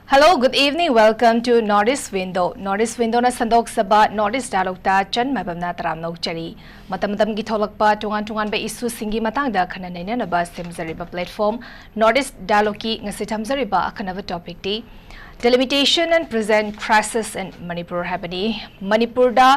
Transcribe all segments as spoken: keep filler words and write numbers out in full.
Hello, good evening. Welcome to North East Window. North East Window ꯅ ꯁꯟꯗꯣꯛꯆꯕ North East Dialogue ꯇ ꯆꯟ ꯃꯥꯏꯕꯝꯅ ꯇꯔꯥꯝꯅ ꯑꯣꯛꯆꯔꯤ꯫ ꯃꯇꯝ ꯃꯇꯝꯒꯤ ꯊꯣꯛꯂꯛꯄ ꯇꯣꯉꯥꯟ ꯇꯣꯉꯥꯟꯕ issue ꯁꯤꯡꯒꯤ ꯃꯇꯥꯡꯗ ꯈꯟꯅ ꯅꯩꯅꯅꯕ ꯁꯦꯝꯖꯔꯤꯕ platform North East Dialogue ꯀꯤ ꯉꯁꯤ ꯊꯝꯖꯔꯤꯕ ꯑꯈꯟꯅꯕ topic T Delimitation and Present Crisis in Manipur ꯍꯥꯏꯕꯅꯤ꯫ ꯃꯅꯤꯄꯨꯔꯗ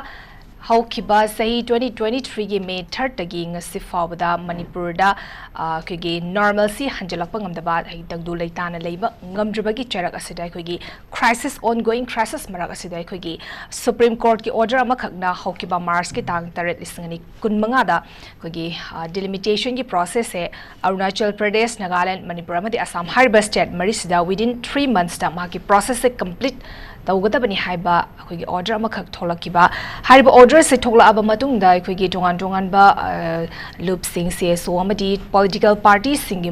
ꯍꯧꯈꯤꯕ ꯆꯍꯤ twenty twenty three ꯒꯤ May third ꯇꯒꯤ ꯉꯁꯤ ꯐꯥꯎꯕꯗ ꯃꯅꯤꯄꯨꯔꯗ, ꯑ, ꯑꯩꯈꯣꯏꯒꯤ normalcy ꯍꯟꯖꯤꯜꯂꯛꯄ ꯉꯝꯗꯕ, ꯍꯥꯏꯗꯤ ꯇꯪꯗꯨ ꯂꯩꯇꯥꯅ ꯂꯩꯕ ꯉꯝꯗ꯭ꯔꯤꯕꯒꯤ ꯆꯩꯔꯛ ꯑꯁꯤꯗ ꯑꯩꯈꯣꯏꯒꯤ crisis, ongoing crisis ꯃꯔꯛ ꯑꯁꯤꯗ ꯑꯩꯈꯣꯏꯒꯤ Supreme Court ꯀꯤ order ꯑꯃꯈꯛꯅ ꯍꯧꯈꯤꯕ March ꯀꯤ ꯇꯥꯡ ꯇꯔꯦꯠ, ꯂꯤꯁꯤꯡ ꯑꯅꯤ ꯀꯨꯟ ꯃꯉꯥꯗ ꯑꯩꯈꯣꯏꯒꯤ, ꯑ, delimitation ꯒꯤ process ꯁꯦ ꯑꯔꯨꯅꯥꯆꯜ ꯄ꯭ꯔꯗꯦꯁ, ꯅꯥꯒꯥꯂꯦꯟ, ꯃꯅꯤꯄꯨꯔ ꯑꯃꯗꯤ ꯑꯁꯥꯝ ꯍꯥꯏꯔꯤꯕ state ꯃꯔꯤꯁꯤꯗ within three months ꯇ ꯃꯍꯥꯛꯀꯤ process ꯁꯦ complete ꯇꯧꯒꯗꯕꯅꯤ ꯍꯥꯏꯕ ꯑꯩꯈꯣꯏꯒꯤ order ꯑꯃꯈꯛ ꯊꯣꯛꯂꯛꯈꯤꯕ꯫ ꯍꯥꯏꯔꯤꯕ order ꯁꯦ ꯊꯣꯛꯂꯛꯑꯕ ꯃꯇꯨꯡꯗ ꯑꯩꯈꯣꯏꯒꯤ ꯇꯣꯉꯥꯟ ꯇꯣꯉꯥꯟꯕ, ꯑ, ꯂꯨꯞꯁꯤꯡ, CSO ꯑꯃꯗꯤ political party ꯁꯤꯡꯒꯤ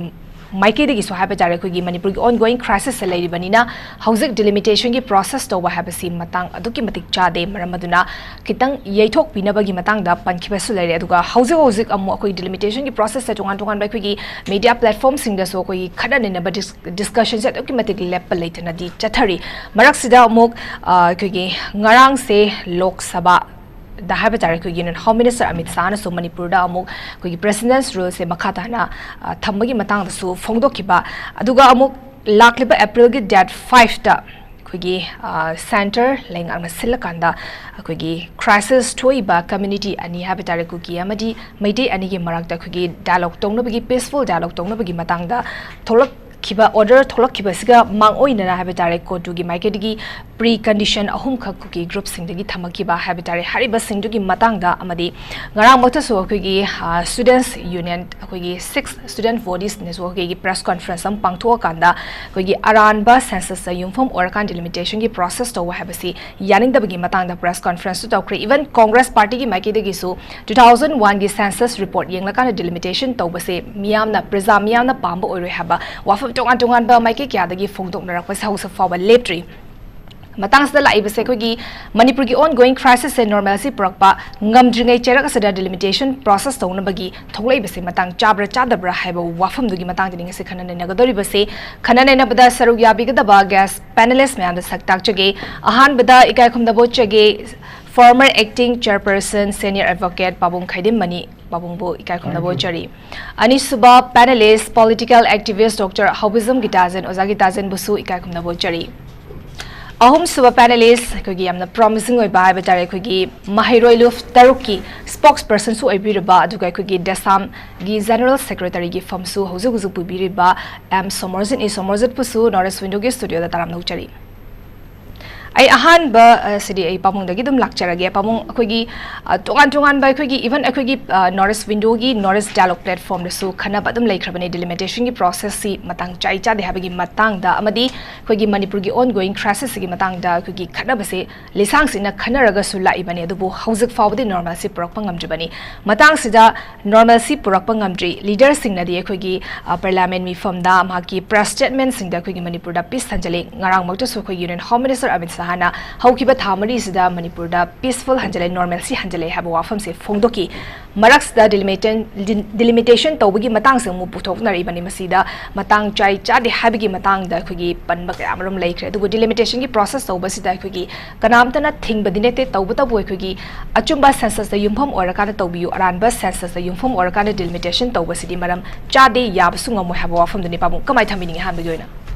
ꯃꯥꯏꯀꯩꯗꯒꯤꯁꯨ ꯍꯥꯏꯕ ꯇꯥꯔꯦ, ꯑꯩꯈꯣꯏꯒꯤ ꯃꯅꯤꯄꯨꯔꯒꯤ ongoing crisis ꯁꯦ ꯂꯩꯔꯤꯕꯅꯤꯅ ꯍꯧꯖꯤꯛ delimitation ꯒꯤ process ꯇꯧꯕ ꯍꯥꯏꯕꯁꯤ ꯃꯇꯥꯡ ꯑꯗꯨꯛꯀꯤ ꯃꯇꯤꯛ ꯆꯥꯗꯦ꯫ ꯃꯔꯝ ꯑꯗꯨꯅ ꯈꯤꯇꯪ ꯌꯩꯊꯣꯛꯄꯤꯅꯕꯒꯤ ꯃꯇꯥꯡꯗ ꯄꯟꯈꯤꯕꯁꯨ ꯂꯩꯔꯦ꯫ ꯑꯗꯨꯒ ꯍꯧꯖꯤꯛ ꯍꯧꯖꯤꯛ ꯑꯃꯨꯛ ꯑꯩꯈꯣꯏ delimitation ꯒꯤ process ꯁꯦ ꯇꯣꯉꯥꯟ ꯇꯣꯉꯥꯟꯕ ꯑꯩꯈꯣꯏꯒꯤ media platform ꯁꯤꯡꯗꯁꯨ ꯑꯩꯈꯣꯏꯒꯤ ꯈꯠꯅ ꯅꯩꯅꯕ dis-, discussion ꯁꯦ ꯑꯗꯨꯛꯀꯤ ꯃꯇꯤꯛ ꯂꯦꯞꯄ ꯂꯩꯇꯅꯗꯤ ꯆꯠꯊꯔꯤ꯫ ꯃꯔꯛꯁꯤꯗ ꯑꯃꯨꯛ, ꯑ, ꯑꯩꯈꯣꯏꯒꯤ ꯉꯔꯥꯡꯁꯦ ꯂꯣꯛ ꯁꯚꯥꯗ ꯍꯥꯏꯕ ꯇꯥꯔꯦ, ꯑꯩꯈꯣꯏꯒꯤ Union Home Minister ꯑꯃꯤꯠ ꯁꯥꯍꯅꯁꯨ ꯃꯅꯤꯄꯨꯔꯗ ꯑꯃꯨꯛ ꯑꯩꯈꯣꯏꯒꯤ President's Rule ꯁꯦ ꯃꯈꯥ ꯇꯥꯅ, ꯑ, ꯊꯝꯕꯒꯤ ꯃꯇꯥꯡꯗꯁꯨ ꯐꯣꯡꯗꯣꯛꯈꯤꯕ꯫ ꯑꯗꯨꯒ ꯑꯃꯨꯛ ꯂꯥꯛꯂꯤꯕ April ꯒꯤ date five ꯇ ꯑꯩꯈꯣꯏꯒꯤ, ꯑ, centre ꯂꯩꯉꯥꯛꯅ ꯁꯤꯜꯂꯀꯥꯟꯗ ꯑꯩꯈꯣꯏꯒꯤ crisis ꯊꯣꯛꯏꯕ community ꯑꯅꯤ ꯍꯥꯏꯕ ꯇꯥꯔꯦ, ꯀꯨꯀꯤ ꯑꯃꯗꯤ ꯃꯩꯇꯩ ꯑꯅꯤꯒꯤ ꯃꯔꯛꯇ ꯑꯩꯈꯣꯏꯒꯤ dialogue ꯇꯧꯅꯕꯒꯤ, peaceful dialogue ꯇꯧꯅꯕꯒꯤ ꯃꯇꯥꯡꯗ ꯊꯣꯛꯂꯛꯈꯤꯕ order ꯊꯣꯛꯂꯛꯈꯤꯕꯁꯤꯒ ꯃꯥꯡꯑꯣꯏꯅꯅ ꯍꯥꯏꯕ ꯇꯥꯔꯦ, COTU ꯒꯤ ꯃꯥꯏꯀꯩꯗꯒꯤ ꯄ꯭ꯔꯤ ꯀꯟꯗꯤꯁꯟ ꯑꯍꯨꯝꯈꯛ ꯀꯨꯀꯤ ꯒ꯭ꯔꯨꯞꯁꯤꯡꯗꯒꯤ ꯊꯝꯃꯛꯈꯤꯕ ꯍꯥꯏꯕ ꯇꯥꯔꯦ꯫ ꯍꯥꯏꯔꯤꯕꯁꯤꯡꯗꯨꯒꯤ ꯃꯇꯥꯡꯗ ꯑꯃꯗꯤ ꯉꯔꯥꯡꯃꯛꯇꯁꯨ ꯑꯩꯈꯣꯏꯒꯤ ꯁ꯭ꯇꯨꯗꯦꯟꯠꯁ ꯌꯨꯅꯤꯌꯟ, ꯑꯩꯈꯣꯏꯒꯤ ꯁꯤꯛꯁ ꯁ꯭ꯇꯨꯗꯦꯟꯠ ꯕꯣꯗꯤꯁꯅꯁꯨ ꯑꯩꯈꯣꯏꯒꯤ ꯄ꯭ꯔꯦꯁ ꯀꯣꯟꯐ꯭ꯔꯦꯟꯁ ꯑꯃ ꯄꯥꯡꯊꯣꯛꯑꯀꯥꯟꯗ ꯑꯩꯈꯣꯏꯒꯤ ꯑꯔꯥꯟꯕ ꯁꯦꯟꯁꯁꯇ ꯌꯨꯝꯐꯝ ꯑꯣꯏꯔꯀꯥꯟꯗ ꯗꯤꯂꯤꯃꯤꯇꯦꯁꯟꯒꯤ ꯄ꯭ꯔꯣꯁꯦꯁ ꯇꯧꯕ ꯍꯥꯏꯕꯁꯤ ꯌꯥꯅꯤꯡꯗꯕꯒꯤ ꯃꯇꯥꯡꯗ ꯄ꯭ꯔꯦꯁ ꯀꯣꯟꯐ꯭ꯔꯦꯟꯁꯁꯨ ꯇꯧꯈ꯭ꯔꯦ꯫ ꯏꯚꯟ ꯀꯣꯡꯒ꯭ꯔꯦꯁ ꯄꯥꯔꯇꯤꯒꯤ ꯃꯥꯏꯀꯩꯗꯒꯤꯁꯨ ꯇꯨ ꯊꯥꯎꯖꯟ ꯋꯥꯟꯒꯤ ꯁꯦꯟꯁꯁ ꯔꯤꯄꯣꯔꯠ ꯌꯦꯡꯂꯀꯥꯟꯗ ꯗꯤꯂꯤꯃꯤꯇꯦꯁꯟ ꯇꯧꯕꯁꯦ ꯃꯤꯌꯥꯝꯅ, ꯄ꯭ꯔꯖꯥ ꯃꯤꯌꯥꯝꯅ ꯄꯥꯝꯕ ꯑꯣꯏꯔꯣꯏ ꯍꯥꯏꯕ ꯋꯥꯐꯝ ꯇꯣꯉꯥꯟ ꯇꯣꯉꯥꯟꯕ ꯃꯥꯏꯀꯩ ꯀꯌꯥꯗꯒꯤ ꯐꯣꯡꯗꯣꯛꯅꯔꯛꯄꯁꯦ ꯍꯧꯖꯤꯛ ꯐꯥꯎꯕ ꯂꯦꯞꯇ꯭ꯔꯤ꯫ ꯃꯇꯥꯡꯁꯤꯗ ꯂꯥꯛꯏꯕꯁꯦ ꯑꯩꯈꯣꯏꯒꯤ ꯃꯅꯤꯄꯨꯔꯒꯤ ꯑꯣꯟ ꯒꯣꯋꯤꯡ ꯈ꯭ꯔꯥꯏꯁꯤꯁꯁꯦ ꯅꯣꯔꯃꯦꯜꯁꯤ ꯄꯨꯔꯛꯄ ꯉꯝꯗ꯭ꯔꯤꯉꯩ ꯆꯩꯔꯛ ꯑꯁꯤꯗ ꯗꯤꯂꯤꯃꯤꯇꯦꯁꯟ ꯄ꯭ꯔꯣꯁꯦꯁ ꯇꯧꯅꯕꯒꯤ ꯊꯣꯛꯂꯛꯏꯕꯁꯦ ꯃꯇꯥꯡ ꯆꯥꯕ꯭ꯔꯥ ꯆꯥꯗꯕ꯭ꯔꯥ ꯍꯥꯏꯕ ꯋꯥꯐꯝꯗꯨꯒꯤ ꯃꯇꯥꯡꯗꯅꯤ ꯉꯁꯤ ꯈꯟꯅ ꯅꯩꯅꯒꯗꯧꯔꯤꯕꯁꯦ꯫ ꯈꯟꯅ ꯅꯩꯅꯕꯗ ꯁꯔꯨꯛ ꯌꯥꯕꯤꯒꯗꯕ ꯒꯦꯁ ꯄꯦꯅꯦꯂꯤꯁ ꯃꯌꯥꯝꯗ ꯁꯛ ꯇꯥꯛꯆꯒꯦ꯫ ꯑꯍꯥꯟꯕꯗ ꯏꯀꯥꯏ ꯈꯨꯝꯅꯕ ꯎꯠꯆꯒꯦ former acting chairperson, senior advocate ꯄꯥꯕꯨꯡ ꯈꯥꯏꯗꯤꯝꯃꯅꯤ꯫ ꯄꯥꯕꯨꯡꯕꯨ ꯏꯀꯥꯏ ꯈꯨꯝꯅꯕ ꯎꯠꯆꯔꯤ꯫ ꯑꯅꯤꯁꯨꯕ ꯄꯦꯅꯦꯂꯤꯁ, political activist Doctor ꯍꯥꯎꯕꯤꯖꯝ ꯒꯤꯇꯥꯖꯦꯟ, ꯑꯣꯖꯥ ꯒꯤꯇꯥꯖꯦꯟꯕꯨꯁꯨ ꯏꯀꯥꯏ ꯈꯨꯝꯅꯕ ꯎꯠꯆꯔꯤ꯫ ꯑꯍꯨꯝꯁꯨꯕ ꯄꯦꯅꯦꯂꯤꯁ, ꯑꯩꯈꯣꯏꯒꯤ ꯌꯥꯝꯅ ꯄ꯭ꯔꯣꯃꯤꯁꯤꯡ ꯑꯣꯏꯕ ꯍꯥꯏꯕ ꯇꯥꯔꯦ, ꯑꯩꯈꯣꯏꯒꯤ ꯃꯍꯩꯔꯣꯏ ꯂꯨꯞ ꯇꯔꯨꯛꯀꯤ ꯁ꯭ꯄꯣꯛꯁ ꯄꯔꯁꯟꯁꯨ ꯑꯣꯏꯕꯤꯔꯕ, ꯑꯗꯨꯒ ꯑꯩꯈꯣꯏꯒꯤ ꯗꯦꯁꯥꯝꯒꯤ ꯖꯦꯅꯔꯦꯜ ꯁꯦꯀ꯭ꯔꯦꯇꯔꯤꯒꯤ ꯐꯝꯁꯨ ꯍꯧꯖꯤꯛ ꯍꯧꯖꯤꯛ ꯄꯨꯕꯤꯔꯤꯕ ꯑꯦꯝ ꯁꯣꯃꯣꯔꯖꯤꯠꯅꯤ꯫ ꯁꯣꯃꯣꯔꯖꯤꯠꯄꯨꯁꯨ ꯅꯣꯔꯠ ꯏꯁ ꯋꯤꯟꯗꯣꯒꯤ ꯁ꯭ꯇꯨꯗꯤꯑꯣꯗ ꯇꯔꯥꯝꯅ ꯎꯠꯆꯔꯤ꯫ ꯑꯩ ꯑꯍꯥꯟꯕ, ꯑ, ꯁꯤꯗꯤ ꯑꯩ ꯄꯥꯕꯨꯡꯗꯒꯤ ꯑꯗꯨꯝ ꯂꯥꯛꯆꯔꯒꯦ꯫ ꯄꯥꯕꯨꯡ, ꯑꯩꯈꯣꯏꯒꯤ, ꯑ, ꯇꯣꯉꯥꯟ ꯇꯣꯉꯥꯟꯕ ꯑꯩꯈꯣꯏꯒꯤ, ꯏꯚꯟ ꯑꯩꯈꯣꯏꯒꯤ, ꯑ, ꯅꯣꯔꯠ ꯏꯁ ꯋꯤꯟꯗꯣꯒꯤ ꯅꯣꯔꯠ ꯏꯁ ꯗꯥꯏꯂꯣꯒ ꯄ꯭ꯂꯦꯠꯐꯣꯔꯝꯗꯁꯨ ꯈꯟꯅꯕ ꯑꯗꯨꯝ ꯂꯩꯈ꯭ꯔꯕꯅꯤ, ꯗꯤꯂꯤꯃꯤꯇꯦꯁꯟꯒꯤ ꯄ꯭ꯔꯣꯁꯦꯁꯁꯤ ꯃꯇꯥꯡ ꯆꯥꯏ ꯆꯥꯗꯦ ꯍꯥꯏꯕꯒꯤ ꯃꯇꯥꯡꯗ, ꯑꯃꯗꯤ ꯑꯩꯈꯣꯏꯒꯤ ꯃꯅꯤꯄꯨꯔꯒꯤ ꯑꯣꯟ ꯒꯣꯋꯤꯡ ꯈ꯭ꯔꯥꯏꯁꯤꯁꯁꯤꯒꯤ ꯃꯇꯥꯡꯗ ꯑꯩꯈꯣꯏꯒꯤ ꯈꯠꯅꯕꯁꯦ ꯂꯤꯁꯥꯡꯁꯤꯠꯅ ꯈꯟꯅꯔꯒꯁꯨ ꯂꯥꯛꯏꯕꯅꯤ, ꯑꯗꯨꯕꯨ ꯍꯧꯖꯤꯛ ꯐꯥꯎꯕꯗꯤ ꯅꯣꯔꯃꯦꯜꯁꯤ ꯄꯨꯔꯛꯄ ꯉꯝꯗ꯭ꯔꯤꯕꯅꯤ꯫ ꯃꯇꯥꯡꯁꯤꯗ ꯅꯣꯔꯃꯦꯜꯁꯤ ꯄꯨꯔꯛꯄ ꯉꯝꯗ꯭ꯔꯤ꯫ ꯂꯤꯗꯔꯁꯤꯡꯅꯗꯤ ꯑꯩꯈꯣꯏꯒꯤ, ꯑ, ꯄꯥꯔꯂꯤꯌꯥꯃꯦꯟ ꯃꯤꯐꯝꯗ ꯃꯍꯥꯛꯀꯤ ꯄ꯭ꯔꯦꯁ ꯁ꯭ꯇꯦꯠꯃꯦꯟꯁꯤꯡꯗ ꯑꯩꯈꯣꯏꯒꯤ ꯃꯅꯤꯄꯨꯔꯗ ꯄꯤꯁ ꯍꯟꯖꯤꯜꯂꯤ꯫ ꯉꯔꯥꯡꯃꯛꯇꯁꯨ ꯑꯩꯈꯣꯏ ꯌꯨꯅꯤꯌꯟ ꯍꯣꯝ ꯃꯤꯅꯤꯁꯇꯔ ꯑꯃꯤꯠ ꯁꯍꯥꯅ ꯍꯧꯈꯤꯕ ꯊꯥ ꯃꯔꯤꯁꯤꯗ ꯃꯅꯤꯄꯨꯔꯗ ꯄꯤꯁꯐꯨꯜ ꯍꯟꯖꯤꯜꯂꯦ, ꯅꯣꯔꯃꯦꯜꯁꯤ ꯍꯟꯖꯤꯜꯂꯦ ꯍꯥꯏꯕ ꯋꯥꯐꯝꯁꯦ ꯐꯣꯡꯗꯣꯛꯈꯤ꯫ ꯃꯔꯛꯁꯤꯗ ꯗꯤꯂꯤꯃꯤꯇꯦꯟ-, ꯗꯤ-, ꯗꯤꯂꯤꯃꯤꯇꯦꯁꯟ ꯇꯧꯕꯒꯤ ꯃꯇꯥꯡꯁꯦ ꯑꯃꯨꯛ ꯄꯨꯊꯣꯛꯅꯔꯤꯕꯅꯤ꯫ ꯃꯁꯤꯗ ꯃꯇꯥꯡ ꯆꯥꯏ ꯆꯥꯗꯦ ꯍꯥꯏꯕꯒꯤ ꯃꯇꯥꯡꯗ ꯑꯩꯈꯣꯏꯒꯤ ꯄꯟꯕ ꯀꯌꯥ ꯑꯃꯔꯣꯝ ꯂꯩꯈ꯭ꯔꯦ꯫ ꯑꯗꯨꯕꯨ ꯗꯤꯂꯤꯃꯤꯇꯦꯁꯟꯒꯤ ꯄ꯭ꯔꯣꯁꯦꯁ ꯇꯧꯕꯁꯤꯗ ꯑꯩꯈꯣꯏꯒꯤ ꯀꯅꯥꯝꯇꯅ ꯊꯤꯡꯕꯗꯤ ꯅꯠꯇꯦ, ꯇꯧꯕꯇꯕꯨ ꯑꯩꯈꯣꯏꯒꯤ ꯑꯆꯨꯝꯕ ꯁꯦꯟꯁꯁꯇ ꯌꯨꯝꯐꯝ ꯑꯣꯏꯔꯀꯥꯟꯗ ꯇꯧꯕꯤꯌꯨ, ꯑꯔꯥꯟꯕ ꯁꯦꯟꯁꯁꯇ ꯌꯨꯝꯐꯝ ꯑꯣꯏꯔꯀꯥꯟꯗ ꯗꯤꯂꯤꯃꯤꯇꯦꯁꯟ ꯇꯧꯕꯁꯤꯗꯤ ꯃꯔꯝ ꯆꯥꯗꯦ, ꯌꯥꯕꯁꯨ ꯉꯝꯃꯣꯏ ꯍꯥꯏꯕ ꯋꯥꯐꯝꯗꯨꯅꯤ꯫ ꯄꯥꯕꯨꯡ, ꯀꯃꯥꯏꯅ ꯊꯝꯕꯤꯅꯤꯡꯉꯤ ꯑꯍꯥꯟꯕꯒꯤ ꯑꯣꯏꯅ?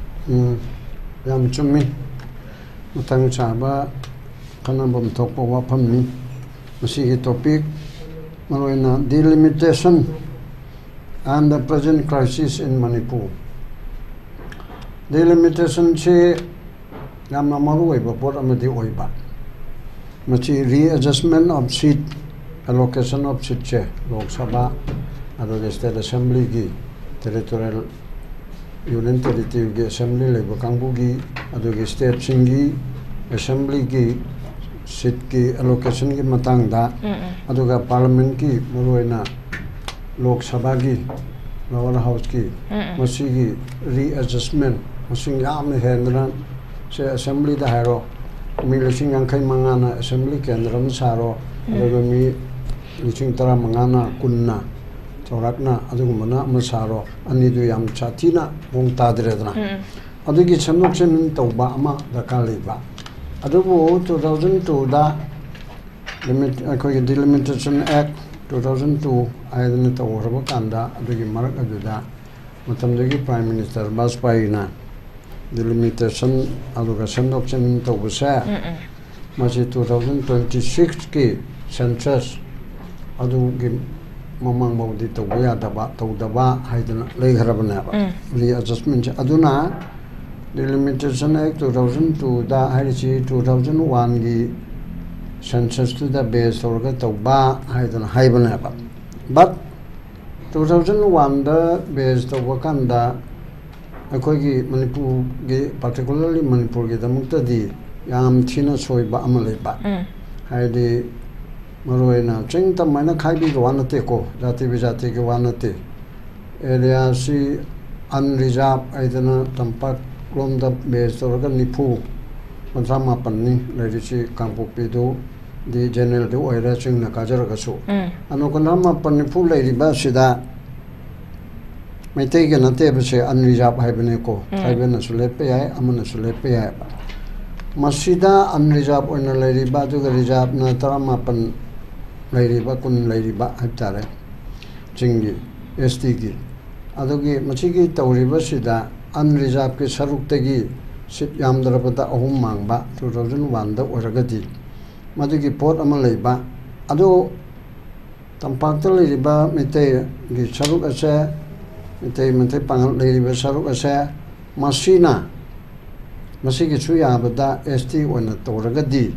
ꯎꯝ, ꯌꯥꯝ ꯆꯨꯝꯃꯤ꯫ ꯃꯇꯥꯡ ꯆꯥꯕ ꯈꯟꯅꯐꯝ ꯊꯣꯛꯄ ꯋꯥꯐꯝꯅꯤ꯫ ꯃꯁꯤꯒꯤ ꯇꯣꯄꯤꯛ, ꯃꯔꯨꯑꯣꯏꯅ delimitation and the present crisis in Manipur꯫ ꯗꯤꯂꯤꯃꯤꯇꯦꯁꯟꯁꯤ ꯌꯥꯝꯅ ꯃꯔꯨ ꯑꯣꯏꯕ ꯄꯣꯠ ꯑꯃꯗꯤ ꯑꯣꯏꯕ꯫ ꯃꯁꯤ readjustment of seat, allocation of seatꯁꯦ Lok Sabha ꯑꯗꯨꯒ state assemblyꯒꯤ territorial union territoryꯒꯤ assembly ꯂꯩꯕ ꯀꯥꯡꯕꯨꯒꯤ ꯑꯗꯨꯒꯤ stateꯁꯤꯡꯒꯤ assemblyꯒꯤ seatꯀꯤ allocationꯒꯤ ꯃꯇꯥꯡꯗ, ꯎꯝ ꯎꯝ ꯑꯗꯨꯒ parliamentꯀꯤ ꯃꯔꯨꯑꯣꯏꯅ ꯂꯣꯛ ꯁꯚꯥꯒꯤ lower houseꯀꯤ ꯎꯝ ꯎꯝ ꯃꯁꯤꯒꯤ readjustment, ꯃꯁꯤꯡ ꯌꯥꯝꯅ ꯍꯦꯟꯗꯅ ꯁꯦ assemblyꯗ ꯍꯥꯏꯔꯣ, ꯃꯤ ꯂꯤꯁꯤꯡ ꯌꯥꯡꯈꯩ ꯃꯉꯥꯅ assembly ꯀꯦꯟꯗ꯭ꯔ ꯑꯃ ꯁꯥꯔꯣ, ꯑꯗꯨꯒ ꯃꯤ ꯂꯤꯁꯤꯡ ꯇꯔꯥ ꯃꯉꯥꯅ ꯀꯨꯟꯅ ꯆꯥꯎꯔꯥꯛꯅ ꯑꯗꯨꯒꯨꯝꯕꯅ ꯑꯃ ꯁꯥꯔꯣ, ꯑꯅꯤꯗꯨ ꯌꯥꯝ ꯁꯥꯊꯤꯅ ꯃꯑꯣꯡ ꯇꯥꯗ꯭ꯔꯦꯗꯅ꯫ ꯎꯝ ꯑꯗꯨꯒꯤ ꯁꯦꯝꯗꯣꯛ ꯁꯦꯝꯖꯤꯟ ꯇꯧꯕ ꯑꯃ ꯗꯔꯀꯥꯔ ꯂꯩꯕ꯫ ꯑꯗꯨꯕꯨ two thousand twoꯗ limit, ꯑꯩꯈꯣꯏꯒꯤ Delimitation Act two thousand two ꯍꯥꯏꯗꯅ ꯇꯧꯈ꯭ꯔꯕ ꯀꯥꯟꯗ, ꯑꯗꯨꯒꯤ ꯃꯔꯛ ꯑꯗꯨꯗ ꯃꯇꯝꯗꯨꯒꯤ Prime Minister ꯕꯥꯖꯄꯥꯏꯅ delimitation ꯑꯗꯨꯒ ꯁꯦꯝꯗꯣꯛ ꯁꯦꯝꯖꯤꯟ ꯇꯧꯕꯁꯦ, ꯎꯝ ꯎꯝ ꯃꯁꯤ two thousand twenty sixꯀꯤ census ꯑꯗꯨꯒꯤ ꯃꯃꯥꯡ ꯐꯥꯎꯗꯤ ꯇꯧꯕ ꯌꯥꯗꯕ, ꯇꯧꯗꯕ ꯍꯥꯏꯗꯅ ꯂꯩꯈ꯭ꯔꯕꯅꯦꯕ꯫ ꯎꯝ Readjustmentꯁꯦ ꯑꯗꯨꯅ Delimitation Act two thousand twoꯗ ꯍꯥꯏꯔꯤꯁꯤ two thousand oneꯒꯤ censusꯇꯨꯗ base ꯇꯧꯔꯒ ꯇꯧꯕ ꯍꯥꯏꯗꯅ ꯍꯥꯏꯕꯅꯦꯕ꯫ But two thousand oneꯗ base ꯇꯧꯕ ꯀꯥꯟꯗ ꯑꯩꯈꯣꯏꯒꯤ ꯃꯅꯤꯄꯨꯔꯒꯤ, particularly ꯃꯅꯤꯄꯨꯔꯒꯤꯗꯃꯛꯇꯗꯤ ꯌꯥꯝ ꯊꯤꯅ ꯁꯣꯏꯕ ꯑꯃ ꯂꯩꯕ꯫ ꯎꯝ ꯍꯥꯏꯗꯤ ꯃꯔꯨꯑꯣꯏꯅ ꯆꯤꯡ ꯇꯝ ꯍꯥꯏꯅ ꯈꯥꯏꯕꯤꯒꯤ ꯋꯥ ꯅꯠꯇꯦꯀꯣ, ꯖꯥꯇꯤ ꯕꯤꯖꯥꯇꯤꯒꯤ ꯋꯥ ꯅꯠꯇꯦ꯫ Areaꯁꯤ unreserved ꯍꯥꯏꯗꯅ ꯇꯝꯄꯥꯛ ꯂꯣꯝꯗ base ꯇꯧꯔꯒ ꯅꯤꯐꯨ, ꯀꯨꯟꯊ꯭ꯔꯥ ꯃꯥꯄꯟꯅꯤ ꯂꯩꯔꯤꯁꯤ꯫ ꯀꯥꯡꯄꯣꯛꯄꯤꯗꯨ ꯗꯤ generalꯗꯨ ꯑꯣꯏꯔꯦ, ꯆꯤꯡꯅ ꯀꯥꯖꯔꯒꯁꯨ꯫ ꯎꯝ ꯑꯗꯣ ꯀꯨꯟꯊ꯭ꯔꯥ ꯃꯥꯄꯟ ꯅꯤꯐꯨ ꯂꯩꯔꯤꯕ ꯑꯁꯤꯗ ꯃꯩꯇꯩꯒꯤ ꯅꯠꯇꯦꯕꯁꯦ, unreserved ꯍꯥꯏꯕꯅꯤꯀꯣ꯫ ꯎꯝ Tribalꯅꯁꯨ ꯂꯦꯞꯄ ꯌꯥꯏ, ꯑꯃꯅꯁꯨ ꯂꯦꯞꯄ ꯌꯥꯏꯕ꯫ ꯃꯁꯤꯗ unreserved ꯑꯣꯏꯅ ꯂꯩꯔꯤꯕ, ꯑꯗꯨꯒ reservedꯅ ꯇꯔꯥꯃꯥꯄꯟ ꯂꯩꯔꯤꯕ, ꯀꯨꯟ ꯂꯩꯔꯤꯕ ꯍꯥꯏꯕ ꯇꯥꯔꯦ, ꯆꯤꯡꯒꯤ, STꯒꯤ꯫ ꯑꯗꯨꯒꯤ ꯃꯁꯤꯒꯤ ꯇꯧꯔꯤꯕꯁꯤꯗ unreservedꯀꯤ ꯁꯔꯨꯛꯇꯒꯤ seat ꯌꯥꯝꯗ꯭ꯔꯕꯗ ꯑꯍꯨꯝ ꯃꯥꯡꯕ two thousand oneꯗ ꯑꯣꯏꯔꯒꯗꯤ ꯃꯗꯨꯒꯤ ꯄꯣꯠ ꯑꯃ ꯂꯩꯕ꯫ ꯑꯗꯨ ꯇꯝꯄꯥꯛꯇ ꯂꯩꯔꯤꯕ ꯃꯩꯇꯩꯒꯤ ꯁꯔꯨꯛ ꯑꯁꯦ, ꯃꯩꯇꯩ, ꯃꯩꯇꯩ ꯄꯥꯉꯜ ꯂꯩꯔꯤꯕ ꯁꯔꯨꯛ ꯑꯁꯦ, ꯃꯁꯤꯅ ꯃꯁꯤꯒꯤꯁꯨ ꯌꯥꯕꯗ ꯑꯦꯁ ꯇꯤ ꯑꯣꯏꯅ ꯇꯧꯔꯒꯗꯤ,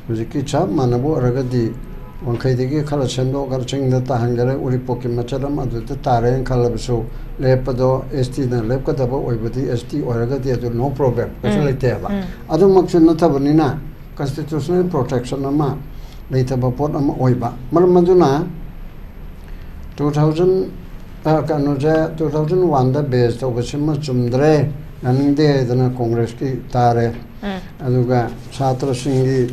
ꯍꯧꯖꯤꯛꯀꯤ ꯆꯞ ꯃꯥꯟꯅꯕ ꯑꯣꯏꯔꯒꯗꯤ, ꯋꯥꯡꯈꯩꯗꯒꯤ ꯈꯔ ꯁꯦꯝꯗꯣꯛꯈ꯭ꯔ ꯆꯤꯡꯗ ꯇꯥꯍꯟꯈꯔꯦ, ꯎꯔꯤꯄꯣꯛꯀꯤ ꯃꯆꯦꯠ ꯑꯃ ꯑꯗꯨꯗ ꯇꯥꯔꯦꯅ ꯈꯜꯂꯕꯁꯨ, ꯂꯦꯞꯄꯗꯣ ꯑꯦꯁ ꯇꯤꯅ ꯂꯦꯞꯀꯗꯕ ꯑꯣꯏꯕꯗꯤ, ꯑꯦꯁ ꯇꯤ ꯑꯣꯏꯔꯒꯗꯤ ꯑꯗꯨ no problem, ꯀꯩꯁꯨ ꯎꯝ, ꯂꯩꯇꯦꯕ꯫ ꯎꯝ꯫ ꯑꯗꯨꯃꯛꯁꯨ ꯅꯠꯇꯕꯅꯤꯅ, constitutional protection ꯑꯃ ꯂꯩꯇꯕ ꯄꯣꯠ ꯑꯃ ꯑꯣꯏꯕ꯫ ꯃꯔꯝ ꯑꯗꯨꯅ two thousand, ꯑ, ꯀꯩꯅꯣꯁꯦ, two thousand one ꯗ base ꯇꯧꯕꯁꯤꯃ ꯆꯨꯝꯗ꯭ꯔꯦ, ꯌꯥꯅꯤꯡꯗꯦ ꯍꯥꯏꯗꯅ ꯀꯣꯡꯒ꯭ꯔꯦꯁꯀꯤ ꯇꯥꯔꯦ꯫ ꯎꯝ꯫ ꯑꯗꯨꯒ ꯁꯥꯇ꯭ꯔꯁꯤꯡꯒꯤ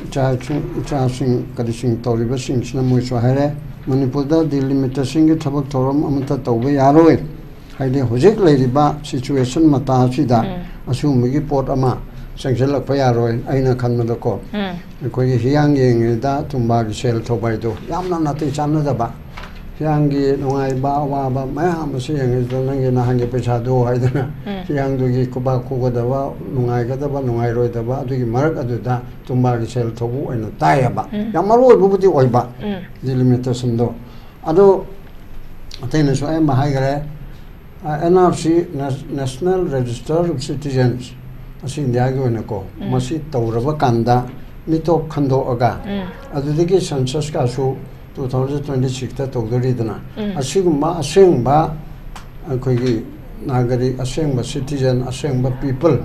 ꯏꯆꯥꯁꯤꯡ, ꯏꯆꯥꯁꯤꯡ ꯀꯔꯤꯁꯤꯡ ꯇꯧꯔꯤꯕꯁꯤꯡꯁꯤꯅ ꯃꯣꯏꯁꯨ ꯍꯥꯏꯔꯦ, ꯃꯅꯤꯄꯨꯔꯗ delimitation ꯒꯤ ꯊꯕꯛ ꯊꯧꯔꯝ ꯑꯃꯠꯇ ꯇꯧꯕ ꯌꯥꯔꯣꯏ꯫ ꯍꯥꯏꯗꯤ ꯍꯧꯖꯤꯛ ꯂꯩꯔꯤꯕ situation ꯃꯇꯥ ꯑꯁꯤꯗ ꯎꯝ꯫ ꯑꯁꯤꯒꯨꯝꯕꯒꯤ ꯄꯣꯠ ꯑꯃ ꯆꯪꯁꯤꯜꯂꯛꯄ ꯌꯥꯔꯣꯏ, ꯑꯩꯅ ꯈꯟꯕꯗꯀꯣ꯫ ꯎꯝ꯫ ꯑꯩꯈꯣꯏꯒꯤ ꯍꯤꯌꯥꯡ ꯌꯦꯡꯉꯤꯉꯩꯗ ꯇꯨꯝꯕꯥꯒꯤ ꯁꯦꯜ ꯊꯧꯕ ꯍꯥꯏꯗꯣ ꯌꯥꯝꯅ ꯅꯥꯇꯩ ꯆꯥꯟꯅꯗꯕ꯫ ꯍꯤꯌꯥꯡꯒꯤ ꯅꯨꯡꯉꯥꯏꯕ ꯑꯋꯥꯕ ꯃꯌꯥꯝ ꯑꯁꯤ ꯌꯦꯡꯉꯤꯉꯩꯗ ꯅꯪꯒꯤ ꯅꯍꯥꯟꯒꯤ ꯄꯩꯁꯥꯗꯣ ꯍꯥꯏꯗꯅ ꯎꯝ꯫ ꯍꯤꯌꯥꯡꯗꯨꯒꯤ ꯈꯨꯕꯥꯛ ꯈꯨꯒꯗꯕ, ꯅꯨꯡꯉꯥꯏꯒꯗꯕ, ꯅꯨꯡꯉꯥꯏꯔꯣꯏꯗꯕ, ꯑꯗꯨꯒꯤ ꯃꯔꯛ ꯑꯗꯨꯗ ꯇꯨꯝꯕꯥꯒꯤ ꯁꯦꯜ ꯊꯧꯕ ꯑꯣꯏꯅ ꯇꯥꯏꯌꯦꯕ꯫ ꯎꯝ꯫ ꯌꯥꯝ ꯃꯔꯨ ꯑꯣꯏꯕꯕꯨꯗꯤ ꯑꯣꯏꯕ ꯎꯝ꯫ Delimitationꯗꯣ꯫ ꯑꯗꯣ ꯑꯇꯩꯅꯁꯨ ꯑꯌꯥꯝꯕ ꯍꯥꯏꯈꯔꯦ, ꯑ, N R C, Nas-, National Register of Citizens, ꯑꯁꯤ ꯏꯟꯗꯤꯌꯥꯒꯤ ꯑꯣꯏꯅꯀꯣ, ꯎꯝ꯫ ꯃꯁꯤ ꯇꯧꯔꯕ ꯀꯥꯟꯗ ꯃꯤꯇꯣꯞ ꯈꯟꯗꯣꯛꯑꯒ, ꯎꯝ꯫ ꯑꯗꯨꯗꯒꯤ census ꯀꯥꯁꯨ two thousand twenty six ꯇ ꯇꯧꯗꯣꯔꯤꯗꯅ, ꯎꯝ꯫ ꯑꯁꯤꯒꯨꯝꯕ ꯑꯁꯦꯡꯕ ꯑꯩꯈꯣꯏꯒꯤ ꯅꯥꯒꯔꯤꯛ, ꯑꯁꯦꯡꯕ citizen, ꯑꯁꯦꯡꯕ people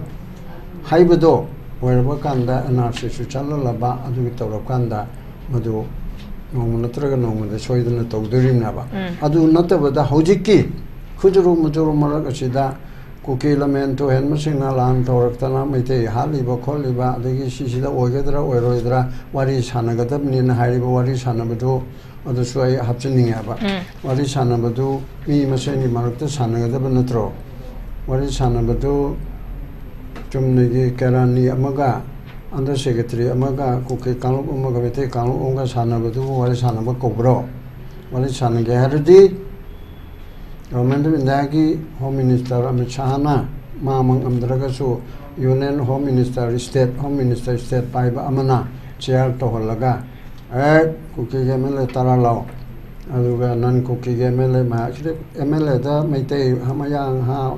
ꯍꯥꯏꯕꯗꯣ ꯑꯣꯏꯔꯕ ꯀꯥꯟꯗ N R C ꯁꯨ ꯆꯠꯍꯜꯂꯕ, ꯑꯗꯨꯒꯤ ꯇꯧꯔꯀꯥꯟꯗ ꯃꯗꯨ ꯅꯣꯡꯃ ꯅꯠꯇ꯭ꯔꯒ ꯅꯣꯡꯃꯗ ꯁꯣꯏꯗꯅ ꯇꯧꯗꯣꯔꯤꯕꯅꯦꯕ꯫ ꯎꯝ꯫ ꯑꯗꯨ ꯅꯠꯇꯕꯗ ꯍꯧꯖꯤꯛꯀꯤ ꯈꯨꯖꯨꯔꯨ ꯃꯨꯖꯨꯔꯨ ꯃꯔꯛ ꯑꯁꯤꯗ ꯀꯨꯀꯤ ꯂꯝꯍꯦꯟ ꯇꯨꯍꯦꯟꯕꯁꯤꯡꯅ ꯂꯥꯟ ꯇꯧꯔꯛꯇꯅ ꯃꯩꯇꯩ ꯍꯥꯠꯂꯤꯕ ꯈꯣꯠꯂꯤꯕ, ꯑꯗꯒꯤ ꯁꯤꯁꯤꯗ ꯑꯣꯏꯒꯗ꯭ꯔꯥ ꯑꯣꯏꯔꯣꯏꯗ꯭ꯔꯥ ꯋꯥꯔꯤ ꯁꯥꯟꯅꯒꯗꯕꯅꯤꯅ ꯍꯥꯏꯔꯤꯕ ꯋꯥꯔꯤ ꯁꯥꯟꯅꯕꯗꯨ ꯑꯗꯨꯁꯨ ꯑꯩ ꯍꯥꯞꯆꯤꯟꯅꯤꯡꯉꯦꯕ꯫ ꯎꯝ꯫ ꯋꯥꯔꯤ ꯁꯥꯟꯅꯕꯗꯨ ꯃꯤ ꯃꯁꯦꯟꯒꯤ ꯃꯔꯛꯇ ꯁꯥꯟꯅꯒꯗꯕ ꯅꯠꯇ꯭ꯔꯣ? ꯋꯥꯔꯤ ꯁꯥꯟꯅꯕꯗꯨ ꯆꯨꯝꯅꯒꯤ ꯀꯦꯔꯥꯅꯤ ꯑꯃꯒ, under secretary ꯑꯃꯒ, ꯀꯨꯀꯤ ꯀꯥꯡꯂꯨꯞ ꯑꯃꯒ, ꯃꯩꯇꯩ ꯀꯥꯡꯂꯨꯞ ꯑꯃꯒ ꯁꯥꯟꯅꯕꯗꯨꯕꯨ ꯋꯥꯔꯤ ꯁꯥꯟꯅꯕ ꯀꯧꯕ꯭ꯔꯣ? ꯋꯥꯔꯤ ꯁꯥꯟꯅꯒꯦ ꯍꯥꯏꯔꯗꯤ Government of India ꯒꯤ Home Minister ꯑꯃꯤꯠ ꯁꯥꯍꯅ, ꯃꯥꯃꯛ ꯉꯝꯗ꯭ꯔꯒꯁꯨ Union Home Minister, State Home Minister, state ꯄꯥꯏꯕ ꯑꯃꯅ chair ꯇꯧꯍꯜꯂꯒ, ꯑꯦ, ꯀꯨꯀꯤꯒꯤ M L A ꯇꯔꯥ ꯂꯥꯎ, ꯑꯗꯨꯒ non ꯀꯨꯀꯤꯒꯤ M L A ꯃꯌꯥꯝꯁꯤꯗ, M L A ꯗ ꯃꯩꯇꯩ, ꯃꯌꯥꯡ, ꯍꯥ,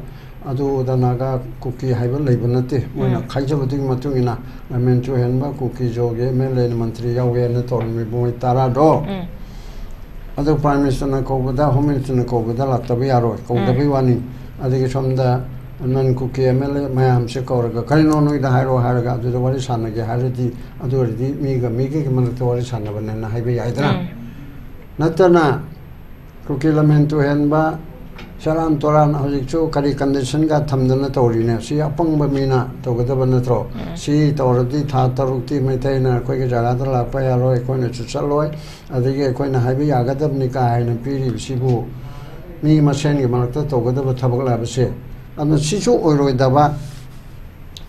ꯑꯗꯨꯗ ꯅꯥꯒꯥ ꯀꯨꯀꯤ ꯍꯥꯏꯕ ꯂꯩꯕ ꯅꯠꯇꯦ꯫ ꯃꯣꯏꯅ ꯎꯝ꯫ ꯈꯥꯏꯖꯕꯗꯨꯒꯤ ꯃꯇꯨꯡ ꯏꯟꯅ ꯂꯥꯃꯦꯟ ꯆꯨꯍꯦꯟꯕ ꯀꯨꯀꯤ ꯖꯣꯒꯤ ꯑꯦꯝ ꯑꯦꯜ ꯑꯦꯅ ꯃꯟꯇ꯭ꯔꯤ ꯌꯥꯎꯒꯦꯅ ꯇꯧꯔꯝꯃꯤ ꯃꯣꯏ ꯇꯔꯥꯗꯣ꯫ ꯎꯝ꯫ ꯑꯗꯨ ꯄ꯭ꯔꯥꯏꯝ ꯃꯤꯅꯤꯁꯇꯔꯅ ꯀꯧꯕꯗ, ꯍꯣꯝ ꯃꯤꯅꯤꯁꯇꯔꯅ ꯀꯧꯕꯗ ꯂꯥꯛꯇꯕ ꯌꯥꯔꯣꯏ, ꯀꯧꯗꯕꯩ ꯎꯝ꯫ ꯋꯥꯅꯤ꯫ ꯑꯗꯒꯤ ꯁꯣꯝꯗ ꯅꯟ ꯀꯨꯀꯤ ꯑꯦꯝ ꯑꯦꯜ ꯑꯦ ꯃꯌꯥꯝꯁꯦ ꯀꯧꯔꯒ, "ꯀꯔꯤꯅꯣ ꯅꯣꯏꯗ ꯍꯥꯏꯔꯣ?" ꯍꯥꯏꯔꯒ ꯑꯗꯨꯗ ꯋꯥꯔꯤ ꯁꯥꯟꯅꯒꯦ ꯍꯥꯏꯔꯗꯤ, ꯑꯗꯨ ꯑꯣꯏꯔꯗꯤ ꯃꯤꯒ ꯃꯤꯒꯤ ꯃꯔꯛꯇ ꯋꯥꯔꯤ ꯁꯥꯟꯅꯕꯅꯦꯅ ꯍꯥꯏꯕ ꯌꯥꯏꯗꯅ꯫ ꯎꯝ꯫ ꯅꯠꯇꯅ ꯀꯨꯀꯤ ꯂꯥꯃꯦꯟ ꯆꯨꯍꯦꯟꯕ, ꯁꯦꯔꯥꯟ ꯇꯨꯔꯥꯟ ꯍꯧꯖꯤꯛꯁꯨ ꯀꯔꯤ ꯀꯟꯗꯤꯁꯟꯒ ꯊꯝꯗꯅ ꯇꯧꯔꯤꯅꯦ꯫ ꯁꯤ ꯑꯄꯪꯕ ꯃꯤꯅ ꯇꯧꯒꯗꯕ ꯅꯠꯇ꯭ꯔꯣ? ꯎꯝ꯫ ꯁꯤ ꯇꯧꯔꯗꯤ ꯊꯥ ꯇꯔꯨꯛꯇꯤ ꯃꯩꯇꯩꯅ ꯑꯩꯈꯣꯏꯒꯤ ꯖꯒꯥꯗ ꯂꯥꯛꯄ ꯌꯥꯔꯣꯏ, ꯑꯩꯈꯣꯏꯅꯁꯨ ꯆꯠꯂꯣꯏ꯫ ꯑꯗꯒꯤ ꯑꯩꯈꯣꯏꯅ ꯍꯥꯏꯕ ꯌꯥꯒꯗꯕꯅꯤ ꯀꯥ ꯍꯥꯏꯅ ꯄꯤꯔꯤꯕꯁꯤꯕꯨ ꯃꯤ ꯃꯁꯦꯟꯒꯤ ꯃꯔꯛꯇ ꯇꯧꯒꯗꯕ ꯊꯕꯛ ꯍꯥꯏꯕꯁꯦ꯫ ꯑꯗꯨꯅ ꯁꯤꯁꯨ ꯑꯣꯏꯔꯣꯏꯗꯕ꯫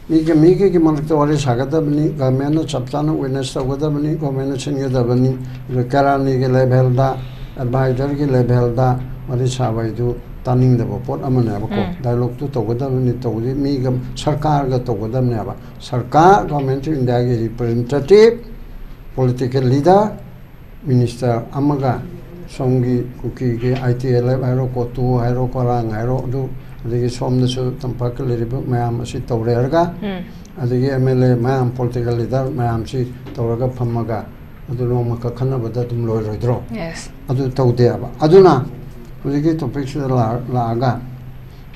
ꯃꯤꯒ ꯃꯤꯒꯤ ꯃꯔꯛꯇ ꯋꯥꯔꯤ ꯁꯥꯒꯗꯕꯅꯤ, ꯒꯚꯔꯟꯃꯦꯟꯠꯅ ꯆꯞ ꯆꯥꯅ ꯋꯤꯠꯅꯦꯁ ꯇꯧꯒꯗꯕꯅꯤ, ꯒꯚꯔꯟꯃꯦꯟꯠꯅ ꯁꯤꯟꯒꯗꯕꯅꯤ꯫ ꯑꯗꯨ ꯀꯦꯔꯥꯅꯤꯒꯤ ꯂꯦꯚꯦꯜꯗ, ꯑꯦꯗꯚꯥꯏꯖꯔꯒꯤ ꯂꯦꯚꯦꯜꯗ ꯋꯥꯔꯤ ꯁꯥꯕ ꯍꯥꯏꯗꯨ ꯇꯥꯅꯤꯡꯗꯕ ꯄꯣꯠ ꯑꯃꯅꯦꯕꯀꯣ꯫ ꯎꯝ꯫ ꯗꯥꯏꯂꯣꯒꯇꯨ ꯇꯧꯒꯗꯕꯅꯤ, ꯇꯧꯕꯗꯤ ꯃꯤꯒ, ꯁꯔꯀꯥꯔꯒ ꯇꯧꯒꯗꯕꯅꯦꯕ꯫ ꯁꯔꯀꯥꯔ, ꯒꯚꯔꯟꯃꯦꯟꯠ ꯑꯣꯐ ꯏꯟꯗꯤꯌꯥꯒꯤ ꯔꯤꯄ꯭ꯔꯖꯦꯟꯇꯦꯇꯤꯚ, ꯄꯣꯂꯤꯇꯤꯀꯦꯜ ꯂꯤꯗꯔ, ꯃꯤꯅꯤꯁꯇꯔ ꯑꯃꯒ ꯁꯣꯝꯒꯤ ꯀꯨꯀꯤꯒꯤ ꯑꯥꯏ ꯇꯤ ꯑꯦꯜ ꯑꯦꯐ ꯍꯥꯏꯔꯣ, ꯀꯣꯇꯨ ꯍꯥꯏꯔꯣ, ꯀꯣꯔꯥꯡ ꯍꯥꯏꯔꯣ, ꯑꯗꯨ, ꯑꯗꯒꯤ ꯁꯣꯝꯗꯁꯨ ꯇꯝꯄꯥꯛꯀꯤ ꯂꯩꯔꯤꯕ ꯃꯌꯥꯝ ꯑꯁꯤ ꯇꯧꯔꯦꯔꯒ, ꯎꯝ꯫ ꯑꯗꯒꯤ ꯑꯦꯝ ꯑꯦꯜ ꯑꯦ ꯃꯌꯥꯝ, ꯄꯣꯂꯤꯇꯤꯀꯦꯜ ꯂꯤꯗꯔ ꯃꯌꯥꯝꯁꯤ ꯇꯧꯔꯒ ꯐꯝꯃꯒ ꯑꯗꯨ ꯅꯣꯡꯃ ꯀꯛꯈꯟꯅꯕꯗ ꯑꯗꯨꯝ ꯂꯣꯏꯔꯣꯏꯗ꯭ꯔꯣ? ꯌꯦꯁ꯫ ꯑꯗꯨ ꯇꯧꯗꯦꯕ꯫ ꯑꯗꯨꯅ ꯍꯧꯖꯤꯛꯀꯤ ꯇꯣꯄꯤꯛꯁꯤꯗ ꯂꯥ-, ꯂꯥꯛꯑꯒ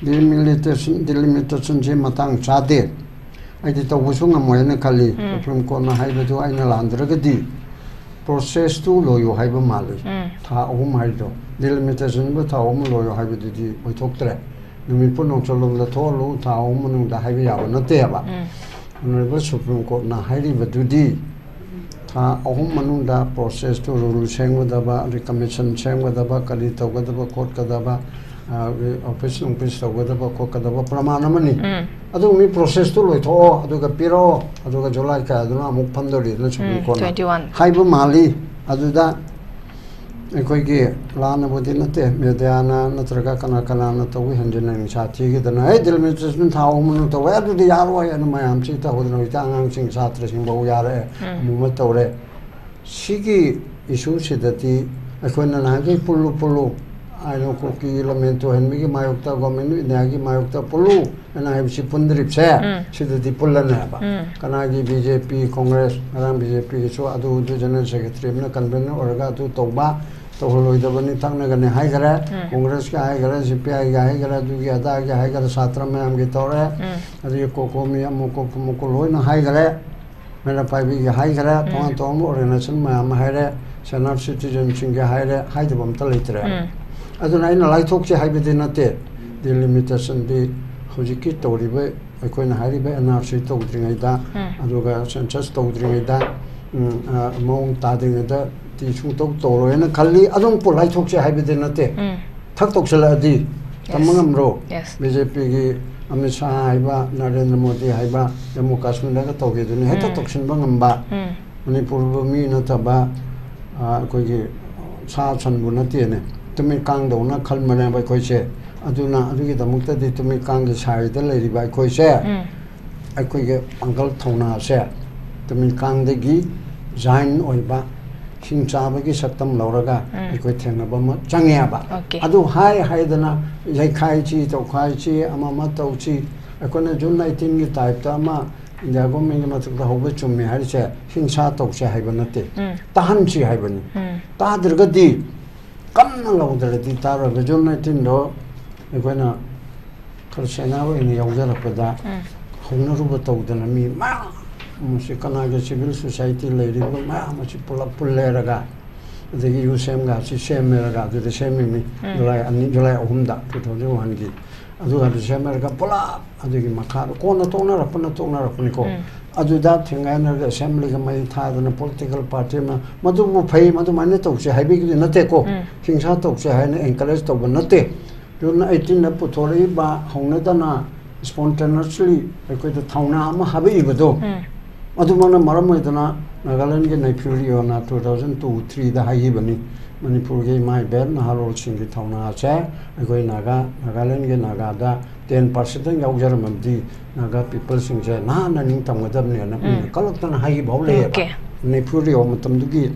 ꯗꯤꯂꯤꯃꯤꯇꯦꯁꯟ, ꯗꯤꯂꯤꯃꯤꯇꯦꯁꯟꯁꯤ ꯃꯇꯥꯡ ꯆꯥꯗꯦ꯫ ꯑꯩꯗꯤ ꯇꯧꯕꯁꯨ ꯉꯝꯃꯣꯏ ꯍꯥꯏꯅ ꯈꯜꯂꯤ꯫ ꯎꯝ꯫ ꯁꯨꯄ꯭ꯔꯤꯝ ꯀꯣꯔꯠꯅ ꯍꯥꯏꯕꯗꯨ ꯑꯩꯅ ꯂꯥꯟꯗ꯭ꯔꯒꯗꯤ ꯄ꯭ꯔꯣꯁꯦꯁꯇꯨ ꯂꯣꯏꯌꯨ ꯍꯥꯏꯕ ꯃꯥꯜꯂꯤ꯫ ꯎꯝ꯫ ꯊꯥ ꯑꯍꯨꯝ ꯍꯥꯏꯔꯤꯗꯣ, ꯗꯤꯂꯤꯃꯤꯇꯦꯁꯟꯕꯨ ꯊꯥ ꯑꯍꯨꯝ ꯂꯣꯏꯌꯨ ꯍꯥꯏꯕꯗꯨꯗꯤ ꯑꯣꯏꯊꯣꯛꯇ꯭ꯔꯦ꯫ ꯅꯨꯃꯤꯠꯄꯨ ꯅꯣꯡꯆꯣꯂꯣꯝꯗ ꯊꯣꯛꯍꯜꯂꯨ, ꯊꯥ ꯑꯍꯨꯝ ꯃꯅꯨꯡꯗ ꯍꯥꯏꯕ ꯌꯥꯕ ꯅꯠꯇꯦꯕ꯫ ꯎꯝ꯫ ꯑꯣꯅꯔꯦꯕꯜ ꯁꯨꯄ꯭ꯔꯤꯝ ꯀꯣꯔꯠꯅ ꯍꯥꯏꯔꯤꯕꯗꯨꯗꯤ ꯊꯥ ꯑꯍꯨꯝ ꯃꯅꯨꯡꯗ ꯄ꯭ꯔꯣꯁꯦꯁꯇꯨ, ꯔꯨꯜ ꯁꯦꯝꯒꯗꯕ, ꯑꯗꯩ ꯀꯃꯤꯁꯟ ꯁꯦꯝꯒꯗꯕ, ꯀꯔꯤ ꯇꯧꯒꯗꯕ ꯈꯣꯠꯀꯗꯕ, ꯑ, ꯑꯣꯐꯤꯁ ꯅꯨꯡꯐꯤꯁ ꯇꯧꯒꯗꯕ ꯈꯣꯠꯀꯗꯕ ꯄ꯭ꯔꯃꯥꯟ ꯑꯃꯅꯤ꯫ ꯎꯝ꯫ ꯑꯗꯨ ꯃꯤ ꯄ꯭ꯔꯣꯁꯦꯁꯇꯨ ꯂꯣꯏꯊꯣꯛꯑꯣ, ꯑꯗꯨꯒ ꯄꯤꯔꯛꯑꯣ, ꯑꯗꯨꯒ ꯖꯨꯂꯥꯏ ꯀꯌꯥꯗꯅꯣ ꯑꯃꯨꯛ ꯐꯝꯗꯣꯔꯤꯗꯅ ꯁꯨꯄ꯭ꯔꯤꯝ ꯎꯝ, ꯀꯣꯔꯠꯅ twenty one꯫ ꯍꯥꯏꯕ ꯃꯥꯜꯂꯤ꯫ ꯑꯗꯨꯗ ꯑꯩꯈꯣꯏꯒꯤ ꯂꯥꯟꯅꯕꯨꯗꯤ ꯅꯠꯇꯦ, ꯃꯦꯗꯤꯌꯥꯅ ꯅꯠꯇ꯭ꯔꯒ ꯀꯅꯥ ꯀꯅꯥꯅ ꯇꯧꯏ ꯍꯟꯖꯤꯟꯅ ꯅꯤꯡꯁꯥ ꯊꯤꯈꯤꯗꯅ, "ꯑꯦ, ꯗꯤꯂꯤꯃꯤꯇꯦꯁꯟ ꯊꯥ ꯑꯍꯨꯝ ꯃꯅꯨꯡ ꯇꯧꯋꯦ, ꯑꯗꯨꯗꯤ ꯌꯥꯔꯣꯏ" ꯍꯥꯏꯅ ꯃꯌꯥꯝꯁꯤ ꯇꯧꯗꯅ, ꯍꯧꯖꯤꯛꯇꯤ ꯑꯉꯥꯡꯁꯤꯡ, ꯁꯥꯇ꯭ꯔꯁꯤꯡ ꯐꯥꯎ ꯌꯥꯔꯛꯑꯦ, ꯎꯝ꯫ ꯑꯃꯨꯛ ꯑꯃ ꯇꯧꯔꯦ꯫ ꯁꯤꯒꯤ ꯏꯁꯨꯁꯤꯗꯗꯤ ꯑꯩꯈꯣꯏꯅ ꯅꯍꯥꯟꯈꯩ ꯄꯨꯜꯂꯨ ꯄꯨꯜꯂꯨ, ꯑꯩꯅ ꯀꯨꯀꯤ ꯂꯝꯍꯦꯟ ꯇꯨꯍꯟꯕꯒꯤ ꯃꯥꯌꯣꯛꯇ, ꯒꯣꯔꯃꯦꯟ ꯑꯣꯐ ꯏꯟꯗꯤꯌꯥꯒꯤ ꯃꯥꯌꯣꯛꯇ ꯄꯨꯜꯂꯨ ꯍꯥꯏꯅ ꯍꯥꯏꯕꯁꯤ ꯄꯨꯟꯗ꯭ꯔꯤꯕꯁꯦ, ꯎꯝ꯫ ꯁꯤꯗꯗꯤ ꯄꯨꯜꯂꯅꯦꯕ꯫ ꯎꯝ꯫ ꯀꯅꯥꯒꯤ ꯕꯤ ꯖꯦ ꯄꯤ, ꯀꯣꯡꯒ꯭ꯔꯦꯁ, ꯉꯔꯥꯡ ꯕꯤ ꯖꯦ ꯄꯤꯒꯤꯁꯨ ꯑꯗꯨ, ꯑꯗꯨ ꯖꯦꯅꯔꯦꯜ ꯁꯦꯀ꯭ꯔꯦꯇꯔꯤ ꯑꯃꯅ ꯀꯟꯚꯦꯅꯔ ꯑꯣꯏꯔꯒ ꯑꯗꯨ ꯇꯧꯕ, ꯇꯧꯍꯜꯂꯣꯏꯗꯕꯅꯤ ꯊꯛꯅꯒꯅꯤ ꯍꯥꯏꯈꯔꯦ, ꯎꯝ꯫ ꯀꯣꯡꯒ꯭ꯔꯦꯁꯀꯤ ꯍꯥꯏꯈꯔꯦ, ꯁꯤ ꯄꯤ ꯑꯥꯏꯒꯤ ꯍꯥꯏꯈꯔꯦ, ꯑꯗꯨꯒꯤ ꯑꯗꯥꯒꯤ ꯍꯥꯏꯈꯔꯦ, ꯁꯥꯇ꯭ꯔ ꯃꯌꯥꯝꯒꯤ ꯇꯧꯔꯦ, ꯎꯝ꯫ ꯑꯗꯒꯤ ꯀꯣꯀꯣꯃꯤ ꯑꯃꯨꯛ ꯀꯣꯀꯣ ꯃꯨꯀꯣ ꯂꯣꯏꯅ ꯍꯥꯏꯈꯔꯦ꯫ ꯃꯩꯔꯥ ꯄꯥꯏꯕꯤꯒꯤ ꯍꯥꯏꯈꯔꯦ, ꯎꯝ꯫ ꯇꯣꯉꯥꯟ ꯇꯣꯉꯥꯟꯕ ꯑꯣꯔꯒꯅꯥꯏꯖꯦꯁꯟ ꯃꯌꯥꯝ ꯑꯃ ꯍꯥꯏꯔꯦ, ꯁꯦꯅꯥꯞ ꯁꯤꯇꯤꯖꯟꯁꯤꯡꯒꯤ ꯍꯥꯏꯔꯦ, ꯍꯥꯏꯗꯕ ꯑꯝꯇ ꯂꯩꯇ꯭ꯔꯦ꯫ ꯎꯝ꯫ ꯑꯗꯨꯅ ꯑꯩꯅ ꯂꯥꯏꯊꯣꯛꯁꯦ ꯍꯥꯏꯕꯗꯤ ꯅꯠꯇꯦ, ꯗꯤꯂꯤꯃꯤꯇꯦꯁꯟꯗꯤ ꯍꯧꯖꯤꯛꯀꯤ ꯇꯧꯔꯤꯕ, ꯑꯩꯈꯣꯏꯅ ꯍꯥꯏꯔꯤꯕ ꯑꯦꯟ ꯑꯥꯔ ꯁꯤ ꯇꯧꯗ꯭ꯔꯤꯉꯩꯗ, ꯎꯝ꯫ ꯑꯗꯨꯒ ꯁꯦꯟꯁꯁ ꯇꯧꯗ꯭ꯔꯤꯉꯩꯗ, ꯎꯝ, ꯑ, ꯃꯑꯣꯡ ꯇꯥꯗ꯭ꯔꯤꯉꯩꯗ ꯇꯤ ꯁꯨꯡꯇꯧ ꯇꯧꯔꯣꯏꯅ ꯈꯜꯂꯤ꯫ ꯑꯗꯨꯝ ꯄꯣꯠ ꯂꯥꯏꯊꯣꯛꯁꯦ ꯍꯥꯏꯕꯗꯤ ꯅꯠꯇꯦ꯫ ꯎꯝ꯫ ꯊꯛ ꯇꯧꯁꯜꯂꯛꯑꯗꯤ ꯇꯝꯕ Yes. ꯉꯝꯕ꯭ꯔꯣ? Yes. ꯕꯤ ꯖꯦ ꯄꯤꯒꯤ ꯑꯃꯤꯠ ꯁꯥꯍ ꯍꯥꯏꯕ, ꯅꯔꯦꯟꯗ꯭ꯔ ꯃꯣꯗꯤ ꯍꯥꯏꯕ, ꯖꯝꯃꯨ ꯀꯥꯁꯃꯤꯔꯗꯒ ꯇꯧꯈꯤꯗꯨꯅꯤ꯫ ꯍꯦꯛꯇ ꯎꯝ꯫ ꯇꯧꯁꯤꯟꯕ ꯉꯝꯕ꯫ ꯎꯝ꯫ ꯃꯅꯤꯄꯨꯔꯕꯨ ꯃꯤ ꯅꯠꯇꯕ, ꯑ, ꯑꯩꯈꯣꯏꯒꯤ ꯁꯥ ꯁꯟꯕꯨ ꯅꯠꯇꯦꯅꯦ꯫ ꯇꯨꯃꯤꯠ ꯀꯥꯡꯗꯧꯅ ꯈꯟꯕꯅꯦꯕ ꯑꯩꯈꯣꯏꯁꯦ꯫ ꯑꯗꯨꯅ ꯑꯗꯨꯒꯤꯗꯃꯛꯇꯗꯤ ꯇꯨꯃꯤꯠ ꯀꯥꯡꯒꯤ ꯁꯥꯏꯗ ꯂꯩꯔꯤꯕ ꯑꯩꯈꯣꯏꯁꯦ, ꯎꯝ꯫ ꯑꯩꯈꯣꯏꯒꯤ ꯄꯥꯡꯒꯜ ꯊꯧꯅꯥꯁꯦ ꯇꯨꯃꯤꯠ ꯀꯥꯡꯗꯒꯤ ꯖꯥꯏꯟ ꯑꯣꯏꯕ ꯍꯤꯡ ꯆꯥꯕꯒꯤ ꯁꯛꯇꯝ ꯂꯧꯔꯒ ꯎꯝ꯫ ꯑꯩꯈꯣꯏ ꯊꯦꯡꯅꯕ ꯑꯃ ꯆꯪꯉꯦꯕ꯫ Okay. ꯑꯗꯨ ꯍꯥꯏ ꯍꯥꯏꯗꯅ ꯌꯩꯈꯥꯏꯁꯤ, ꯇꯧꯈꯥꯏꯁꯤ, ꯑꯃ ꯑꯃ ꯇꯧꯁꯤ, ꯑꯩꯈꯣꯏꯅ ꯖꯨꯟ ꯑꯩꯠꯇꯤꯟꯒꯤ ꯇꯥꯏꯞꯇ ꯑꯃ ꯏꯟꯗꯤꯌꯥ ꯒꯣꯔꯃꯦꯟꯒꯤ ꯃꯊꯛꯇ ꯍꯧꯕ ꯆꯨꯝꯃꯤ ꯍꯥꯏꯔꯤꯁꯦ ꯍꯤꯡꯁꯥ ꯇꯧꯁꯦ ꯍꯥꯏꯕ ꯅꯠꯇꯦ, ꯎꯝ꯫ ꯇꯥꯍꯟꯁꯤ ꯍꯥꯏꯕꯅꯤ꯫ ꯎꯝ꯫ ꯇꯥꯗ꯭ꯔꯒꯗꯤ, ꯀꯟꯅ ꯂꯧꯗ꯭ꯔꯗꯤ ꯇꯥꯔꯣꯏꯕ꯫ ꯖꯨꯟ ꯑꯩꯠꯇꯤꯟꯗꯣ ꯑꯩꯈꯣꯏꯅ ꯈꯔ ꯁꯦꯟꯅꯕ ꯑꯣꯏꯅ ꯌꯥꯎꯖꯔꯛꯄꯗ ꯎꯝ꯫ ꯍꯧꯅꯔꯨꯕ ꯇꯧꯗꯅ ꯃꯤ ꯃꯌꯥꯝ ꯑꯃꯁꯤ ꯀꯅꯥꯒꯤ ꯁꯤꯚꯤꯜ ꯁꯣꯁꯥꯏꯇꯤ ꯂꯩꯔꯤꯕ ꯃꯌꯥꯝ ꯑꯁꯤ ꯄꯨꯂꯞ ꯄꯨꯜꯂꯦꯔꯒ, ꯑꯗꯒꯤ ꯌꯨ ꯁꯦꯝꯒꯁꯤ ꯁꯦꯝꯃꯦꯔꯒ ꯑꯗꯨꯗ ꯁꯦꯝꯃꯤꯃꯤ꯫ ꯎꯝ꯫ ꯖꯨꯂꯥꯏ ꯑꯅꯤ, ꯖꯨꯂꯥꯏ ꯑꯍꯨꯝꯗ, ꯇꯨ ꯊꯥꯎꯖꯟ ꯋꯥꯟꯒꯤ꯫ ꯑꯗꯨꯒ ꯑꯗꯨ ꯁꯦꯝꯃꯦꯔꯒ ꯄꯨꯂꯞ ꯑꯗꯨꯒꯤ ꯃꯈꯥꯗ ꯀꯣꯟꯅ ꯇꯣꯛꯅꯔꯛꯄꯅ ꯇꯣꯛꯅꯔꯛꯄꯅꯤꯀꯣ꯫ ꯎꯝ꯫ ꯑꯗꯨꯗ ꯊꯦꯡꯒꯥꯏꯅꯔꯒ ꯑꯦꯁꯦꯝꯕ꯭ꯂꯤꯒ ꯃꯩ ꯊꯥꯗꯅ ꯄꯣꯂꯤꯇꯤꯀꯦꯜ ꯄꯥꯔꯇꯤ ꯑꯃ, ꯃꯗꯨꯕꯨ ꯐꯩ, ꯃꯗꯨꯃꯥꯏꯅ ꯇꯧꯁꯦ ꯍꯥꯏꯕꯒꯤꯗꯤ ꯅꯠꯇꯦꯀꯣ꯫ ꯎꯝ꯫ ꯍꯤꯡꯁꯥ ꯇꯧꯁꯦ ꯍꯥꯏꯅ ꯑꯦꯟꯀꯔꯦꯖ ꯇꯧꯕ ꯅꯠꯇꯦ꯫ ꯖꯨꯟ ꯑꯩꯠꯇꯤꯟꯗ ꯄꯨꯊꯣꯔꯛꯏꯕ ꯍꯧꯅꯗꯅ ꯁ꯭ꯄꯣꯟꯇꯦꯅꯁꯂꯤ ꯑꯩꯈꯣꯏꯗ ꯊꯧꯅꯥ ꯑꯃ ꯍꯥꯞꯄꯛꯏꯕꯗꯣ, ꯎꯝ꯫ ꯑꯗꯨꯃꯛꯅ ꯃꯔꯝ ꯑꯣꯏꯗꯅ ꯅꯥꯒꯥꯂꯦꯟꯒꯤ ꯅꯩꯐꯤꯌꯨ ꯔꯤꯑꯣꯅ ꯇꯨ ꯊꯥꯎꯖꯟ ꯇꯨ ꯊ꯭ꯔꯤꯗ ꯍꯥꯏꯈꯤꯕꯅꯤ, ꯃꯅꯤꯄꯨꯔꯒꯤ ꯏꯃꯥ ꯏꯕꯦꯜ ꯅꯍꯥꯔꯣꯜꯁꯤꯡꯒꯤ ꯊꯧꯅꯥꯁꯦ ꯑꯩꯈꯣꯏ ꯅꯥꯒꯥ, ꯅꯥꯒꯥꯂꯦꯟꯒꯤ ꯅꯥꯒꯥꯗ ꯇꯦꯟ ꯄꯥꯔꯁꯦꯟꯇꯪ ꯌꯥꯎꯖꯔꯝꯃꯕꯗꯤ ꯅꯥꯒꯥ ꯄꯤꯄꯜꯁꯤꯡꯁꯦ ꯅꯍꯥꯟꯅ ꯅꯤꯡꯇꯝꯒꯗꯕꯅꯦꯅ ꯃꯤꯅ ꯎꯝ꯫ ꯀꯜꯂꯛꯇꯅ ꯍꯥꯏꯈꯤꯕ ꯐꯥꯎ ꯂꯩꯌꯦꯕ꯫ Okay. ꯅꯩꯐꯤꯌꯨ ꯔꯤꯑꯣ ꯃꯇꯝꯗꯨꯒꯤ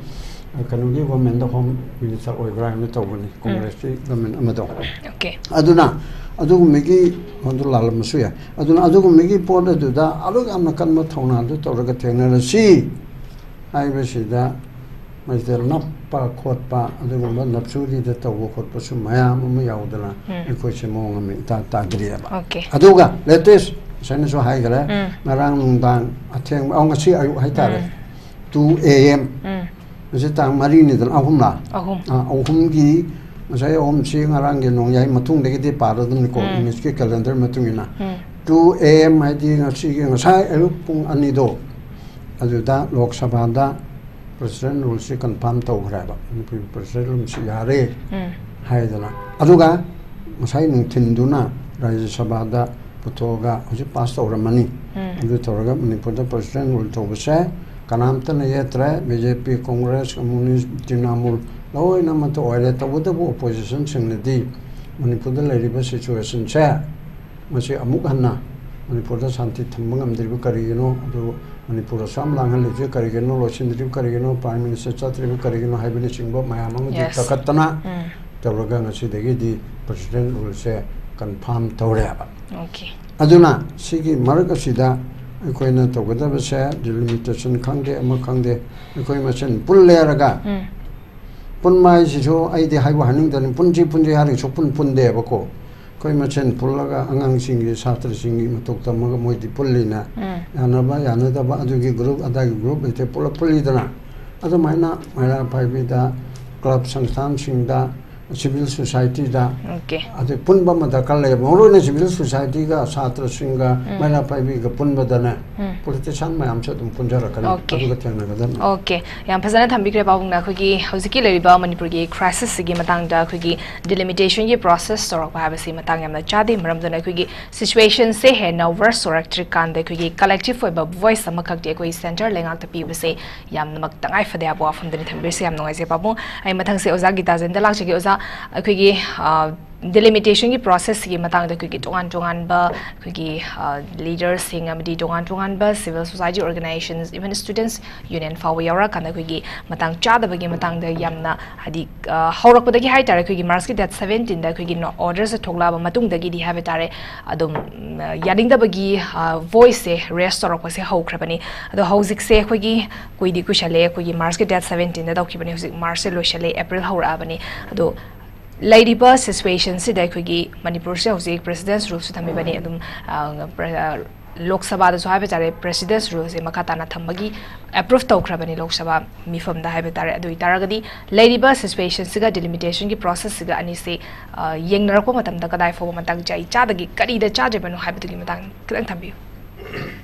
ꯀꯩꯅꯣꯒꯤ ꯒꯣꯔꯃꯦꯟꯗ ꯍꯣꯝ ꯃꯤꯅꯤꯁꯇꯔ ꯑꯣꯏꯕ꯭ꯔꯥ ꯍꯥꯏꯅ ꯇꯧꯕꯅꯤ, ꯀꯣꯡꯒ꯭ꯔꯦꯁꯀꯤ ꯒꯣꯔꯃꯦꯟ ꯑꯃꯗꯣ꯫ ꯑꯣꯀꯦ꯫ ꯑꯗꯨꯅ ꯑꯗꯨꯒꯨꯝꯕꯒꯤ, ꯑꯗꯨ ꯂꯥꯜꯂꯝꯕꯁꯨ ꯌꯥꯏ꯫ ꯑꯗꯨꯅ ꯑꯗꯨꯒꯨꯝꯕꯒꯤ ꯄꯣꯠ ꯑꯗꯨꯗ ꯑꯗꯨꯛ ꯌꯥꯝꯅ ꯀꯟꯕ ꯊꯧꯅꯥꯗꯨ ꯇꯧꯔꯒ ꯊꯦꯡꯅꯔꯁꯤ ꯍꯥꯏꯕꯁꯤꯗ, ꯃꯁꯤꯗ ꯅꯞꯄ ꯈꯣꯠꯄ, ꯑꯗꯨꯒꯨꯝꯕ ꯅꯞꯁꯨꯔꯤꯗ ꯇꯧꯕ ꯈꯣꯠꯄꯁꯨ ꯃꯌꯥꯝ ꯑꯃ ꯌꯥꯎꯗꯅ, ꯎꯝ꯫ ꯑꯩꯈꯣꯏꯁꯦ ꯃꯑꯣꯡ ꯑꯃ ꯏꯇꯥ ꯇꯥꯗ꯭ꯔꯤꯑꯕ꯫ ꯑꯣꯀꯦ꯫ ꯑꯗꯨꯒ latest, ꯉꯁꯥꯏꯅꯁꯨ ꯍꯥꯏꯈ꯭ꯔꯦ, ꯎꯝ꯫ ꯉꯔꯥꯡ ꯅꯨꯡꯗꯥꯡ ꯑꯊꯦꯡꯕ, ꯑꯧ, ꯉꯁꯤ ꯑꯌꯨꯛ ꯍꯥꯏꯇꯥꯔꯦ, ꯎꯝ꯫ two A M, ꯎꯝ꯫ ꯉꯁꯤ ꯇꯥꯡ ꯃꯔꯤꯅꯤꯗꯅ, ꯑꯍꯨꯝꯂꯥ? ꯑꯍꯨꯝ꯫ ꯑꯥ, ꯑꯍꯨꯝꯒꯤ, ꯉꯁꯥꯏ ꯑꯍꯨꯝꯁꯤ ꯉꯔꯥꯡꯒꯤ ꯅꯣꯡꯌꯥꯏ ꯃꯇꯨꯡꯗꯒꯤꯗꯤ ꯄꯥꯔꯗꯕꯅꯤꯀꯣ, ꯎꯝ꯫ ꯏꯪꯂꯤꯁꯀꯤ ꯀꯦꯂꯦꯟꯗꯔ ꯃꯇꯨꯡ ꯏꯟꯅ꯫ ꯎꯝ꯫ Two A M ꯍꯥꯏꯗꯤ ꯉꯁꯤꯒꯤ, ꯉꯁꯥꯏ ꯑꯌꯨꯛ ꯄꯨꯡ ꯑꯅꯤꯗꯣ, ꯑꯗꯨꯗ ꯂꯣꯛ ꯁꯚꯥꯗ president ruleꯁꯤ confirm ꯇꯧꯈ꯭ꯔꯦꯕ, ꯃꯅꯤꯄꯨꯔꯒꯤ president ruleꯁꯤ ꯌꯥꯔꯦ ꯎꯝ꯫ ꯍꯥꯏꯗꯅ꯫ ꯑꯗꯨꯒ ꯉꯁꯥꯏ ꯅꯨꯡꯊꯤꯟꯗꯨꯅ ꯔꯥꯖ꯭ꯌ ꯁꯚꯥꯗ ꯄꯨꯊꯣꯛꯑꯒ ꯍꯧꯖꯤꯛ pass ꯇꯧꯔꯝꯃꯅꯤ꯫ ꯎꯝ꯫ ꯑꯗꯨ ꯇꯧꯔꯒ ꯃꯅꯤꯄꯨꯔꯗ president rule ꯇꯧꯕꯁꯦ ꯀꯅꯥꯝꯇꯅ ꯌꯦꯠꯇ꯭ꯔꯦ, B J P, Congress, Communist, Trinamool ꯂꯣꯏꯅꯃꯛꯇ ꯑꯣꯏꯔꯦ꯫ ꯇꯧꯕꯇꯕꯨ oppositionꯁꯤꯡꯅꯗꯤ ꯃꯅꯤꯄꯨꯔꯗ ꯂꯩꯔꯤꯕ situationꯁꯦ, ꯃꯁꯤ ꯑꯃꯨꯛ ꯍꯟꯅ ꯃꯅꯤꯄꯨꯔꯗ ꯁꯥꯟꯇꯤ ꯊꯝꯕ ꯉꯝꯗ꯭ꯔꯤꯕ ꯀꯔꯤꯒꯤꯅꯣ, ꯑꯗꯨ ꯃꯅꯤꯄꯨꯔ ꯑꯁꯨꯛ ꯌꯥꯝ ꯂꯥꯡꯍꯜꯂꯤꯕꯁꯦ ꯀꯔꯤꯒꯤꯅꯣ, ꯂꯣꯏꯁꯤꯟꯗ꯭ꯔꯤꯕ ꯀꯔꯤꯒꯤꯅꯣ, prime minister ꯆꯠꯇ꯭ꯔꯤꯕ ꯀꯔꯤꯒꯤꯅꯣ ꯍꯥꯏꯕꯅꯆꯤꯡꯕ ꯃꯌꯥꯝ ꯑꯃꯗꯤ Yes. ꯀꯥꯈꯠꯇꯅ ꯎꯝ꯫ ꯇꯧꯔꯒ ꯉꯁꯤꯗꯒꯤꯗꯤ president ruleꯁꯦ confirm ꯇꯧꯔꯦꯕ꯫ ꯑꯣꯀꯦ꯫ ꯑꯗꯨꯅ ꯁꯤꯒꯤ ꯃꯔꯛ ꯑꯁꯤꯗ ꯑꯩꯈꯣꯏꯅ ꯇꯧꯒꯗꯕꯁꯦ, delimitation ꯈꯪꯗꯦ, ꯑꯃ ꯈꯪꯗꯦ, ꯑꯩꯈꯣꯏ ꯃꯁꯦꯟ ꯄꯨꯜꯂꯦꯔꯒ, ꯎꯝ꯫ ꯄꯨꯟꯕ ꯍꯥꯏꯁꯤꯁꯨ ꯑꯩꯗꯤ ꯍꯥꯏꯕꯨ ꯍꯥꯏꯅꯤꯡꯗꯅꯤ, ꯄꯨꯟꯁꯤ ꯄꯨꯟꯁꯤ ꯍꯥꯏꯔꯒꯁꯨ ꯄꯨꯟ ꯄꯨꯟꯗꯦꯕꯀꯣ꯫ ꯑꯩꯈꯣꯏ ꯃꯁꯦꯟ ꯄꯨꯜꯂꯒ ꯑꯉꯥꯡꯁꯤꯡꯒꯤ, ꯁꯥꯇ꯭ꯔꯁꯤꯡꯒꯤ ꯃꯇꯧ ꯇꯝꯃꯒ ꯃꯣꯏꯗꯤ ꯄꯨꯜꯂꯤꯅ, ꯎꯝ꯫ ꯌꯥꯅꯕ ꯌꯥꯅꯗꯕ, ꯑꯗꯨꯒꯤ group ꯑꯗꯥꯒꯤ group ꯂꯩꯇꯦ, ꯄꯨꯂꯞ ꯄꯨꯜꯂꯤꯗꯅ꯫ ꯑꯗꯨꯃꯥꯏꯅ ꯃꯩꯔꯥ ꯄꯥꯏꯕꯤꯗ, club ꯁꯪꯁꯊꯥꯟꯁꯤꯡꯗ, civil societyꯗ, ꯑꯣꯀꯦ꯫ ꯑꯗꯩ ꯄꯨꯟꯕ ꯑꯃ ꯗꯔꯀꯥꯔ ꯂꯩꯌꯦꯕ꯫ ꯃꯔꯨꯑꯣꯏꯅ civil societyꯒ, ꯁꯥꯇ꯭ꯔꯁꯤꯡꯒ, ꯎꯝ꯫ ꯃꯩꯔꯥ ꯄꯥꯏꯕꯤꯒ ꯄꯨꯟꯕꯗꯅꯦ, ꯎꯝ꯫ politician ꯃꯌꯥꯝꯁꯨ ꯑꯗꯨꯝ ꯄꯨꯟꯖꯔꯛꯀꯅꯤ, ꯑꯣꯀꯦ꯫ ꯑꯗꯨꯒ ꯊꯦꯡꯅꯒꯗꯕꯅꯤ꯫ ꯑꯣꯀꯦ꯫ ꯌꯥꯝ ꯐꯖꯅ ꯊꯝꯕꯤꯈ꯭ꯔꯦ ꯄꯥꯕꯨꯡꯅ꯫ ꯑꯩꯈꯣꯏꯒꯤ ꯍꯧꯖꯤꯛꯀꯤ ꯂꯩꯔꯤꯕ ꯃꯅꯤꯄꯨꯔꯒꯤ crisisꯁꯤꯒꯤ ꯃꯇꯥꯡꯗ ꯑꯩꯈꯣꯏꯒꯤ delimitation process ꯇꯧꯔꯛꯄ ꯍꯥꯏꯕꯁꯤ ꯃꯇꯥꯡ ꯌꯥꯝꯅ ꯆꯥꯗꯦ, ꯃꯔꯝꯗꯨꯅ ꯑꯩꯈꯣꯏꯒꯤ situationꯁꯦ ꯍꯦꯟꯅ worse ꯑꯣꯏꯔꯛꯇ꯭ꯔꯤꯀꯥꯟꯗ ꯑꯩꯈꯣꯏꯒꯤ collective ꯑꯣꯏꯕ voice ꯑꯃꯈꯛꯇꯤ ꯑꯩꯈꯣꯏ centre ꯂꯩꯉꯥꯛꯇ ꯄꯤꯕꯁꯦ ꯌꯥꯝꯅꯃꯛ ꯇꯉꯥꯏ ꯐꯗꯦ ꯍꯥꯏꯕ ꯋꯥꯐꯝꯗꯨꯅꯤ ꯊꯝꯕꯤꯔꯤꯁꯦ꯫ ꯌꯥꯝ ꯅꯨꯡꯉꯥꯏꯖꯩ ꯄꯥꯕꯨꯡ꯫ ꯑꯩ ꯃꯊꯪꯁꯦ ꯑꯣꯖꯥ ꯒꯤꯇꯥꯖꯦꯟꯗ ꯂꯥꯛꯆꯒꯦ꯫ ꯑꯣꯖꯥ, ꯑꯩꯈꯣꯏꯒꯤ, ꯑ, ꯗꯤꯂꯤꯃꯤꯇꯦꯁꯟꯒꯤ ꯄ꯭ꯔꯣꯁꯦꯁꯁꯤꯒꯤ ꯃꯇꯥꯡꯗ ꯑꯩꯈꯣꯏꯒꯤ ꯇꯣꯉꯥꯟ ꯇꯣꯉꯥꯟꯕ ꯑꯩꯈꯣꯏꯒꯤ ꯂꯤꯗꯔꯁꯤꯡ ꯑꯃꯗꯤ ꯇꯣꯉꯥꯟ ꯇꯣꯉꯥꯟꯕ civil society organisations, even students union ꯐꯥꯎꯕ ꯌꯥꯎꯔꯀꯥꯟꯗ ꯑꯩꯈꯣꯏꯒꯤ ꯃꯇꯥꯡ ꯆꯥꯗꯕꯒꯤ ꯃꯇꯥꯡꯗ ꯌꯥꯝꯅ ꯍꯥꯏꯗꯤ ꯍꯧꯔꯛꯄꯗꯒꯤ ꯍꯥꯏꯇꯥꯔꯦ, ꯑꯩꯈꯣꯏꯒꯤ ꯃꯥꯔꯁꯀꯤ ꯗꯦꯠ ꯁꯚꯦꯟꯇꯤꯟꯗ ꯑꯩꯈꯣꯏꯒꯤ ꯑꯣꯔꯗꯔꯁꯦ ꯊꯣꯛꯂꯛꯑꯕ ꯃꯇꯨꯡꯗꯒꯤꯗꯤ ꯍꯥꯏꯕ ꯇꯥꯔꯦ, ꯑꯗꯨꯝ ꯌꯥꯅꯤꯡꯗꯕꯒꯤ ꯚꯣꯏꯁꯁꯦ ꯔꯦꯁ ꯇꯧꯔꯛꯄꯁꯦ ꯍꯧꯈ꯭ꯔꯕꯅꯤ꯫ ꯑꯗꯣ ꯍꯧꯖꯤꯛꯁꯦ ꯑꯩꯈꯣꯏꯒꯤ ꯀꯨꯏꯗꯤ ꯀꯨꯏꯁꯜꯂꯦ, ꯑꯩꯈꯣꯏꯒꯤ ꯃꯥꯔꯁꯀꯤ ꯗꯦꯠ ꯁꯚꯦꯟꯇꯤꯟꯗ ꯇꯧꯈꯤꯕꯅꯤ, ꯍꯧꯖꯤꯛ ꯃꯥꯔꯁꯁꯦ ꯂꯣꯏꯁꯜꯂꯦ, ꯑꯦꯄ꯭ꯔꯤꯜ ꯍꯧꯔꯛꯑꯕꯅꯤ꯫ ꯑꯗꯣ ꯂꯩꯔꯤꯕ ꯁꯤꯆꯨꯋꯦꯁꯟꯁꯤꯗ ꯑꯩꯈꯣꯏꯒꯤ ꯃꯅꯤꯄꯨꯔꯁꯦ ꯍꯧꯖꯤꯛ ꯄ꯭ꯔꯦꯁꯤꯗꯦꯟꯁ ꯔꯨꯜꯁꯨ ꯊꯝꯃꯤꯕꯅꯤ, ꯑꯗꯨꯝ ꯂꯣꯛ ꯁꯚꯥꯗꯁꯨ ꯍꯥꯏꯕ ꯇꯥꯔꯦ, ꯄ꯭ꯔꯦꯁꯤꯗꯦꯟꯁ ꯔꯨꯜꯁꯦ ꯃꯈꯥ ꯇꯥꯅ ꯊꯝꯕꯒꯤ ꯑꯦꯄ꯭ꯔꯨꯞ ꯇꯧꯈ꯭ꯔꯕꯅꯤ ꯂꯣꯛ ꯁꯚꯥ ꯃꯤꯐꯝꯗ ꯍꯥꯏꯕ ꯇꯥꯔꯦ꯫ ꯑꯗꯨ ꯑꯣꯏꯇꯥꯔꯒꯗꯤ ꯂꯩꯔꯤꯕ ꯁꯤꯆꯨꯋꯦꯁꯟꯁꯤꯒ ꯗꯤꯂꯤꯃꯤꯇꯦꯁꯟꯒꯤ ꯄ꯭ꯔꯣꯁꯦꯁꯁꯤꯒ ꯑꯅꯤꯁꯤ ꯌꯦꯡꯅꯔꯛꯄ ꯃꯇꯝꯗ ꯀꯗꯥꯏ ꯐꯥꯎꯕ ꯃꯇꯥꯡ ꯆꯥꯏ ꯆꯥꯗꯒꯦ, ꯀꯔꯤꯗ ꯆꯥꯗ꯭ꯔꯤꯕꯅꯣ ꯍꯥꯏꯕꯗꯨꯒꯤ ꯃꯇꯥꯡ ꯈꯤꯇꯪ ꯊꯝꯕꯤꯌꯨ꯫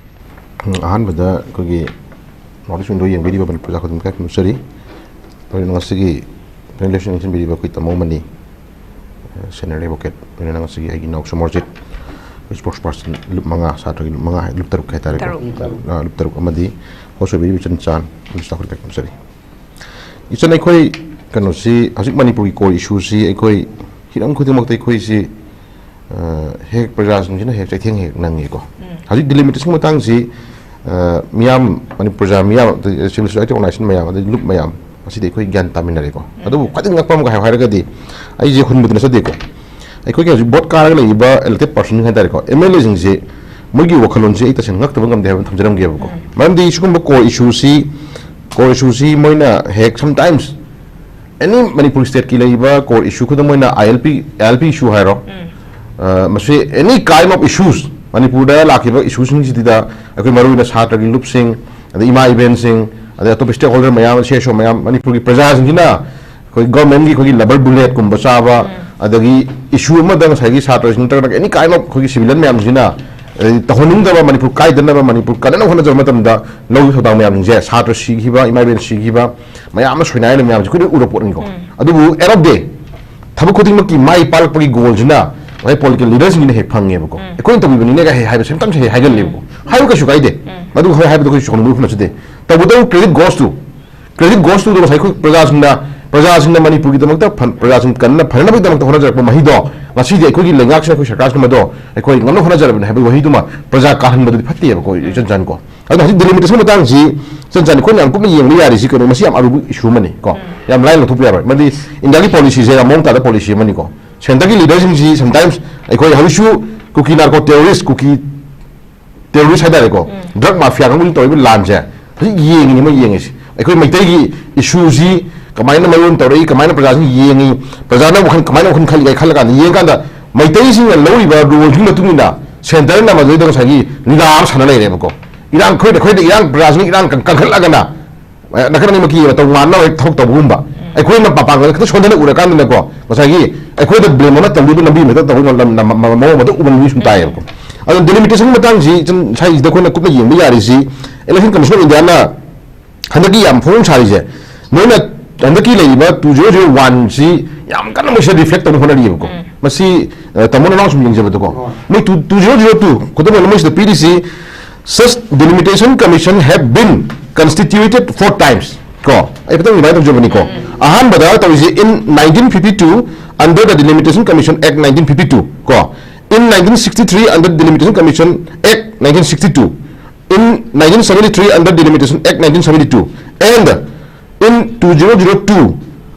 ꯑꯍꯥꯟꯕꯗ ꯑꯩꯈꯣꯏꯒꯤ ꯅꯣꯔꯠ ꯏꯁ ꯋꯤꯟꯗꯣ ꯌꯦꯡꯕꯤꯔꯤꯕ ꯃꯅꯤꯄꯨꯔ ꯄ꯭ꯔꯖꯥ ꯈꯨꯗꯤꯡꯃꯛ ꯏꯀꯥꯏ ꯈꯨꯝꯅꯖꯔꯤ꯫ ꯑꯗꯨꯒ ꯉꯁꯤꯒꯤ ꯄ꯭ꯔꯖꯦꯟꯇꯦꯁꯟ ꯁꯤꯟꯕꯤꯔꯤꯕ ꯑꯩꯈꯣꯏ ꯇꯥꯃꯣ ꯑꯃꯅꯤ, ꯁꯦꯅꯤꯌꯔ ꯑꯦꯗꯚꯣꯀꯦꯠ, ꯂꯣꯏꯅꯅ ꯉꯁꯤꯒꯤ ꯑꯩꯒꯤ ꯏꯅꯥꯎ ꯁꯣꯃꯣꯔꯖꯤꯠ, ꯏꯁꯄꯣꯛꯁ ꯄꯥꯔꯁꯟ ꯂꯨꯞ ꯃꯉꯥ, ꯁꯥꯇ꯭ꯔꯒꯤ ꯂꯨꯞ ꯃꯉꯥ, ꯂꯨꯞ ꯇꯔꯨꯛ ꯍꯥꯏꯇꯥꯔꯦꯀꯣ꯫ ꯇꯔꯨꯛ꯫ ꯑ, ꯂꯨꯞ ꯇꯔꯨꯛ ꯑꯃꯗꯤ ꯍꯣꯁ ꯑꯣꯏꯕꯤꯔꯤꯕ ꯏꯆꯟ ꯆꯥꯟ, ꯃꯤꯁ ꯇꯥꯈꯨꯜ ꯏꯀꯥꯏ ꯈꯨꯝꯅꯖꯔꯤ꯫ ꯏꯆꯟ, ꯑꯩꯈꯣꯏ ꯀꯩꯅꯣꯁꯤ, ꯍꯧꯖꯤꯛ ꯃꯅꯤꯄꯨꯔꯒꯤ ꯀꯣꯔ ꯏꯁꯨꯁꯤ ꯑꯩꯈꯣꯏ ꯍꯤꯔꯝ ꯈꯨꯗꯤꯡꯃꯛꯇ ꯑꯩꯈꯣꯏꯁꯤ ꯍꯦꯛ ꯄ꯭ꯔꯖꯥꯁꯤꯡꯁꯤꯅ ꯍꯦꯛ ꯆꯩꯊꯦꯡ ꯍꯦꯛ ꯅꯪꯉꯤꯀꯣ꯫ ꯍꯧꯖꯤꯛ ꯗꯤꯂꯤꯃꯤꯇꯦꯁꯟꯒꯤ ꯃꯇꯥꯡꯁꯤ, ꯃꯤꯌꯥꯝ, ꯃꯅꯤꯄꯨꯔ ꯄ꯭ꯔꯖꯥ ꯃꯤꯌꯥꯝ, ꯁꯤꯚꯤꯜ ꯁꯣꯁꯥꯏꯇꯤ ꯑꯣꯔꯒꯅꯥꯏꯖꯦꯁꯟ ꯃꯌꯥꯝ, ꯑꯗꯩ ꯂꯨꯞ ꯃꯌꯥꯝ, ꯃꯁꯤꯗꯤ ꯑꯩꯈꯣꯏ ꯒ꯭ꯌꯥꯟ ꯇꯥꯃꯤꯟꯅꯔꯦꯀꯣ꯫ ꯑꯗꯨꯕꯨ ꯈ꯭ꯋꯥꯏꯗꯒꯤ ꯉꯛꯄ ꯑꯃꯒ ꯍꯥꯏꯌꯨ ꯍꯥꯏꯔꯒꯗꯤ, ꯑꯩꯁꯦ ꯍꯨꯟꯕꯗꯤ ꯅꯠꯆꯗꯦꯀꯣ, ꯑꯩꯈꯣꯏꯒꯤ ꯍꯧꯖꯤꯛ ꯚꯣꯠ ꯀꯥꯔꯒ ꯂꯩꯔꯤꯕ ꯏꯂꯦꯛꯇꯦꯠ ꯄꯥꯔꯁꯟ ꯍꯥꯏꯇꯥꯔꯦꯀꯣ, ꯑꯦꯝ ꯑꯦꯜ ꯑꯦꯁꯤꯡꯁꯦ, ꯃꯣꯏꯒꯤ ꯋꯥꯈꯜꯂꯣꯟꯁꯦ ꯑꯩ ꯇꯁꯦꯡꯅ ꯉꯛꯇꯕ ꯉꯝꯗꯦ ꯍꯥꯏꯕ ꯑꯃ ꯊꯝꯖꯔꯝꯒꯦꯕꯀꯣ꯫ ꯃꯔꯝꯗꯤ ꯁꯤꯒꯨꯝꯕ ꯀꯣꯔ ꯏꯁꯨꯁꯤ, ꯀꯣꯔ ꯏꯁꯨꯁꯤ ꯃꯣꯏꯅ ꯍꯦꯛ ꯁꯝꯇꯥꯏꯝꯁ ꯑꯦꯅꯤ ꯃꯅꯤꯄꯨꯔ ꯁ꯭ꯇꯦꯠꯀꯤ ꯂꯩꯔꯤꯕ ꯀꯣꯔ ꯏꯁꯨ, ꯈꯨꯗꯝ ꯑꯣꯏꯅ ꯑꯥꯏ ꯑꯦꯜ ꯄꯤ, ꯑꯥꯏ ꯑꯦꯜ ꯄꯤ ꯏꯁꯨ ꯍꯥꯏꯔꯣ, ꯃꯁꯤ ꯑꯦꯅꯤ ꯀꯥꯏꯟ ꯑꯣꯐ ꯏꯁꯨꯁ, ꯃꯅꯤꯄꯨꯔꯗ ꯂꯥꯛꯈꯤꯕ ꯏꯁꯨꯁꯤꯡꯁꯤꯗ ꯑꯩꯈꯣꯏ ꯃꯔꯨꯑꯣꯏꯅ ꯁꯥꯇ꯭ꯔꯒꯤ ꯂꯨꯞꯁꯤꯡ, ꯑꯗꯩ ꯏꯃꯥ ꯏꯕꯦꯟꯁꯤꯡ, ꯑꯗꯩ ꯑꯇꯣꯞꯄ ꯁ꯭ꯇꯦꯛ ꯍꯣꯜꯗꯔ ꯃꯌꯥꯝ, ꯁꯤ ꯑꯦꯁ ꯑꯣ ꯃꯌꯥꯝ, ꯃꯅꯤꯄꯨꯔꯒꯤ ꯄ꯭ꯔꯖꯥꯁꯤꯡꯁꯤꯅ ꯑꯩꯈꯣꯏ ꯒꯣꯔꯃꯦꯟꯒꯤ ꯑꯩꯈꯣꯏꯒꯤ ꯂꯕꯔ ꯕꯨꯂꯦꯠꯀꯨꯝꯕ ꯆꯥꯕ, ꯑꯗꯒꯤ ꯏꯁꯨ ꯑꯃꯗ ꯉꯁꯥꯏꯒꯤ ꯁꯥꯇ꯭ꯔꯁꯤꯡ ꯅꯠꯇ꯭ꯔꯒꯅ ꯑꯦꯅꯤ ꯀꯥꯏꯟ ꯑꯣꯐ ꯑꯩꯈꯣꯏꯒꯤ ꯁꯤꯚꯤꯂꯤꯌꯟ ꯃꯌꯥꯝꯁꯤꯅ, ꯑꯗꯩ ꯇꯧꯍꯟꯅꯤꯡꯗꯕ, ꯃꯅꯤꯄꯨꯔ ꯀꯥꯏꯗꯅꯕ, ꯃꯅꯤꯄꯨꯔ ꯀꯟꯅꯅꯕ ꯍꯣꯠꯅꯖꯕ ꯃꯇꯝꯗ ꯂꯧꯔꯤꯕ ꯊꯧꯗꯥꯡ ꯃꯌꯥꯝꯁꯤꯡꯁꯦ, ꯁꯥꯇ꯭ꯔ ꯁꯤꯈꯤꯕ, ꯏꯃꯥ ꯏꯕꯦꯟ ꯁꯤꯈꯤꯕ, ꯃꯌꯥꯝ ꯑꯃ ꯁꯣꯏꯅꯥꯏꯔꯕ ꯃꯌꯥꯝꯁꯦ ꯑꯩꯈꯣꯏꯅ ꯎꯔ ꯄꯣꯠꯅꯤꯀꯣ꯫ ꯑꯗꯨꯕꯨ end of day ꯊꯕꯛ ꯈꯨꯗꯤꯡꯃꯛꯀꯤ ꯃꯥꯏ ꯄꯥꯛꯂꯛꯄꯒꯤ ꯒꯣꯜꯁꯤꯅ ꯉꯁꯥꯏ ꯄꯣꯂꯤꯇꯤꯀꯦꯜ ꯂꯤꯗꯔꯁꯤꯡꯁꯤꯅ ꯍꯦꯛ ꯐꯪꯉꯦꯕꯀꯣ꯫ ꯑꯩꯈꯣꯏꯅ ꯇꯧꯕꯤꯕꯅꯤꯅꯦꯒ ꯍꯦꯛ ꯍꯥꯏꯕ ꯁꯤꯝꯇꯝꯁꯦ ꯍꯦꯛ ꯍꯥꯏꯒꯜꯂꯦꯕꯀꯣ꯫ ꯍꯥꯏꯌꯨ, ꯀꯩꯁꯨ ꯀꯥꯏꯗꯦ꯫ ꯃꯗꯨ ꯍꯣꯏ ꯍꯥꯏꯕꯗꯣ ꯑꯩꯈꯣꯏ ꯁꯥꯎꯅꯤꯡꯕ ꯅꯠꯆꯗꯦ꯫ ꯇꯧꯕꯇꯕꯨ credit goes to, credit goes to ꯗꯣ ꯉꯁꯥꯏ ꯑꯩꯈꯣꯏ ꯄ꯭ꯔꯖꯥꯁꯤꯡꯅ ꯄ꯭ꯔꯖꯥꯁꯤꯡꯅ ꯃꯅꯤꯄꯨꯔꯒꯤꯗꯃꯛꯇ ꯐꯟ- ꯄ꯭ꯔꯖꯥꯁꯤꯡ ꯀꯟꯅ ꯐꯅꯅꯕꯒꯤꯗꯃꯛꯇ ꯍꯣꯠꯅꯖꯔꯛꯄ ꯃꯍꯩꯗꯣ ꯉꯁꯤꯗꯤ ꯑꯩꯈꯣꯏꯒꯤ ꯂꯩꯉꯥꯛꯁꯤꯅ, ꯑꯩꯈꯣꯏ ꯁꯔꯀꯥꯔꯁꯤꯅ ꯃꯗꯣ ꯑꯩꯈꯣꯏ ꯉꯝꯅ ꯍꯣꯠꯅꯖꯔꯕꯅꯤ ꯍꯥꯏꯕꯒꯤ ꯋꯥꯍꯩꯗꯨꯃ ꯄ꯭ꯔꯖꯥ ꯀꯥꯍꯟꯕꯗꯨꯗꯤ ꯐꯠꯇꯦꯕꯀꯣ, ꯏꯆꯟ ꯆꯟꯀꯣ꯫ ꯑꯗꯨꯅ ꯍꯧꯖꯤꯛ ꯗꯤꯂꯤꯃꯤꯇꯦꯁꯟ ꯃꯇꯥꯡꯁꯤ ꯏꯆꯟ ꯆꯟ ꯑꯩꯈꯣꯏꯅ ꯌꯥꯝ ꯀꯨꯞꯅ ꯌꯦꯡꯕ ꯌꯥꯔꯤꯁꯤ ꯀꯩꯅꯣ, ꯃꯁꯤ ꯌꯥꯝ ꯑꯔꯨꯕ ꯏꯁꯨ ꯑꯃꯅꯤ ꯀꯣ꯫ ꯌꯥꯝ ꯂꯥꯏꯅ ꯂꯧꯊꯣꯛꯄ ꯌꯥꯔꯣꯏ꯫ ꯃꯗꯤ ꯏꯟꯗꯤꯌꯥꯒꯤ ꯄꯣꯂꯤꯁꯤꯁꯦ ꯌꯥꯝ ꯃꯑꯣꯡ ꯇꯥꯗ ꯄꯣꯂꯤꯁꯤ ꯑꯃꯅꯤꯀꯣ꯫ ꯁꯦꯟꯇꯔꯒꯤ ꯂꯤꯗꯔꯁꯤꯡꯁꯤ sometimes ꯑꯩꯈꯣꯏ ꯍꯧꯖꯤꯛꯁꯨ ꯀꯨꯀꯤ ꯅꯥꯔꯀꯣ ꯇꯦꯔꯣꯔꯤꯁ, ꯀꯨꯀꯤ ꯇꯦꯔꯣꯔꯤꯁ ꯍꯥꯏꯇꯥꯔꯦꯀꯣ, ꯗ꯭ꯔꯒ ꯃꯥꯐꯤꯌꯥ ꯀꯥꯡꯕꯨꯅ ꯇꯧꯔꯤꯕ ꯂꯥꯟꯁꯦ ꯍꯧꯖꯤꯛ ꯌꯦꯡꯉꯤꯅꯤ, ꯃꯣꯏ ꯌꯦꯡꯉꯤꯁꯤ꯫ ꯑꯩꯈꯣꯏ ꯃꯩꯇꯩꯒꯤ ꯏꯁꯨꯁꯤ ꯀꯃꯥꯏꯅ ꯃꯌꯣꯟ ꯇꯧꯔꯛꯏ, ꯀꯃꯥꯏꯅ ꯄ꯭ꯔꯖꯥꯁꯤꯡ ꯌꯦꯡꯉꯤ, ꯄ꯭ꯔꯖꯥꯅ ꯋꯥꯈꯜ, ꯀꯃꯥꯏꯅ ꯋꯥꯈꯜ ꯈꯜꯂꯤ ꯀꯥꯏ ꯈꯜꯂ ꯀꯥꯟꯗ, ꯌꯦꯡꯀꯥꯟꯗ ꯃꯩꯇꯩꯁꯤꯡꯅ ꯂꯧꯔꯤꯕ ꯔꯣꯜꯁꯤꯒꯤ ꯃꯇꯨꯡ ꯏꯟꯅ ꯁꯦꯟꯇꯔꯅ ꯃꯗꯨꯗꯩꯗ ꯉꯁꯥꯏꯒꯤ ꯂꯤꯂꯥ ꯑꯃ ꯁꯥꯟꯅ ꯂꯩꯔꯦꯕꯀꯣ꯫ ꯏꯔꯥꯡ ꯑꯩꯈꯣꯏꯗ, ꯑꯩꯈꯣꯏꯗ ꯏꯔꯥꯡ, ꯄ꯭ꯔꯖꯥꯁꯤꯡꯅ ꯏꯔꯥꯡ ꯀꯟ-, ꯀꯟꯈꯠꯂꯒꯅ ꯅꯥꯀꯟ ꯑꯅꯤꯃꯛꯀꯤ ꯃꯇꯧ ꯃꯥꯟꯅꯕ ꯍꯦꯛ ꯊꯕꯛ ꯇꯧꯕꯒꯨꯝꯕ꯫ ꯑꯩꯈꯣꯏꯅ ꯃꯄꯥꯡꯒꯜ ꯈꯛꯇ ꯁꯣꯟꯊꯅ ꯎꯔꯀꯥꯟꯗꯅꯦꯀꯣ, ꯉꯁꯥꯏꯒꯤ ꯑꯩꯈꯣꯏꯗ ꯕ꯭ꯂꯦꯝ ꯑꯃ ꯇꯧꯗꯣꯏꯕ ꯂꯝꯕꯤ ꯑꯃ ꯍꯦꯛꯇ ꯇꯧꯕ ꯉꯝ-, ꯉꯝ-, ꯉꯝ-, ꯃꯑꯣꯡ ꯑꯃꯗ ꯎꯕ ꯃꯤ ꯁꯨꯝ ꯇꯥꯏꯌꯦꯕꯀꯣ꯫ ꯑꯗꯣ ꯗꯤꯂꯤꯃꯤꯇꯦꯁꯟ ꯃꯇꯥꯡꯁꯤ ꯁꯨꯝ ꯉꯁꯥꯏꯁꯤꯗ ꯑꯩꯈꯣꯏꯅ ꯀꯨꯞꯅ ꯌꯦꯡꯕ ꯌꯥꯔꯤꯁꯤ, Election Commission of Indiaꯅ ꯍꯟꯗꯛꯀꯤ ꯌꯥꯝ ꯐꯣꯡ ꯁꯥꯔꯤꯁꯦ, ꯃꯣꯏꯅ ꯍꯟꯗꯛꯀꯤ ꯂꯩꯔꯤꯕ two zero zero one ꯁꯤ ꯌꯥꯝ ꯀꯟꯅ ꯃꯣꯏꯁꯤꯗ ꯔꯤꯐ꯭ꯂꯦꯛ ꯇꯧꯅ ꯍꯣꯠꯅꯔꯤꯑꯕꯀꯣ꯫ ꯃꯁꯤ, ꯑ, ꯇꯥꯃꯣ ꯅꯅꯥꯎ ꯁꯨꯝ ꯌꯦꯡꯖꯕꯗꯀꯣ, ꯃꯣꯏ two, two zero zero two, ꯈꯨꯗꯝ ꯑꯣꯏꯅ ꯃꯣꯏꯁꯤꯗ ꯄꯤꯔꯤꯁꯤ, such delimitation commission have been constituted four times. ꯀꯣ, ꯑꯩ ꯈꯤꯇꯪ remind ꯇꯧꯖꯕꯅꯤꯀꯣ꯫ ꯑꯍꯥꯟꯕꯗ ꯇꯧꯔꯤꯁꯦ in nineteen fifty-two under the Delimitation Commission Act nineteen fifty-two ꯀꯣ, in nineteen sixty-three under Delimitation Commission Act nineteen sixty-two, in nineteen seventy-three under Delimitation Act nineteen seventy-two, and in two thousand two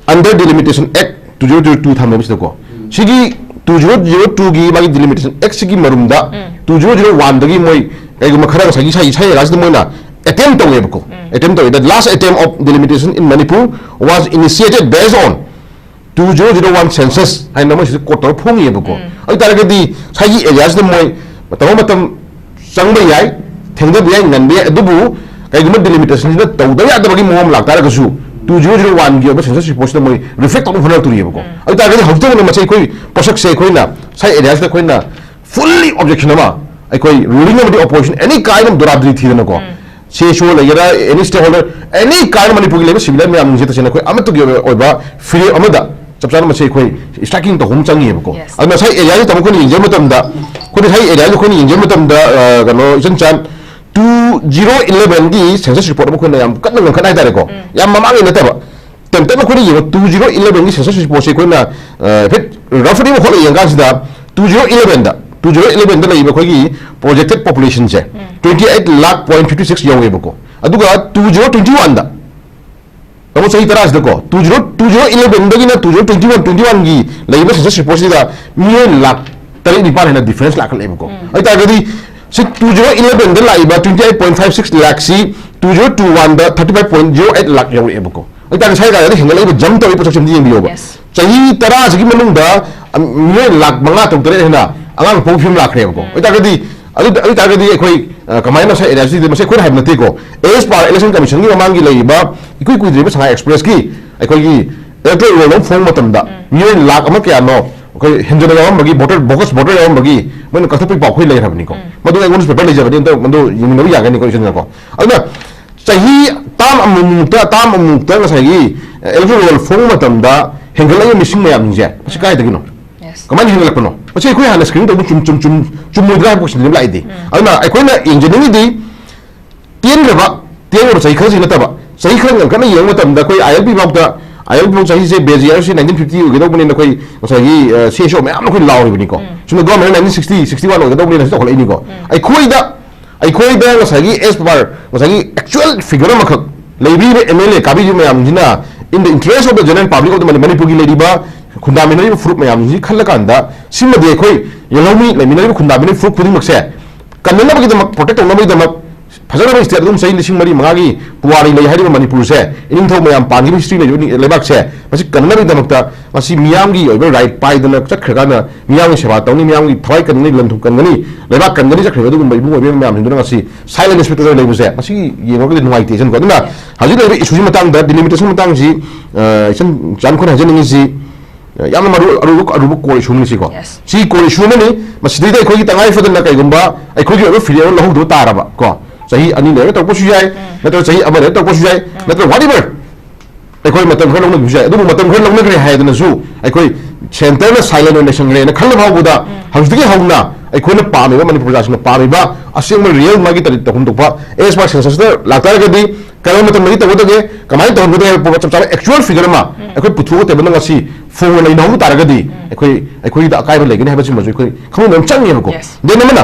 under Delimitation Act two thousand two ꯊꯝꯃꯦꯕ ꯁꯤꯗꯀꯣ꯫ ꯁꯤꯒꯤ two thousand two ꯒꯤ ꯃꯥꯒꯤ Delimitation Act ꯁꯤꯒꯤ ꯃꯔꯨꯝꯗ two thousand one ꯗꯒꯤ ꯃꯣꯏ ꯀꯩꯒꯨꯝꯕ ꯈꯔ ꯉꯁꯥꯏꯒꯤ ꯏꯁꯥ, ꯏꯁꯥ ꯖꯒꯥꯁꯤꯗ ꯃꯣꯏꯅ attempt ꯇꯧꯋꯦꯕꯀꯣ꯫ Attempt ꯇꯧꯋꯦ꯫ The last attempt of delimitation in Manipur was initiated based on two thousand one census ꯍꯥꯏꯅ ꯃꯣꯏ ꯁꯤꯗ quote ꯇꯧꯔ ꯐꯣꯡꯉꯤꯑꯕꯀꯣ꯫ ꯑꯗꯨ ꯇꯥꯔꯒꯗꯤ ꯉꯁꯥꯏꯒꯤ area ꯁꯤꯗ ꯃꯣꯏ ꯃꯇꯝ ꯃꯇꯝ ꯆꯪꯕ ꯌꯥꯏ, ꯊꯦꯡꯊꯕ ꯌꯥꯏ, ꯉꯟꯕ ꯌꯥꯏ, ꯑꯗꯨꯕꯨ ꯀꯩꯒꯨꯝꯕ delimitation ꯁꯤꯗ ꯇꯧꯗꯕ ꯌꯥꯗꯕꯒꯤ ꯃꯑꯣꯡ ꯑꯃ ꯂꯥꯛꯇꯥꯔꯒꯁꯨ two thousand one ꯒꯤ ꯑꯣꯏꯕ census report ꯁꯤꯗ ꯃꯣꯏ reflect ꯇꯧꯅꯕ ꯍꯣꯠꯅꯔꯛꯇꯣꯔꯤꯑꯕꯀꯣ꯫ ꯑꯗꯨ ꯇꯥꯔꯒꯗꯤ ꯍꯧꯖꯤꯛ ꯇꯧꯕ ꯃꯁꯤ ꯑꯩꯈꯣꯏ ꯄꯣꯠꯁꯛꯁꯦ ꯑꯩꯈꯣꯏꯅ ꯉꯁꯥꯏ area ꯁꯤꯗ ꯑꯩꯈꯣꯏꯅ fully objection ꯑꯃ, ꯑꯩꯈꯣꯏ ruling ꯑꯃꯗꯤ opposition any kind of ꯗꯣꯔꯥꯗꯨꯔꯤ ꯊꯤꯗꯅꯀꯣ, CSO ꯂꯩꯒꯦꯔꯥ, any stakeholder, any kind ꯃꯅꯤꯄꯨꯔꯒꯤ ꯂꯩꯕ civilian ꯃꯌꯥꯝꯁꯦ ꯇꯁꯦꯡꯅ ꯑꯩꯈꯣꯏ ꯑꯃꯠꯇꯒꯤ ꯑꯣꯏꯕ, ꯑꯣꯏꯕ ꯐꯤꯔꯦꯞ ꯑꯃꯗ ꯆꯞ ꯆꯥꯅ ꯃꯁꯤ ꯑꯩꯈꯣꯏ striking ꯇꯧꯕ ꯑꯃ ꯆꯪꯉꯤꯑꯕꯀꯣ꯫ Yes. ꯑꯗꯨ ꯉꯁꯥꯏ area ꯁꯤ ꯇꯥꯃꯣ ꯑꯩꯈꯣꯏꯅ ꯌꯦꯡꯖꯕ ꯃꯇꯝꯗ, ꯑꯩꯈꯣꯏꯅ ꯉꯁꯥꯏ area ꯁꯤ ꯑꯩꯈꯣꯏꯅ ꯌꯦꯡꯖꯕ ꯃꯇꯝꯗ, ꯑ, ꯀꯩꯅꯣ, ꯏꯆꯟ ꯆꯥꯟ, two thousand eleven ꯒꯤ census report ꯑꯃ ꯑꯩꯈꯣꯏꯅ ꯌꯥꯝ ꯀꯟꯅ ꯉꯪꯈꯠ ꯍꯥꯏꯇꯥꯔꯦꯀꯣ꯫ ꯌꯥꯝ ꯃꯃꯥꯡꯒꯤ ꯅꯠꯇꯕ, ꯇꯞꯅ ꯑꯩꯈꯣꯏꯅ ꯌꯦꯡꯉꯣ, two zero eleven ꯒꯤ census report ꯁꯦ ꯑꯩꯈꯣꯏꯅ, ꯑ, ꯍꯥꯏꯐꯦꯠ roughly ꯑꯃ ꯍꯣꯠꯂ ꯌꯦꯡꯀꯥꯟꯁꯤꯗ, two zero eleven ꯗ, two zero eleven ꯗ ꯂꯩꯔꯤꯕ ꯑꯩꯈꯣꯏꯒꯤ projected population ꯁꯦ twenty eight lakh point fifty six ꯌꯧꯋꯦꯕꯀꯣ꯫ ꯑꯗꯨꯒ two zero twenty one ꯗ, ꯇꯥꯃꯣ, ꯆꯍꯤ ꯇꯔꯥꯁꯤꯗꯀꯣ, two zero, two zero eleven ꯗꯒꯤꯅ two zero twenty one, twenty one ꯒꯤ ꯂꯩꯔꯤꯕ census report ꯁꯤꯗ ꯃꯤꯑꯣꯏ ꯂꯥꯈ ꯇꯔꯦꯠ ꯅꯤꯄꯥꯟ ꯍꯦꯟꯅ difference ꯂꯥꯛꯈꯠꯂꯛꯑꯦꯕꯀꯣ꯫ ꯑꯗꯨ ꯑꯣꯏꯇꯥꯔꯒꯗꯤ ꯁꯤ two zero eleven ꯗ ꯂꯥꯛꯏꯕ twenty eight point five six ꯂꯥꯈꯁꯤ two zero two one ꯗ thirty five point zero eight lakh ꯌꯧꯔꯛꯑꯦꯕꯀꯣ꯫ ꯑꯗꯨ ꯑꯣꯏꯇꯥꯔꯒꯗꯤ ꯁ꯭ꯋꯥꯏ ꯀꯥꯏꯗ ꯍꯦꯟꯒꯠꯂꯛꯏꯕ jump ꯇꯧꯔꯤꯕ ꯄꯣꯠꯁꯛꯁꯦ ꯑꯝꯇ ꯌꯦꯡꯕꯤꯌꯣꯕ꯫ Yes. ꯆꯍꯤ ꯇꯔꯥꯁꯤꯒꯤ ꯃꯅꯨꯡꯗ, ꯑ, ꯃꯤꯑꯣꯏ ꯂꯥꯈ ꯃꯉꯥ ꯇꯔꯨꯛ ꯇꯔꯦꯠ ꯍꯦꯟꯅ ꯑꯉꯥꯡ ꯄꯣꯛꯄ ꯐꯤꯕꯝ ꯂꯥꯛꯈ꯭ꯔꯦꯕꯀꯣ꯫ ꯑꯗꯨ ꯑꯣꯏꯇꯥꯔꯒꯗꯤ, ꯑꯗꯨ, ꯑꯗꯨ ꯑꯣꯏꯇꯥꯔꯒꯗꯤ ꯑꯩꯈꯣꯏ, ꯑ, ꯀꯃꯥꯏꯅ ꯉꯁꯥꯏ area ꯁꯤꯗ, ꯃꯁꯤ ꯑꯩꯈꯣꯏꯅ ꯍꯥꯏꯕ ꯅꯠꯇꯦꯀꯣ꯫ As per election commission ꯒꯤ ꯃꯃꯥꯡꯒꯤ ꯂꯩꯔꯤꯕ ꯏꯀꯨꯏ ꯀꯨꯏꯗ꯭ꯔꯤꯕ ꯁꯉꯥꯏ Express ꯀꯤ ꯑꯩꯈꯣꯏꯒꯤ electoral roll ꯑꯃ ꯐꯣꯡꯕ ꯃꯇꯝꯗ ꯃꯤꯑꯣꯏ ꯂꯥꯈ ꯑꯃ ꯀꯌꯥꯅꯣ ꯑꯩꯈꯣꯏ ꯍꯦꯟꯖꯟꯅ ꯌꯥꯎꯔꯝꯕꯒꯤ voter, bogus voter ꯌꯥꯎꯔꯝꯕꯒꯤ ꯃꯣꯏꯅ ꯀꯛꯊꯠꯄꯒꯤ ꯄꯥꯎ ꯑꯩꯈꯣꯏ ꯂꯩꯈ꯭ꯔꯕꯅꯤꯀꯣ꯫ ꯃꯗꯨ ꯑꯩꯉꯣꯟꯗꯁꯨ paper ꯂꯩꯖꯕꯅꯤ, ꯑꯗꯣ ꯃꯗꯨ ꯌꯦꯡꯃꯤꯟꯅꯕ ꯌꯥꯒꯅꯤꯀꯣ, ꯏꯆꯟꯅꯀꯣ꯫ ꯑꯗꯨꯅ ꯆꯍꯤ term ꯑꯃꯨꯛꯃꯨꯛꯇ, term ꯑꯃꯨꯛꯇ ꯉꯁꯥꯏꯒꯤ electoral roll ꯐꯣꯡꯕ ꯃꯇꯝꯗ ꯍꯦꯟꯒꯠꯂꯛꯏꯕ ꯃꯤꯁꯤꯡ ꯃꯌꯥꯝꯁꯤꯡꯁꯦ, ꯃꯁꯤ ꯀꯥꯏꯗꯒꯤꯅꯣ? Yes. ꯀꯃꯥꯏꯅ ꯍꯦꯟꯒꯠꯂꯛꯄꯅꯣ? ꯃꯁꯤ ꯑꯩꯈꯣꯏ ꯍꯥꯟꯅ screening ꯇꯧꯕ ꯆꯨꯝ-, ꯆꯨꯝ-, ꯆꯨꯝ-, ꯆꯨꯝꯃꯣꯏꯗ꯭ꯔꯥ ꯍꯥꯏꯕ question ꯑꯃ ꯂꯥꯛꯏꯗꯤ꯫ ꯑꯗꯨꯅ ꯑꯩꯈꯣꯏꯅ ꯌꯦꯡꯖꯅꯤꯡꯉꯤꯗꯤ ꯇꯦꯟꯈ꯭ꯔꯕ, ꯇꯦꯟꯈ꯭ꯔꯕ ꯆꯍꯤ ꯈꯔꯁꯤ ꯅꯠꯇꯕ, ꯆꯍꯤ ꯈꯔ ꯉꯟꯈꯠꯅ ꯌꯦꯡꯕ ꯃꯇꯝꯗ ꯑꯩꯈꯣꯏ ILP ꯐꯥꯎꯗ, ILP ꯐꯥꯎ ꯆꯍꯤꯁꯦ base year ꯁꯤ nineteen fifty ꯑꯣꯏꯒꯗꯧꯕꯅꯤꯅ ꯑꯩꯈꯣꯏ ꯉꯁꯥꯏꯒꯤ, ꯑ, CSO ꯃꯌꯥꯝꯅ ꯑꯩꯈꯣꯏ ꯂꯥꯎꯔꯤꯕꯅꯤꯀꯣ꯫ ꯁꯨꯝꯅ government nineteen sixty, sixty one ꯑꯣꯏꯒꯗꯧꯕꯅꯤꯅ ꯍꯧꯖꯤꯛ ꯆꯥꯎꯈꯠꯂꯛꯏꯅꯤꯀꯣ꯫ ꯑꯩꯈꯣꯏꯗ, ꯑꯩꯈꯣꯏꯗ ꯉꯁꯥꯏꯒꯤ as per ꯉꯁꯥꯏꯒꯤ actual figure ꯑꯃꯈꯛ ꯂꯩꯕꯤꯔꯤꯕ MLA ꯀꯥꯕꯤꯔꯤꯕ ꯃꯌꯥꯝꯁꯤꯅ in the interest of the general public of the Mani-, ꯃꯅꯤꯄꯨꯔꯒꯤ ꯂꯩꯔꯤꯕ ꯈꯨꯟꯗꯥꯃꯤꯟꯅꯔꯤꯕ ꯐꯨꯔꯨꯞ ꯃꯌꯥꯝꯁꯤ ꯈꯜꯂꯀꯥꯟꯗ ꯁꯤꯃꯗꯤ ꯑꯩꯈꯣꯏ ꯌꯦꯜꯍꯧꯃꯤ ꯂꯩꯃꯤꯟꯅꯔꯤꯕ ꯈꯨꯟꯗꯥꯃꯤꯟꯅꯔꯤꯕ ꯐꯨꯔꯨꯞ ꯈꯨꯗꯤꯡꯃꯛꯁꯦ ꯀꯟꯅꯅꯕꯒꯤꯗꯃꯛ, protect ꯇꯧꯅꯕꯒꯤꯗꯃꯛ ꯐꯖꯅꯕ state ꯑꯗꯨꯝ ꯆꯍꯤ ꯂꯤꯁꯤꯡ ꯃꯔꯤ ꯃꯉꯥꯒꯤ ꯄꯨꯋꯥꯔꯤ ꯂꯩ ꯍꯥꯏꯔꯤꯕ ꯃꯅꯤꯄꯨꯔꯁꯦ, ꯏꯅꯤꯡꯊꯧ ꯃꯌꯥꯝ ꯄꯥꯟꯈꯤꯕ history ꯂꯩꯕ ꯂꯩꯕꯥꯛꯁꯦ, ꯃꯁꯤ ꯀꯟꯅꯅꯕꯒꯤꯗꯃꯛꯇ ꯃꯁꯤ ꯃꯤꯌꯥꯝꯒꯤ ꯑꯣꯏꯕ right ꯄꯥꯏꯗꯅ ꯆꯠꯈ꯭ꯔꯀꯥꯟꯗ, ꯃꯤꯌꯥꯝꯒꯤ ꯁꯦꯕꯥ ꯇꯧꯅꯤ, ꯃꯤꯌꯥꯝꯒꯤ ꯊꯋꯥꯏ ꯀꯟꯒꯅꯤ, ꯂꯟ ꯊꯨꯝ ꯀꯟꯒꯅꯤ, ꯂꯩꯕꯥꯛ ꯀꯟꯒꯅꯤ ꯆꯠꯈ꯭ꯔꯤꯕ ꯑꯗꯨꯒꯨꯝꯕ ꯏꯕꯨꯡ ꯑꯣꯏꯕ ꯃꯌꯥꯝꯁꯤꯡꯗꯨꯅ ꯉꯁꯤ silent spectacle ꯂꯩꯕꯁꯦ, ꯃꯁꯤ ꯌꯦꯡꯉꯒꯗꯤ ꯅꯨꯡꯉꯥꯏꯇꯦ ꯏꯆꯟꯀꯣ꯫ ꯑꯗꯨꯅ ꯍꯧꯖꯤꯛ ꯂꯩꯔꯤꯕ issue ꯁꯤ ꯃꯇꯥꯡꯗ, delimitation ꯃꯇꯥꯡꯁꯤ, ꯑ, ꯏꯆꯟ ꯆꯥꯟꯈꯣꯏꯅ ꯍꯥꯏꯖꯅꯤꯡꯉꯤꯁꯤ, ꯌꯥꯝꯅ ꯃꯔꯨ, ꯑꯔꯨꯕ, ꯑꯔꯨꯕ core issue ꯑꯃꯅꯤ ꯁꯤꯀꯣ꯫ Yes. ꯁꯤ core issue ꯑꯃꯅꯤ꯫ ꯃꯁꯤꯗꯩꯗ ꯑꯩꯈꯣꯏꯒꯤ ꯇꯉꯥꯏ ꯐꯗꯅ ꯀꯩꯒꯨꯝꯕ ꯑꯩꯈꯣꯏꯒꯤ ꯑꯣꯏꯕ ꯐꯤꯔꯦꯞ ꯑꯃ ꯂꯧꯍꯧꯗꯕ ꯇꯥꯔꯕ ꯀꯣ, ꯆꯍꯤ ꯑꯅꯤ ꯂꯩꯔꯒ ꯇꯧꯔꯛꯄꯁꯨ ꯌꯥꯏ, ꯅꯠꯇ꯭ꯔꯒ ꯆꯍꯤ ꯑꯃ ꯂꯩꯔꯒ ꯇꯧꯔꯛꯄꯁꯨ ꯌꯥꯏ, ꯅꯠꯇ꯭ꯔꯒ whatever, ꯑꯩꯈꯣꯏ ꯃꯇꯝ ꯈꯔ ꯂꯧꯅꯈꯤꯕꯁꯨ ꯌꯥꯏ꯫ ꯑꯗꯨꯕꯨ ꯃꯇꯝ ꯈꯔ ꯂꯧꯅꯈ꯭ꯔꯦ ꯍꯥꯏꯗꯅꯁꯨ ꯑꯩꯈꯣꯏ centre ꯅ silent ꯑꯣꯏꯅ ꯂꯩꯁꯟꯈ꯭ꯔꯦꯅ ꯈꯜꯂ ꯐꯥꯎꯕꯗ ꯍꯧꯖꯤꯛꯇꯒꯤ ꯍꯧꯅ ꯑꯩꯈꯣꯏꯅ ꯄꯥꯝꯃꯤꯕ, ꯃꯅꯤꯄꯨꯔ ꯄ꯭ꯔꯖꯥꯁꯤꯡꯅ ꯄꯥꯝꯃꯤꯕ ꯑꯁꯦꯡꯕ ꯔꯤꯌꯦꯜ ꯃꯥꯒꯤ ꯇꯧꯐꯝ ꯊꯣꯛꯄ as per census ꯂꯥꯛꯇꯥꯔꯒꯗꯤ ꯀꯔꯝꯕ ꯃꯇꯝꯗꯒꯤ ꯇꯧꯒꯗꯒꯦ, ꯀꯃꯥꯏꯅ ꯇꯧꯍꯟꯒꯗꯒꯦ ꯍꯥꯏꯕ ꯄꯣꯠ ꯆꯞ ꯆꯥꯕ actual figure ꯑꯃ ꯑꯩꯈꯣꯏ ꯄꯨꯊꯣꯛꯑꯒ ꯇꯦꯕꯜꯗ ꯉꯁꯤ ꯐꯣꯡꯅ ꯂꯩꯅꯍꯧꯕ ꯇꯥꯔꯒꯗꯤ ꯑꯩꯈꯣꯏ, ꯑꯩꯈꯣꯏꯗ ꯑꯀꯥꯏꯕ ꯂꯩꯒꯅꯤ ꯍꯥꯏꯕꯁꯤꯃꯁꯨ ꯑꯩꯈꯣꯏ ꯈꯪꯕ ꯑꯃ ꯆꯪꯉꯦꯕꯀꯣ꯫ Then ꯑꯃꯅ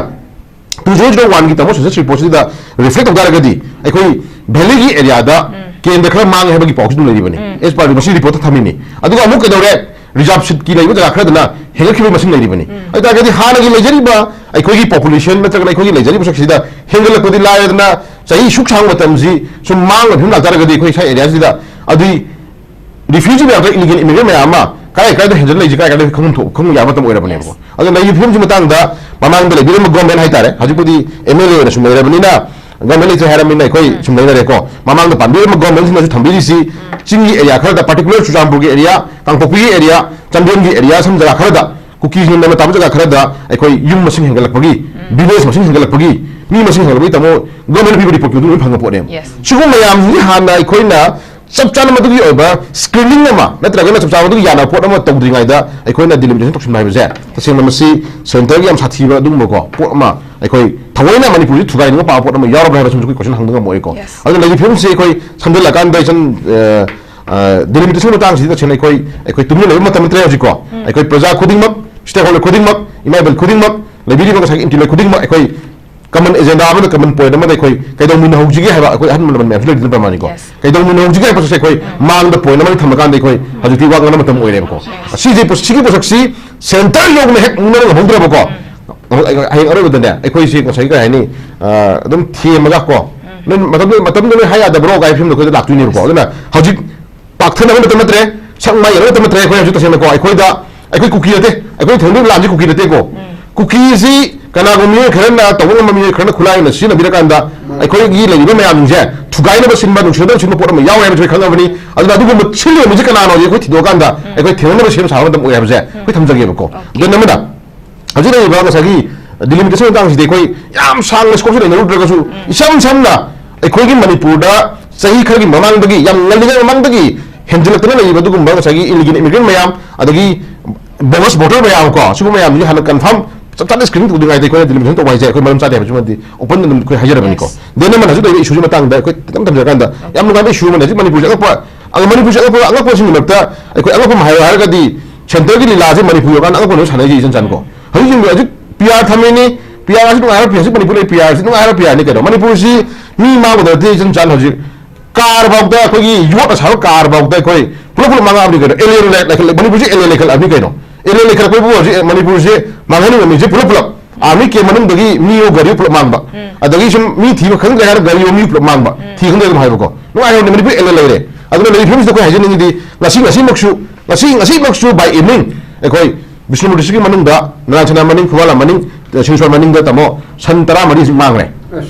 two zero zero one ꯒꯤ ꯇꯥꯃꯣ census report ꯁꯤꯗ reflect ꯇꯧ ꯇꯥꯔꯒꯗꯤ ꯑꯩꯈꯣꯏ valley ꯒꯤ area ꯗ ꯀꯦꯟꯗ꯭ꯔ ꯈꯔ ꯃꯥꯡꯉꯦ ꯍꯥꯏꯕꯒꯤ ꯄꯥꯎꯁꯨ ꯑꯗꯨꯝ ꯂꯩꯔꯤꯕꯅꯤ꯫ As per ꯃꯁꯤ report ꯇ ꯊꯝꯃꯤꯅꯤ꯫ ꯑꯗꯨꯒ ꯑꯃꯨꯛ ꯀꯩꯗꯧꯔꯦ? Reserve seat ꯀꯤ ꯂꯩꯕ ꯖꯒꯥ ꯈꯔꯗꯅ ꯍꯦꯟꯒꯠꯈꯤꯕꯒꯤ ꯃꯁꯤꯡ ꯂꯩꯔꯤꯕꯅꯤ꯫ ꯑꯗꯨ ꯇꯥꯔꯒꯗꯤ ꯍꯥꯟꯅꯒꯤ ꯂꯩꯖꯔꯤꯕ ꯑꯩꯈꯣꯏꯒꯤ population ꯅꯠꯇ꯭ꯔꯒꯅ ꯑꯩꯈꯣꯏꯒꯤ ꯂꯩꯖꯔꯤꯕ ꯁꯛꯁꯤꯗ ꯍꯦꯟꯒꯠꯂꯛꯄꯗꯤ ꯂꯥꯏꯔꯗꯅ ꯆꯍꯤ ꯁꯨꯛ ꯁꯥꯡꯕ ꯃꯇꯝꯁꯤ ꯁꯨꯝ ꯃꯥꯡꯕ ꯐꯤꯕꯝ ꯂꯥꯛꯇꯥꯔꯒꯗꯤ ꯑꯩꯈꯣꯏ ꯁ꯭ꯋꯥꯏ area ꯁꯤꯗ ꯑꯗꯨꯏ refugee ꯃꯌꯥꯝꯗꯣ illegal immigrant ꯃꯌꯥꯝ ꯑꯃ ꯀꯔꯥꯏ ꯀꯔꯥꯏꯗ ꯍꯦꯟꯖꯜ ꯂꯩꯁꯤ, ꯀꯔꯥꯏ ꯀꯔꯥꯏꯗ ꯈꯪꯐꯝ ꯊꯣꯛ-, ꯈꯪꯕ ꯌꯥꯕ ꯃꯇꯝ ꯑꯣꯏꯔꯕꯅꯦꯕꯀꯣ꯫ ꯑꯗꯨꯅ ꯂꯩꯔꯤꯕ ꯐꯤꯕꯝꯁꯤ ꯃꯇꯥꯡꯗ ꯃꯃꯥꯡꯗ ꯂꯩꯕꯤꯔꯝꯕ government ꯍꯥꯏꯇꯥꯔꯦ, ꯍꯧꯖꯤꯛꯄꯨꯗꯤ M L A ꯑꯣꯏꯅ ꯁꯨꯝ ꯂꯩꯔꯕꯅꯤꯅ, government ꯂꯩꯇ꯭ꯔꯦ ꯍꯥꯏꯔꯕꯅꯤꯅ ꯑꯩꯈꯣꯏ ꯁꯨꯝ ꯂꯩꯅꯔꯦꯀꯣ꯫ ꯃꯃꯥꯡꯗ ꯄꯥꯟꯕꯤꯔꯝꯕ government ꯁꯤꯡꯅꯁꯨ ꯊꯝꯕꯤꯔꯤꯁꯤ ꯆꯤꯡꯒꯤ area ꯈꯔꯗ, particular ꯆꯨꯔꯆꯥꯟꯄꯨꯔꯒꯤ area, ꯀꯥꯡꯄꯣꯛꯄꯤꯒꯤ area, ꯆꯥꯟꯗꯦꯜꯒꯤ area, ꯁꯨꯝ ꯖꯒꯥ ꯈꯔꯗ, ꯀꯨꯀꯤꯁꯤꯡꯅ ꯇꯥꯕ ꯖꯒꯥ ꯈꯔꯗ ꯑꯩꯈꯣꯏ ꯌꯨꯝ ꯃꯁꯤꯡ ꯍꯦꯟꯒꯠꯂꯛꯄꯒꯤ, village ꯃꯁꯤꯡ ꯍꯦꯟꯒꯠꯂꯛꯄꯒꯤ, ꯃꯤ ꯃꯁꯤꯡ ꯍꯦꯟꯒꯠꯂꯛꯄꯒꯤ ꯇꯥꯃꯣ, government ꯄꯤꯕ report ꯇꯨ ꯑꯗꯨꯝ ꯂꯣꯏ ꯐꯪꯕ ꯄꯣꯠꯅꯦꯕ꯫ Yes. ꯁꯤꯒꯨꯝꯕ ꯃꯌꯥꯝꯁꯤꯗꯤ ꯍꯥꯟꯅ ꯑꯩꯈꯣꯏꯅ ꯆꯞ ꯆꯥꯅ ꯃꯗꯨꯒꯤ ꯑꯣꯏꯕ screening ꯑꯃ ꯅꯠꯇ꯭ꯔꯒꯅ ꯆꯞ ꯆꯥꯕ ꯃꯗꯨꯒꯤ ꯌꯥꯅꯕ ꯄꯣꯠ ꯑꯃ ꯇꯧꯗ꯭ꯔꯤꯉꯩꯗ ꯑꯩꯈꯣꯏꯅ delimitation ꯇꯧꯁꯤꯟꯕ ꯍꯥꯏꯕꯁꯦ ꯇꯁꯦꯡꯅ ꯃꯁꯤ centre ꯒꯤ ꯌꯥꯝ ꯁꯥꯊꯤꯕ ꯑꯗꯨꯒꯨꯝꯕꯀꯣ ꯄꯣꯠ ꯑꯃ, ꯑꯩꯈꯣꯏ ꯊꯑꯣꯏꯅ ꯃꯅꯤꯄꯨꯔꯁꯤ ꯊꯨꯒꯥꯏꯅꯤꯡꯕ ꯄꯥꯕ ꯄꯣꯠ ꯑꯃ ꯌꯥꯎꯔꯕ꯭ꯔꯥ ꯍꯥꯏꯕꯁꯤꯃꯁꯨ ꯑꯩꯈꯣꯏ question ꯍꯪꯕ ꯉꯝꯃꯣꯏꯀꯣ꯫ Yes. ꯑꯗꯨꯅ ꯂꯩꯔꯤꯕ ꯐꯤꯕꯝꯁꯤ ꯑꯩꯈꯣꯏ ꯁꯝꯖꯜꯂꯀꯥꯟꯗ ꯏꯆꯟ, ꯑ, ꯑ, delimitation ꯃꯇꯥꯡꯁꯤꯗ ꯇꯁꯦꯡꯅ ꯑꯩꯈꯣꯏ, ꯑꯩꯈꯣꯏ ꯇꯨꯃꯤꯟꯅ ꯂꯩꯕ ꯃꯇꯝ ꯅꯠꯇ꯭ꯔꯦ ꯍꯧꯖꯤꯛꯀꯣ꯫ ꯑꯩꯈꯣꯏ ꯄ꯭ꯔꯖꯥ ꯈꯨꯗꯤꯡꯃꯛ, stakeholder ꯈꯨꯗꯤꯡꯃꯛ, ꯏꯃꯥ ꯏꯕꯦꯜ ꯈꯨꯗꯤꯡꯃꯛ, ꯂꯩꯕꯤꯔꯤꯕ ꯉꯁꯥꯏꯒꯤ intellectual ꯈꯨꯗꯤꯡꯃꯛ ꯑꯩꯈꯣꯏ common agenda ꯑꯃꯗ, common point ꯑꯃꯗ ꯑꯩꯈꯣꯏ ꯀꯩꯗꯧꯃꯤꯟꯅꯍꯧꯁꯤꯒꯦ ꯍꯥꯏꯕ, ꯑꯩꯈꯣꯏ ꯑꯍꯜ ꯂꯃꯟ ꯃꯌꯥꯝꯁꯨ ꯂꯩꯔꯤꯗꯨꯅ ꯄ꯭ꯔꯃꯥꯅꯤꯀꯣ꯫ Yes. ꯀꯩꯗꯧꯃꯤꯟꯅꯍꯧꯁꯤꯒꯦ ꯍꯥꯏꯕꯁꯦ ꯑꯩꯈꯣꯏ ꯃꯥꯡꯗ point ꯑꯃ ꯊꯝꯃꯀꯥꯟꯗ ꯑꯩꯈꯣꯏ ꯍꯧꯖꯤꯛꯇꯤ ꯋꯥ ꯉꯥꯡꯅꯕ ꯃꯇꯝ ꯑꯣꯏꯔꯦꯕꯀꯣ꯫ ꯁꯤꯁꯦ, ꯁꯤꯒꯤ ꯄꯣꯠꯁꯛꯁꯤ centre ꯌꯧꯅ ꯍꯦꯛ ꯃꯨꯟꯅꯕ ꯉꯝꯍꯧꯗ꯭ꯔꯕꯀꯣ, ꯑꯃꯨꯛ ꯑꯩ-, ꯍꯌꯦꯡ ꯑꯔꯣꯏꯕꯗꯅꯦ ꯑꯩꯈꯣꯏꯁꯤ ꯉꯁꯥꯏꯒꯤ ꯀꯩ ꯍꯥꯏꯅꯤ, ꯑ, ꯑꯗꯨꯝ ꯊꯦꯝꯃꯒ ꯀꯣ, ꯅꯣꯏ ꯃꯇꯝꯗꯨ, ꯃꯇꯝꯗꯨ ꯅꯣꯏ ꯍꯥꯏ ꯌꯥꯗꯕ꯭ꯔꯣ ꯀꯥꯏ ꯐꯤꯕꯝꯗ ꯑꯩꯈꯣꯏꯗ ꯂꯥꯛꯇꯣꯏꯅꯦꯕꯀꯣ꯫ ꯑꯗꯨꯅ ꯍꯧꯖꯤꯛ ꯄꯥꯛꯊꯅꯕ ꯃꯇꯝ ꯅꯠꯇ꯭ꯔꯦ, ꯁꯛ ꯃꯥꯏ ꯌꯦꯡꯅꯕ ꯃꯇꯝ ꯅꯠꯇ꯭ꯔꯦ꯫ ꯑꯩꯈꯣꯏ ꯍꯧꯖꯤꯛ ꯇꯁꯦꯡꯅꯀꯣ ꯑꯩꯈꯣꯏꯗ, ꯑꯩꯈꯣꯏ ꯀꯨꯀꯤ ꯅꯠꯇꯦ, ꯑꯩꯈꯣꯏ ꯊꯦꯡꯅꯔꯤꯕ ꯂꯥꯟꯁꯤ ꯀꯨꯀꯤ ꯅꯠꯇꯦꯀꯣ꯫ ꯀꯨꯀꯤꯁꯤ ꯀꯅꯥꯒꯨꯝꯕ ꯃꯤꯑꯣꯏ ꯈꯔꯅ, ꯇꯧꯕ ꯉꯝꯕ ꯃꯤꯑꯣꯏ ꯈꯔꯅ ꯈꯨꯠꯂꯥꯏ ꯑꯣꯏꯅ ꯁꯤꯖꯤꯟꯅꯕꯤꯔꯀꯥꯟꯗ ꯑꯩꯈꯣꯏꯒꯤ ꯂꯩꯔꯤꯕ ꯃꯌꯥꯝꯁꯤꯡꯁꯦ ꯊꯨꯒꯥꯏꯅꯕ ꯁꯤꯟꯕ, ꯅꯨꯡꯁꯤꯅꯗꯕ ꯁꯤꯟꯕ ꯄꯣꯠ ꯑꯃ ꯌꯥꯎꯔꯦ ꯍꯥꯏꯕꯁꯤ ꯑꯩꯈꯣꯏ ꯈꯪꯉꯕꯅꯤ꯫ ꯑꯗꯨꯅ ꯑꯗꯨꯒꯨꯝꯕ ꯁꯤꯜꯂꯤꯕ ꯃꯤꯁꯦ ꯀꯅꯥꯅꯣ ꯍꯥꯏꯗꯤ ꯑꯩꯈꯣꯏ ꯊꯤꯗꯣꯛꯑꯀꯥꯟꯗ ꯑꯩꯈꯣꯏ ꯊꯦꯡꯅꯅꯕ ꯁꯦꯝ ꯁꯥꯕ ꯃꯇꯝ ꯑꯣꯏ ꯍꯥꯏꯕꯁꯦ ꯑꯩꯈꯣꯏ ꯊꯝꯖꯒꯦꯕꯀꯣ꯫ ꯑꯗꯨ ꯑꯃꯅ ꯍꯧꯖꯤꯛ ꯂꯩꯔꯤꯕ ꯉꯁꯥꯏꯒꯤ delimitation ꯃꯇꯥꯡꯁꯤꯗꯤ ꯑꯩꯈꯣꯏ ꯌꯥꯝ ꯁꯥꯡꯅ scope ꯁꯨ ꯂꯩꯅꯔꯨꯗ꯭ꯔꯒꯁꯨ, ꯏꯁꯝ ꯁꯝꯅ ꯑꯩꯈꯣꯏꯒꯤ ꯃꯅꯤꯄꯨꯔꯗ ꯆꯍꯤ ꯈꯔꯒꯤ ꯃꯃꯥꯡꯗꯒꯤ, ꯌꯥꯝ ꯉꯜꯂꯤꯉꯩ ꯃꯃꯥꯡꯗꯒꯤ ꯍꯦꯟꯖꯤꯜꯂꯛꯇꯅ ꯂꯩꯔꯤꯕ ꯑꯗꯨꯒꯨꯝꯕ ꯉꯁꯥꯏꯒꯤ illegal immigrant ꯃꯌꯥꯝ, ꯑꯗꯒꯤ bogus voter ꯃꯌꯥꯝ ꯀꯣ, ꯁꯤꯒꯨꯝꯕ ꯃꯌꯥꯝꯁꯤ ꯍꯥꯟꯅ confirm ꯆꯞ ꯆꯥꯅ screening ꯇꯧꯗ꯭ꯔꯤꯉꯩꯗ ꯑꯩꯈꯣꯏꯅ delimitation ꯇꯧꯕ ꯍꯥꯏꯁꯦ ꯑꯩꯈꯣꯏ ꯃꯔꯝ ꯆꯥꯗꯦ ꯍꯥꯏꯕꯁꯤꯃꯗꯤ open ꯑꯗꯨꯝ ꯑꯩꯈꯣꯏ ꯍꯥꯏꯖꯔꯕꯅꯤꯀꯣ꯫ Then ꯑꯃꯅ ꯍꯧꯖꯤꯛ ꯂꯩꯔꯤꯕ issue ꯁꯤ ꯃꯇꯥꯡꯗ ꯑꯩꯈꯣꯏ ꯈꯤꯇꯪ ꯊꯝꯖꯔꯀꯥꯟꯗ ꯌꯥꯝ ꯅꯨꯡꯉꯥꯏꯕ issue ꯑꯃꯅ ꯍꯧꯖꯤꯛ ꯃꯅꯤꯄꯨꯔꯁꯦ ꯑꯉꯛꯄ, ꯑ, ꯃꯅꯤꯄꯨꯔꯁꯦ ꯑꯉꯛꯄ, ꯑꯉꯛꯄꯁꯤꯡꯒꯤ ꯃꯔꯛꯇ ꯑꯩꯈꯣꯏ ꯑꯉꯛꯄ ꯑꯃ ꯍꯥꯏꯌꯣ ꯍꯥꯏꯔꯒꯗꯤ centreꯒꯤ ꯂꯤꯂꯥꯁꯦ ꯃꯅꯤꯄꯨꯔ ꯌꯧꯔꯀꯥꯟꯗ ꯑꯉꯛꯄ ꯁꯥꯟꯅꯩꯁꯦ ꯏꯆꯟ ꯆꯟꯀꯣ꯫ ꯍꯧꯖꯤꯛ ꯌꯦꯡꯕꯤꯌꯨ, ꯍꯧꯖꯤꯛ P R ꯊꯝꯃꯤꯅꯤ, P R ꯑꯁꯤ ꯅꯨꯡꯉꯥꯏꯔ P R, ꯍꯧꯖꯤꯛ ꯃꯅꯤꯄꯨꯔ ꯂꯩ P R ꯁꯤ ꯅꯨꯡꯉꯥꯏꯔ P R ꯅꯤ ꯀꯩꯅꯣ꯫ ꯃꯅꯤꯄꯨꯔꯁꯤ ꯃꯤ ꯃꯥꯡꯕꯗ ꯅꯠꯇꯦ ꯏꯆꯟ ꯆꯟ, ꯍꯧꯖꯤꯛ car ꯐꯥꯎꯗ, ꯑꯩꯈꯣꯏꯒꯤ ꯌꯣꯠꯅ ꯁꯥꯕ car ꯐꯥꯎꯗ ꯑꯩꯈꯣꯏ ꯄꯨꯂꯞ ꯄꯨꯂꯞ ꯃꯥꯡꯉꯛꯑꯕꯅꯤ ꯀꯩꯅꯣ꯫ Alien ꯂꯩꯈꯠꯂꯦ, ꯃꯅꯤꯄꯨꯔꯁꯤ alien ꯂꯩꯈꯠꯂꯕꯅꯤ ꯀꯩꯅꯣ꯫ Alien ꯂꯩꯈꯠꯂꯛꯄꯩꯕꯨ ꯍꯧꯖꯤꯛ ꯃꯅꯤꯄꯨꯔꯁꯤ ꯃꯥꯡꯍꯟꯅꯤꯡꯕ ꯃꯤꯁꯦ ꯄꯨꯂꯞ ꯄꯨꯂꯞ army camp ꯃꯅꯨꯡꯗꯒꯤ ꯃꯤ ꯒꯥꯔꯤ ꯄꯨꯂꯞ ꯃꯥꯡꯕ, ꯑꯗꯒꯤ ꯁꯨꯝ ꯃꯤ ꯊꯤꯕ ꯈꯪꯗ꯭ꯔꯦ ꯍꯥꯏꯔꯒ ꯒꯥꯔꯤ ꯃꯤ ꯄꯨꯂꯞ ꯃꯥꯡꯕ, ꯊꯤ ꯈꯪꯗ꯭ꯔꯦ ꯑꯗꯨꯝ ꯍꯥꯏꯕꯀꯣ꯫ ꯅꯨꯡꯉꯥꯏꯔꯕꯅꯤ ꯃꯅꯤꯄꯨꯔ alien ꯂꯩꯔꯦ꯫ ꯑꯗꯨꯅ ꯂꯩꯔꯤ ꯐꯤꯕꯝꯁꯤꯗ ꯑꯩꯈꯣꯏ ꯍꯥꯏꯖꯅꯤꯡꯉꯤꯗꯤ ꯉꯁꯤ, ꯉꯁꯤꯃꯛꯁꯨ, ꯉꯁꯤ, ꯉꯁꯤꯃꯛꯁꯨ by evening ꯑꯩꯈꯣꯏ ꯕꯤꯁꯅꯨꯄꯨꯔ districtꯀꯤ ꯃꯅꯨꯡꯗ ꯅꯔꯥꯟ ꯁꯅꯥ ꯃꯅꯤꯡ, ꯐꯨꯕꯥꯂꯥ ꯃꯅꯤꯡ, ꯁꯤꯡꯖꯃꯩ ꯃꯅꯤꯡꯗ ꯇꯥꯃꯣ ꯁꯟ ꯇꯔꯥꯃꯔꯤ ꯃꯥꯡꯈ꯭ꯔꯦ꯫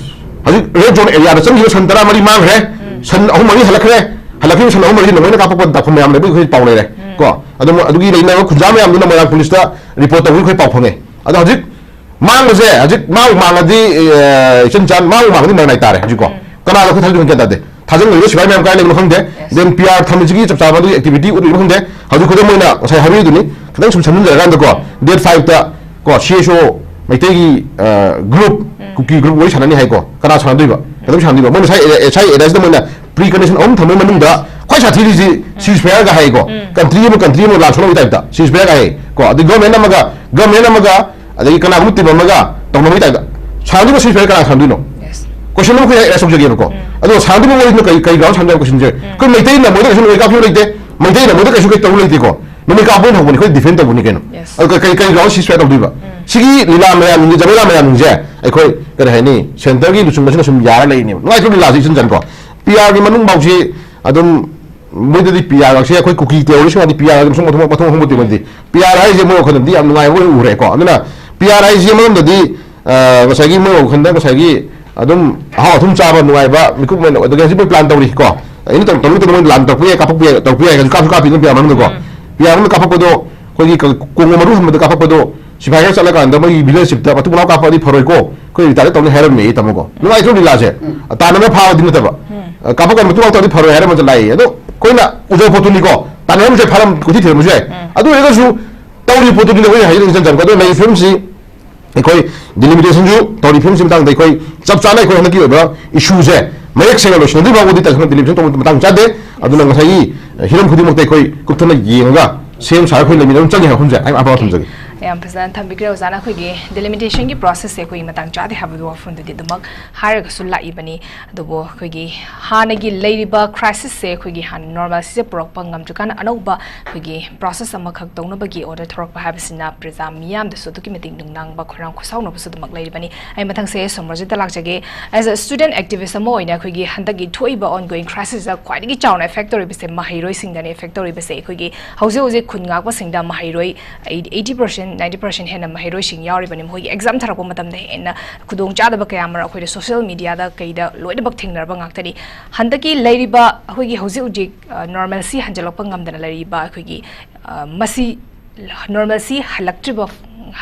ꯍꯧꯖꯤꯛ red zone areaꯗ ꯆꯪꯈꯤꯕ ꯁꯟ ꯇꯔꯥꯃꯔꯤ ꯃꯥꯡꯈ꯭ꯔꯦ꯫ ꯁꯟ ꯑꯍꯨꯝ ꯃꯔꯤ ꯍꯜꯂꯛꯈ꯭ꯔꯦ꯫ ꯍꯜꯂꯛꯈꯤꯕ ꯁꯟ ꯑꯍꯨꯝ ꯃꯔꯤꯁꯤ ꯅꯣꯡꯃꯩꯅ ꯀꯥꯞꯄꯛꯄ ꯗꯥꯛꯐꯝ ꯃꯌꯥꯝ ꯂꯩꯕꯒꯤ ꯑꯩꯈꯣꯏ ꯄꯥꯎ ꯂꯩꯔꯦ꯫ ꯀꯣ, ꯑꯗꯨ ꯃꯣꯏ, ꯑꯗꯨꯒꯤ ꯂꯩꯅꯕ ꯈꯨꯟꯖꯥ ꯃꯌꯥꯝꯗꯨꯅ ꯃꯣꯏꯔꯥꯡ policeꯇ report ꯇꯧꯕꯒꯤ ꯑꯩꯈꯣꯏ ꯄꯥꯎ ꯐꯪꯉꯦ꯫ ꯑꯗꯣ ꯍꯧꯖꯤꯛ ꯃꯥꯡꯕꯁꯦ, ꯍꯧꯖꯤꯛ ꯃꯥꯡꯕꯨ ꯃꯥꯡꯉꯗꯤ, ꯑꯦ, ꯏꯆꯟ ꯆꯥꯟ, ꯃꯥꯡꯕꯨ ꯃꯥꯡꯉꯗꯤ ꯃꯔꯥꯏ ꯇꯥꯔꯦ ꯍꯧꯖꯤꯛꯀꯣ꯫ ꯀꯅꯥꯗ ꯑꯩꯈꯣꯏ ꯊꯥꯖꯗꯣꯏꯅꯣ ꯒ꯭ꯌꯥꯟ ꯇꯥꯗꯦ꯫ ꯊꯥꯖꯤꯟꯈ꯭ꯔꯤꯕ ꯁꯤꯐꯥꯏ ꯃꯌꯥꯝ ꯀꯥꯏ ꯂꯩꯕꯅꯣ ꯈꯪꯗꯦ꯫ Then P R ꯊꯝꯃꯤꯁꯤꯒꯤ ꯆꯞ ꯆꯥꯕ ꯑꯗꯨꯒꯤ activity ꯎꯠꯂꯤꯕꯅꯣ ꯈꯪꯗꯦ꯫ ꯍꯧꯖꯤꯛ ꯈꯨꯗꯝ ꯑꯣꯏꯅ ꯉꯁꯥꯏ ꯍꯥꯏꯕꯤꯗꯨꯅꯤ, ꯈꯤꯇꯪ ꯁꯨꯝ ꯁꯝꯖꯤꯟꯖꯔꯀꯥꯟꯗꯀꯣ, date fiveꯇ ꯀꯣ, C S O ꯃꯩꯇꯩꯒꯤ, ꯑ, group, ꯀꯨꯀꯤ group ꯋꯥꯔꯤ ꯁꯥꯟꯅꯅꯤ ꯍꯥꯏꯀꯣ꯫ ꯀꯅꯥ ꯁꯥꯟꯅꯗꯣꯏꯕ? ꯀꯩꯗꯧ ꯁꯥꯟꯅꯗꯣꯏꯕ? ꯃꯣꯏ ꯉꯁꯥꯏ ꯑꯦ-, ꯉꯁꯥꯏ areaꯁꯤꯗ ꯃꯣꯏꯅ pre condition ꯑꯍꯨꯝ ꯊꯝꯕꯒꯤ ꯃꯅꯨꯡꯗ ꯈ꯭ꯋꯥꯏ ꯁꯥꯊꯤꯔꯤꯁꯤ ceasefireꯒ ꯍꯥꯏꯀꯣ꯫ Country ꯑꯃ, country ꯑꯃ ꯂꯥꯟ ꯁꯣꯛꯅꯕꯒꯤ typeꯇ ceasefireꯒ ꯍꯥꯏ ꯀꯣ꯫ ꯑꯗꯩ government ꯑꯃꯒ, government ꯑꯃꯒ, ꯑꯗꯒꯤ ꯀꯅꯥꯒꯨꯝꯕ team ꯑꯃꯒ ꯇꯧꯅꯕꯒꯤ typeꯇ ꯁꯥꯟꯅꯗꯣꯏꯕ ceasefire ꯀꯅꯥ ꯁꯥꯟꯅꯗꯣꯏꯅꯣ? Question ꯑꯃ ꯑꯩꯈꯣꯏ raise ꯇꯧꯖꯒꯦꯕꯀꯣ꯫ ꯑꯗꯣ ꯁꯥꯟꯅꯗꯣꯏꯕ ꯋꯥꯔꯤꯗꯨꯅ ꯀꯩ, ꯀꯩ ground ꯁꯥꯟꯅꯗꯣꯏꯕ questionꯁꯦ? ꯑꯩꯈꯣꯏ ꯃꯩꯇꯩꯅ ꯃꯣꯏꯗ ꯀꯩꯁꯨ ꯅꯣꯡꯃꯩ ꯀꯥꯞꯈꯤꯕ ꯂꯩꯇꯦ, ꯃꯩꯇꯩꯅ ꯃꯣꯏꯗ ꯀꯩꯁꯨ ꯀꯩ ꯇꯧꯕ ꯂꯩꯇꯦꯀꯣ꯫ ꯅꯣꯡꯃꯩ ꯀꯥꯞꯄ ꯑꯣꯏꯅ ꯍꯧꯕꯅꯤ, ꯑꯩꯈꯣꯏ defend ꯇꯧꯕꯅꯤ ꯀꯩꯅꯣ꯫ ꯑꯗꯣ ꯀꯩ, ꯀꯩ, ꯀꯩ ground ceasefire ꯇꯧꯗꯣꯏꯕ? ꯁꯤꯒꯤ ꯂꯤꯂꯥ ꯃꯌꯥꯝꯁꯤꯡꯁꯦ, ꯖꯃꯦꯂꯥ ꯃꯌꯥꯝꯁꯤꯡꯁꯦ ꯑꯩꯈꯣꯏ ꯀꯔꯤ ꯍꯥꯏꯅꯤ, centreꯒꯤ ꯂꯨꯆꯤꯡꯕꯁꯤꯅ ꯁꯨꯝ ꯌꯥꯔ ꯂꯩꯅꯦꯕ꯫ ꯅꯨꯡꯉꯥꯏꯇ꯭ꯔꯣ ꯂꯤꯂꯥꯁꯦ ꯏꯆꯟ ꯆꯟꯀꯣ? P R ꯒꯤ ꯃꯅꯨꯡ ꯐꯥꯎꯁꯤ ꯑꯗꯨꯝ ꯃꯣꯏꯗꯗꯤ P R ꯒꯁꯦ ꯑꯩꯈꯣꯏ ꯀꯨꯀꯤ terroristꯁꯤꯡꯗꯤ P R ꯒꯁꯦ ꯃꯊꯣꯡ, ꯃꯊꯣꯡ, ꯃꯊꯣꯡ ꯍꯣꯡꯕ ꯃꯣꯏꯗꯤ꯫ P R ꯍꯥꯏꯁꯦ ꯃꯣꯏ ꯋꯥꯈꯜꯗꯗꯤ ꯌꯥꯝ ꯅꯨꯡꯉꯥꯏꯕ ꯑꯣꯏꯅ ꯎꯔꯦꯀꯣ꯫ ꯑꯗꯨꯅ P R ꯍꯥꯏꯁꯦ ꯑꯃꯔꯣꯝꯗꯗꯤ, ꯑ, ꯉꯁꯥꯏꯒꯤ ꯃꯣꯏ ꯋꯥꯈꯜꯗ ꯉꯁꯥꯏꯒꯤ ꯑꯗꯨꯝ ꯑꯍꯥꯎ ꯑꯊꯨꯝ ꯆꯥꯕ ꯅꯨꯡꯉꯥꯏꯕ ꯃꯤꯀꯨꯞ ꯑꯣꯏꯅ, ꯑꯗꯒꯤ ꯍꯧꯖꯤꯛ ꯃꯣꯏ plan ꯇꯧꯔꯤ ꯀꯣ꯫ ꯑꯩꯅ ꯇꯧ-, ꯇꯧꯅꯤꯡ ꯇꯧꯅꯤꯡ ꯃꯣꯏ ꯂꯥꯟ ꯇꯧꯔꯛꯄ ꯌꯥꯏ, ꯀꯥꯞꯄꯛꯄ ꯌꯥꯏ, ꯇꯧꯔꯛꯄ ꯌꯥꯏ, ꯀꯥꯞꯁꯨ ꯀꯥꯞꯄꯤ ꯑꯗꯨꯝ P R ꯃꯅꯨꯡꯗꯀꯣ꯫ P R ꯃꯅꯨꯡꯗ ꯀꯥꯞꯄꯛꯄꯗꯣ, ꯑꯩꯈꯣꯏꯒꯤ ꯀ-, ꯀꯣꯡꯕ ꯃꯔꯨ ꯍꯟꯕꯗ ꯀꯥꯞꯄꯛꯄꯗꯣ, ꯁꯤꯐꯥꯏ ꯈꯔ ꯆꯠꯂꯀꯥꯟꯗ ꯃꯣꯏꯒꯤ village chiefꯇ ꯃꯇꯨꯡ ꯃꯅꯥꯎ ꯀꯥꯞꯄꯛꯑꯗꯤ ꯐꯔꯣꯏꯀꯣ, ꯑꯩꯈꯣꯏ retire ꯇꯧꯅꯤ ꯍꯥꯏꯔꯝꯃꯦ ꯇꯥꯃꯣꯀꯣ꯫ ꯅꯨꯡꯉꯥꯏꯇ꯭ꯔꯣ ꯂꯤꯂꯥꯁꯦ? ꯇꯥꯟꯅꯕ ꯐꯥꯕꯗꯤ ꯅꯠꯇꯕ꯫ ꯑ, ꯀꯥꯞꯄꯛꯀꯥꯟꯗ ꯃꯇꯨꯡ ꯃꯅꯥꯎ ꯇꯧꯔꯗꯤ ꯐꯔꯣꯏ ꯍꯥꯏꯔꯝꯕꯁꯨ ꯂꯥꯛꯏ꯫ ꯑꯗꯣ ꯑꯩꯈꯣꯏꯅ ꯎꯖꯕ ꯄꯣꯠꯇꯨꯅꯤꯀꯣ, ꯇꯥꯟꯅꯔꯝꯕꯁꯨ ꯌꯥꯏ, ꯐꯥꯔꯝ ꯀꯣꯏꯊꯤ ꯊꯤꯔꯝꯕꯁꯨ ꯌꯥꯏ꯫ ꯑꯗꯨ ꯑꯣꯏꯔꯒꯁꯨ ꯇꯧꯔꯤꯕ ꯄꯣꯠꯇꯨꯅꯤꯗ ꯑꯩꯈꯣꯏꯅ ꯍꯥꯏꯖꯅꯤꯡꯉꯤ ꯏꯆꯟ ꯆꯟꯀꯣ꯫ ꯑꯗꯣ ꯂꯩꯔꯤꯕ ꯐꯤꯕꯝꯁꯤ ꯑꯩꯈꯣꯏ ꯗꯤꯂꯤꯃꯤꯇꯦꯁꯟꯁꯨ ꯇꯧꯔꯤ ꯐꯤꯕꯝꯁꯤ ꯃꯇꯥꯡꯗ ꯑꯩꯈꯣꯏ ꯆꯞ ꯆꯥꯅ ꯑꯩꯈꯣꯏ ꯍꯟꯗꯛꯀꯤ ꯑꯣꯏꯕ ꯏꯁꯨꯁꯦ ꯃꯌꯦꯛ ꯁꯦꯡꯅ ꯂꯣꯏꯁꯤꯟꯅꯗ꯭ꯔꯤꯕ ꯐꯥꯎꯕꯗꯤ ꯇꯁꯦꯡꯅ ꯗꯤꯂꯤꯃꯤꯇꯦꯁꯟ ꯇꯧꯕ ꯃꯇꯥꯡ ꯆꯥꯗꯦ꯫ ꯑꯗꯨꯅ ꯉꯁꯥꯏꯒꯤ ꯍꯤꯔꯝ ꯈꯨꯗꯤꯡꯃꯛꯇ ꯑꯩꯈꯣꯏ ꯀꯨꯞꯊꯅ ꯌꯦꯡꯉꯒ ꯁꯦꯝ ꯁꯥꯔꯒ ꯑꯩꯈꯣꯏ ꯂꯩꯃꯤꯟꯅꯕ ꯑꯃ ꯆꯪꯉꯦ ꯍꯥꯏꯕ ꯋꯥꯐꯝꯁꯦ ꯑꯩ ꯑꯐꯕ ꯊꯝꯖꯒꯦ꯫ ꯌꯥꯝ ꯐꯖꯅ ꯊꯝꯕꯤꯈ꯭ꯔꯦ ꯑꯣꯖꯥꯅ꯫ ꯑꯩꯈꯣꯏꯒꯤ ꯗꯤꯂꯤꯃꯤꯇꯦꯁꯟꯒꯤ ꯄ꯭ꯔꯣꯁꯦꯁꯁꯦ ꯑꯩꯈꯣꯏꯒꯤ ꯃꯇꯥꯡ ꯆꯥꯗꯦ ꯍꯥꯏꯕꯒꯤ ꯋꯥꯐꯝꯗꯨꯗꯤ ꯑꯗꯨꯃꯛ ꯍꯥꯏꯔꯒꯁꯨ ꯂꯥꯛꯏꯕꯅꯤ꯫ ꯑꯗꯨꯕꯨ ꯑꯩꯈꯣꯏꯒꯤ ꯍꯥꯟꯅꯒꯤ ꯂꯩꯔꯤꯕ ꯀ꯭ꯔꯥꯏꯁꯤꯁꯁꯦ ꯑꯩꯈꯣꯏꯒꯤ ꯍꯥꯟꯅ ꯅꯣꯔꯃꯦꯜꯁꯤꯁꯦ ꯄꯨꯔꯛꯄ ꯉꯝꯗ꯭ꯔꯀꯥꯟꯗ ꯑꯅꯧꯕ ꯑꯩꯈꯣꯏꯒꯤ ꯄ꯭ꯔꯣꯁꯦꯁ ꯑꯃꯈꯛ ꯇꯧꯅꯕꯒꯤ ꯑꯣꯔꯗꯔ ꯊꯣꯔꯛꯄ ꯍꯥꯏꯕꯁꯤꯅ ꯄ꯭ꯔꯖꯥ ꯃꯤꯌꯥꯝꯗꯁꯨ ꯑꯗꯨꯛꯀꯤ ꯃꯇꯤꯛ ꯅꯨꯡꯅꯥꯡꯕ ꯈꯣꯏꯔꯥꯡ ꯈꯣꯏꯁꯥꯎꯅꯕꯁꯨ ꯑꯗꯨꯃꯛ ꯂꯩꯔꯤꯕꯅꯤ꯫ ꯑꯩ ꯃꯊꯪꯁꯦ ꯁꯣꯃꯣꯔꯖꯤꯠꯇ ꯂꯥꯛꯆꯒꯦ꯫ As a student activist ꯑꯃ ꯑꯣꯏꯅ ꯑꯩꯈꯣꯏꯒꯤ ꯍꯟꯗꯛꯀꯤ ꯊꯣꯛꯏꯕ ongoing crisisꯇ ꯈ꯭ꯋꯥꯏꯗꯒꯤ ꯆꯥꯎꯅ effect ꯇꯧꯔꯤꯕꯁꯦ ꯃꯍꯩꯔꯣꯏꯁꯤꯡꯗꯅꯤ effect ꯇꯧꯔꯤꯕꯁꯦ꯫ ꯑꯩꯈꯣꯏꯒꯤ ꯍꯧꯖꯤꯛ ꯍꯧꯖꯤꯛ ꯈꯨꯟ ꯉꯥꯛꯄꯁꯤꯡꯗ ꯃꯍꯩꯔꯣꯏ eighty percent ninety percent ꯍꯦꯟꯅ ꯃꯍꯩꯔꯣꯏꯁꯤꯡ ꯌꯥꯎꯔꯤꯕꯅꯤ꯫ ꯃꯈꯣꯏꯒꯤ ꯑꯦꯛꯖꯥꯝ ꯊꯥꯔꯛꯄ ꯃꯇꯝꯗ ꯍꯦꯟꯅ ꯈꯨꯗꯣꯡꯆꯥꯗꯕ ꯀꯌꯥ ꯑꯃꯔꯣꯝ ꯑꯩꯈꯣꯏꯗ social mediaꯗ ꯀꯩꯗ ꯂꯣꯏꯅꯃꯛ ꯊꯦꯡꯅꯔꯕ ꯉꯥꯛꯇꯅꯤ꯫ ꯍꯟꯗꯛꯀꯤ ꯂꯩꯔꯤꯕ ꯑꯩꯈꯣꯏꯒꯤ ꯍꯧꯖꯤꯛ ꯍꯧꯖꯤꯛ ꯅꯣꯔꯃꯦꯜꯁꯤ ꯍꯟꯖꯤꯜꯂꯛꯄ ꯉꯝꯗꯅ ꯂꯩꯔꯤꯕ ꯑꯩꯈꯣꯏꯒꯤ ꯃꯁꯤ ꯅꯣꯔꯃꯦꯜꯁꯤ ꯍꯜꯂꯛꯇ꯭ꯔꯤꯕ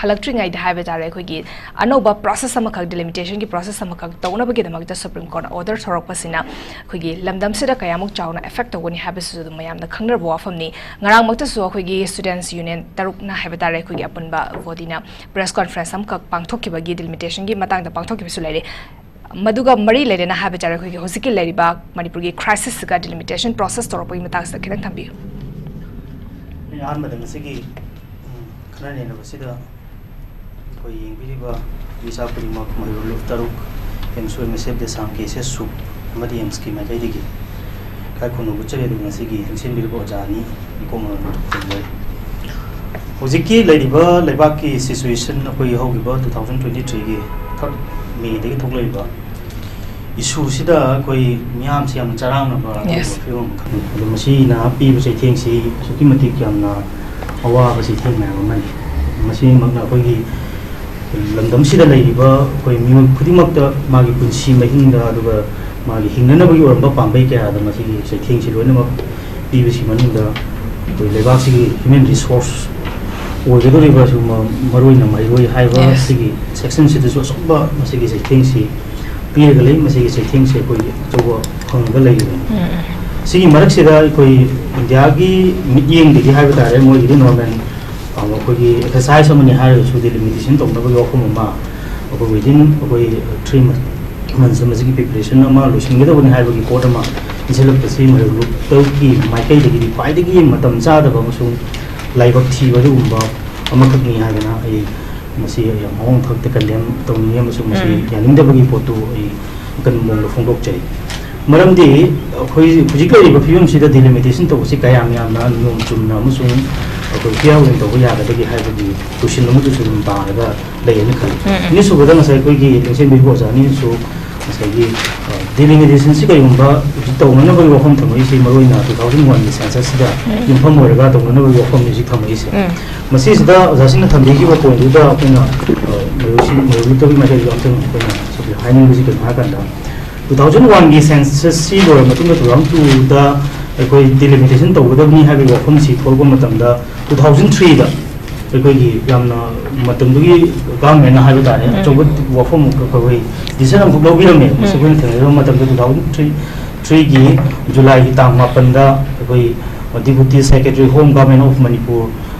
ꯍꯜꯂꯛꯇ꯭ꯔꯤꯉꯩꯗ ꯍꯥꯏꯕ ꯇꯥꯔꯦ ꯑꯩꯈꯣꯏꯒꯤ ꯑꯅꯧꯕ ꯄ꯭ꯔꯣꯁꯦꯁ ꯑꯃꯈꯛ ꯗꯤꯂꯤꯃꯤꯇꯦꯁꯟꯒꯤ ꯄ꯭ꯔꯣꯁꯦꯁ ꯑꯃꯈꯛ ꯇꯧꯅꯕꯒꯤꯗꯃꯛꯇ ꯁꯨꯄ꯭ꯔꯤꯝ ꯀꯣꯔꯠꯅ ꯑꯣꯔꯗꯔ ꯊꯣꯔꯛꯄꯁꯤꯅ ꯑꯩꯈꯣꯏꯒꯤ ꯂꯝꯗꯝꯁꯤꯗ ꯀꯌꯥꯃꯨꯛ ꯆꯥꯎꯅ effect ꯇꯧꯒꯅꯤ ꯍꯥꯏꯕꯁꯤꯁꯨ ꯑꯗꯨꯝ ꯃꯌꯥꯝꯅ ꯈꯪꯅꯔꯕ ꯋꯥꯐꯝꯅꯤ꯫ ꯉꯔꯥꯡꯃꯛꯇꯁꯨ ꯑꯩꯈꯣꯏꯒꯤ students union ꯇꯔꯨꯛꯅ ꯍꯥꯏꯕ ꯇꯥꯔꯦ ꯑꯩꯈꯣꯏꯒꯤ ꯑꯄꯨꯟꯕ bodyꯅ press conference ꯑꯃꯈꯛ ꯄꯥꯡꯊꯣꯛꯈꯤꯕꯒꯤ ꯗꯤꯂꯤꯃꯤꯇꯦꯁꯟꯒꯤ ꯃꯇꯥꯡꯗ ꯄꯥꯡꯊꯣꯛꯈꯤꯕꯁꯨ ꯂꯩꯔꯦ꯫ ꯃꯗꯨꯒ ꯃꯔꯤ ꯂꯩꯅꯅ ꯍꯥꯏꯕ ꯇꯥꯔꯦ ꯑꯩꯈꯣꯏꯒꯤ ꯍꯧꯖꯤꯛꯀꯤ ꯂꯩꯔꯤꯕ ꯃꯅꯤꯄꯨꯔꯒꯤ crisisꯁꯤꯒ ꯗꯤꯂꯤꯃꯤꯇꯦꯁꯟ ꯄ꯭ꯔꯣꯁꯦꯁ ꯇꯧꯔꯛꯄꯒꯤ ꯃꯇꯥꯡꯁꯤꯗ ꯈꯤꯇꯪ ꯊꯝꯕꯤꯌꯨ꯫ ꯑꯩ ꯑꯍꯥꯟꯕꯗ ꯉꯁꯤꯒꯤ ꯎꯝ, ꯈꯟꯅ ꯅꯩꯅꯕꯁꯤꯗ ꯑꯩꯈꯣꯏ ꯌꯦꯡꯕꯤꯔꯤꯕ ꯃꯤꯁꯥ ꯈꯨꯗꯤꯡꯃꯛ ꯃꯍꯩꯔꯣꯏ ꯂꯨꯞ ꯇꯔꯨꯛ ꯑꯦꯝꯁ ꯑꯣꯏ ꯃꯁꯦꯞ ꯗꯦꯁꯥꯝ ꯀꯦ ꯑꯦꯁ ꯑꯦꯁ ꯁꯨ ꯑꯃꯗꯤ ꯑꯦꯝꯁꯀꯤ ꯃꯥꯏꯀꯩꯗꯒꯤ ꯏꯀꯥꯏ ꯈꯨꯝꯅꯕ ꯎꯠꯆꯔꯤ꯫ ꯑꯗꯨꯒ ꯉꯁꯤꯒꯤ ꯂꯦꯡꯁꯤꯟꯕꯤꯔꯤꯕ ꯑꯣꯖꯥ ꯑꯅꯤ ꯏꯀꯣꯛ ꯃꯔꯣꯟ ꯈꯨꯝꯖꯔꯤ꯫ ꯍꯧꯖꯤꯛꯀꯤ ꯂꯩꯔꯤꯕ ꯂꯩꯕꯥꯛꯀꯤ ꯁꯤꯆꯨꯋꯦꯁꯟ ꯑꯩꯈꯣꯏ ꯍꯧꯈꯤꯕ ꯇꯨ ꯊꯥꯎꯖꯟ ꯇ꯭ꯋꯦꯟꯇꯤ ꯊ꯭ꯔꯤꯒꯤ ꯊꯥꯔꯠ ꯃꯦꯗꯒꯤ ꯊꯣꯛꯂꯛꯏꯕ ꯏꯁꯨꯁꯤꯗ ꯑꯩꯈꯣꯏ ꯃꯤꯌꯥꯝꯁꯤ ꯌꯥꯝꯅ ꯆꯔꯥꯡꯅꯕ ꯑꯗꯨꯒꯨꯝꯕ Yes. ꯐꯤꯕꯝ ꯑꯃꯈꯛꯅꯤ꯫ ꯑꯗꯣ ꯃꯁꯤꯅ ꯄꯤꯕ ꯆꯩꯊꯦꯡꯁꯤ ꯑꯁꯨꯛꯀꯤ ꯃꯇꯤꯛ ꯌꯥꯝꯅ ꯑꯋꯥꯕ ꯆꯩꯊꯦꯡ ꯃꯌꯥꯝ ꯑꯃꯅꯤ꯫ ꯃꯁꯤꯃꯛꯅ ꯑꯩꯈꯣꯏꯒꯤ ꯂꯝꯗꯝꯁꯤꯗ ꯂꯩꯔꯤꯕ ꯑꯩꯈꯣꯏ ꯃꯤꯑꯣꯏ ꯈꯨꯗꯤꯡꯃꯛꯇ ꯃꯥꯒꯤ ꯄꯨꯟꯁꯤ ꯃꯍꯤꯡꯗ ꯑꯗꯨꯒ ꯃꯥꯒꯤ ꯍꯤꯡꯅꯅꯕꯒꯤ ꯑꯣꯏꯔꯝꯕ ꯄꯥꯝꯕꯩ ꯀꯌꯥꯗ ꯃꯁꯤꯒꯤ ꯆꯩꯊꯦꯡꯁꯤ ꯂꯣꯏꯅꯃꯛ ꯄꯤꯕꯁꯤ ꯃꯅꯨꯡꯗ ꯑꯩꯈꯣꯏ ꯂꯩꯕꯥꯛꯁꯤꯒꯤ human resource ꯑꯣꯏꯒꯗꯧꯔꯤꯕ ꯁꯤꯒꯨꯝꯕ ꯃꯔꯨꯑꯣꯏꯅ ꯃꯍꯩꯔꯣꯏ ꯍꯥꯏꯕ Yes. ꯁꯤꯒꯤ ꯁꯦꯛꯁꯟꯁꯤꯗꯁꯨ ꯑꯆꯧꯕ ꯃꯁꯤꯒꯤ ꯆꯩꯊꯦꯡꯁꯤ ꯄꯤꯔꯒ ꯂꯩ꯫ ꯃꯁꯤꯒꯤ ꯆꯩꯊꯦꯡꯁꯤ ꯑꯩꯈꯣꯏꯒꯤ ꯑꯆꯧꯕ ꯐꯪꯉꯒ ꯂꯩꯔꯤꯕꯅꯤ꯫ ꯁꯤꯒꯤ ꯃꯔꯛꯁꯤꯗ ꯑꯩꯈꯣꯏ ꯏꯟꯗꯤꯌꯥꯒꯤ ꯃꯤꯠꯌꯦꯡꯗꯒꯤ ꯍꯥꯏꯕ ꯇꯥꯔꯦ, ꯃꯣꯏꯒꯤꯗꯤ ꯅꯣꯔꯃꯦꯜ ꯑꯩꯈꯣꯏꯒꯤ ꯑꯦꯛꯁꯔꯁꯥꯏꯁ ꯑꯃꯅꯤ ꯍꯥꯏꯔꯒꯁꯨ, ꯗꯤꯂꯤꯃꯤꯇꯦꯁꯟ ꯇꯧꯅꯕꯒꯤ ꯋꯥꯐꯝ ꯑꯃ, ꯑꯩꯈꯣꯏ ꯋꯤꯗꯤꯟ ꯑꯩꯈꯣꯏ ꯊ꯭ꯔꯤ ꯃꯟꯁ ꯃꯁꯤꯒꯤ ꯄ꯭ꯔꯤꯄꯦꯔꯦꯁꯟ ꯑꯃ ꯂꯣꯏꯁꯤꯟꯒꯗꯕꯅꯤ ꯍꯥꯏꯕꯒꯤ ꯄꯣꯠ ꯑꯃ ꯏꯟꯁꯤꯜꯂꯛꯄꯁꯤ ꯃꯩꯔꯧ ꯂꯨꯞꯇꯒꯤ ꯃꯥꯏꯀꯩꯗꯒꯤꯗꯤ ꯈ꯭ꯋꯥꯏꯗꯒꯤ ꯃꯇꯝ ꯆꯥꯗꯕ ꯑꯃꯁꯨꯡ ꯂꯥꯏꯕꯛ ꯊꯤꯕ ꯑꯗꯨꯒꯨꯝꯕ ꯑꯃꯈꯛꯅꯤ ꯍꯥꯏꯗꯅ ꯑꯩ ꯃꯁꯤ ꯌꯥꯝ ꯃꯑꯣꯡ ꯊꯛꯇ ꯀꯟꯗꯦꯝ ꯇꯧꯅꯤꯡꯉꯤ ꯑꯃꯁꯨꯡ ꯃꯁꯤ ꯎꯝ꯫ ꯌꯥꯅꯤꯡꯗꯕꯒꯤ ꯄꯣꯠꯇꯨ ꯑꯩ ꯑꯀꯟꯕ ꯃꯑꯣꯡꯗ ꯐꯣꯡꯗꯣꯛꯆꯔꯤ꯫ ꯃꯔꯝꯗꯤ ꯑꯩꯈꯣꯏ ꯍꯧꯖꯤꯛ ꯂꯩꯔꯤꯕ ꯐꯤꯕꯝꯁꯤꯗ ꯗꯤꯂꯤꯃꯤꯇꯦꯁꯟ ꯇꯧꯕꯁꯤ ꯀꯌꯥꯝ ꯌꯥꯝꯅ ꯅꯤꯌꯣꯝ ꯆꯨꯝꯅ ꯑꯃꯁꯨꯡ ꯑꯩꯈꯣꯏ ꯐꯤꯌꯥꯔ ꯑꯣꯏꯅ ꯇꯧꯕ ꯌꯥꯒꯗꯒꯦ ꯍꯥꯏꯕꯒꯤ ꯀꯣꯏꯁꯟ ꯑꯃꯗꯨꯁꯨ ꯑꯗꯨꯝ ꯇꯥꯔꯒ ꯂꯩꯌꯦꯅ ꯈꯜꯂꯤ꯫ ꯎꯝ, ꯎꯝ꯫ ꯑꯅꯤꯁꯨꯕꯗ ꯉꯁꯥꯏ ꯑꯩꯈꯣꯏꯒꯤ ꯂꯦꯡꯁꯦꯝꯕꯤꯕ ꯑꯣꯖꯥ ꯑꯅꯤꯅꯁꯨ ꯉꯁꯥꯏꯒꯤ, ꯑ, ꯗꯤꯂꯤꯃꯤꯇꯦꯁꯟꯁꯤ ꯀꯔꯤꯒꯨꯝꯕ ꯍꯧꯖꯤꯛ ꯇꯧꯅꯅꯕꯒꯤ ꯋꯥꯐꯝ ꯊꯝꯃꯛꯏꯁꯤ ꯃꯔꯨꯑꯣꯏꯅ two thousand one ꯒꯤ census ꯁꯤꯗ ꯎꯝ꯫ ꯌꯨꯝꯐꯝ ꯑꯣꯏꯔꯒ ꯇꯧꯅꯅꯕꯒꯤ ꯋꯥꯐꯝꯅꯤ ꯍꯧꯖꯤꯛ ꯊꯝꯃꯛꯏꯁꯦ꯫ ꯎꯝ꯫ ꯃꯁꯤꯁꯤꯗ ꯑꯣꯖꯥꯁꯤꯡꯅ ꯊꯝꯕꯤꯈꯤꯕ ꯄꯣꯏꯟꯗꯨꯗ ꯑꯩꯈꯣꯏꯅ, ꯑ, ꯃꯩꯔꯧꯁꯤꯡ-, ꯃꯩꯔꯧ ꯂꯨꯞꯇꯕꯒꯤ ꯃꯥꯏꯀꯩꯗ ꯑꯝꯇꯪ ꯑꯩꯈꯣꯏꯅ ꯁꯨꯝ ꯍꯥꯏꯅꯤꯡꯕꯁꯤ ꯀꯩꯅꯣ ꯍꯥꯏꯔꯀꯥꯟꯗ, two thousand one ꯒꯤ census ꯁꯤ ꯂꯣꯏꯔꯕ ꯃꯇꯨꯡꯗ two thousand two ꯗ ꯑꯩꯈꯣꯏ ꯗꯤꯂꯤꯃꯤꯇꯦꯁꯟ ꯇꯧꯒꯗꯕꯅꯤ ꯍꯥꯏꯕꯒꯤ ꯋꯥꯐꯝꯁꯤ ꯊꯣꯛꯂꯛꯄ ꯃꯇꯝꯗ, two thousand three ꯗ ꯑꯩꯈꯣꯏꯒꯤ ꯌꯥꯝꯅ ꯃꯇꯝꯗꯨꯒꯤ ꯒꯚꯔꯟꯃꯦꯟꯅ ꯍꯥꯏꯕ ꯇꯥꯔꯦ, ꯎꯝ꯫ ꯑꯆꯧꯕ ꯋꯥꯐꯝ ꯑꯩꯈꯣꯏ ꯗꯤꯁꯤꯖꯟ ꯑꯃꯈꯛ ꯂꯧꯕꯤꯔꯝꯃꯦ꯫ ꯃꯁꯤ ꯎꯝ꯫ ꯑꯩꯈꯣꯏꯅ ꯊꯦꯡꯅꯖꯕ ꯃꯇꯝꯗ two thousand three, three ꯒꯤ ꯖꯨꯂꯥꯏꯒꯤ ꯇꯥꯡ ꯃꯥꯄꯟꯗ ꯑꯩꯈꯣꯏ Deputy Secretary Home, Government of Manipur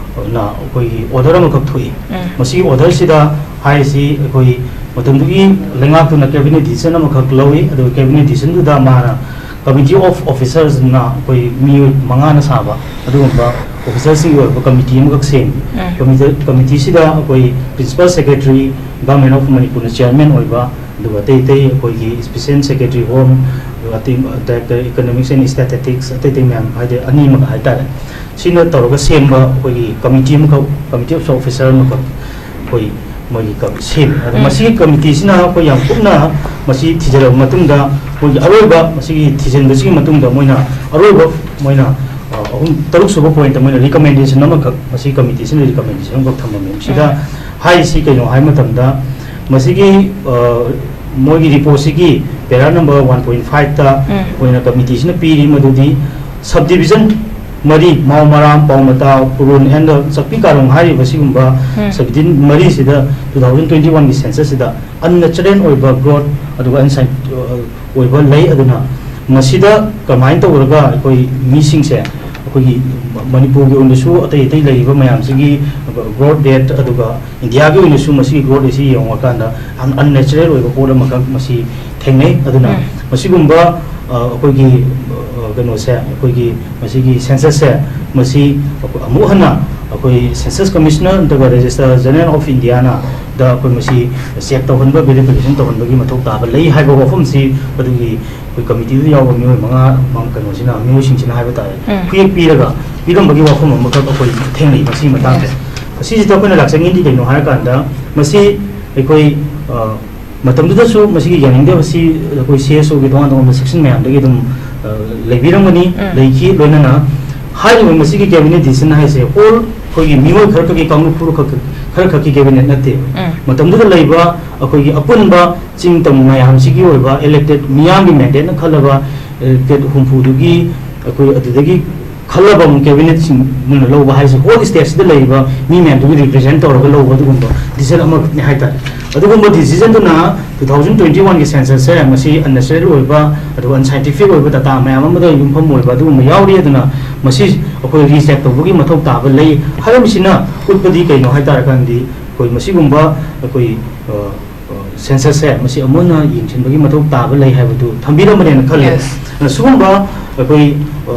ꯅ ꯑꯩꯈꯣꯏꯒꯤ ꯑꯣꯔꯗꯔ ꯑꯃꯈꯛ ꯊꯣꯛꯏ꯫ ꯎꯝ꯫ ꯃꯁꯤꯒꯤ ꯑꯣꯔꯗꯔꯁꯤꯗ ꯍꯥꯏꯔꯤꯁꯤ ꯑꯩꯈꯣꯏ ꯃꯇꯝꯗꯨꯒꯤ ꯂꯩꯉꯥꯛꯇꯨꯅ ꯀꯦꯕꯤꯅꯦꯠ ꯗꯤꯁꯤꯖꯟ ꯑꯃꯈꯛ ꯂꯧꯏ꯫ ꯑꯗꯨꯒ ꯀꯦꯕꯤꯅꯦꯠ ꯗꯤꯁꯤꯖꯟꯗꯨꯗ ꯃꯥꯅ Committee of Officers ꯅ ꯑꯩꯈꯣꯏ ꯃꯤꯑꯣꯏ ꯃꯉꯥꯅ ꯁꯥꯕ ꯑꯗꯨꯒꯨꯝꯕ ꯑꯣꯐꯤꯁꯔꯁꯤꯡꯒꯤ ꯑꯣꯏꯕ ꯀꯃꯤꯇꯤ ꯑꯃꯈꯛ ꯁꯦꯝꯃꯤ꯫ ꯎꯝ꯫ ꯀꯃꯤꯇꯤ-, ꯀꯃꯤꯇꯤꯁꯤꯗ ꯑꯩꯈꯣꯏ Principal Secretary, Government of Manipur ꯅ chairman ꯑꯣꯏꯕ, ꯑꯗꯨꯒ ꯑꯇꯩ ꯑꯇꯩ ꯑꯩꯈꯣꯏꯒꯤ Assistant Secretary Home, ꯑꯗꯨꯒ ꯑꯇꯩ Director Economics and Statistics, ꯑꯇꯩ ꯑꯇꯩ ꯃꯌꯥꯝ ꯍꯥꯏꯗꯤ ꯑꯅꯤꯃꯛ ꯍꯥꯏꯇꯥꯔꯦ, ꯁꯤꯅ ꯇꯧꯔꯒ ꯁꯦꯝꯕ ꯑꯩꯈꯣꯏꯒꯤ ꯀꯃꯤꯇꯤ ꯑꯃꯈꯛ, Committee of Officer ꯑꯃꯈꯛ ꯑꯩꯈꯣꯏ ꯃꯣꯏꯒꯤ ꯀ-, ꯁꯦꯝꯃꯤ꯫ ꯑꯗꯣ ꯎꯝ꯫ ꯃꯁꯤꯒꯤ ꯀꯃꯤꯇꯤꯁꯤꯅ ꯑꯩꯈꯣꯏ ꯌꯥꯝ ꯀꯨꯞꯅ ꯃꯁꯤ ꯊꯤꯖꯤꯜꯂꯕ ꯃꯇꯨꯡꯗ, ꯃꯣꯏꯒꯤ ꯑꯔꯣꯏꯕ ꯃꯁꯤꯒꯤ ꯊꯤꯖꯤꯟꯕꯁꯤꯒꯤ ꯃꯇꯨꯡꯗ ꯃꯣꯏꯅ ꯑꯔꯣꯏꯕ ꯃꯣꯏꯅ, ꯑ, ꯑꯍꯨꯝ, ꯇꯔꯨꯛ ꯁꯨꯕ ꯄꯣꯏꯟꯠꯇ ꯃꯣꯏꯅ ꯔꯤꯀꯃꯦꯟꯗꯦꯁꯟ ꯑꯃꯈꯛ ꯃꯁꯤ ꯀꯃꯤꯇꯤꯁꯤꯅ ꯔꯤꯀꯃꯦꯟꯗꯦꯁꯟ ꯑꯃꯈꯛ ꯊꯝꯂꯝꯃꯦ꯫ ꯁꯤꯗ ꯎꯝ꯫ ꯍꯥꯏꯔꯤꯁꯤ ꯀꯩꯅꯣ ꯍꯥꯏꯕ ꯃꯇꯝꯗ, ꯃꯁꯤꯒꯤ, ꯑ, ꯃꯣꯏꯒꯤ ꯔꯤꯄꯣꯔꯠꯁꯤꯒꯤ ꯄꯦꯔꯥ ꯅꯝꯕꯔ one point five ꯇ ꯎꯝ꯫ ꯑꯩꯈꯣꯏꯅ ꯀꯃꯤꯇꯤꯁꯤꯅ ꯄꯤꯔꯤ ꯃꯗꯨꯗꯤ ꯁꯕ ꯗꯤꯕꯤꯖꯟ ꯃꯔꯤ, ꯃꯥꯎ ꯃꯔꯥꯝ, ꯄꯥꯎꯃꯇꯥ, ꯄꯨꯔꯨꯟ and ꯆꯥꯛꯄꯤ ꯀꯥꯔꯣꯡ ꯍꯥꯏꯔꯤꯕ ꯁꯤꯒꯨꯝꯕ ꯎꯝ꯫ ꯁꯕ ꯗꯤꯕꯤꯖꯟ ꯃꯔꯤꯁꯤꯗ two thousand twenty one ꯒꯤ ꯁꯦꯟꯁꯁꯁꯤꯗ unnatural ꯑꯣꯏꯕ ꯒ꯭ꯔꯣꯠ ꯑꯗꯨꯒ ꯑꯟꯁꯥꯏꯟ ꯑꯣꯏꯕ ꯂꯩ꯫ ꯑꯗꯨꯅ ꯃꯁꯤꯗ ꯀꯃꯥꯏꯅ ꯇꯧꯔꯒ ꯑꯩꯈꯣꯏ ꯃꯤꯁꯤꯡꯁꯦ ꯑꯩꯈꯣꯏꯒꯤ ꯃꯅꯤꯄꯨꯔꯒꯤ ꯑꯣꯏꯅꯁꯨ ꯑꯇꯩ ꯑꯇꯩ ꯂꯩꯔꯤꯕ ꯃꯌꯥꯝꯁꯤꯒꯤ growth rate, ꯑꯗꯨꯒ ꯏꯟꯗꯤꯌꯥꯒꯤ ꯑꯣꯏꯅꯁꯨ ꯃꯁꯤꯒꯤ growth rate ꯑꯁꯤ ꯌꯦꯡꯉꯨꯔꯀꯥꯟꯗ ꯌꯥꯝ unnatural ꯑꯣꯏꯕ ꯄꯣꯠ ꯑꯃꯈꯛ ꯃꯁꯤ ꯊꯦꯡꯅꯩ꯫ ꯑꯗꯨꯅ ꯎꯝ꯫ ꯃꯁꯤꯒꯨꯝꯕ, ꯑ, ꯑꯩꯈꯣꯏꯒꯤ, ꯑ, ꯀꯩꯅꯣꯁꯦ, ꯑꯩꯈꯣꯏꯒꯤ ꯃꯁꯤꯒꯤ census ꯁꯦ, ꯃꯁꯤ ꯑꯃꯨꯛ ꯍꯟꯅ ꯑꯩꯈꯣꯏ Census Commissioner ꯅꯠꯇ꯭ꯔꯒ Registrar General of India ꯅ ꯗ ꯑꯩꯈꯣꯏ ꯃꯁꯤ check ꯇꯧꯍꯟꯕ, verification ꯇꯧꯍꯟꯕꯒꯤ ꯃꯊꯧ ꯇꯥꯕ ꯂꯩ ꯍꯥꯏꯕ ꯋꯥꯐꯝꯁꯤ ꯑꯗꯨꯒꯤ ꯑꯩꯈꯣꯏ committee ꯗ ꯌꯥꯎꯕ ꯃꯤꯑꯣꯏ ꯃꯉꯥ, ꯃꯉꯥ, ꯀꯩꯅꯣꯁꯤꯅ, ꯃꯤꯑꯣꯏꯁꯤꯡꯁꯤꯅ ꯍꯥꯏꯕ ꯇꯥꯔꯦ, ꯎꯝ꯫ ꯈꯨꯌꯦꯛ ꯄꯤꯔꯒ ꯄꯤꯔꯝꯕꯒꯤ ꯋꯥꯐꯝ ꯑꯃꯈꯛ ꯑꯩꯈꯣꯏ ꯊꯦꯡꯅꯩ ꯃꯁꯤꯒꯤ ꯃꯇꯥꯡꯁꯦ꯫ ꯎꯝ꯫ ꯑꯁꯤꯁꯤꯗ ꯑꯩꯈꯣꯏꯅ ꯂꯥꯛꯆꯅꯤꯡꯉꯤꯗꯤ ꯀꯩꯅꯣ ꯍꯥꯏꯔꯀꯥꯟꯗ, ꯃꯁꯤ ꯑꯩꯈꯣꯏ, ꯑ, ꯃꯇꯝꯗꯨꯗꯁꯨ ꯃꯁꯤꯒꯤ ꯌꯥꯅꯤꯡꯗꯕꯁꯤ ꯑꯩꯈꯣꯏ C S O ꯒꯤ ꯇꯣꯉꯥꯟ ꯇꯣꯉꯥꯟꯕ section ꯃꯌꯥꯝꯗꯒꯤ ꯑꯗꯨꯝ, ꯑ, ꯂꯩꯕꯤꯔꯝꯒꯅꯤ, ꯎꯝ꯫ ꯂꯩꯈꯤ꯫ ꯂꯣꯏꯅꯅ ꯍꯥꯏꯔꯤꯕ ꯃꯁꯤꯒꯤ cabinet decision ꯍꯥꯏꯁꯦ whole ꯑꯩꯈꯣꯏꯒꯤ ꯃꯤꯑꯣꯏ ꯈꯔ ꯈꯛꯀꯤ, ꯀꯥꯡꯂꯨꯞ ꯈꯔ ꯈꯛ-, ꯈꯔ ꯈꯛꯀꯤ cabinet ꯅꯠꯇꯦ꯫ ꯎꯝ꯫ ꯃꯇꯝꯗꯨꯗ ꯂꯩꯕ ꯑꯩꯈꯣꯏꯒꯤ ꯑꯄꯨꯟꯕ ꯆꯤꯡ ꯇꯝ ꯃꯌꯥꯝꯁꯤꯒꯤ ꯑꯣꯏꯕ elected, ꯃꯤꯌꯥꯝꯒꯤ mandate ꯅ ꯈꯜꯂꯕ elected ꯍꯨꯝꯐꯨꯗꯨꯒꯤ, ꯑꯩꯈꯣꯏ ꯑꯗꯨꯗꯒꯤ ꯈꯜꯂꯕ ꯑꯃꯨꯛ cabinet ꯁꯤꯡꯗꯨꯅ ꯂꯧꯕ ꯍꯥꯏꯁꯦ whole state ꯁꯤꯗ ꯂꯩꯔꯤꯕ ꯃꯤ ꯃꯌꯥꯝꯗꯨꯒꯤ represent ꯇꯧꯔꯒ ꯂꯧꯕ ꯑꯗꯨꯒꯨꯝꯕ decision ꯑꯃꯈꯛꯅꯤ ꯍꯥꯏꯇꯥꯔꯦ꯫ ꯑꯗꯨꯒꯨꯝꯕ decision ꯗꯨꯅ two thousand twenty one ꯒꯤ census ꯁꯦ ꯃꯁꯤ unnecessary ꯑꯣꯏꯕ, ꯑꯗꯨꯒ unscientific ꯑꯣꯏꯕ data ꯃꯌꯥꯝ ꯑꯃꯗ ꯌꯨꯝꯐꯝ ꯑꯣꯏꯕ ꯑꯗꯨꯒꯨꯝꯕ ꯌꯥꯎꯔꯤ꯫ ꯑꯗꯨꯅ ꯃꯁꯤ ꯑꯩꯈꯣꯏ recheck ꯇꯧꯕꯒꯤ ꯃꯊꯧ ꯇꯥꯕ ꯂꯩ ꯍꯥꯏꯔꯤꯕꯁꯤꯅ ꯎꯠꯄꯗꯤ ꯀꯩꯅꯣ ꯍꯥꯏ ꯇꯥꯔꯀꯥꯟꯗꯤ, ꯑꯩꯈꯣꯏ ꯃꯁꯤꯒꯨꯝꯕ ꯑꯩꯈꯣꯏ, ꯑ, ꯑ, census ꯁꯦ ꯃꯁꯤ ꯑꯃꯨꯛ ꯍꯟꯅ ꯌꯦꯡꯁꯤꯟꯕꯒꯤ ꯃꯊꯧ ꯇꯥꯕ ꯂꯩ ꯍꯥꯏꯕꯗꯨ ꯊꯝꯕꯤꯔꯝꯕꯅꯦꯅ ꯈꯜꯂꯦ꯫ Yes. ꯑꯗꯨꯅ ꯁꯤꯒꯨꯝꯕ ꯑꯩꯈꯣꯏ, ꯑ,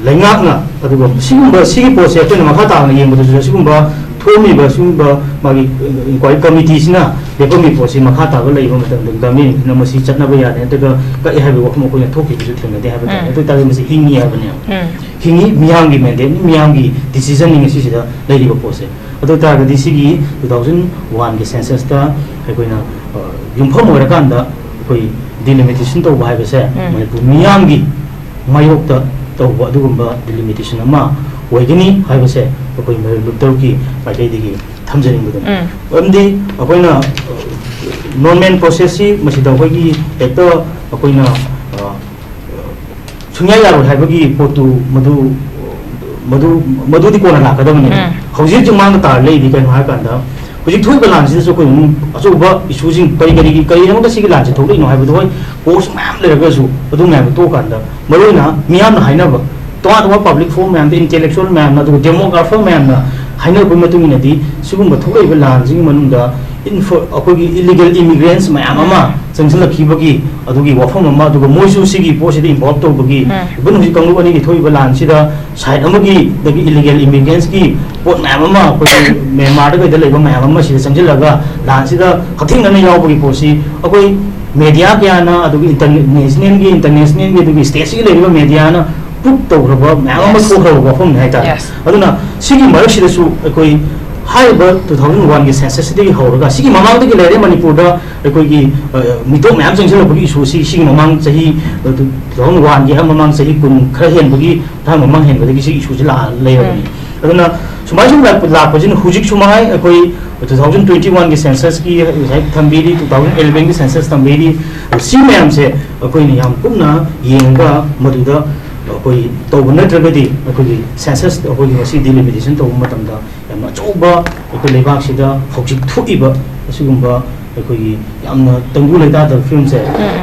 ꯂꯩꯉꯥꯛꯅ, ꯑꯗꯨꯒ ꯁꯤꯒꯨꯝꯕ, ꯁꯤꯒꯤ ꯄꯣꯠꯁꯦ ꯑꯩꯈꯣꯏꯅ ꯃꯈꯥ ꯇꯥꯅ ꯌꯦꯡꯕꯗꯁꯨ ꯁꯤꯒꯨꯝꯕ ꯊꯣꯛꯑꯝꯃꯤꯕ, ꯁꯤꯒꯨꯝꯕ ꯃꯥꯒꯤ, ꯑ, inquiry committee ꯁꯤꯅ ꯂꯦꯞꯄꯝꯃꯤ ꯄꯣꯠꯁꯤ ꯃꯈꯥ ꯇꯥꯕ ꯂꯩꯕ ꯃꯇꯝꯗ government ꯅ ꯃꯁꯤ ꯆꯠꯅꯕ ꯌꯥꯗꯦ ꯅꯠꯇ꯭ꯔꯒ ꯀꯛꯑꯦ ꯍꯥꯏꯕꯒꯤ ꯋꯥꯐꯝ ꯑꯩꯈꯣꯏꯅ ꯊꯣꯛꯈꯤꯕꯁꯨ ꯊꯦꯡꯅꯗꯦ ꯍꯥꯏꯕ ꯇꯥꯔꯦ꯫ ꯎꯝ꯫ ꯑꯗꯨ ꯑꯣꯏꯇꯥꯔꯗꯤ ꯃꯁꯤ ꯍꯤꯡꯉꯤ ꯍꯥꯏꯕꯅꯦꯕ꯫ ꯎꯝ꯫ ꯍꯤꯡꯉꯤ, ꯃꯤꯌꯥꯝꯒꯤ mandate ꯅꯤ, ꯃꯤꯌꯥꯝꯒꯤ decision ꯅꯤ ꯉꯁꯤꯁꯤꯗ ꯂꯩꯔꯤꯕ ꯄꯣꯠꯁꯦ꯫ ꯑꯗꯨ ꯑꯣꯏꯇꯥꯔꯒꯗꯤ ꯁꯤꯒꯤ two thousand one ꯒꯤ census ꯇ ꯑꯩꯈꯣꯏꯅ, ꯑ, ꯌꯨꯝꯐꯝ ꯑꯣꯏꯔꯀꯥꯟꯗ ꯑꯩꯈꯣꯏ delimitation ꯇꯧꯕ ꯍꯥꯏꯕꯁꯦ ꯎꯝ꯫ ꯃꯅꯤꯄꯨꯔ ꯃꯤꯌꯥꯝꯒꯤ ꯃꯥꯌꯣꯛꯇ ꯇꯧꯕ ꯑꯗꯨꯒꯨꯝꯕ delimitation ꯑꯃ ꯑꯣꯏꯒꯅꯤ ꯍꯥꯏꯕꯁꯦ ꯑꯩꯈꯣꯏ ꯃꯔꯨꯞ ꯂꯨꯞꯇꯔꯨꯛꯀꯤ ꯃꯥꯏꯀꯩꯗꯒꯤ ꯊꯝꯖꯅꯤꯡꯕꯗꯨꯅꯤ꯫ ꯎꯝ꯫ ꯃꯔꯝꯗꯤ ꯑꯩꯈꯣꯏꯅ, ꯑ, normal process ꯁꯤ ꯃꯁꯤꯗ ꯑꯩꯈꯣꯏꯒꯤ ꯍꯦꯛꯇ ꯑꯩꯈꯣꯏꯅ, ꯑ, ꯁꯨꯡꯌꯥ ꯌꯥꯔꯣꯏ ꯍꯥꯏꯕꯒꯤ ꯄꯣꯠꯇꯨ ꯃꯗꯨ, ꯃꯗꯨ, ꯃꯗꯨꯗꯤ ꯀꯣꯟꯅ ꯂꯥꯛꯀꯗꯕꯅꯤ꯫ ꯎꯝ꯫ ꯍꯧꯖꯤꯛ ꯍꯧꯖꯤꯛ ꯃꯥꯡꯗ ꯇꯥꯔ ꯂꯩꯔꯤꯗꯤ ꯀꯩꯅꯣ ꯍꯥꯏꯔꯀꯥꯟꯗ, ꯍꯧꯖꯤꯛ ꯊꯣꯛꯏꯕ ꯂꯥꯟꯁꯤꯗꯁꯨ ꯑꯩꯈꯣꯏ ꯑꯗꯨꯝ ꯑꯆꯧꯕ issue ꯁꯤꯡ ꯀꯔꯤ ꯀꯔꯤꯒꯤ, ꯀꯔꯤꯒꯤꯗꯃꯛꯇ ꯁꯤꯒꯤ ꯂꯥꯟꯁꯤ ꯊꯣꯛꯂꯛꯏꯅꯣ ꯍꯥꯏꯕꯗꯣ, ꯍꯣꯏ, cause ꯃꯌꯥꯝ ꯂꯩꯔꯒꯁꯨ ꯑꯗꯨ ꯃꯌꯥꯝꯗꯣ ꯇꯣꯛꯑꯀꯥꯟꯗ ꯃꯔꯨꯑꯣꯏꯅ ꯃꯤꯌꯥꯝꯅ ꯍꯥꯏꯅꯕ ꯇꯣꯉꯥꯟ ꯇꯣꯉꯥꯟꯕ ꯄꯕ꯭ꯂꯤꯛ ꯐꯣꯔꯝ ꯃꯌꯥꯝꯗ, ꯏꯟꯇꯦꯂꯦꯛꯆꯨꯋꯦꯜ ꯃꯌꯥꯝꯅ, ꯑꯗꯨꯒ ꯗꯦꯃꯣꯒ꯭ꯔꯥꯐꯔ ꯃꯌꯥꯝꯅ ꯍꯥꯏꯅꯔꯛꯄꯒꯤ ꯃꯇꯨꯡ ꯏꯟꯅꯗꯤ, ꯁꯤꯒꯨꯝꯕ ꯊꯣꯛꯂꯛꯏꯕ ꯂꯥꯟꯁꯤꯒꯤ ꯃꯅꯨꯡꯗ ꯏꯟꯐꯣ ꯑꯩꯈꯣꯏꯒꯤ ꯏꯂꯤꯒꯦꯜ ꯏꯃꯤꯒ꯭ꯔꯦꯟꯁ ꯃꯌꯥꯝ ꯑꯃ ꯆꯪꯁꯤꯜꯂꯛꯈꯤꯕꯒꯤ ꯑꯗꯨꯒꯤ ꯋꯥꯐꯝ ꯑꯃ, ꯑꯗꯨꯒ ꯃꯣꯏꯁꯨ ꯁꯤꯒꯤ ꯄꯣꯠꯁꯤꯗ ꯏꯟꯚꯣꯜꯕ ꯇꯧꯕꯒꯤ, ꯏꯚꯟ ꯍꯧꯖꯤꯛ ꯀꯥꯡꯂꯨꯞ ꯑꯅꯤꯒꯤ ꯊꯣꯛꯏꯕ ꯂꯥꯟꯁꯤꯗ ꯁꯥꯏꯠ ꯑꯃꯒꯤꯗꯒꯤ ꯏꯂꯤꯒꯦꯜ ꯏꯃꯤꯒ꯭ꯔꯦꯟꯁꯀꯤ ꯄꯣꯠ ꯃꯌꯥꯝ ꯑꯃ ꯑꯩꯈꯣꯏꯒꯤ ꯃ꯭ꯌꯥꯟꯃꯥꯔꯗ ꯀꯩꯗ ꯂꯩꯕ ꯃꯌꯥꯝ ꯑꯃ ꯁꯤꯗ ꯆꯪꯁꯤꯜꯂꯒ ꯂꯥꯟꯁꯤꯗ ꯍꯛꯊꯦꯡꯅꯅ ꯌꯥꯎꯕꯒꯤ ꯄꯣꯠꯁꯤ ꯑꯩꯈꯣꯏ ꯃꯦꯗꯤꯌꯥ ꯀꯌꯥꯅ, ꯑꯗꯨꯒ ꯏꯟꯇꯔꯅꯦꯁꯅꯦꯜꯒꯤ, ꯏꯟꯇꯔꯅꯦꯁꯅꯦꯜꯒꯤ, ꯑꯗꯨꯒꯤ ꯁ꯭ꯇꯦꯠꯁꯤꯒꯤ ꯂꯩꯔꯤꯕ ꯃꯦꯗꯤꯌꯥꯅ ꯄ꯭ꯔꯨꯞ ꯇꯧꯈ꯭ꯔꯕ ꯃꯌꯥꯝ ꯑꯃ ꯊꯣꯛꯈ꯭ꯔꯕ ꯋꯥꯐꯝꯅꯤ ꯍꯥꯏꯇꯥꯔꯦ꯫ ꯑꯗꯨꯅ ꯁꯤꯒꯤ ꯃꯔꯛꯁꯤꯗꯁꯨ ꯑꯩꯈꯣꯏ ꯍꯥꯏꯔꯤꯕ ꯇꯨ ꯊꯥꯎꯖꯟ ꯋꯥꯟꯒꯤ ꯁꯦꯟꯁꯁꯁꯤꯗꯒꯤ ꯍꯧꯔꯒ, ꯁꯤꯒꯤ ꯃꯃꯥꯡꯗꯒꯤ ꯂꯩꯔꯦ ꯃꯅꯤꯄꯨꯔꯗ ꯑꯩꯈꯣꯏꯒꯤ, ꯑ, ꯃꯤꯇꯣꯞ ꯃꯌꯥꯝ ꯆꯪꯁꯤꯜꯂꯛꯄꯒꯤ ꯏꯁꯨꯁꯤ, ꯁꯤꯒꯤ ꯃꯃꯥꯡ ꯆꯍꯤ, ꯑ, ꯇꯨ ꯊꯥꯎꯖꯟ ꯋꯥꯟꯒꯤ ꯃꯃꯥꯡ ꯆꯍꯤ ꯀꯨꯟ ꯈꯔ ꯍꯦꯟꯕꯒꯤ, ꯊꯥ ꯃꯃꯥꯡ ꯍꯦꯟꯕꯗꯒꯤ ꯁꯤꯒꯤ ꯏꯁꯨꯁꯤ ꯂꯥꯛꯑ ꯂꯩꯔꯕꯅꯤ꯫ ꯑꯗꯨꯅ ꯁꯨꯃꯥꯏ ꯁꯨꯝ ꯂꯥꯛꯄ, ꯂꯥꯛꯄꯁꯤꯅ ꯍꯧꯖꯤꯛꯁꯨ ꯃꯉꯥꯏ, ꯑꯩꯈꯣꯏ ꯇꯨ ꯊꯥꯎꯖꯟ ꯇ꯭ꯋꯦꯟꯇꯤ ꯋꯥꯟꯒꯤ ꯁꯦꯟꯁꯁꯀꯤ ꯉꯁꯥꯏ ꯊꯝꯕꯤꯔꯤ, ꯇꯨ ꯊꯥꯎꯖꯟ ꯑꯦꯂꯦꯚꯦꯟꯒꯤ ꯁꯦꯟꯁꯁ ꯊꯝꯕꯤꯔꯤ꯫ ꯁꯤ ꯃꯌꯥꯝꯁꯦ ꯑꯩꯈꯣꯏꯅ ꯌꯥꯝ ꯀꯨꯞꯅ ꯌꯦꯡꯉꯒ ꯃꯗꯨꯗ ꯑꯩꯈꯣꯏ ꯇꯧꯕ ꯅꯠꯇ꯭ꯔꯒꯗꯤ, ꯑꯩꯈꯣꯏꯒꯤ ꯁꯦꯟꯁꯁ, ꯑꯩꯈꯣꯏꯒꯤ ꯉꯁꯤ ꯗꯤꯂꯤꯃꯤꯇꯦꯁꯟ ꯇꯧꯕ ꯃꯇꯝꯗ ꯌꯥꯝꯅ ꯑꯆꯧꯕ ꯑꯩꯈꯣꯏ ꯂꯩꯕꯥꯛꯁꯤꯗ ꯍꯧꯖꯤꯛ ꯊꯣꯛꯏꯕ ꯑꯁꯤꯒꯨꯝꯕ ꯑꯩꯈꯣꯏꯒꯤ ꯌꯥꯝꯅ ꯇꯪꯗꯨ ꯂꯩꯇꯥꯗꯕ ꯐꯤꯕꯝꯁꯦ,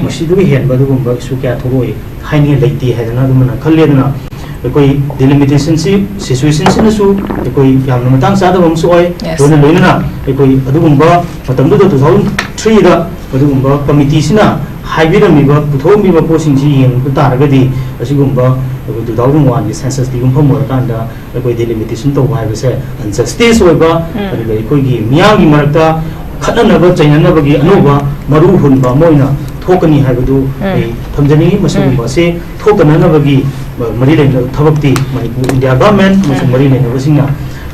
ꯃꯁꯤꯗꯒꯤ ꯍꯦꯟꯕ ꯑꯗꯨꯒꯨꯝꯕ ꯏꯁꯨ ꯀꯌꯥ ꯊꯣꯛꯂꯛꯑꯣꯏ ꯍꯥꯏꯅꯤꯡꯉꯥꯏ ꯂꯩꯇꯦ ꯍꯥꯏꯗꯅ ꯑꯗꯨꯃꯥꯏꯅ ꯈꯜꯂꯤ꯫ ꯑꯗꯨꯅ ꯑꯩꯈꯣꯏ ꯗꯤꯂꯤꯃꯤꯇꯦꯁꯟꯁꯤ, ꯁꯤꯆꯨꯋꯦꯁꯟꯁꯤꯅꯁꯨ ꯑꯩꯈꯣꯏ ꯌꯥꯝꯅ ꯃꯇꯥꯡ ꯆꯥꯗꯕ ꯑꯃꯁꯨ ꯑꯣꯏ꯫ ꯂꯣꯏꯅ ꯂꯣꯏꯅꯅ ꯑꯩꯈꯣꯏ ꯑꯗꯨꯒꯨꯝꯕ ꯃꯇꯝꯗꯨꯗ, ꯇꯨ ꯊꯥꯎꯖꯟ ꯊ꯭ꯔꯤꯗ ꯑꯗꯨꯒꯨꯝꯕ ꯀꯃꯤꯇꯤꯁꯤꯅ ꯍꯥꯏꯕꯤꯔꯝꯃꯤꯕ, ꯄꯨꯊꯣꯛꯑꯝꯃꯤꯕ ꯄꯣꯠꯁꯤꯡꯁꯤ ꯌꯦꯡꯕ ꯇꯥꯔꯒꯗꯤ, ꯑꯁꯤꯒꯨꯝꯕ ꯑꯩꯈꯣꯏ ꯇꯨ ꯊꯥꯎꯖꯟ ꯋꯥꯟꯒꯤ ꯁꯦꯟꯁꯁꯇ ꯌꯨꯝꯐꯝ ꯑꯣꯏꯔꯀꯥꯟꯗ ꯑꯩꯈꯣꯏ ꯗꯤꯂꯤꯃꯤꯇꯦꯁꯟ ꯇꯧꯕ ꯍꯥꯏꯕꯁꯦ ꯑꯟꯖꯁꯇꯤꯁ ꯑꯣꯏꯕ, ꯑꯗꯨꯒ ꯑꯩꯈꯣꯏꯒꯤ ꯃꯤꯌꯥꯝꯒꯤ ꯃꯔꯛꯇ ꯈꯠꯅꯅꯕ ꯆꯩꯅꯅꯕꯒꯤ ꯑꯅꯧꯕ ꯃꯔꯨ ꯍꯨꯟꯕ ꯑꯃ ꯑꯣꯏꯅ ꯊꯣꯛꯀꯅꯤ ꯍꯥꯏꯕꯗꯨ ꯑꯩ ꯊꯝꯖꯅꯤꯡꯏ꯫ ꯃꯁꯤꯒꯨꯝꯕ ꯑꯁꯤ ꯊꯣꯛꯇꯅꯅꯕꯒꯤ, ꯑ, ꯃꯔꯤ ꯂꯩꯅꯕ ꯊꯕꯛꯇꯤ ꯃꯅꯤꯄꯨꯔ ꯏꯟꯗꯤꯌꯥ ꯒꯚꯔꯟꯃꯦꯟ ꯑꯃꯁꯨꯡ ꯃꯔꯤ ꯂꯩꯅꯕꯁꯤꯡꯅ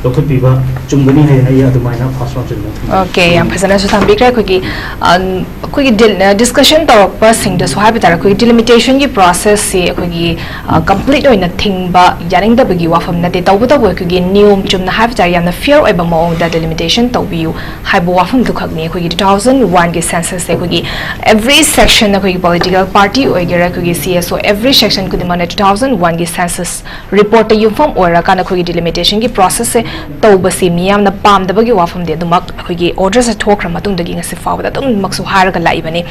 ꯂꯧꯈꯠꯄꯤꯕ ꯆꯨꯝꯒꯅꯤ ꯍꯥꯏꯅ ꯑꯩ ꯑꯗꯨꯃꯥꯏꯅ ꯐꯥꯔꯁ ꯔꯥꯎꯟ ꯆꯨꯝꯅ ꯊꯝꯖꯅꯤꯡꯏ꯫ ꯑꯣꯀꯦ, ꯌꯥꯝ ꯐꯖꯅꯁꯨ ꯊꯝꯕꯤꯈ꯭ꯔꯦ꯫ ꯑꯩꯈꯣꯏꯒꯤ, ꯑ, ꯑꯩꯈꯣꯏꯒꯤ ꯗꯤꯜ-, ꯑ, ꯗꯤꯁꯀꯁꯟ ꯇꯧꯔꯛꯄꯁꯤꯡꯗꯁꯨ ꯍꯥꯏꯕ ꯇꯥꯔꯦ, ꯑꯩꯈꯣꯏꯒꯤ ꯗꯤꯂꯤꯃꯤꯇꯦꯁꯟꯒꯤ ꯄ꯭ꯔꯣꯁꯦꯁꯁꯤ ꯑꯩꯈꯣꯏꯒꯤ, ꯑ, ꯀꯝꯄ꯭ꯂꯤꯠ ꯑꯣꯏꯅ ꯊꯤꯡꯕ ꯌꯥꯅꯤꯡꯗꯕꯒꯤ ꯋꯥꯐꯝ ꯅꯠꯇꯦ, ꯇꯧꯕꯇꯕꯨ ꯑꯩꯈꯣꯏꯒꯤ ꯅꯤꯌꯣꯝ ꯆꯨꯝꯅ ꯍꯥꯏꯕ ꯇꯥꯔꯦ, ꯌꯥꯝꯅ ꯐꯤꯌꯔ ꯑꯣꯏꯕ ꯃꯑꯣꯡꯗ ꯗꯤꯂꯤꯃꯤꯇꯦꯁꯟ ꯇꯧꯕꯤꯌꯨ ꯍꯥꯏꯕ ꯋꯥꯐꯝꯗꯨꯈꯛꯅꯤ꯫ ꯑꯩꯈꯣꯏꯒꯤ ꯇꯨ ꯊꯥꯎꯖꯟ ꯋꯥꯟꯒꯤ ꯁꯦꯟꯁꯁꯁꯦ ꯑꯩꯈꯣꯏꯒꯤ ꯑꯦꯚ꯭ꯔꯤ ꯁꯦꯛꯁꯟ, ꯑꯩꯈꯣꯏꯒꯤ ꯄꯣꯂꯤꯇꯤꯀꯦꯜ ꯄꯥꯔꯇꯤ ꯑꯣꯏꯒꯦꯔꯥ, ꯑꯩꯈꯣꯏꯒꯤ ꯁꯤ ꯑꯦꯁ ꯑꯣ, ꯑꯦꯚ꯭ꯔꯤ ꯁꯦꯛꯁꯟ ꯈꯨꯗꯤꯡꯃꯛꯅ ꯇꯨ ꯊꯥꯎꯖꯟ ꯋꯥꯟꯒꯤ ꯁꯦꯟꯁꯁ ꯔꯤꯄꯣꯔꯠꯇ ꯌꯨꯝꯐꯝ ꯑꯣꯏꯔꯀꯥꯟꯗ ꯑꯩꯈꯣꯏꯒꯤ ꯗꯤꯂꯤꯃꯤꯇꯦꯁꯟꯒꯤ ꯄ꯭ꯔꯣꯁꯦꯁꯁꯦ ꯇꯧꯕꯁꯤ ꯃꯤꯌꯥꯝꯅ ꯄꯥꯝꯗꯕꯒꯤ ꯋꯥꯐꯝꯗꯤ ꯑꯗꯨꯃꯛ ꯑꯩꯈꯣꯏꯒꯤ orderꯁꯦ ꯊꯣꯛꯈ꯭ꯔ ꯃꯇꯨꯡꯗꯒꯤ ꯉꯁꯤ ꯐꯥꯎꯕꯗ ꯑꯗꯨꯝꯃꯛꯁꯨ ꯍꯥꯏꯔꯒ ꯂꯥꯛꯏꯕꯅꯤ꯫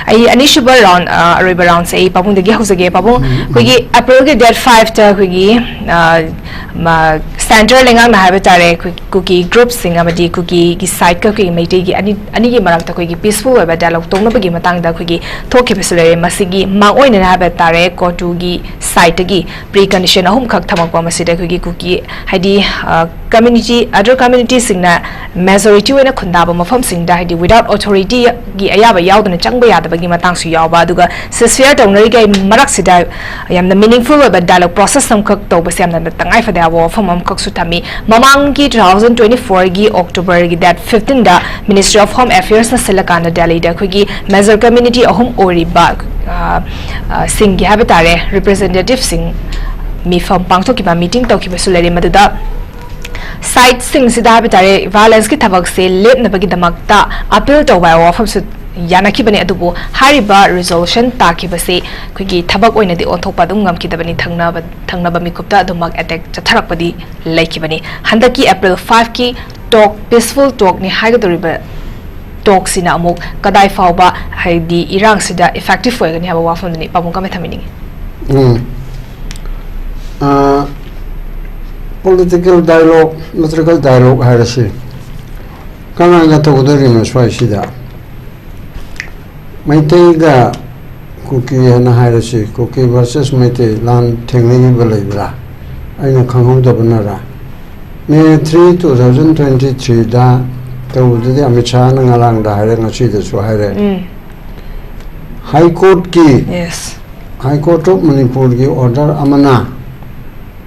ꯑꯩ ꯑꯅꯤꯁꯨꯕ round, ꯑ, ꯑꯔꯣꯏꯕ roundꯁꯦ ꯑꯩ ꯄꯥꯕꯨꯡꯗꯒꯤ ꯍꯧꯖꯒꯦ꯫ ꯄꯥꯕꯨꯡ, ꯑꯩꯈꯣꯏꯒꯤ Aprilꯒꯤ date fiveꯇ ꯑꯩꯈꯣꯏꯒꯤ, ꯑ, ꯃ-, centre ꯂꯩꯉꯥꯛꯅ ꯍꯥꯏꯕ ꯇꯥꯔꯦ, ꯑꯩꯈꯣꯏ ꯀꯨꯀꯤ groupꯁꯤꯡ ꯑꯃꯗꯤ ꯀꯨꯀꯤꯒꯤ sideꯀ ꯑꯩꯈꯣꯏꯒꯤ ꯃꯩꯇꯩꯒꯤ ꯑꯅꯤ, ꯑꯅꯤꯒꯤ ꯃꯔꯛꯇ ꯑꯩꯈꯣꯏꯒꯤ peaceful ꯑꯣꯏꯕ dialogue ꯇꯧꯅꯕꯒꯤ ꯃꯇꯥꯡꯗ ꯑꯩꯈꯣꯏꯒꯤ ꯊꯣꯛꯈꯤꯕꯁꯨ ꯂꯩꯔꯦ꯫ ꯃꯁꯤꯒꯤ ꯃꯥꯡꯑꯣꯏꯅꯅ ꯍꯥꯏꯕ ꯇꯥꯔꯦ, ꯀꯣꯇꯨꯒꯤ sideꯇꯒꯤ precondition ꯑꯍꯨꯝꯈꯛ ꯊꯝꯃꯛꯄ, ꯃꯁꯤꯗ ꯑꯩꯈꯣꯏꯒꯤ ꯀꯨꯀꯤ, ꯍꯥꯏꯗꯤ, ꯑ, community, other communityꯁꯤꯡꯅ majority ꯑꯣꯏꯅ ꯈꯨꯟꯗꯥꯕ ꯃꯐꯝꯁꯤꯡꯗ, ꯍꯥꯏꯗꯤ, without authorityꯒꯤ ꯑꯌꯥꯕ ꯌꯥꯎꯗꯅ ꯆꯪꯕ ꯌꯥꯗꯕꯒꯤ ꯃꯇꯥꯡꯁꯨ ꯌꯥꯎꯕ, ꯑꯗꯨꯒ ceasefire ꯇꯧꯅꯔꯤꯉꯩ ꯃꯔꯛꯁꯤꯗ ꯌꯥꯝꯅ meaningful ꯑꯣꯏꯕ dialogue process ꯑꯃꯈꯛ ꯇꯧꯕꯁꯦ ꯌꯥꯝꯅ ꯇꯉꯥꯏ ꯐꯗꯦ ꯍꯥꯏꯕ ꯋꯥꯐꯝ ꯑꯃꯈꯛꯁꯨ ꯊꯝꯃꯤ꯫ ꯃꯃꯥꯡꯒꯤ two thousand twenty fourꯒꯤ Octoberꯒꯤ date fifteenꯗ Ministry of Home Affairsꯅ ꯁꯤꯜꯂꯀꯥꯟꯗ ꯗꯦꯜꯂꯤꯗ ꯑꯩꯈꯣꯏꯒꯤ major community ꯑꯍꯨꯝ ꯑꯣꯏꯔꯤꯕ, ꯑ, ꯑ, ꯁꯤꯡꯒꯤ ꯍꯥꯏꯕ ꯇꯥꯔꯦ, representativeꯁꯤꯡ ꯃꯤꯐꯝ ꯄꯥꯡꯊꯣꯛꯈꯤꯕ, meeting ꯇꯧꯈꯤꯕꯁꯨ ꯂꯩꯔꯦ꯫ ꯃꯗꯨꯗ sideꯁꯤꯡꯁꯤꯗ ꯍꯥꯏꯕ ꯇꯥꯔꯦ, violenceꯀꯤ ꯊꯕꯛꯁꯦ ꯂꯦꯞꯅꯕꯒꯤꯗꯃꯛꯇ appeal ꯇꯧꯕ ꯍꯥꯏꯕ ꯋꯥꯐꯝꯁꯨ ꯌꯥꯅꯈꯤꯕꯅꯤ꯫ ꯑꯗꯨꯕꯨ ꯍꯥꯏꯔꯤꯕ resolution ꯇꯥꯈꯤꯕꯁꯦ ꯑꯩꯈꯣꯏꯒꯤ ꯊꯕꯛ ꯑꯣꯏꯅꯗꯤ ꯑꯣꯟꯊꯣꯛꯄ ꯑꯗꯨꯝ ꯉꯝꯈꯤꯗꯕꯅꯤ꯫ ꯊꯪꯅꯕ, ꯊꯪꯅꯕ ꯃꯤꯀꯨꯞꯇ ꯑꯗꯨꯃꯛ attack ꯆꯠꯊꯔꯛꯄꯗꯤ ꯂꯩꯈꯤꯕꯅꯤ꯫ ꯍꯟꯗꯛꯀꯤ April fiveꯀꯤ talk, peaceful talkꯅꯤ ꯍꯥꯏꯒꯗꯧꯔꯤꯕ talkꯁꯤꯅ ꯑꯃꯨꯛ ꯀꯗꯥꯏ ꯐꯥꯎꯕ, ꯍꯥꯏꯗꯤ, ꯏꯔꯥꯡꯁꯤꯗ effective ꯑꯣꯏꯒꯅꯤ ꯍꯥꯏꯕ ꯋꯥꯐꯝꯗꯨꯅꯤ꯫ ꯄꯥꯕꯨꯡ ꯀꯃꯥꯏ ꯊꯝꯕꯤꯅꯤꯡꯉꯤ? ꯎꯝ꯫ ꯑ, political dialogue, political dialogue ꯍꯥꯏꯔꯁꯤ ꯀꯅꯥꯒ ꯇꯧꯒꯗꯧꯔꯤꯅꯣ ꯁ꯭ꯋꯥꯏꯁꯤꯗ? ꯃꯩꯇꯩꯒ ꯀꯨꯀꯤ ꯍꯥꯏꯅ ꯍꯥꯏꯔꯁꯤ, ꯀꯨꯀꯤ versus ꯃꯩꯇꯩ ꯂꯥꯟ ꯊꯦꯡꯅꯈꯤꯕ ꯂꯩꯕ꯭ꯔꯥ? ꯑꯩꯅ ꯈꯪꯍꯧꯗꯕꯅꯔꯥ? May three, two thousand twenty threeꯗ ꯇꯧꯕꯗꯗꯤ ꯑꯃꯤꯠ ꯁꯥꯍꯅ ꯉꯔꯥꯡꯗ ꯍꯥꯏꯔꯦ, ꯉꯁꯤꯗꯁꯨ ꯍꯥꯏꯔꯦ꯫ ꯎꯝ꯫ High Courtꯀꯤ, Yes꯫ High Court of ꯃꯅꯤꯄꯨꯔꯒꯤ order ꯑꯃꯅ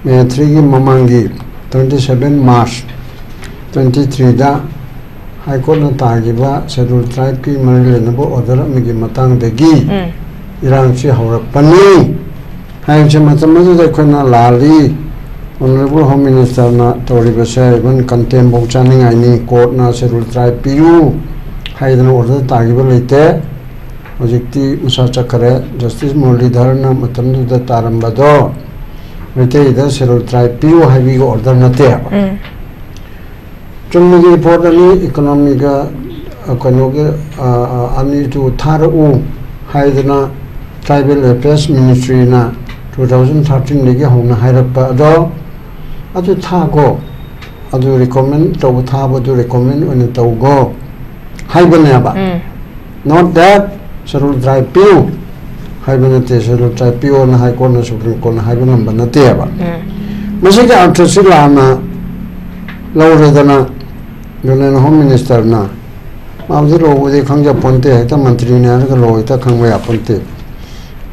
May threeꯒꯤ ꯃꯃꯥꯡꯒꯤ twenty seven March twenty threeꯗ High Courtꯅ ꯇꯥꯈꯤꯕ Scheduled Tribeꯀꯤ ꯃꯔꯤ ꯂꯩꯅꯕ order ꯑꯃꯒꯤ ꯃꯇꯥꯡꯗꯒꯤ ꯎꯝ꯫ ꯏꯔꯥꯡꯁꯤ ꯍꯧꯔꯛꯄꯅꯤ ꯍꯥꯏꯕꯁꯦ ꯃꯇꯝ ꯑꯗꯨꯗ ꯑꯩꯈꯣꯏꯅ ꯂꯥꯜꯂꯤ, Honourable Home Ministerꯅ ꯇꯧꯔꯤꯕꯁꯦ even contemptꯐꯧ ꯆꯥꯅꯤꯡꯉꯥꯏꯅꯤ, courtꯅ Scheduled Tribe ꯄꯤꯌꯨ ꯍꯥꯏꯗꯅ order ꯇꯥꯈꯤꯕ ꯂꯩꯇꯦ꯫ ꯍꯧꯖꯤꯛꯇꯤ ꯃꯁꯥ ꯆꯠꯈꯔꯦ꯫ Justice ꯃꯨꯔꯂꯤꯙꯔꯅ ꯃꯇꯝꯗꯨꯗ ꯇꯥꯔꯝꯕꯗꯣ ꯃꯩꯇꯩꯗ Scheduled Tribe ꯄꯤꯌꯨ ꯍꯥꯏꯕꯒꯤ order ꯅꯠꯇꯦꯕ꯫ ꯎꯝ꯫ ꯆꯨꯝꯅꯒꯤ ꯔꯤꯄꯣꯔꯠ ꯑꯅꯤ, ꯏꯀꯣꯅꯣꯃꯤꯒ, ꯑ, ꯀꯩꯅꯣꯒꯤ, ꯑ, ꯑ, ꯑꯅꯤꯗꯨ ꯊꯥꯔꯛꯎ ꯍꯥꯏꯗꯅ ꯇ꯭ꯔꯥꯏꯕꯦꯜ ꯑꯦꯐꯤꯌꯔꯁ ꯃꯤꯅꯤꯁꯇ꯭ꯔꯤꯅ ꯇꯨ ꯊꯥꯎꯖꯟ ꯊꯥꯔꯇꯤꯟꯗꯒꯤ ꯍꯧꯅ ꯍꯥꯏꯔꯛꯄ ꯑꯗꯣ, ꯑꯗꯨ ꯊꯥꯒꯣ, ꯑꯗꯨ ꯔꯤꯀꯣꯃꯦꯟ ꯇꯧꯕ, ꯊꯥꯕꯗꯨ ꯔꯤꯀꯣꯃꯦꯟ ꯑꯣꯏꯅ ꯇꯧꯒꯣ ꯍꯥꯏꯕꯅꯦꯕ꯫ ꯎꯝ. Not that ꯁꯦꯗꯨꯜ ꯇ꯭ꯔꯥꯏꯕ ꯄꯤꯌꯨ ꯍꯥꯏꯕ ꯅꯠꯇꯦ, ꯁꯦꯗꯨꯜ ꯇ꯭ꯔꯥꯏꯕ ꯄꯤꯌꯣꯅ ꯍꯥꯏ ꯀꯣꯔꯠꯅ, ꯁꯨꯄ꯭ꯔꯤꯝ ꯀꯣꯔꯠꯅ ꯍꯥꯏꯕ ꯉꯝꯕ ꯅꯠꯇꯦꯕ꯫ ꯎꯝ. ꯃꯁꯤꯒꯤ ꯑꯔꯊꯁꯤ ꯂꯥꯟꯅ ꯂꯧꯔꯦꯗꯅ ꯌꯨꯅꯤꯌꯟ ꯍꯣꯝ ꯃꯤꯅꯤꯁꯇꯔꯅ, ꯃꯥꯕꯨꯗꯤ ꯂꯣꯕꯨꯗꯤ ꯈꯪꯖ ꯄꯣꯟꯇꯦ, ꯍꯦꯛꯇ ꯃꯟꯇ꯭ꯔꯤꯅꯦ ꯍꯥꯏꯔꯒ ꯂꯣ ꯍꯦꯛꯇ ꯈꯪꯕ ꯌꯥꯄꯣꯟꯇꯦ꯫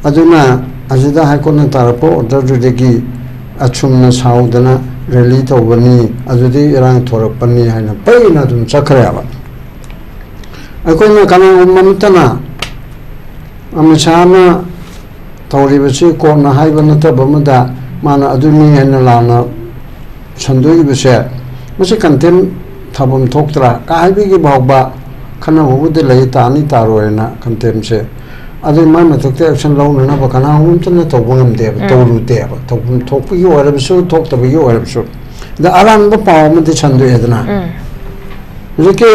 ꯑꯗꯨꯅ ꯑꯁꯤꯗ ꯍꯥꯏ ꯀꯣꯔꯠꯅ ꯇꯥꯔꯛꯄ ꯑꯣꯔꯗꯔꯗꯨꯗꯒꯤ ꯑꯁꯨꯝꯅ ꯁꯥꯎꯗꯅ ꯔꯦꯂꯤ ꯇꯧꯕꯅꯤ, ꯑꯗꯨꯗꯒꯤ ꯏꯔꯥꯡ ꯊꯣꯔꯛꯄꯅꯤ ꯍꯥꯏꯅ ꯄꯩꯅ ꯑꯗꯨꯝ ꯆꯠꯈ꯭ꯔꯦꯕ꯫ ꯑꯩꯈꯣꯏꯅ ꯀꯅꯥꯒꯨꯝꯕ ꯑꯃꯠꯇꯅ ꯑꯃꯤꯠ ꯁꯥꯍꯅ ꯇꯧꯔꯤꯕꯁꯤ ꯀꯣꯔꯠꯅ ꯍꯥꯏꯕ ꯅꯠꯇꯕ ꯑꯃꯗ ꯃꯥꯅ ꯑꯗꯨꯅꯤ ꯍꯥꯏꯅ ꯂꯥꯟꯅ ꯁꯟꯗꯣꯛꯏꯕꯁꯦ, ꯃꯁꯤ ꯀꯟꯇꯦꯝ ꯊꯥꯐꯝ ꯊꯣꯛꯇ꯭ꯔꯥ? ꯀꯥ ꯍꯥꯏꯕꯤꯒꯤ ꯐꯥꯎꯕ ꯈꯟꯅꯕꯕꯨꯗꯤ ꯂꯩ, ꯇꯥꯅꯤ ꯇꯥꯔꯣꯏꯅ ꯀꯟꯇꯦꯝꯁꯦ꯫ ꯑꯗꯨ ꯃꯥꯏ ꯃꯊꯛꯇ ꯑꯦꯛꯁꯟ ꯂꯧꯅꯅꯕ ꯀꯅꯥꯒꯨꯝꯕ ꯑꯃꯠꯇꯅ ꯇꯧꯕ ꯉꯝꯗꯦꯕ, ꯎꯝ. ꯇꯧꯔꯨꯗꯦꯕ꯫ ꯇꯧꯐꯝ ꯊꯣꯛꯄꯒꯤ ꯑꯣꯏꯔꯕꯁꯨ, ꯊꯣꯛꯇꯕꯒꯤ ꯑꯣꯏꯔꯕꯁꯨ꯫ ꯑꯗ ꯑꯔꯥꯟꯕ ꯄꯥꯎ ꯑꯃꯗꯤ ꯁꯟꯗꯣꯛꯑꯦꯗꯅ꯫ ꯎꯝ. ꯍꯧꯖꯤꯛꯀꯤ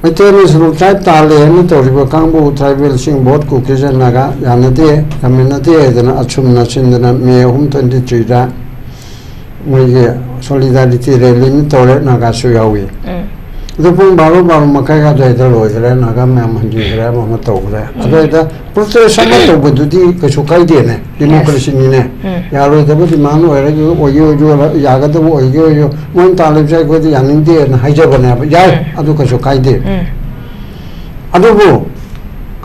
ꯃꯩꯇꯩ ꯁꯦꯗꯨꯜ ꯇ꯭ꯔꯥꯏꯕ ꯇꯥꯜꯂꯦ ꯍꯥꯏꯅ ꯇꯧꯔꯤꯕ ꯀꯥꯡꯕꯨ ꯇ꯭ꯔꯥꯏꯕꯦꯜꯁꯤꯡ, ꯕꯣꯠ, ꯀꯨꯀꯤꯁ ꯑꯦꯟ ꯅꯥꯒꯥ ꯌꯥꯅꯗꯦ, ꯌꯥꯃꯤꯟꯅꯗꯦ ꯍꯥꯏꯗꯅ ꯑꯁꯨꯝꯅ ꯁꯤꯟꯗꯅ ꯃꯦ ꯑꯍꯨꯝ, ꯇ꯭ꯋꯦꯟꯇꯤ ꯊ꯭ꯔꯤꯗ ꯃꯣꯏꯒꯤ ꯁꯣꯂꯤꯗꯥꯔꯤꯇꯤ ꯔꯦꯂꯤ ꯑꯃ ꯇꯧꯔꯦ, ꯅꯥꯒꯥꯁꯨ ꯌꯥꯎꯏ꯫ ꯎꯝ. ꯑꯗꯨ ꯄꯨꯡ ꯕꯥꯔꯣ, ꯕꯥꯔꯣ ꯃꯈꯥꯏ ꯑꯗꯨꯋꯥꯏꯗ ꯂꯣꯏꯈ꯭ꯔꯦ, ꯅꯥꯒꯥ ꯃꯌꯥꯝ ꯍꯟꯖꯤꯟꯈ꯭ꯔꯦ, ꯑꯃ ꯑꯃ ꯇꯧꯈ꯭ꯔꯦ꯫ ꯑꯗꯨꯋꯥꯏꯗ ꯄ꯭ꯔꯣꯇꯦꯁ ꯑꯃ ꯇꯧꯕꯗꯨꯗꯤ ꯀꯩꯁꯨ ꯀꯥꯏꯗꯦꯅꯦ, ꯗꯤꯃꯣꯀ꯭ꯔꯦꯁꯤꯅꯤꯅꯦ꯫ ꯎꯝ. ꯌꯥꯔꯣꯏꯗꯕ ꯗꯤꯃꯥꯟ ꯑꯣꯏꯔꯒ ꯑꯣꯏꯒꯦ ꯑꯣꯏꯒꯦ, ꯌꯥꯒꯗꯕ ꯑꯣꯏꯒꯦ ꯑꯣꯏꯒꯦ, ꯃꯣꯏꯅ ꯇꯥꯜꯂꯤꯕꯁꯦ ꯑꯩꯈꯣꯏꯗꯤ ꯌꯥꯅꯤꯡꯗꯦꯅ ꯍꯥꯏꯖꯕꯅꯦꯕ, ꯌꯥꯏ, ꯎꯝ. ꯑꯗꯨ ꯀꯩꯁꯨ ꯀꯥꯏꯗꯦ꯫ ꯎꯝ. ꯑꯗꯨꯕꯨ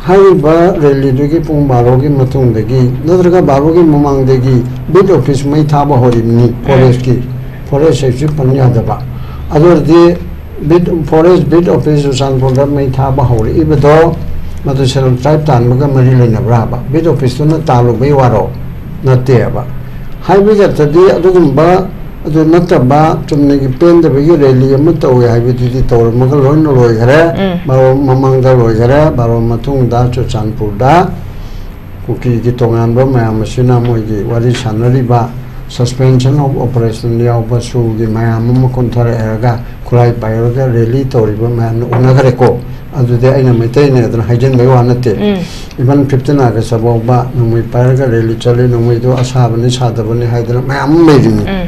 ꯍꯥꯏꯔꯤꯕ ꯔꯦꯂꯤꯗꯨꯒꯤ ꯄꯨꯡ ꯕꯥꯔꯣꯒꯤ ꯃꯇꯨꯡꯗꯒꯤ ꯅꯠꯇ꯭ꯔꯒ ꯕꯥꯔꯣꯒꯤ ꯃꯃꯥꯡꯗꯒꯤ ꯕꯤꯠ ꯑꯣꯐꯤꯁ ꯃꯩ ꯊꯥꯕ ꯍꯧꯔꯤꯕꯅꯤ, ꯐꯣꯔꯦꯁꯀꯤ, ꯐꯣꯔꯦꯁ ꯍꯥꯏꯁꯤ ꯄꯟ ꯌꯥꯗꯕ꯫ ꯑꯗꯨ ꯑꯣꯏꯔꯗꯤ ꯕꯤꯠ, ꯐꯣꯔꯦꯁ ꯕꯤꯠ ꯑꯣꯐꯤꯁ ꯆꯨꯔꯆꯥꯟꯄꯨꯔꯗ ꯃꯩ ꯊꯥꯕ ꯍꯧꯔꯛꯏꯕꯗꯣ ꯃꯗꯨ ꯁꯦꯗꯨꯜ ꯇ꯭ꯔꯥꯏꯕ ꯇꯥꯟꯕꯒ ꯃꯔꯤ ꯂꯩꯅꯕ꯭ꯔꯥ ꯍꯥꯏꯕ? ꯕꯤꯠ ꯑꯣꯐꯤꯁꯇꯨꯅ ꯇꯥꯜꯂꯨꯕꯒꯤ ꯋꯥꯔꯣ? ꯅꯠꯇꯦꯕ꯫ ꯍꯥꯏꯕꯒꯤ ꯑꯔꯊꯗꯤ ꯑꯗꯨꯒꯨꯝꯕ, ꯑꯗꯨ ꯅꯠꯇꯕ ꯆꯨꯝꯅꯒꯤ ꯄꯦꯟꯗꯕꯒꯤ ꯔꯦꯂꯤ ꯑꯃ ꯇꯧꯋꯦ ꯍꯥꯏꯕꯗꯨꯗꯤ ꯇꯧꯔꯝꯃꯒ ꯂꯣꯏꯅ ꯂꯣꯏꯈꯔꯦ꯫ ꯎꯝ. ꯕꯥꯔꯣ ꯃꯃꯥꯡꯗ ꯂꯣꯏꯈꯔꯦ, ꯕꯥꯔꯣ ꯃꯇꯨꯡꯗ ꯆꯨꯔꯆꯥꯟꯄꯨꯔꯗ ꯀꯨꯀꯤꯒꯤ ꯇꯣꯉꯥꯟꯕ ꯃꯌꯥꯝ ꯑꯁꯤꯅ ꯃꯣꯏꯒꯤ ꯋꯥꯔꯤ ꯁꯥꯟꯅꯔꯤꯕ Suspension of Operation ꯌꯥꯎꯕ ꯁꯨꯒꯤ ꯃꯌꯥꯝ ꯑꯃ ꯀꯨꯝꯊꯔꯛꯑꯒ ꯈꯨꯠꯂꯥꯏ ꯄꯥꯏꯔꯒ rally ꯇꯧꯔꯤꯕ ꯃꯌꯥꯝꯅ ꯎꯅꯈ꯭ꯔꯦꯀꯣ꯫ ꯑꯗꯨꯗꯤ ꯑꯩꯅ ꯃꯩꯇꯩꯅꯦ ꯑꯗꯨꯅ ꯍꯥꯏꯖꯤꯟꯕꯒꯤ ꯋꯥ ꯅꯠꯇꯦ꯫ ꯎꯝ꯫ Even fifteen August ꯐꯥꯎꯕ ꯅꯣꯡꯃꯩ ꯄꯥꯏꯔꯒ rally ꯆꯠꯂꯤ, ꯅꯣꯡꯃꯩꯗꯣ ꯑꯁꯥꯕꯅꯤ ꯁꯥꯗꯕꯅꯤ ꯍꯥꯏꯗꯅ ꯃꯌꯥꯝ ꯑꯃ ꯂꯩꯔꯤꯅꯤ꯫ ꯎꯝ꯫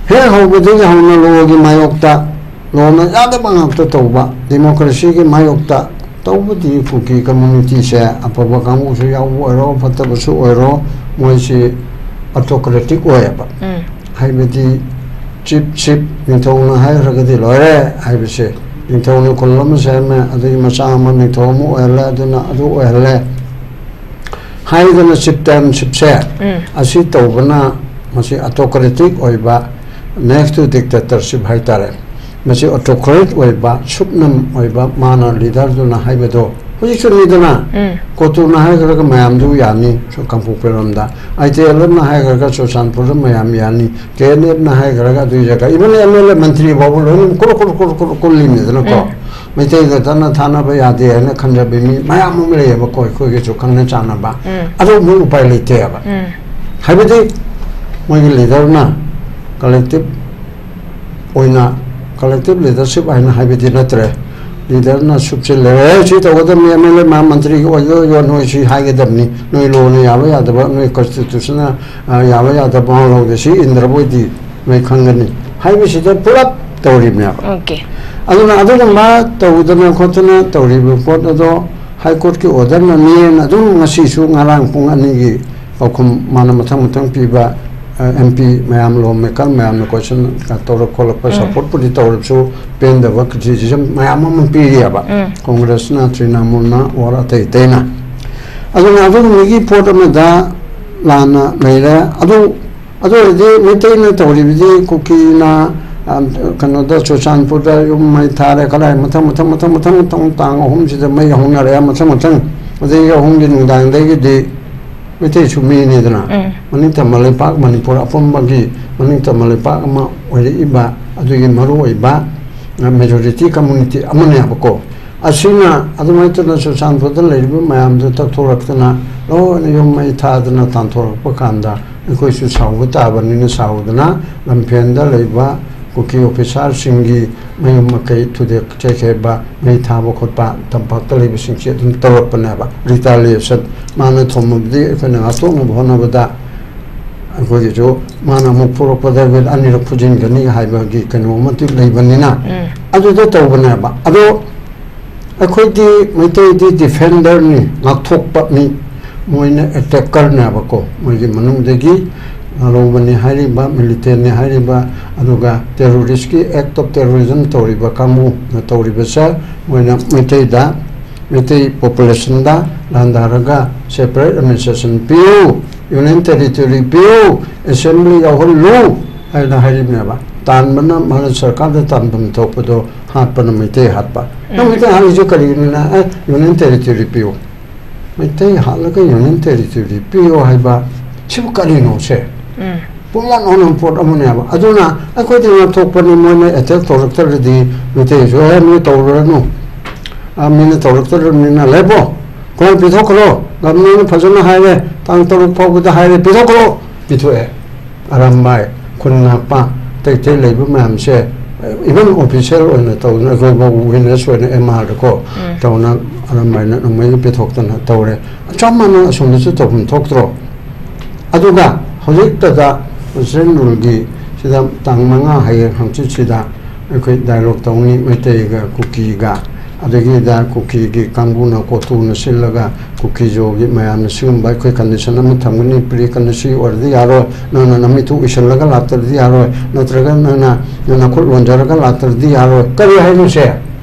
ꯍꯦꯛ ꯍꯧꯕꯗꯒꯤ ꯍꯧꯅ ꯂꯣꯒꯤ ꯃꯥꯌꯣꯛꯇ, ꯂꯣꯅ ꯌꯥꯗꯕ ꯉꯥꯛꯇ ꯇꯧꯕ, democracyꯒꯤ ꯃꯥꯌꯣꯛꯇ ꯇꯧꯕꯗꯤ ꯀꯨꯀꯤ communityꯁꯦ ꯑꯐꯕ ꯀꯥꯡꯕꯨꯁꯨ ꯌꯥꯎꯕ ꯑꯣꯏꯔꯣ, ꯐꯠꯇꯕꯁꯨ ꯑꯣꯏꯔꯣ, ꯃꯣꯏꯁꯤ autocratic ꯑꯣꯏꯌꯦꯕ꯫ ꯎꯝ꯫ ꯍꯥꯏꯕꯗꯤ chief, chief, ꯅꯤꯡꯊꯧꯅ ꯍꯥꯏꯈ꯭ꯔꯒꯗꯤ ꯂꯣꯏꯔꯦ ꯍꯥꯏꯕꯁꯦ, ꯅꯤꯡꯊꯧꯅ ꯈꯨꯜ ꯑꯃ ꯁꯦꯝꯃꯦ, ꯑꯗꯒꯤ ꯃꯆꯥ ꯑꯃ ꯅꯤꯡꯊꯧ ꯑꯃ ꯑꯣꯏꯍꯜꯂꯦ, ꯑꯗꯨꯅ ꯑꯗꯨ ꯑꯣꯏꯍꯜꯂꯦ ꯍꯥꯏꯗꯅ chieftainshipꯁꯦ ꯎꯝ꯫ ꯑꯁꯤ ꯇꯧꯕꯅ ꯃꯁꯤ autocratic ꯑꯣꯏꯕ, next to dictatorship ꯍꯥꯏꯇꯥꯔꯦ꯫ ꯃꯁꯤ autocrat ꯑꯣꯏꯕ, ꯁꯨꯞꯅꯝ ꯑꯣꯏꯕ, ꯃꯥꯅ leaderꯗꯨꯅ ꯍꯥꯏꯕꯗꯣ ꯍꯧꯖꯤꯛꯁꯨꯅꯤꯗꯅ꯫ ꯎꯝ꯫ ꯀꯣꯇꯨꯅ ꯍꯥꯏꯈ꯭ꯔꯒ ꯃꯌꯥꯝꯗꯨ ꯌꯥꯅꯤ, ꯁꯨꯝ ꯀꯥꯡꯄꯣꯛꯄꯤꯔꯣꯝꯗ꯫ ITLFꯅ ꯍꯥꯏꯈ꯭ꯔꯒ ꯆꯨꯔꯆꯥꯟꯄꯨꯔꯗ ꯃꯌꯥꯝ ꯌꯥꯅꯤ, KNFꯅ ꯍꯥꯏꯈ꯭ꯔꯒ ꯑꯗꯨꯒꯤ ꯖꯒꯥ, even MLA ꯃꯟꯇ꯭ꯔꯤ ꯐꯥꯎꯕ ꯂꯣꯏꯅ ꯀꯨꯔꯨ ꯀꯨꯔꯨ ꯀꯨꯔꯨ ꯀꯨꯔꯨ ꯀꯨꯜꯂꯤꯅꯤꯗꯅꯀꯣ꯫ ꯎꯝ꯫ ꯃꯩꯇꯩꯒ ꯇꯠꯅ ꯊꯥꯅꯕ ꯌꯥꯗꯦ ꯍꯥꯏꯅ ꯈꯟꯖꯕ ꯃꯤ ꯃꯌꯥꯝ ꯑꯃ ꯂꯩꯌꯦꯕꯀꯣ, ꯑꯩꯈꯣꯏꯒꯤꯁꯨ ꯈꯪꯅ ꯆꯥꯟꯅꯕ꯫ ꯎꯝ꯫ ꯑꯗꯨ ꯃꯣꯏ ꯎꯄꯥꯏ ꯂꯩꯇꯦꯕ꯫ ꯎꯝ꯫ ꯍꯥꯏꯕꯗꯤ ꯃꯣꯏꯒꯤ leaderꯅ collective ꯑꯣꯏꯅ, collective leadership ꯍꯥꯏꯅ ꯍꯥꯏꯕꯗꯤ ꯅꯠꯇ꯭ꯔꯦ꯫ Leaderꯅ ꯁꯨꯞꯆꯤꯜꯂꯦ, "ꯑꯦ, ꯁꯤ ꯇꯧꯒꯗꯕꯅꯤ, MLA ꯃꯥ ꯃꯟꯇ꯭ꯔꯤꯒꯤ ꯑꯣꯏꯒꯦ ꯑꯣꯏꯒꯦ, ꯅꯣꯏ ꯁꯤ ꯍꯥꯏꯒꯗꯕꯅꯤ, ꯅꯣꯏ ꯂꯣꯅ ꯌꯥꯕ ꯌꯥꯗꯕ, ꯅꯣꯏ constitutionꯅ, ꯑ, ꯌꯥꯕ ꯌꯥꯗꯕ ꯃꯋꯥ ꯂꯧꯗꯦ, ꯁꯤ ꯏꯟꯗ꯭ꯔꯕ ꯑꯣꯏꯗꯤ ꯅꯣꯏ ꯈꯪꯒꯅꯤ" ꯍꯥꯏꯕꯁꯤꯗ ꯄꯨꯂꯞ ꯇꯧꯔꯤꯕꯅꯦꯕ꯫ Okay꯫ ꯑꯗꯨꯅ ꯑꯗꯨꯒꯨꯝꯕ ꯇꯧꯗꯅ ꯈꯣꯠꯇꯅ ꯇꯧꯔꯤꯕ ꯄꯣꯠ ꯑꯗꯣ High Courtꯀꯤ orderꯅꯅꯦꯅ ꯑꯗꯨꯝ ꯉꯁꯤꯁꯨ ꯉꯔꯥꯡ ꯄꯨꯡ ꯑꯅꯤꯒꯤ ꯄꯥꯎꯈꯨꯝ ꯃꯥꯅ ꯃꯊꯪ ꯃꯊꯪ ꯄꯤꯕ, ꯑ, MP ꯃꯌꯥꯝ, law maker ꯃꯌꯥꯝꯅ question ꯇꯧꯔꯛ ꯈꯣꯠꯂꯛꯄ, ꯎꯝ꯫ supportꯄꯨꯗꯤ ꯇꯧꯔꯕꯁꯨ ꯄꯦꯟꯗꯕ criticism ꯃꯌꯥꯝ ꯑꯃ ꯄꯤꯔꯤꯑꯕ꯫ ꯎꯝ꯫ Congressꯅ, ꯇ꯭ꯔꯤꯅꯥꯃꯨꯜꯅ, or ꯑꯇꯩ ꯑꯇꯩꯅ꯫ ꯑꯗꯨꯅ ꯑꯗꯨꯒꯨꯝꯕꯒꯤ ꯄꯣꯠ ꯑꯃꯗ ꯂꯥꯟꯅ ꯂꯩꯔꯦ꯫ ꯑꯗꯨ, ꯑꯗꯨ ꯑꯣꯏꯔꯗꯤ ꯃꯩꯇꯩꯅ ꯇꯧꯔꯤꯕꯗꯤ ꯀꯨꯀꯤꯅ, ꯑ, ꯀꯩꯅꯣꯗ, ꯆꯨꯔꯆꯥꯟꯄꯨꯔꯗ ꯌꯨꯝ ꯃꯩ ꯊꯥꯔꯦ, ꯀꯗꯥꯏ, ꯃꯊꯪ, ꯃꯊꯪ, ꯃꯊꯪ, ꯃꯊꯪ, ꯃꯊꯪ ꯇꯥꯡ ꯑꯍꯨꯝꯁꯤꯗ ꯃꯩ ꯍꯧꯅꯔꯛꯑꯦ, ꯃꯊꯪ, ꯃꯊꯪ꯫ ꯑꯗꯒꯤ ꯑꯍꯨꯝꯒꯤ ꯅꯨꯡꯗꯥꯡꯗꯒꯤꯗꯤ ꯃꯩꯇꯩꯁꯨ ꯃꯤꯅꯤꯗꯅ, ꯎꯝ꯫ ꯃꯅꯤꯡꯇꯝꯕ ꯂꯩꯄꯥꯛ ꯃꯅꯤꯄꯨꯔ ꯑꯄꯨꯝꯕꯒꯤ ꯃꯅꯤꯡꯇꯝꯕ ꯂꯩꯄꯥꯛ ꯑꯃ ꯑꯣꯏꯔꯛꯏꯕ, ꯑꯗꯨꯒꯤ ꯃꯔꯨꯑꯣꯏꯕ, ꯑ, majority community ꯑꯃꯅꯦꯕꯀꯣ꯫ ꯑꯁꯤꯅ ꯑꯗꯨꯃꯥꯏꯅ ꯇꯧꯗꯅ ꯆꯨꯔꯆꯥꯟꯄꯨꯔꯗ ꯂꯩꯔꯤꯕ ꯃꯌꯥꯝꯗꯨ ꯇꯛꯊꯣꯔꯛꯇꯅ ꯂꯣꯏꯅ ꯌꯨꯝ ꯃꯩ ꯊꯥꯗꯅ ꯇꯥꯟꯊꯣꯔꯛꯄ ꯀꯥꯟꯗ ꯑꯩꯈꯣꯏꯁꯨ ꯁꯥꯎꯕ ꯇꯥꯕꯅꯤꯅ ꯁꯥꯎꯗꯅ ꯂꯝꯐꯦꯟꯗ ꯂꯩꯕ ꯀꯨꯀꯤ ꯑꯣꯐꯤꯁꯥꯔꯁꯤꯡꯒꯤ ꯃꯌꯨꯝ ꯃꯀꯩ ꯊꯨꯗꯦꯛ ꯆꯩꯈꯥꯏꯕ, ꯃꯩ ꯊꯥꯕ ꯈꯣꯠꯄ, ꯇꯝꯄꯥꯛꯇ ꯂꯩꯕꯁꯤꯡꯁꯤ ꯑꯗꯨꯝ ꯇꯧꯔꯛꯄꯅꯦꯕ꯫ ꯔꯤꯇꯥꯂꯤꯌꯦꯁꯟ ꯃꯥꯅ ꯊꯣꯝꯃꯕꯗꯤ ꯑꯩꯈꯣꯏꯅ ꯉꯥꯛꯊꯣꯛꯅꯕ ꯍꯣꯠꯅꯕꯗ ꯑꯩꯈꯣꯏꯒꯤꯁꯨ ꯃꯥꯅ ꯑꯃꯨꯛ ꯐꯨꯔꯛꯄꯗ ꯑꯩꯈꯣꯏ ꯑꯅꯤꯔꯛ ꯐꯨꯖꯤꯟꯒꯅꯤ ꯍꯥꯏꯕꯒꯤ ꯀꯩꯅꯣ ꯑꯃ ꯂꯩꯕꯅꯤꯅ ꯑꯗꯨꯗ ꯇꯧꯕꯅꯦꯕ꯫ ꯑꯗꯣ ꯑꯩꯈꯣꯏꯗꯤ ꯃꯩꯇꯩꯗꯤ ꯗꯤꯐꯦꯟꯗꯔꯅꯤ, ꯉꯥꯛꯊꯣꯛꯄ ꯃꯤ꯫ ꯃꯣꯏꯅ ꯑꯦꯇꯦꯀꯔꯅꯦꯕꯀꯣ, ꯃꯣꯏꯒꯤ ꯃꯅꯨꯡꯗꯒꯤ ꯂꯧꯕꯅꯤ ꯍꯥꯏꯔꯤꯕ, ꯃꯤꯂꯤꯇꯦꯟꯅꯤ ꯍꯥꯏꯔꯤꯕ, ꯑꯗꯨꯒ ꯇꯦꯔꯣꯔꯤꯁꯀꯤ ꯑꯦꯛ ꯑꯣꯐ ꯇꯦꯔꯣꯔꯤꯖꯝ ꯇꯧꯔꯤꯕ ꯀꯥꯡꯕꯨꯅ ꯇꯧꯔꯤꯕꯁꯦ, ꯃꯣꯏꯅ ꯃꯩꯇꯩꯗ, ꯃꯩꯇꯩ ꯄꯣꯄꯨꯂꯦꯁꯟꯗ ꯂꯥꯟꯗꯥꯔꯒ ꯁꯦꯄꯔꯦꯠ ꯑꯦꯗꯃꯤꯅꯤꯁꯇ꯭ꯔꯦꯁꯟ ꯄꯤꯌꯨ, ꯌꯨꯅꯤꯌꯟ ꯇꯦꯔꯤꯇꯣꯔꯤ ꯄꯤꯌꯨ, ꯑꯦꯁꯦꯝꯕ꯭ꯂꯤ ꯌꯥꯎꯍꯜꯂꯨ ꯍꯥꯏꯅ ꯍꯥꯏꯔꯤꯕꯅꯦꯕ꯫ ꯇꯥꯟꯕꯅ ꯃꯥꯅ ꯁꯔꯀꯥꯔꯗ ꯇꯥꯟꯐꯝ ꯊꯣꯛꯄꯗꯣ ꯍꯥꯠꯄꯅ ꯃꯩꯇꯩ ꯍꯥꯠꯄ꯫ ꯅꯪ ꯃꯩꯇꯩ ꯍꯥꯠꯂꯤꯁꯦ ꯀꯔꯤꯒꯤꯅꯣꯅ? ꯑꯦ, ꯌꯨꯅꯤꯌꯟ ꯇꯦꯔꯤꯇꯣꯔꯤ ꯄꯤꯌꯨ꯫ ꯃꯩꯇꯩ ꯍꯥꯠꯂꯒ ꯌꯨꯅꯤꯌꯟ ꯇꯦꯔꯤꯇꯣꯔꯤ ꯄꯤꯌꯨ ꯍꯥꯏꯕ ꯁꯤꯕꯨ ꯀꯔꯤꯅꯣ ꯁꯦ? ꯄꯨꯡꯃꯣꯟ ꯑꯣꯟꯕ ꯄꯣꯠ ꯑꯃꯅꯦꯕ꯫ ꯑꯗꯨꯅ ꯑꯩꯈꯣꯏꯗꯤ ꯉꯥꯛꯊꯣꯛꯄꯅꯤ, ꯃꯣꯏꯅ ꯑꯦꯇꯦꯛ ꯇꯧꯔꯛꯇ꯭ꯔꯗꯤ ꯃꯩꯇꯩꯁꯨ, "ꯑꯦ, ꯅꯣꯏ ꯇꯧꯔꯨꯔꯅꯨ, ꯑ, ꯃꯤꯅ ꯇꯧꯔꯛꯇ꯭ꯔꯕꯅꯤꯅ ꯂꯩꯕꯣ, ꯈꯨꯠꯂꯥꯏ ꯄꯤꯊꯣꯛꯈ꯭ꯔꯣ, ꯒꯚꯔꯅꯔꯅ ꯐꯖꯅ ꯍꯥꯏꯔꯦ, ꯇꯥꯡ ꯇꯔꯨꯛ ꯐꯥꯎꯕꯗ ꯍꯥꯏꯔꯦ, ꯄꯤꯊꯣꯛꯈ꯭ꯔꯣ", ꯄꯤꯊꯣꯛꯑꯦ꯫ ꯑꯔꯥꯝꯕꯥꯏ, ꯈꯨꯟ ꯉꯥꯛꯄ, ꯑꯇꯩ ꯑꯇꯩ ꯂꯩꯕ ꯃꯌꯥꯝꯁꯦ, ꯏꯚꯟ ꯑꯣꯐꯤꯁꯦꯜ ꯑꯣꯏꯅ ꯇꯧꯗꯅ ꯑꯩꯈꯣꯏ ꯐꯥꯎꯕ ꯋꯤꯠꯅꯦꯁ ꯑꯣꯏꯅ ꯑꯦꯝ ꯑꯥꯔꯗꯀꯣ ꯇꯧꯅ ꯑꯔꯥꯝꯕꯥꯏꯅ ꯅꯣꯡꯃꯩꯒ ꯄꯤꯊꯣꯛꯇꯅ ꯇꯧꯔꯦ꯫ ꯆꯞ ꯃꯥꯟꯅꯅ ꯑꯁꯣꯝꯗꯁꯨ ꯇꯧꯐꯝ ꯊꯣꯛꯇ꯭ꯔꯣ? ꯑꯗꯨꯒ ꯍꯧꯖꯤꯛꯇꯗ ꯄ꯭ꯔꯁꯤꯗꯦꯟ ꯔꯨꯜꯒꯤ ꯁꯤꯗ ꯇꯥꯡ ꯃꯉꯥ, ꯍꯌꯦꯡ ꯍꯪꯆꯤꯠꯁꯤꯗ ꯑꯩꯈꯣꯏ ꯗꯥꯏꯂꯣꯒ ꯇꯧꯅꯤ ꯃꯩꯇꯩꯒ ꯀꯨꯀꯤꯒ꯫ ꯑꯗꯒꯤꯗ ꯀꯨꯀꯤꯒꯤ ꯀꯥꯡꯕꯨꯅ ꯀꯣꯇꯨꯅ ꯁꯤꯜꯂꯒ ꯀꯨꯀꯤꯖꯣꯒꯤ ꯃꯌꯥꯝꯅ ꯁꯤꯒꯨꯝꯕ ꯑꯩꯈꯣꯏ ꯀꯟꯗꯤꯁꯟ ꯑꯃ ꯊꯝꯒꯅꯤ, ꯄ꯭ꯔꯤ ꯀꯟꯗꯤꯁꯟ ꯑꯣꯏꯔꯗꯤ ꯌꯥꯔꯣꯏ, ꯅꯪꯅ ꯅꯃꯤꯠꯇꯨ ꯎꯏꯁꯜꯂꯒ ꯂꯥꯛꯇ꯭ꯔꯗꯤ ꯌꯥꯔꯣꯏ, ꯅꯠꯇ꯭ꯔꯒ ꯅꯪꯅ ꯅꯈꯨꯠ ꯂꯣꯟꯖꯔꯒ ꯂꯥꯛꯇ꯭ꯔꯗꯤ ꯌꯥꯔꯣꯏ꯫ ꯀꯔꯤ ꯍꯥꯏꯅꯣ ꯁꯦ?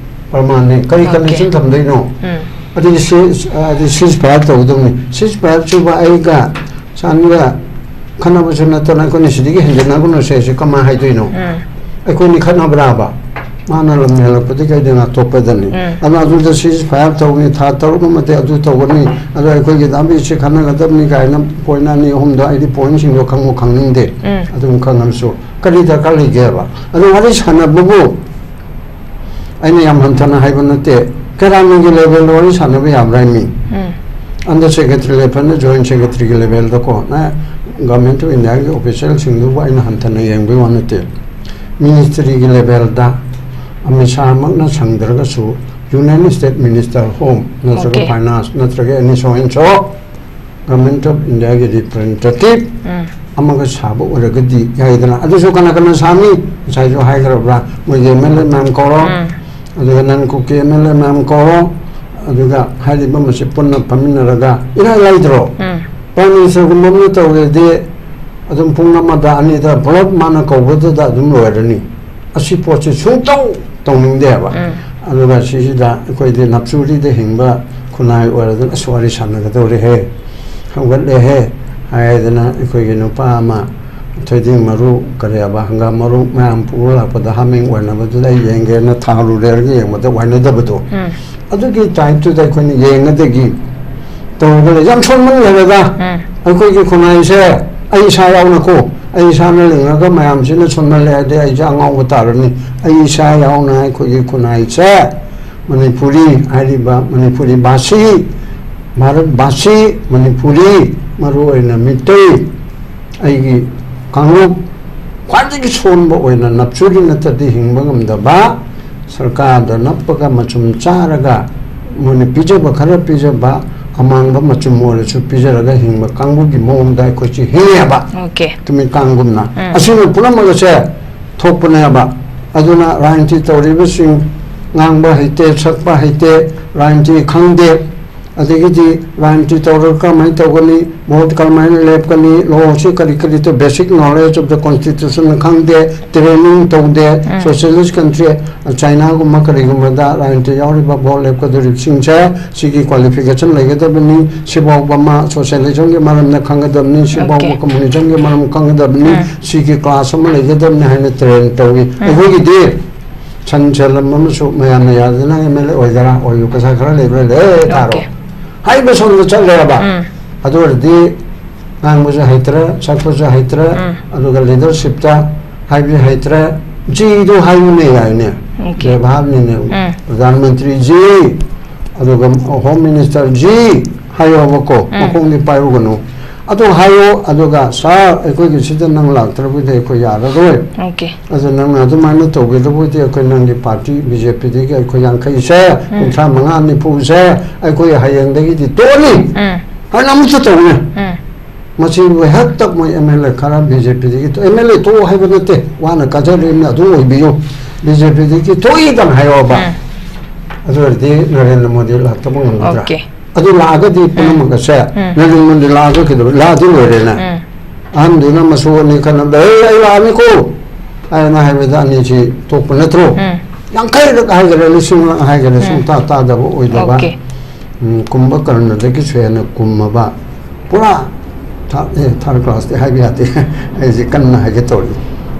ꯄ꯭ꯔꯃꯥꯟꯅꯤ꯫ ꯀꯔꯤ ꯀꯟꯗꯤꯁꯟ ꯊꯝꯗꯣꯏꯅꯣ? ꯑꯗꯨꯗꯤ ꯁꯤ, ꯑꯗꯨꯗꯤ ꯁꯤꯖ ꯐꯥꯌꯔ ꯇꯧꯒꯗꯕꯅꯤ꯫ ꯁꯤꯖ ꯐꯥꯌꯔ ꯁꯨꯕ ꯑꯩꯒ ꯆꯥꯟꯒ ꯈꯠꯅꯕꯁꯨ ꯅꯠꯇꯅ ꯑꯩꯈꯣꯏꯅ ꯁꯤꯗꯒꯤ ꯍꯦꯟꯖꯤꯟꯅꯒꯨꯝꯅꯁꯦ ꯁꯤ ꯀꯃꯥꯏꯅ ꯍꯥꯏꯗꯣꯏꯅꯣ? ꯑꯩꯈꯣꯏꯅꯤ ꯈꯠꯅꯕ꯭ꯔꯥꯕ? ꯃꯥꯅ ꯂꯝ ꯍꯦꯜꯂꯛꯄꯗꯒꯤ ꯑꯩꯗꯤ ꯉꯥꯛꯊꯣꯛꯄꯗꯅꯤ꯫ ꯑꯗꯨꯅ ꯑꯗꯨꯗ ꯁꯤꯖ ꯐꯥꯌꯔ ꯇꯧꯅꯤ, ꯊꯥ ꯇꯔꯨꯛ ꯑꯃꯗꯤ ꯑꯗꯨ ꯇꯧꯒꯅꯤ, ꯑꯗꯣ ꯑꯩꯈꯣꯏꯒꯤ ꯗꯥꯝꯕꯤꯁꯦ ꯈꯠꯅꯒꯗꯕꯅꯤ ꯀꯥꯏꯅ ꯄꯣꯏꯟ ꯑꯅꯤ ꯑꯍꯨꯝꯗꯣ ꯑꯩꯗꯤ ꯄꯣꯏꯟꯁꯤꯡꯗꯣ ꯈꯪꯕꯨ ꯈꯪꯅꯤꯡꯗꯦ꯫ ꯑꯗꯨꯝ ꯈꯪꯉꯕꯁꯨ ꯀꯔꯤ ꯗꯔꯀꯥꯔ ꯂꯩꯒꯦꯕ? ꯑꯗꯣ ꯋꯥꯔꯤ ꯁꯥꯟꯅꯕꯕꯨ ꯑꯩꯅ ꯌꯥꯝ ꯍꯟꯊꯅ ꯍꯥꯏꯕ ꯅꯠꯇꯦ, ꯀꯦꯔꯥꯅꯤꯒꯤ ꯂꯦꯚꯦꯜꯗ ꯋꯥꯔꯤ ꯁꯥꯟꯅꯕ ꯌꯥꯕ꯭ꯔꯥ ꯍꯥꯏ ꯃꯤ? ꯑꯟꯗꯔ ꯁꯦꯀ꯭ꯔꯦꯇꯔꯤ ꯂꯦꯚꯦꯜꯅ ꯖꯣꯏꯟ ꯁꯦꯀ꯭ꯔꯦꯇꯔꯤꯒꯤ ꯂꯦꯚꯦꯜꯗꯀꯣ ꯅ Government of Indiaꯒꯤ officialꯁꯤꯡꯗꯨꯕꯨ ꯑꯩꯅ ꯍꯟꯊꯅ ꯌꯦꯡꯕꯒꯤ ꯋꯥ ꯅꯠꯇꯦ꯫ Ministryꯒꯤ levelꯗ Amit ꯁꯥꯍꯃꯛꯅ ꯁꯪꯗ꯭ꯔꯒꯁꯨ Union State Minister Home ꯅꯠꯇ꯭ꯔꯒ Okay. Finance ꯅꯠꯇ꯭ꯔꯒ any so and so Government of Indiaꯒꯤ representative ꯎꯝ ꯑꯃꯒ ꯁꯥꯕ ꯑꯣꯏꯔꯒꯗꯤ ꯌꯥꯏꯗꯅ꯫ ꯑꯗꯨꯁꯨ ꯀꯅꯥ ꯀꯅꯥ ꯁꯥꯅꯤ? ꯉꯁꯥꯏꯁꯨ ꯍꯥꯏꯈ꯭ꯔꯕ꯭ꯔꯥ, ꯃꯣꯏꯒꯤ MLA ꯃꯌꯥꯝ ꯀꯧꯔꯣ, ꯎꯝ ꯑꯗꯨꯒ non Kuki MLA ꯃꯌꯥꯝ ꯀꯧꯔꯣ, ꯑꯗꯨꯒ ꯍꯥꯏꯔꯤꯕ ꯃꯁꯤ ꯄꯨꯟꯅ ꯐꯝꯃꯤꯟꯅꯔꯒ ꯏꯔꯥꯏ ꯂꯥꯏꯗ꯭ꯔꯣ? ꯎꯝ Prime Ministerꯒꯨꯝꯕ ꯑꯃꯅ ꯇꯧꯔꯗꯤ ꯑꯗꯨꯝ ꯄꯨꯡ ꯑꯃꯗ ꯑꯅꯤꯗ ꯄꯨꯂꯞ ꯃꯥꯅ ꯀꯧꯕꯗꯨꯗ ꯑꯗꯨꯝ ꯂꯣꯏꯔꯅꯤ꯫ ꯑꯁꯤ ꯄꯣꯠꯁꯤ ꯁꯨꯡꯇꯧ ꯇꯧꯅꯤꯡꯗꯦꯕ꯫ ꯎꯝ ꯑꯗꯨꯒ ꯁꯤꯁꯤꯗ ꯑꯩꯈꯣꯏꯗꯤ ꯅꯞꯁꯨꯔꯤꯗ ꯍꯤꯡꯕ ꯈꯨꯟꯅꯥꯏ ꯑꯣꯏꯔꯗꯅ ꯑꯁ ꯋꯥꯔꯤ ꯁꯥꯟꯅꯒꯗꯧꯔꯦꯍꯦ, ꯍꯧꯒꯠꯂꯦꯍꯦ ꯍꯥꯏꯗꯅ ꯑꯩꯈꯣꯏꯒꯤ ꯅꯨꯄꯥ ꯑꯃ ꯊꯣꯏꯗꯤꯡ ꯃꯔꯨ, ꯀꯔꯤ ꯍꯥꯏꯕ, ꯍꯪꯒꯥꯝ ꯃꯔꯨ ꯃꯌꯥꯝ ꯄꯨꯔ ꯂꯥꯛꯄꯗ ꯍꯥꯃꯦꯡ ꯑꯣꯏꯅꯕꯗꯨꯗ ꯑꯩ ꯌꯦꯡꯒꯦꯅ ꯊꯥꯔꯨꯔꯦ, ꯌꯦꯡꯕꯗ ꯑꯣꯏꯅꯗꯕꯗꯣ꯫ ꯎꯝ ꯑꯗꯨꯒꯤ typeꯇꯨꯗ ꯑꯩꯈꯣꯏꯅ ꯌꯦꯡꯉꯗꯒꯤ ꯇꯧꯔꯒ ꯂꯩ꯫ ꯌꯥꯝ ꯁꯣꯟꯃꯟꯈ꯭ꯔꯦꯗ꯫ ꯎꯝ ꯑꯩꯈꯣꯏꯒꯤ ꯈꯨꯟꯅꯥꯏꯁꯦ ꯑꯩ ꯏꯁꯥ ꯌꯥꯎꯅꯀꯣ, ꯑꯩ ꯏꯁꯥꯅ ꯂꯤꯡꯉꯒ ꯃꯌꯥꯝꯁꯤꯅ ꯁꯣꯟꯃꯜꯂꯦ ꯍꯥꯏꯗꯤ ꯑꯩꯁꯦ ꯑꯉꯥꯎꯕ ꯇꯥꯔꯅꯤ꯫ ꯑꯩ ꯏꯁꯥ ꯌꯥꯎꯅ ꯑꯩꯈꯣꯏꯒꯤ ꯈꯨꯟꯅꯥꯏꯁꯦ, ꯃꯅꯤꯄꯨꯔꯤ ꯍꯥꯏꯔꯤꯕ ꯃꯅꯤꯄꯨꯔꯤ ꯚꯥꯁꯤ, ꯚꯥꯔꯠ ꯚꯥꯁꯤ, ꯃꯅꯤꯄꯨꯔꯤ, ꯃꯔꯨꯑꯣꯏꯅ ꯃꯤꯇꯩ, ꯑꯩꯒꯤ ꯀꯥꯡꯂꯨꯞ ꯈ꯭ꯋꯥꯏꯗꯒꯤ ꯁꯣꯟꯕ ꯑꯣꯏꯅ ꯅꯞꯁꯨꯔꯤ ꯅꯠꯇ꯭ꯔꯗꯤ ꯍꯤꯡꯕ ꯉꯝꯗꯕ, ꯁꯔꯀꯥꯔꯗ ꯅꯞꯄꯒ ꯃꯆꯨꯝ ꯆꯥꯔꯒ ꯃꯣꯏꯅ ꯄꯤꯖꯕ ꯈꯔ ꯄꯤꯖꯕ, ꯑꯃꯥꯡꯕ ꯃꯆꯨꯝ ꯑꯣꯏꯔꯁꯨ ꯄꯤꯖꯔꯒ ꯍꯤꯡꯕ ꯀꯥꯡꯕꯨꯒꯤ ꯃꯑꯣꯡꯗ ꯑꯩꯈꯣꯏꯁꯤ ꯍꯤꯡꯉꯦꯕ꯫ Okay. ꯇꯨꯃꯤꯠ ꯀꯥꯡꯒꯨꯝꯅ꯫ ꯎꯝ꯫ ꯑꯁꯤꯅ ꯄꯨꯝꯅꯃꯛ ꯑꯁꯦ ꯊꯣꯛꯄꯅꯦꯕ꯫ ꯑꯗꯨꯅ ꯔꯥꯖꯅꯤꯇꯤ ꯇꯧꯔꯤꯕꯁꯤꯡ, ꯉꯥꯡꯕ ꯍꯩꯇꯦ, ꯁꯛꯄ ꯍꯩꯇꯦ, ꯔꯥꯖꯅꯤꯇꯤ ꯈꯪꯗꯦ, ꯑꯗꯒꯤꯗꯤ ꯔꯥꯖꯅꯤꯇꯤ ꯇꯧꯔꯒ ꯀꯔꯝꯍꯥꯏꯅ ꯇꯧꯒꯅꯤ, vote ꯀꯔꯝꯍꯥꯏꯅ ꯂꯦꯞꯀꯅꯤ, lawꯁꯤ ꯀꯔꯤ ꯀꯔꯤ ꯇꯧ, basic knowledge of the constitution ꯈꯪꯗꯦ, training ꯇꯧꯗꯦ, ꯎꯝ꯫ Socialist country, Chinaꯒꯨꯝꯕ ꯀꯔꯤꯒꯨꯝꯕꯗ ꯔꯥꯖꯅꯤꯇꯤ ꯌꯥꯎꯔꯤꯕ vote ꯂꯦꯞꯀꯗꯧꯔꯤꯕꯁꯤꯡꯁꯦ ꯁꯤꯒꯤ qualification ꯂꯩꯒꯗꯕꯅꯤ, ꯁꯤꯐꯥꯎꯕ ꯑꯃ socialismꯒꯤ ꯃꯔꯝꯗ ꯈꯪꯒꯗꯕꯅꯤ, ꯁꯤꯐꯥꯎꯕ Okay. Communalismꯒꯤ ꯃꯔꯝ ꯈꯪꯒꯗꯕꯅꯤ, ꯎꯝ꯫ ꯁꯤꯒꯤ class ꯑꯃ ꯂꯩꯒꯗꯕꯅꯤ ꯍꯥꯏꯅ train ꯇꯧꯏ꯫ ꯑꯩꯈꯣꯏꯒꯤꯗꯤ ꯁꯟ ꯁꯦꯜꯂꯝ ꯑꯃꯁꯨ ꯃꯌꯥꯝꯅ ꯌꯥꯗꯅ MLA ꯑꯣꯏꯒꯦꯔꯥ ꯑꯣꯏꯌꯨ, ꯄꯩꯁꯥ ꯈꯔ ꯂꯩꯕ꯭ꯔꯥ ꯂꯩ ꯊꯥꯔꯣ꯫ Okay. ꯍꯥꯏꯕ ꯁꯣꯝꯗ ꯆꯠꯂꯦꯕ꯫ ꯎꯝ꯫ ꯑꯗꯨ ꯑꯣꯏꯔꯗꯤ ꯉꯥꯡꯕꯁꯨ ꯍꯩꯇ꯭ꯔꯦ, ꯁꯛꯄꯁꯨ ꯍꯩꯇ꯭ꯔꯦ, ꯎꯝ꯫ ꯑꯗꯨꯒ leadershipꯇ ꯍꯥꯏꯕꯁꯨ ꯍꯩꯇ꯭ꯔꯦ꯫ ꯖꯤꯗꯨ ꯍꯥꯏꯌꯨꯅꯦ ꯌꯥꯏꯅꯦ꯫ Okay. ꯕꯦꯕꯥꯔꯅꯤꯅꯦ꯫ ꯎꯝ꯫ ꯄ꯭ꯔꯙꯥꯟ ꯃꯟꯇ꯭ꯔꯤ ꯖꯤ, ꯑꯗꯨꯒ Home Minister ꯖꯤ ꯍꯥꯏꯌꯣꯕꯀꯣ꯫ ꯎꯝ꯫ ꯃꯈꯣꯡꯗꯤ ꯄꯥꯏꯔꯨꯒꯅꯨ꯫ ꯑꯗꯨ ꯍꯥꯏꯌꯣ, ꯑꯗꯨꯒ "ꯁꯥꯔ, ꯑꯩꯈꯣꯏꯒꯤ ꯁꯤꯗ ꯅꯪ ꯂꯥꯛꯇ꯭ꯔꯕꯗꯤ ꯑꯩꯈꯣꯏ ꯌꯥꯔꯔꯣꯏ꯫ ꯑꯣꯀꯦ꯫ ꯑꯗꯨ ꯅꯪꯅ ꯑꯗꯨꯃꯥꯏꯅ ꯇꯧꯕꯤꯔꯕꯗꯤ ꯑꯩꯈꯣꯏ ꯅꯪꯒꯤ ꯄꯥꯔꯇꯤ ꯕꯤ ꯖꯦ ꯄꯤꯗꯒꯤ ꯑꯩꯈꯣꯏ ꯌꯥꯡꯈꯩꯁꯦ, ꯀꯨꯟꯊ꯭ꯔꯥ ꯃꯉꯥ, ꯅꯤꯐꯨꯁꯦ ꯑꯩꯈꯣꯏ ꯍꯌꯦꯡꯗꯒꯤꯗꯤ ꯇꯣꯛꯑꯅꯤ" ꯎꯝ ꯍꯥꯏꯅ ꯑꯃꯨꯛꯁꯨ ꯇꯧꯅꯦ꯫ ꯎꯝ ꯃꯁꯤꯕꯨ ꯍꯦꯛꯇ ꯃꯣꯏ ꯑꯦꯝ ꯑꯦꯜ ꯑꯦ ꯈꯔ ꯕꯤ ꯖꯦ ꯄꯤꯗꯒꯤ, ꯑꯦꯝ ꯑꯦꯜ ꯑꯦ ꯇꯣꯛꯑꯣ ꯍꯥꯏꯕ ꯅꯠꯇꯦ, ꯋꯥꯅ ꯀꯥꯖꯔꯤꯕꯅ ꯑꯗꯨꯝ ꯑꯣꯏꯕꯤꯌꯨ, ꯕꯤ ꯖꯦ ꯄꯤꯗꯒꯤ ꯊꯣꯛꯏꯗꯅ ꯍꯥꯏꯌꯣꯕ꯫ ꯎꯝ ꯑꯗꯨ ꯑꯣꯏꯔꯗꯤ ꯅꯔꯦꯟꯗ꯭ꯔ ꯃꯣꯗꯤ ꯂꯥꯛꯇꯕ ꯉꯝꯒꯗ꯭ꯔꯥ? ꯑꯣꯀꯦ꯫ ꯑꯗꯨ ꯂꯥꯛꯑꯒꯗꯤ ꯄꯨꯝꯅꯃꯛ ꯑꯁꯦ ꯎꯝ꯫ ꯅꯔꯦꯟꯗ꯭ꯔ ꯃꯣꯗꯤ ꯂꯥꯛꯑꯒ ꯀꯩꯗꯧꯕ? ꯂꯥꯛꯑꯗꯤ ꯂꯣꯏꯔꯦꯅ꯫ ꯎꯝ ꯑꯍꯟꯗꯨꯅ ꯃꯁꯨ ꯑꯅꯤ ꯈꯟꯅꯕꯗ, "ꯑꯦ, ꯑꯩ ꯂꯥꯛꯑꯅꯤꯀꯣ" ꯍꯥꯏꯅ ꯍꯥꯏꯕꯗ ꯑꯅꯤꯁꯤ ꯊꯣꯛꯄ ꯅꯠꯇ꯭ꯔꯣ? ꯎꯝ ꯌꯥꯡꯈꯩꯔꯛ ꯍꯥꯏꯒꯦꯔꯥ, ꯂꯤꯁꯤꯡꯂꯛ ꯍꯥꯏꯒꯦꯔꯥ, ꯎꯝ꯫ ꯁꯨꯡꯇꯥ ꯇꯥꯗꯕ ꯑꯣꯏꯗꯕ꯫ ꯑꯣꯀꯦ꯫ ꯎꯝ, ꯀꯨꯝꯕ ꯀꯔꯅꯗꯒꯤꯁꯨ ꯍꯦꯟꯅ ꯀꯨꯝꯃꯕ ꯄꯨꯔꯥ ꯊꯥ-, ꯑꯦ, ꯊꯥꯔꯠ ꯀ꯭ꯂꯥꯁꯇꯤ ꯍꯥꯏꯕ ꯌꯥꯗꯦ꯫ ꯑꯩꯁꯦ ꯀꯟꯅ ꯍꯥꯏꯒꯦ ꯇꯧꯔꯤ꯫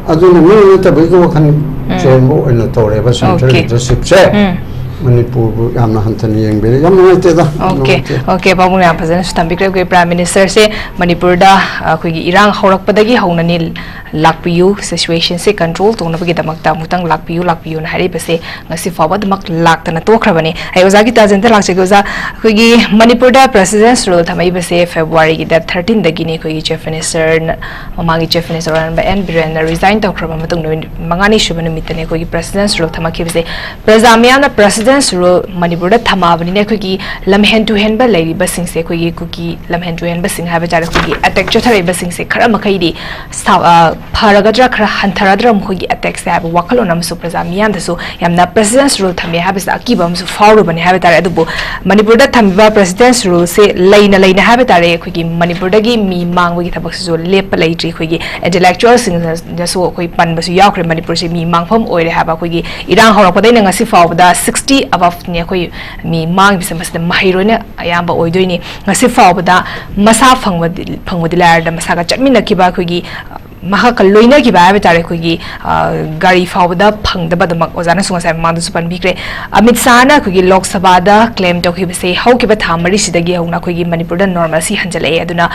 ꯑꯗꯨꯅ ꯃꯤ ꯅꯠꯇꯕꯒꯤ ꯋꯥꯈꯜ ꯆꯦꯟꯕ ꯑꯣꯏꯅ ꯇꯧꯔꯦꯕ ꯁꯦꯟꯇ꯭ꯔꯦꯜ ꯑꯣꯀꯦ꯫ ꯂꯤꯗꯔꯁꯤꯞꯁꯦ꯫ ꯎꯝ꯫ ꯃꯅꯤꯄꯨꯔꯕꯨ ꯌꯥꯝꯅ ꯍꯟꯊꯅ ꯌꯦꯡꯕꯤꯔꯦ꯫ ꯌꯥꯝ ꯅꯨꯡꯉꯥꯏꯇꯦꯗ꯫ ꯌꯥꯝ ꯑꯣꯀꯦ꯫ ꯅꯨꯡꯉꯥꯏꯇꯦ꯫ ꯑꯣꯀꯦ, ꯄꯥꯕꯨꯡꯅ ꯌꯥꯝ ꯐꯖꯅꯁꯨ ꯊꯝꯕꯤꯈ꯭ꯔꯦ꯫ ꯑꯩꯈꯣꯏ ꯄ꯭ꯔꯥꯏꯝ ꯃꯤꯅꯤꯁꯇꯔꯁꯦ ꯃꯅꯤꯄꯨꯔꯗ ꯑꯩꯈꯣꯏꯒꯤ ꯏꯔꯥꯡ ꯍꯧꯔꯛꯄꯗꯒꯤ ꯍꯧꯅꯅꯤ ꯂꯥꯛꯄꯤꯌꯨ, ꯁꯤꯆꯨꯋꯦꯁꯟꯁꯦ ꯀꯟꯇ꯭ꯔꯣꯜ ꯇꯧꯅꯕꯒꯤꯗꯃꯛꯇ ꯑꯃꯨꯛꯇꯪ ꯂꯥꯛꯄꯤꯌꯨ, ꯂꯥꯛꯄꯤꯌꯨꯅ ꯍꯥꯏꯔꯛꯏꯕꯁꯦ ꯉꯁꯤ ꯐꯥꯎꯕ ꯑꯗꯨꯃꯛ ꯂꯥꯛꯇꯅ ꯇꯣꯛꯈ꯭ꯔꯕꯅꯤ꯫ ꯑꯩ ꯑꯣꯖꯥꯒꯤ ꯇꯥꯖꯦꯟꯗ ꯂꯥꯛꯆꯒꯦ꯫ ꯑꯣꯖꯥ, ꯑꯩꯈꯣꯏꯒꯤ ꯃꯅꯤꯄꯨꯔꯗ ꯄ꯭ꯔꯦꯁꯤꯗꯦꯟꯁ ꯔꯨꯜ ꯊꯝꯃꯛꯏꯕꯁꯦ ꯐꯦꯕ꯭ꯔꯨꯋꯥꯔꯤꯒꯤ ꯗꯦꯠ ꯊꯥꯔꯇꯤꯟꯗꯒꯤꯅꯤ꯫ ꯑꯩꯈꯣꯏꯒꯤ ꯆꯤꯐ ꯃꯤꯅꯤꯁꯇꯔꯅ, ꯃꯃꯥꯡꯒꯤ ꯆꯤꯐ ꯃꯤꯅꯤꯁꯇꯔ ꯑꯣꯏꯔꯝꯕ ꯑꯦꯟ ꯕꯤꯔꯦꯟꯅ ꯔꯤꯖꯥꯏꯟ ꯇꯧꯈ꯭ꯔꯕ ꯃꯇꯨꯡ ꯅꯨꯃꯤꯠ ꯃꯉꯥꯅꯤ ꯁꯨꯕ ꯅꯨꯃꯤꯠꯇꯅꯤ ꯑꯩꯈꯣꯏꯒꯤ ꯄ꯭ꯔꯦꯁꯤꯗꯦꯟꯁ ꯔꯨꯜ ꯊꯝꯃꯛꯈꯤꯕꯁꯦ꯫ ꯄ꯭ꯔꯖꯥ ꯃꯤꯌꯥꯝꯅ ꯄ꯭ꯔꯦꯁꯤꯗꯦꯟꯁ ꯔꯨꯜ ꯃꯅꯤꯄꯨꯔꯗ ꯊꯝꯃꯛꯑꯕꯅꯤꯅ ꯑꯩꯈꯣꯏꯒꯤ ꯂꯝꯍꯦꯟ ꯇꯨꯍꯦꯟꯕ ꯂꯩꯔꯤꯕꯁꯤꯡꯁꯦ, ꯑꯩꯈꯣꯏꯒꯤ ꯀꯨꯀꯤ ꯂꯝꯍꯦꯟ ꯇꯨꯍꯦꯟꯕꯁꯤꯡ ꯍꯥꯏꯕ ꯇꯥꯔꯦ, ꯑꯩꯈꯣꯏꯒꯤ ꯑꯦꯇꯦꯛ ꯆꯠꯊꯔꯛꯏꯕꯁꯤꯡꯁꯦ ꯈꯔ ꯃꯈꯩꯗꯤ ꯁꯥ-, ꯑ, ꯐꯔꯒꯗ꯭ꯔꯥ, ꯈꯔ ꯍꯟꯊꯔꯗ꯭ꯔꯥ ꯃꯈꯣꯏꯒꯤ ꯑꯦꯇꯦꯛꯁꯦ ꯍꯥꯏꯕ ꯋꯥꯈꯜꯂꯣꯟ ꯑꯃꯁꯨ ꯄ꯭ꯔꯖꯥ ꯃꯤꯌꯥꯝꯗꯁꯨ ꯌꯥꯝꯅ ꯄ꯭ꯔꯦꯁꯤꯗꯦꯟꯁ ꯔꯨꯜ ꯊꯝꯃꯦ ꯍꯥꯏꯕꯁꯤꯗ ꯑꯀꯤꯕ ꯑꯃꯁꯨ ꯐꯥꯎꯔꯨꯕꯅꯦ ꯍꯥꯏꯕ ꯇꯥꯔꯦ꯫ ꯑꯗꯨꯕꯨ ꯃꯅꯤꯄꯨꯔꯗ ꯊꯝꯃꯤꯕ ꯄ꯭ꯔꯦꯁꯤꯗꯦꯟꯁ ꯔꯨꯜꯁꯦ ꯂꯩꯅ ꯂꯩꯅ ꯍꯥꯏꯕ ꯇꯥꯔꯦ, ꯑꯩꯈꯣꯏꯒꯤ ꯃꯅꯤꯄꯨꯔꯗꯒꯤ ꯃꯤ ꯃꯥꯡꯕꯒꯤ ꯊꯕꯛꯁꯤꯁꯨ ꯂꯦꯞꯄ ꯂꯩꯇ꯭ꯔꯤ꯫ ꯑꯩꯈꯣꯏꯒꯤ ꯏꯟꯇꯦꯂꯦꯛꯆꯨꯋꯦꯜꯁꯤꯡꯅꯁꯨ ꯑꯩꯈꯣꯏ ꯄꯟꯕꯁꯨ ꯌꯥꯎꯈ꯭ꯔꯦ, ꯃꯅꯤꯄꯨꯔꯁꯦ ꯃꯤ ꯃꯥꯡꯐꯝ ꯑꯣꯏꯔꯦ ꯍꯥꯏꯕ꯫ ꯑꯩꯈꯣꯏꯒꯤ ꯏꯔꯥꯡ ꯍꯧꯔꯛꯄꯗꯩꯅ ꯉꯁꯤ ꯐꯥꯎꯕꯗ ꯁꯤꯛꯁꯇꯤ ꯑꯕꯞꯅꯤ ꯑꯩꯈꯣꯏ ꯃꯤ ꯃꯥꯡꯉꯤꯕꯁꯦ, ꯃꯁꯤꯗ ꯃꯍꯩꯔꯣꯏꯅ ꯑꯌꯥꯝꯕ ꯑꯣꯏꯗꯣꯏꯅꯤ꯫ ꯉꯁꯤ ꯐꯥꯎꯕꯗ ꯃꯁꯥ ꯐꯪꯕꯗꯤ, ꯐꯪꯕꯗꯤ ꯂꯥꯏꯔꯗ ꯃꯁꯥꯒ ꯆꯠꯃꯤꯟꯅꯈꯤꯕ ꯑꯩꯈꯣꯏꯒꯤ, ꯑ, ꯃꯍꯥꯛꯀ ꯂꯣꯏꯅꯈꯤꯕ ꯍꯥꯏꯕ ꯇꯥꯔꯦ, ꯑꯩꯈꯣꯏꯒꯤ, ꯑ, ꯒꯥꯔꯤ ꯐꯥꯎꯕꯗ ꯐꯪꯗꯕ ꯑꯗꯨꯃꯛ ꯑꯣꯖꯥꯅꯁꯨ ꯉꯁꯥꯏ ꯃꯃꯥꯡꯗꯁꯨ ꯄꯟꯕꯤꯈ꯭ꯔꯦ꯫ ꯑꯃꯤꯠ ꯁꯥꯍꯅ ꯑꯩꯈꯣꯏꯒꯤ ꯂꯣꯛ ꯁꯚꯥꯗ ꯀ꯭ꯂꯦꯝ ꯇꯧꯈꯤꯕꯁꯦ ꯍꯧꯈꯤꯕ ꯊꯥ ꯃꯔꯤꯁꯤꯗꯒꯤ ꯍꯧꯅ ꯑꯩꯈꯣꯏꯒꯤ ꯃꯅꯤꯄꯨꯔꯗ ꯅꯣꯔꯃꯦꯜꯁꯤ ꯍꯟꯖꯤꯜꯂꯛꯑꯦ꯫ ꯑꯗꯨꯅ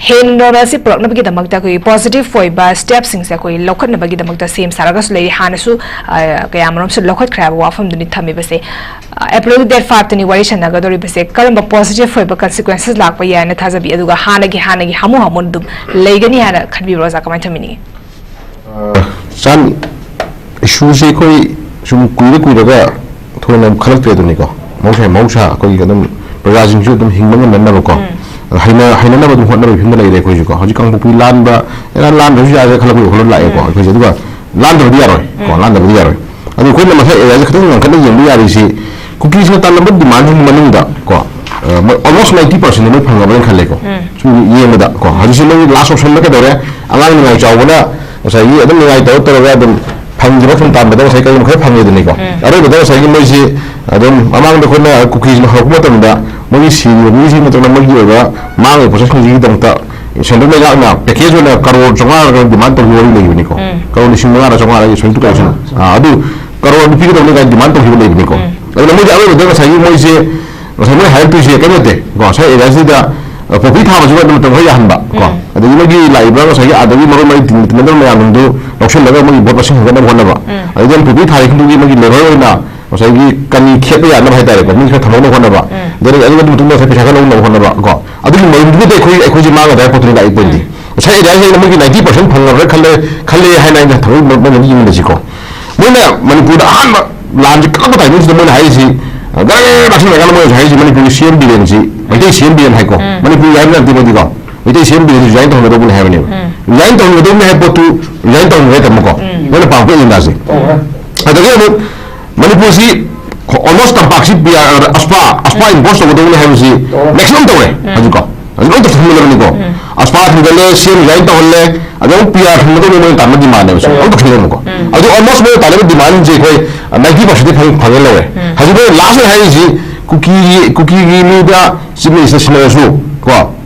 ꯍꯦꯟꯅ ꯅꯣꯔꯃꯦꯜꯁꯤ ꯄꯨꯔꯛꯅꯕꯒꯤꯗꯃꯛꯇ ꯑꯩꯈꯣꯏꯒꯤ ꯄꯣꯖꯤꯇꯤꯚ ꯑꯣꯏꯕ ꯁ꯭ꯇꯦꯞꯁꯤꯡꯁꯦ ꯑꯩꯈꯣꯏ ꯂꯧꯈꯠꯅꯕꯒꯤꯗꯃꯛꯇ ꯁꯦꯝ ꯁꯥꯔꯒꯁꯨ ꯂꯩꯔꯤ꯫ ꯍꯥꯟꯅꯁꯨ ꯑ, ꯀꯌꯥꯃꯔꯨꯝꯁꯨ ꯂꯧꯈꯠꯈ꯭ꯔꯦ ꯍꯥꯏꯕ ꯋꯥꯐꯝꯗꯨꯅꯤ ꯊꯝꯃꯤꯕꯁꯦ꯫ ꯑ, ꯑꯦꯄ꯭ꯔꯤꯜ ꯗꯦꯠ ꯐꯥꯏꯚꯇꯅꯤ ꯋꯥꯔꯤ ꯁꯥꯟꯅꯒꯗꯧꯔꯤꯕꯁꯦ꯫ ꯀꯔꯝꯕ ꯄꯣꯖꯤꯇꯤꯚ ꯑꯣꯏꯕ ꯀꯟꯁꯤꯀ꯭ꯋꯦꯟꯁꯦꯁ ꯂꯥꯛꯄ ꯌꯥꯏꯅ ꯊꯥꯖꯕꯤ? ꯑꯗꯨꯒ ꯍꯥꯟꯅꯒꯤ ꯍꯥꯟꯅꯒꯤ ꯍꯥꯃꯨ ꯍꯥꯃꯨ ꯑꯗꯨꯝ ꯂꯩꯒꯅꯤ ꯍꯥꯏꯅ ꯈꯟꯕꯤꯕ꯭ꯔꯣ, ꯑꯣꯖꯥ? ꯀꯃꯥꯏꯅ ꯊꯝꯕꯤꯅꯤꯡꯉꯤ? ꯆꯥꯟ, ꯏꯁꯨꯁꯦ ꯑꯩꯈꯣꯏ ꯁꯨꯝ ꯀꯨꯏꯔ ꯀꯨꯏꯔꯒ ꯊꯣꯏꯅ ꯈꯜꯂꯛꯇ꯭ꯔꯦ ꯑꯗꯨꯅꯤꯀꯣ꯫ ꯃꯍꯧꯁꯥ ꯃꯍꯧꯁꯥ ꯑꯩꯈꯣꯏꯒꯤ ꯑꯗꯨꯝ ꯄ꯭ꯔꯖꯥꯁꯤꯡꯁꯨ ꯑꯗꯨꯝ ꯍꯤꯡꯕ ꯉꯝꯅꯅꯕꯀꯣ, ꯍꯩꯅ ꯍꯩꯅꯅꯕ ꯑꯗꯨꯝ ꯍꯣꯠꯅꯕꯒꯤ ꯐꯤꯕꯝꯗ ꯂꯩꯔꯦ ꯑꯩꯈꯣꯏꯁꯨꯀꯣ꯫ ꯍꯧꯖꯤꯛ ꯀꯥꯡꯄꯣꯛꯄꯤ ꯂꯥꯟꯕ, ꯑꯦ, ꯂꯥꯟꯗ꯭ꯔꯁꯨ ꯌꯥꯔꯦ ꯈꯜꯂꯛꯄꯒꯤ ꯋꯥꯈꯜꯂꯣꯟ ꯂꯥꯛꯑꯦꯀꯣ ꯑꯩꯈꯣꯏꯁꯦ꯫ ꯑꯗꯨꯒ ꯂꯥꯟꯗꯕꯗꯤ ꯌꯥꯔꯣꯏ ꯀꯣ, ꯂꯥꯟꯗꯕꯗꯤ ꯌꯥꯔꯣꯏ꯫ ꯑꯗꯨ ꯑꯩꯈꯣꯏꯅ ꯃꯊꯛ ꯑꯦꯔꯤꯌꯥꯁꯦ ꯈꯤꯇꯪ ꯉꯟꯈꯠꯅ ꯌꯦꯡꯕ ꯌꯥꯔꯤꯁꯤ, ꯀꯨꯀꯤꯁꯤꯅ ꯇꯥꯜꯂꯝꯕ ꯗꯤꯃꯥꯟꯁꯤꯡꯒꯤ ꯃꯅꯨꯡꯗ ꯀꯣ, ꯑ, ꯃꯣꯏ almost ninety percent ꯃꯣꯏ ꯐꯪꯉꯕꯅ ꯈꯜꯂꯦꯀꯣ꯫ ꯁꯨꯝ ꯌꯦꯡꯕꯗ ꯀꯣ, ꯍꯧꯖꯤꯛꯁꯦ ꯃꯣꯏꯒꯤ ꯂꯥꯁ ꯑꯣꯞꯁꯟꯗ ꯀꯩꯗꯧꯔꯦ? ꯑꯉꯥꯡ ꯅꯤꯡꯉꯥꯏ ꯆꯥꯎꯕꯅ ꯉꯁꯥꯏꯒꯤ ꯑꯗꯨꯝ ꯅꯤꯡꯉꯥꯏ ꯇꯧꯔ ꯇꯧꯔꯒ ꯑꯗꯨꯝ ꯐꯪꯈꯤꯕ ꯊꯨꯝ ꯇꯥꯟꯕꯗ ꯉꯁꯥꯏ ꯀꯔꯤꯒꯨꯝꯕ ꯈꯔ ꯐꯪꯉꯦꯗꯅꯤꯀꯣ꯫ ꯑꯔꯣꯏꯕꯗ ꯉꯁꯥꯏꯒꯤ ꯃꯣꯏꯁꯤ ꯑꯗꯨꯝ ꯃꯃꯥꯡꯗ ꯑꯩꯈꯣꯏꯅ ꯀꯨꯀꯤꯁꯤꯅ ꯍꯧꯔꯛꯄ ꯃꯇꯝꯗ ꯃꯣꯏꯒꯤ ꯁꯤꯔꯤꯕ ꯃꯤꯁꯤꯡ ꯅꯠꯇ꯭ꯔꯒꯅ ꯃꯣꯏꯒꯤ ꯑꯣꯏꯕ ꯃꯥꯡꯉꯤꯕ ꯄꯣꯠꯁꯛꯁꯤꯡꯁꯤꯒꯤꯗꯃꯛꯇ ꯁꯦꯟꯇ꯭ꯔꯦꯜ ꯂꯩꯉꯥꯛꯅ ꯄꯦꯀꯦꯖ ꯑꯣꯏꯅ ꯀꯔꯣꯔ ꯆꯥꯝꯃꯉꯥꯒ ꯗꯤꯃꯥꯟ ꯇꯧꯈꯤꯕ ꯋꯥꯔꯤ ꯂꯩꯕꯅꯤꯀꯣ꯫ ꯀꯔꯣꯔ ꯂꯤꯁꯤꯡ ꯃꯉꯥꯔ ꯆꯥꯝꯃꯉꯥꯔ ꯁꯣꯏꯗꯣꯛ ꯀꯥꯏꯁꯤꯅ, ꯑꯥ, ꯑꯗꯨ ꯀꯔꯣꯔ ꯑꯗꯨ ꯄꯤꯒꯗꯕꯅꯤ ꯀꯥꯏꯅ ꯗꯤꯃꯥꯟ ꯇꯧꯈꯤꯕ ꯂꯩꯕꯅꯤꯀꯣ꯫ ꯑꯗꯨꯅ ꯃꯣꯏꯗꯤ ꯑꯔꯣꯏꯕꯗ ꯉꯁꯥꯏꯒꯤ ꯃꯣꯏꯁꯦ, ꯉꯁꯥꯏ ꯃꯣꯏ ꯍꯥꯏꯔꯛꯇꯣꯏꯁꯦ ꯀꯩꯅꯣ ꯅꯠꯇꯦ ꯀꯣ, ꯉꯁꯥꯏ ꯑꯦꯔꯤꯌꯥꯁꯤꯗ, ꯑ, ꯄꯣꯄꯤ ꯊꯥꯕꯁꯤꯕꯨ ꯑꯗꯨꯝ ꯃꯇꯝ ꯈꯔ ꯌꯥꯍꯟꯕ ꯀꯣ, ꯑꯗꯒꯤ ꯃꯣꯏꯒꯤ ꯂꯥꯛꯏꯕ ꯉꯁꯥꯏꯒꯤ ꯑꯥꯗꯒꯤ ꯃꯔꯨ ꯃꯔꯤ ꯇꯤꯟ-, ꯇꯤꯟꯅꯗꯕ ꯃꯌꯥꯝꯗꯨ ꯂꯧꯁꯤꯜꯂꯒ ꯃꯣꯏꯒꯤ ꯚꯣꯠ ꯃꯁꯤꯡ ꯍꯦꯟꯒꯠꯅꯕ ꯍꯣꯠꯅꯕ, ꯑꯗꯩ ꯑꯗꯨꯝ ꯄꯣꯄꯤ ꯊꯥꯔꯤꯁꯤꯡꯗꯨꯒꯤ ꯃꯣꯏꯒꯤ ꯂꯦꯕꯔ ꯑꯣꯏꯅ ꯉꯁꯥꯏꯒꯤ ꯀꯅꯤ ꯈꯦꯠꯄ ꯌꯥꯅꯕ ꯍꯥꯏꯇꯥꯔꯦꯀꯣ, ꯃꯤ ꯈꯔ ꯊꯝꯍꯧꯅꯕ ꯍꯣꯠꯅꯕ, ꯑꯗꯨꯗꯒꯤ ꯑꯗꯨꯒꯤ ꯃꯇꯨꯡꯗ ꯉꯁꯥꯏ ꯄꯩꯁꯥ ꯈꯔ ꯂꯧꯅꯕ ꯍꯣꯠꯅꯕ ꯀꯣ, ꯑꯗꯨꯒꯤ ꯃꯔꯨꯝꯗꯨꯗ ꯑꯩꯈꯣꯏ, ꯑꯩꯈꯣꯏꯁꯦ ꯃꯥꯡꯒꯗ꯭ꯔꯥ ꯍꯥꯏꯕ ꯄꯣꯠꯇꯨꯅꯤ ꯂꯥꯛꯏ ꯄꯣꯏꯟꯗꯤ꯫ ꯉꯁꯥꯏ ꯑꯦꯔꯤꯌꯥꯁꯤꯗ ꯃꯣꯏꯒꯤ ninety percent ꯐꯪꯉꯕ꯭ꯔꯥ ꯈꯜꯂꯦ, ꯈꯜꯂꯦ ꯍꯥꯏꯅ ꯑꯩꯅ ꯊꯕꯛ ꯃ-, ꯃ-, ꯌꯦꯡꯃꯤꯟꯅꯁꯤꯀꯣ꯫ ꯃꯣꯏꯅ ꯃꯅꯤꯄꯨꯔꯗ ꯑꯍꯥꯟꯕ ꯂꯥꯟꯁꯦ ꯀꯜꯂꯛꯄ ꯇꯥꯏꯃꯤꯡꯁꯤꯗ ꯃꯣꯏꯅ ꯍꯥꯏꯔꯤꯁꯤ, ꯑ, ꯒꯔ ꯒꯔ ꯂꯥꯛꯁꯤꯜꯂꯀꯥꯟꯗ ꯃꯣꯏꯅ ꯍꯧꯖꯤꯛ ꯍꯥꯏꯔꯤꯁꯤ ꯃꯅꯤꯄꯨꯔꯒꯤ ꯁꯤ ꯑꯦꯝ ꯕꯤꯔꯦꯟꯁꯤ, ꯃꯩꯇꯩ ꯁꯤ ꯑꯦꯝ ꯕꯤꯔꯦꯟ ꯍꯥꯏꯀꯣ, ꯃꯅꯤꯄꯨꯔꯒꯤ ꯍꯥꯏꯕ ꯅꯠꯇꯦ ꯃꯣꯏꯗꯤꯀꯣ, ꯃꯩꯇꯩ ꯁꯤ ꯑꯦꯝ ꯕꯤꯔꯦꯟꯁꯤ ꯔꯤꯖꯥꯏꯟ ꯇꯧꯍꯟꯒꯗꯧꯕꯅꯤ ꯍꯥꯏꯕꯅꯦꯕ꯫ ꯔꯤꯖꯥꯏꯟ ꯇꯧꯍꯟꯒꯗꯧꯕꯅꯤ ꯍꯥꯏꯕ ꯄꯣꯠꯇꯨ ꯔꯤꯖꯥꯏꯟ ꯇꯧꯍꯟꯒꯗꯧꯕꯅꯤ ꯍꯥꯏꯕꯀꯣ, ꯃꯣꯏꯅ ꯄꯥꯝꯕ ꯑꯦꯖꯦꯟꯗꯥꯁꯦ꯫ ꯑꯗꯒꯤ ꯑꯃꯨꯛ ꯃꯅꯤꯄꯨꯔꯁꯤ almost ꯇꯝꯄꯥꯛꯁꯤ ꯄꯤ ꯑꯥꯔ, ꯑꯁꯄꯥ, ꯑꯁꯄꯥ ꯏꯝꯄꯣꯁ ꯇꯧꯒꯗꯧꯕꯅꯤ ꯍꯥꯏꯕꯁꯤ ꯃꯦꯛꯁꯤꯃꯝ ꯇꯧꯔꯦ ꯍꯧꯖꯤꯛꯀꯣ꯫ ꯍꯧꯖꯤꯛ ꯂꯣꯏ ꯇꯧꯁꯤꯟꯕꯅꯤꯀꯣ꯫ ꯑꯁꯄꯥ ꯊꯤꯡꯒꯠꯂꯦ, ꯁꯤ ꯑꯦꯝ ꯔꯤꯖꯥꯏꯟ ꯇꯧꯍꯜꯂꯦ, ꯑꯗꯩ ꯑꯃꯨꯛ ꯄꯤ ꯑꯥꯔ ꯊꯝꯒꯗꯧꯕꯅꯤ ꯃꯣꯏꯅ ꯇꯥꯟꯕ ꯗꯤꯃꯥꯟꯅꯦꯕ ꯁꯤ ꯂꯣꯏ ꯇꯧꯁꯤꯟꯕꯅꯤꯀꯣ꯫ ꯑꯗꯨ almost ꯃꯣꯏꯅ ꯇꯥꯟꯅꯕ ꯗꯤꯃꯥꯟꯁꯦ ꯑꯩꯈꯣꯏ ninety percent ꯐꯪ-, ꯐꯪꯉꯦ ꯂꯧꯔꯦ꯫ ꯍꯧꯖꯤꯛ ꯃꯣꯏ ꯂꯥꯁ ꯑꯣꯏꯅ ꯍꯥꯏꯔꯤꯁꯤ ꯀꯨꯀꯤꯒꯤ, ꯀꯨꯀꯤꯒꯤ ꯃꯤꯗ ꯆꯤꯞ ꯃꯤꯅꯤꯁꯇꯔ ꯁꯤꯟꯅꯔꯁꯨ ꯀꯣ,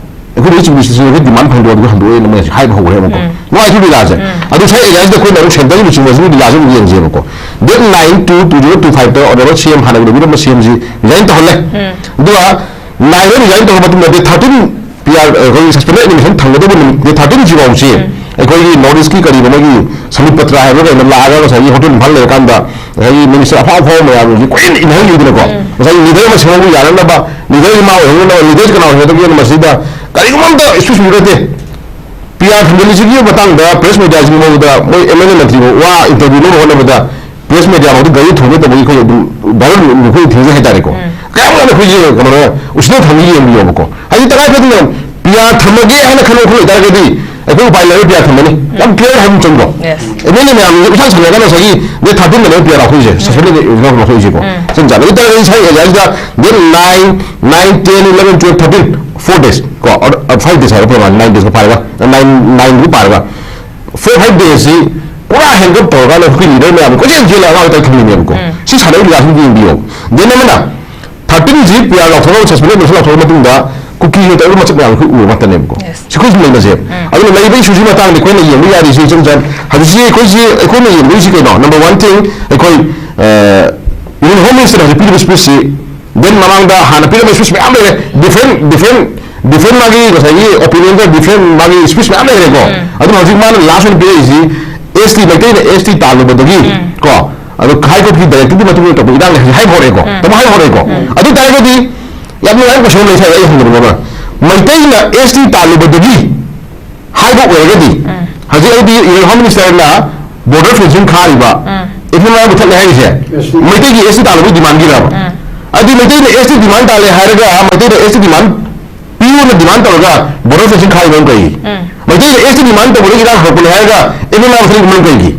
ꯑꯩꯈꯣꯏꯗ ꯆꯤꯞ ꯃꯤꯅꯤꯁꯇꯔꯁꯤ ꯑꯩꯈꯣꯏ ꯗꯤꯃꯥꯟ ꯐꯪꯗ꯭ꯔꯣ ꯑꯗꯨꯒ ꯍꯟꯗꯣꯛꯑꯦꯅ ꯃꯣꯏ ꯍꯥꯏꯕ ꯍꯧꯈ꯭ꯔꯦ ꯑꯃꯨꯛꯀꯣ꯫ ꯅꯨꯡꯉꯥꯏꯇ꯭ꯔꯣ ꯂꯤꯂꯥꯁꯦ? ꯑꯗꯨ ꯁ꯭ꯋꯥꯏ ꯑꯦꯔꯤꯌꯥꯁꯤꯗ ꯑꯩꯈꯣꯏꯅ ꯑꯃꯨꯛ ꯁꯦꯟꯇꯔꯒꯤ ꯂꯨꯆꯤꯡꯕꯁꯤꯒꯤ ꯂꯤꯂꯥꯁꯦ ꯑꯃꯨꯛ ꯌꯦꯡꯁꯦꯕꯀꯣ꯫ Date nine two two zero two five ꯇ ꯑꯣꯅꯔꯦꯕꯜ ꯁꯤ ꯑꯦꯝ ꯍꯥꯟꯅꯒꯤ ꯂꯩꯕꯤꯔꯝꯕ ꯁꯤ ꯑꯦꯝꯁꯤ ꯔꯤꯖꯥꯏꯟ ꯇꯧꯍꯜꯂꯦ꯫ ꯑꯗꯨꯒ nine ꯗ ꯔꯤꯖꯥꯏꯟ ꯇꯧꯔꯕ ꯃꯇꯨꯡꯗ date thirteen ꯄꯤ ꯑꯥꯔ ꯑꯩꯈꯣꯏꯒꯤ ꯁꯁꯄꯦꯟꯗꯦꯗ ꯑꯦꯅꯤꯃꯦꯁꯟ ꯊꯝꯒꯗꯕ ꯅꯨꯃꯤꯠ ꯗꯦꯠ ꯊꯥꯔꯇꯤꯟꯁꯤꯐꯥꯎꯁꯦ ꯑꯩꯈꯣꯏꯒꯤ ꯅꯣꯔꯠ ꯏꯁꯀꯤ ꯀꯔꯤꯕ ꯃꯣꯏꯒꯤ ꯁꯃꯤꯠ ꯄꯇ꯭ꯔ ꯍꯥꯏꯕ꯭ꯔꯥ ꯀꯩꯅꯣ ꯂꯥꯛꯑꯒ ꯉꯁꯥꯏꯒꯤ ꯍꯣꯇꯦꯜ ꯏꯝꯐꯥꯜ ꯂꯩꯔꯀꯥꯟꯗ ꯉꯁꯥꯏꯒꯤ ꯃꯤꯅꯤꯁꯇꯔ ꯑꯐꯥꯎ ꯑꯐꯥꯎꯕ ꯃꯌꯥꯝꯁꯤ ꯀꯣꯏꯅ ꯏꯟꯅꯍꯜꯂꯤꯗꯅꯀꯣ꯫ ꯉꯁꯥꯏꯒꯤ ꯂꯤꯗꯔ ꯑꯃ ꯁꯦꯝꯍꯧꯕ ꯌꯥꯅꯅꯕ, ꯂꯤꯗꯔꯁꯤ ꯃꯥ ꯑꯣꯏꯍꯧꯅꯅꯕ, ꯂꯤꯗꯔꯁꯤ ꯀꯅꯥ ꯑꯣꯏꯍꯧꯒꯗꯒꯦꯅ ꯃꯁꯤꯗ ꯀꯔꯤꯒꯨꯝꯕ ꯑꯃꯇ ꯑꯦꯛꯁꯀ꯭ꯌꯨꯁ ꯄꯤꯕ ꯅꯠꯇꯦ꯫ ꯄꯤ ꯑꯥꯔ ꯊꯝꯖꯤꯜꯂꯤꯁꯤꯒꯤ ꯃꯇꯥꯡꯗ ꯄ꯭ꯔꯦꯁ ꯃꯦꯗꯤꯌꯥꯁꯤꯒꯤ ꯃꯑꯣꯡꯗ ꯃꯣꯏ ꯑꯦꯝ ꯑꯦꯜ ꯑꯦ ꯃꯟꯇ꯭ꯔꯤꯕꯨ ꯋꯥ ꯏꯟꯇꯔꯚ꯭ꯌꯨ ꯂꯧꯅꯕ ꯍꯣꯠꯅꯕꯗ ꯄ꯭ꯔꯦꯁ ꯃꯦꯗꯤꯌꯥ ꯐꯥꯎꯗ ꯒꯥꯔꯤ ꯊꯣꯡꯒꯦ ꯇꯧꯕꯒꯤ ꯑꯩꯈꯣꯏ ꯑꯗꯨꯝ ꯚꯥꯏꯔꯦꯜ ꯑꯩꯈꯣꯏ ꯊꯦꯡꯅꯖꯩ ꯍꯥꯏꯇꯥꯔꯦꯀꯣ꯫ ꯀꯌꯥꯝ ꯀꯟꯅ ꯑꯩꯈꯣꯏꯁꯦ ꯀꯩꯅꯣ ꯎꯁꯤꯠꯇ ꯊꯝꯒꯦ ꯌꯦꯡꯕꯤꯌꯣꯕꯀꯣ꯫ ꯍꯥꯏꯗꯤ ꯇꯉꯥꯏ ꯐꯗꯅ ꯄꯤ ꯑꯥꯔ ꯊꯝꯃꯒꯦ ꯍꯥꯏꯅ ꯈꯟꯕ ꯈꯣꯠꯄ ꯑꯣꯏꯇꯥꯔꯒꯗꯤ ꯑꯩꯈꯣꯏ ꯎꯄꯥꯏ ꯂꯩꯔꯣꯏ ꯄꯤ ꯑꯥꯔ ꯊꯝꯃꯅꯤ꯫ ꯌꯥꯝ ꯀ꯭ꯂꯤꯌꯥꯔ ꯍꯥꯏꯕ ꯑꯃ ꯆꯪꯕ꯭ꯔꯣ? Yes. ꯑꯦꯝ ꯑꯦꯜ ꯑꯦ ꯃꯌꯥꯝꯁꯦ ꯏꯁꯥ ꯁꯥꯟꯅꯔꯒ ꯉꯁꯥꯏꯒꯤ ꯗꯦꯠ ꯊꯥꯔꯇꯤꯟꯗ ꯂꯣꯏ ꯄꯤ ꯑꯥꯔ ꯂꯧꯊꯣꯛꯏꯁꯦ, ꯁꯁꯄꯦꯟꯗꯦꯗ ꯂꯧꯊꯣꯛꯏꯁꯦꯀꯣ꯫ ꯆꯟ ꯆꯥꯟꯅ ꯑꯗꯨ ꯇꯥꯔꯒꯗꯤ ꯉꯁꯥꯏ ꯑꯦꯔꯤꯌꯥꯁꯤꯗ date nine, nine, ten, eleven, twelve, thirteen, four days ꯀꯣ, ꯐꯥꯏꯚ ꯗꯦꯖ ꯍꯥꯏꯕ ꯄ꯭ꯔꯣꯒ꯭ꯔꯥꯝ, ꯅꯥꯏꯟ ꯗꯦꯖꯀ ꯄꯥꯔꯒ, ꯅꯥꯏꯟ, ꯅꯥꯏꯟꯗꯨ ꯄꯥꯔꯒ ꯐꯣꯔ ꯐꯥꯏꯚ ꯗꯦꯖꯁꯤ ꯄꯨꯔꯥ ꯍꯦꯟꯗꯞ ꯇꯧꯔꯀꯥꯟꯗ ꯑꯩꯈꯣꯏ ꯂꯤꯗꯔ ꯃꯌꯥꯝ ꯀꯣꯏꯆꯦꯟ ꯆꯦꯜꯂꯒ ꯑꯉꯥꯡ ꯇꯧꯔ ꯊꯝꯃꯤꯅꯦꯕꯀꯣ꯫ ꯁꯤ ꯁꯥꯟꯅꯔꯤꯕ ꯂꯤꯂꯥꯁꯤꯡꯗꯣ ꯌꯦꯡꯕꯤꯌꯣ꯫ ꯗꯦꯟ ꯑꯃꯅ ꯊꯥꯔꯇꯤꯟꯁꯤ ꯄꯤ ꯑꯥꯔ ꯂꯥꯎꯊꯣꯛꯑꯒ, ꯁꯁꯄꯦꯟꯗꯦꯗ ꯃꯣꯁꯟ ꯂꯥꯎꯊꯣꯛꯑ ꯃꯇꯨꯡꯗ ꯀꯨꯀꯤꯒꯤ ꯇꯧꯔꯤꯕ ꯃꯆꯛ ꯃꯌꯥꯝ ꯑꯩꯈꯣꯏ ꯎꯕ ꯉꯥꯛꯇꯅꯦꯕꯀꯣ꯫ Yes. ꯁꯤ ꯑꯩꯈꯣꯏꯁꯨ ꯂꯩꯅꯁꯦꯕ꯫ ꯑꯗꯨꯅ ꯂꯩꯔꯤꯕ ꯏꯁꯨꯁꯤ ꯃꯇꯥꯡꯗ ꯑꯩꯈꯣꯏꯅ ꯌꯦꯡꯕ ꯌꯥꯔꯤꯁꯤ ꯏꯆꯝ ꯆꯝ-, ꯍꯧꯖꯤꯛꯁꯤ ꯑꯩꯈꯣꯏꯁꯤ, ꯑꯩꯈꯣꯏꯅ ꯌꯦꯡꯗꯣꯏꯁꯤ ꯀꯩꯅꯣ? ꯅꯝꯕꯔ ꯋꯥꯟ ꯊꯤꯡ, ꯑꯩꯈꯣꯏ, ꯑ, ꯏꯟꯗꯤꯌꯟ ꯍꯣꯝ ꯃꯤꯅꯤꯁꯇꯔꯅ ꯍꯧꯖꯤꯛ ꯄꯤꯔꯤꯕ ꯁ꯭ꯄꯤꯆꯁꯤ ꯗꯦꯟ ꯃꯃꯥꯡꯗ ꯍꯥꯟꯅ ꯄꯤꯔꯝꯕ ꯁ꯭ꯄꯤꯆ ꯃꯌꯥꯝ ꯂꯩꯔꯦ꯫ ꯗꯤꯐ꯭ꯔꯦꯟ, ꯗꯤꯐ꯭ꯔꯦꯟ, ꯗꯤꯐ꯭ꯔꯦꯟ ꯃꯥꯒꯤ ꯉꯁꯥꯏꯒꯤ ꯑꯣꯄꯤꯅꯤꯌꯟꯗ ꯗꯤꯐ꯭ꯔꯦꯟ ꯃꯥꯒꯤ ꯁ꯭ꯄꯤꯆ ꯃꯌꯥꯝ ꯂꯩꯔꯦꯀꯣ꯫ ꯑꯗꯨꯅ ꯍꯧꯖꯤꯛ ꯃꯥꯅ ꯂꯥꯁ ꯑꯣꯏꯅ ꯄꯤꯔꯛꯏꯁꯤ ꯑꯦꯁ ꯇꯤ, ꯃꯩꯇꯩꯅ ꯑꯦꯁ ꯇꯤ ꯇꯥꯜꯂꯨꯕꯗꯒꯤ ꯀꯣ, ꯑꯗꯣ ꯍꯥꯏ ꯀꯣꯔꯠꯀꯤ ꯗꯥꯏꯔꯦꯛꯇꯤꯚꯀꯤ ꯃꯇꯨꯡ ꯏꯟꯅ ꯇꯧꯕ ꯏꯔꯥꯡꯅꯤ ꯍꯥꯏꯕ ꯍꯧꯔꯛꯑꯦꯀꯣ꯫ ꯇꯥꯃꯣ ꯍꯥꯏꯕ ꯍꯧꯔꯛꯑꯦꯀꯣ꯫ ꯑꯗꯨ ꯑꯣꯏ ꯇꯥꯔꯒꯗꯤ ꯌꯥꯝ ꯅꯨꯡꯉꯥꯏꯕ ꯀꯣꯏꯁꯟ ꯑꯃ ꯂꯩ ꯁ꯭ꯋꯥꯏꯗ ꯑꯩ ꯍꯪꯖꯅꯤꯡꯕ ꯑꯃ꯫ ꯃꯩꯇꯩꯅ ꯑꯦꯁ ꯇꯤ ꯇꯥꯜꯂꯨꯕꯗꯒꯤ ꯍꯥꯏꯕ ꯑꯣꯏꯔꯒꯗꯤ ꯍꯧꯖꯤꯛ ꯑꯩꯗꯤ ꯏꯟꯗꯤꯌꯟ ꯍꯣꯝ ꯃꯤꯅꯤꯁꯇꯔꯅ ꯕꯣꯔꯗꯔ ꯐꯦꯟꯁꯤꯡ ꯈꯥꯔꯤꯕ ꯑꯦꯐ ꯑꯦꯝ ꯑꯥꯏ ꯃꯨꯊꯠꯂꯦ ꯍꯥꯏꯔꯤꯁꯦ ꯑꯦꯁ ꯇꯤ꯫ ꯃꯩꯇꯩꯒꯤ ꯑꯦꯁ ꯇꯤ ꯇꯥꯜꯂꯨꯕꯒꯤ ꯗꯤꯃꯥꯟꯒꯤꯔꯕ? ꯑꯗꯨꯗꯤ ꯃꯩꯇꯩꯅ ꯑꯦꯁ ꯇꯤ ꯗꯤꯃꯥꯟ ꯇꯥꯜꯂꯦ ꯍꯥꯏꯔꯒ ꯃꯩꯇꯩꯅ ꯑꯦꯁ ꯇꯤ ꯗꯤꯃꯥꯟ ꯄꯤꯌꯨꯅ ꯗꯤꯃꯥꯟ ꯇꯧꯔꯒ ꯕꯣꯔꯗꯔ ꯐꯦꯟꯁꯤꯡ ꯈꯥꯔꯤꯕ ꯑꯃ ꯀꯩꯒꯤ? ꯃꯩꯇꯩꯅ ꯑꯦꯁ ꯇꯤ ꯗꯤꯃꯥꯟ ꯇꯧꯕꯗꯒꯤ ꯏꯔꯥꯡ ꯍꯧꯔꯛꯄꯅꯦ ꯍꯥꯏꯔꯒ ꯑꯦꯐ ꯑꯦꯝ ꯑꯥꯏ ꯃꯨꯊꯠꯂꯤꯕ ꯃꯔꯝ ꯀꯩꯒꯤ?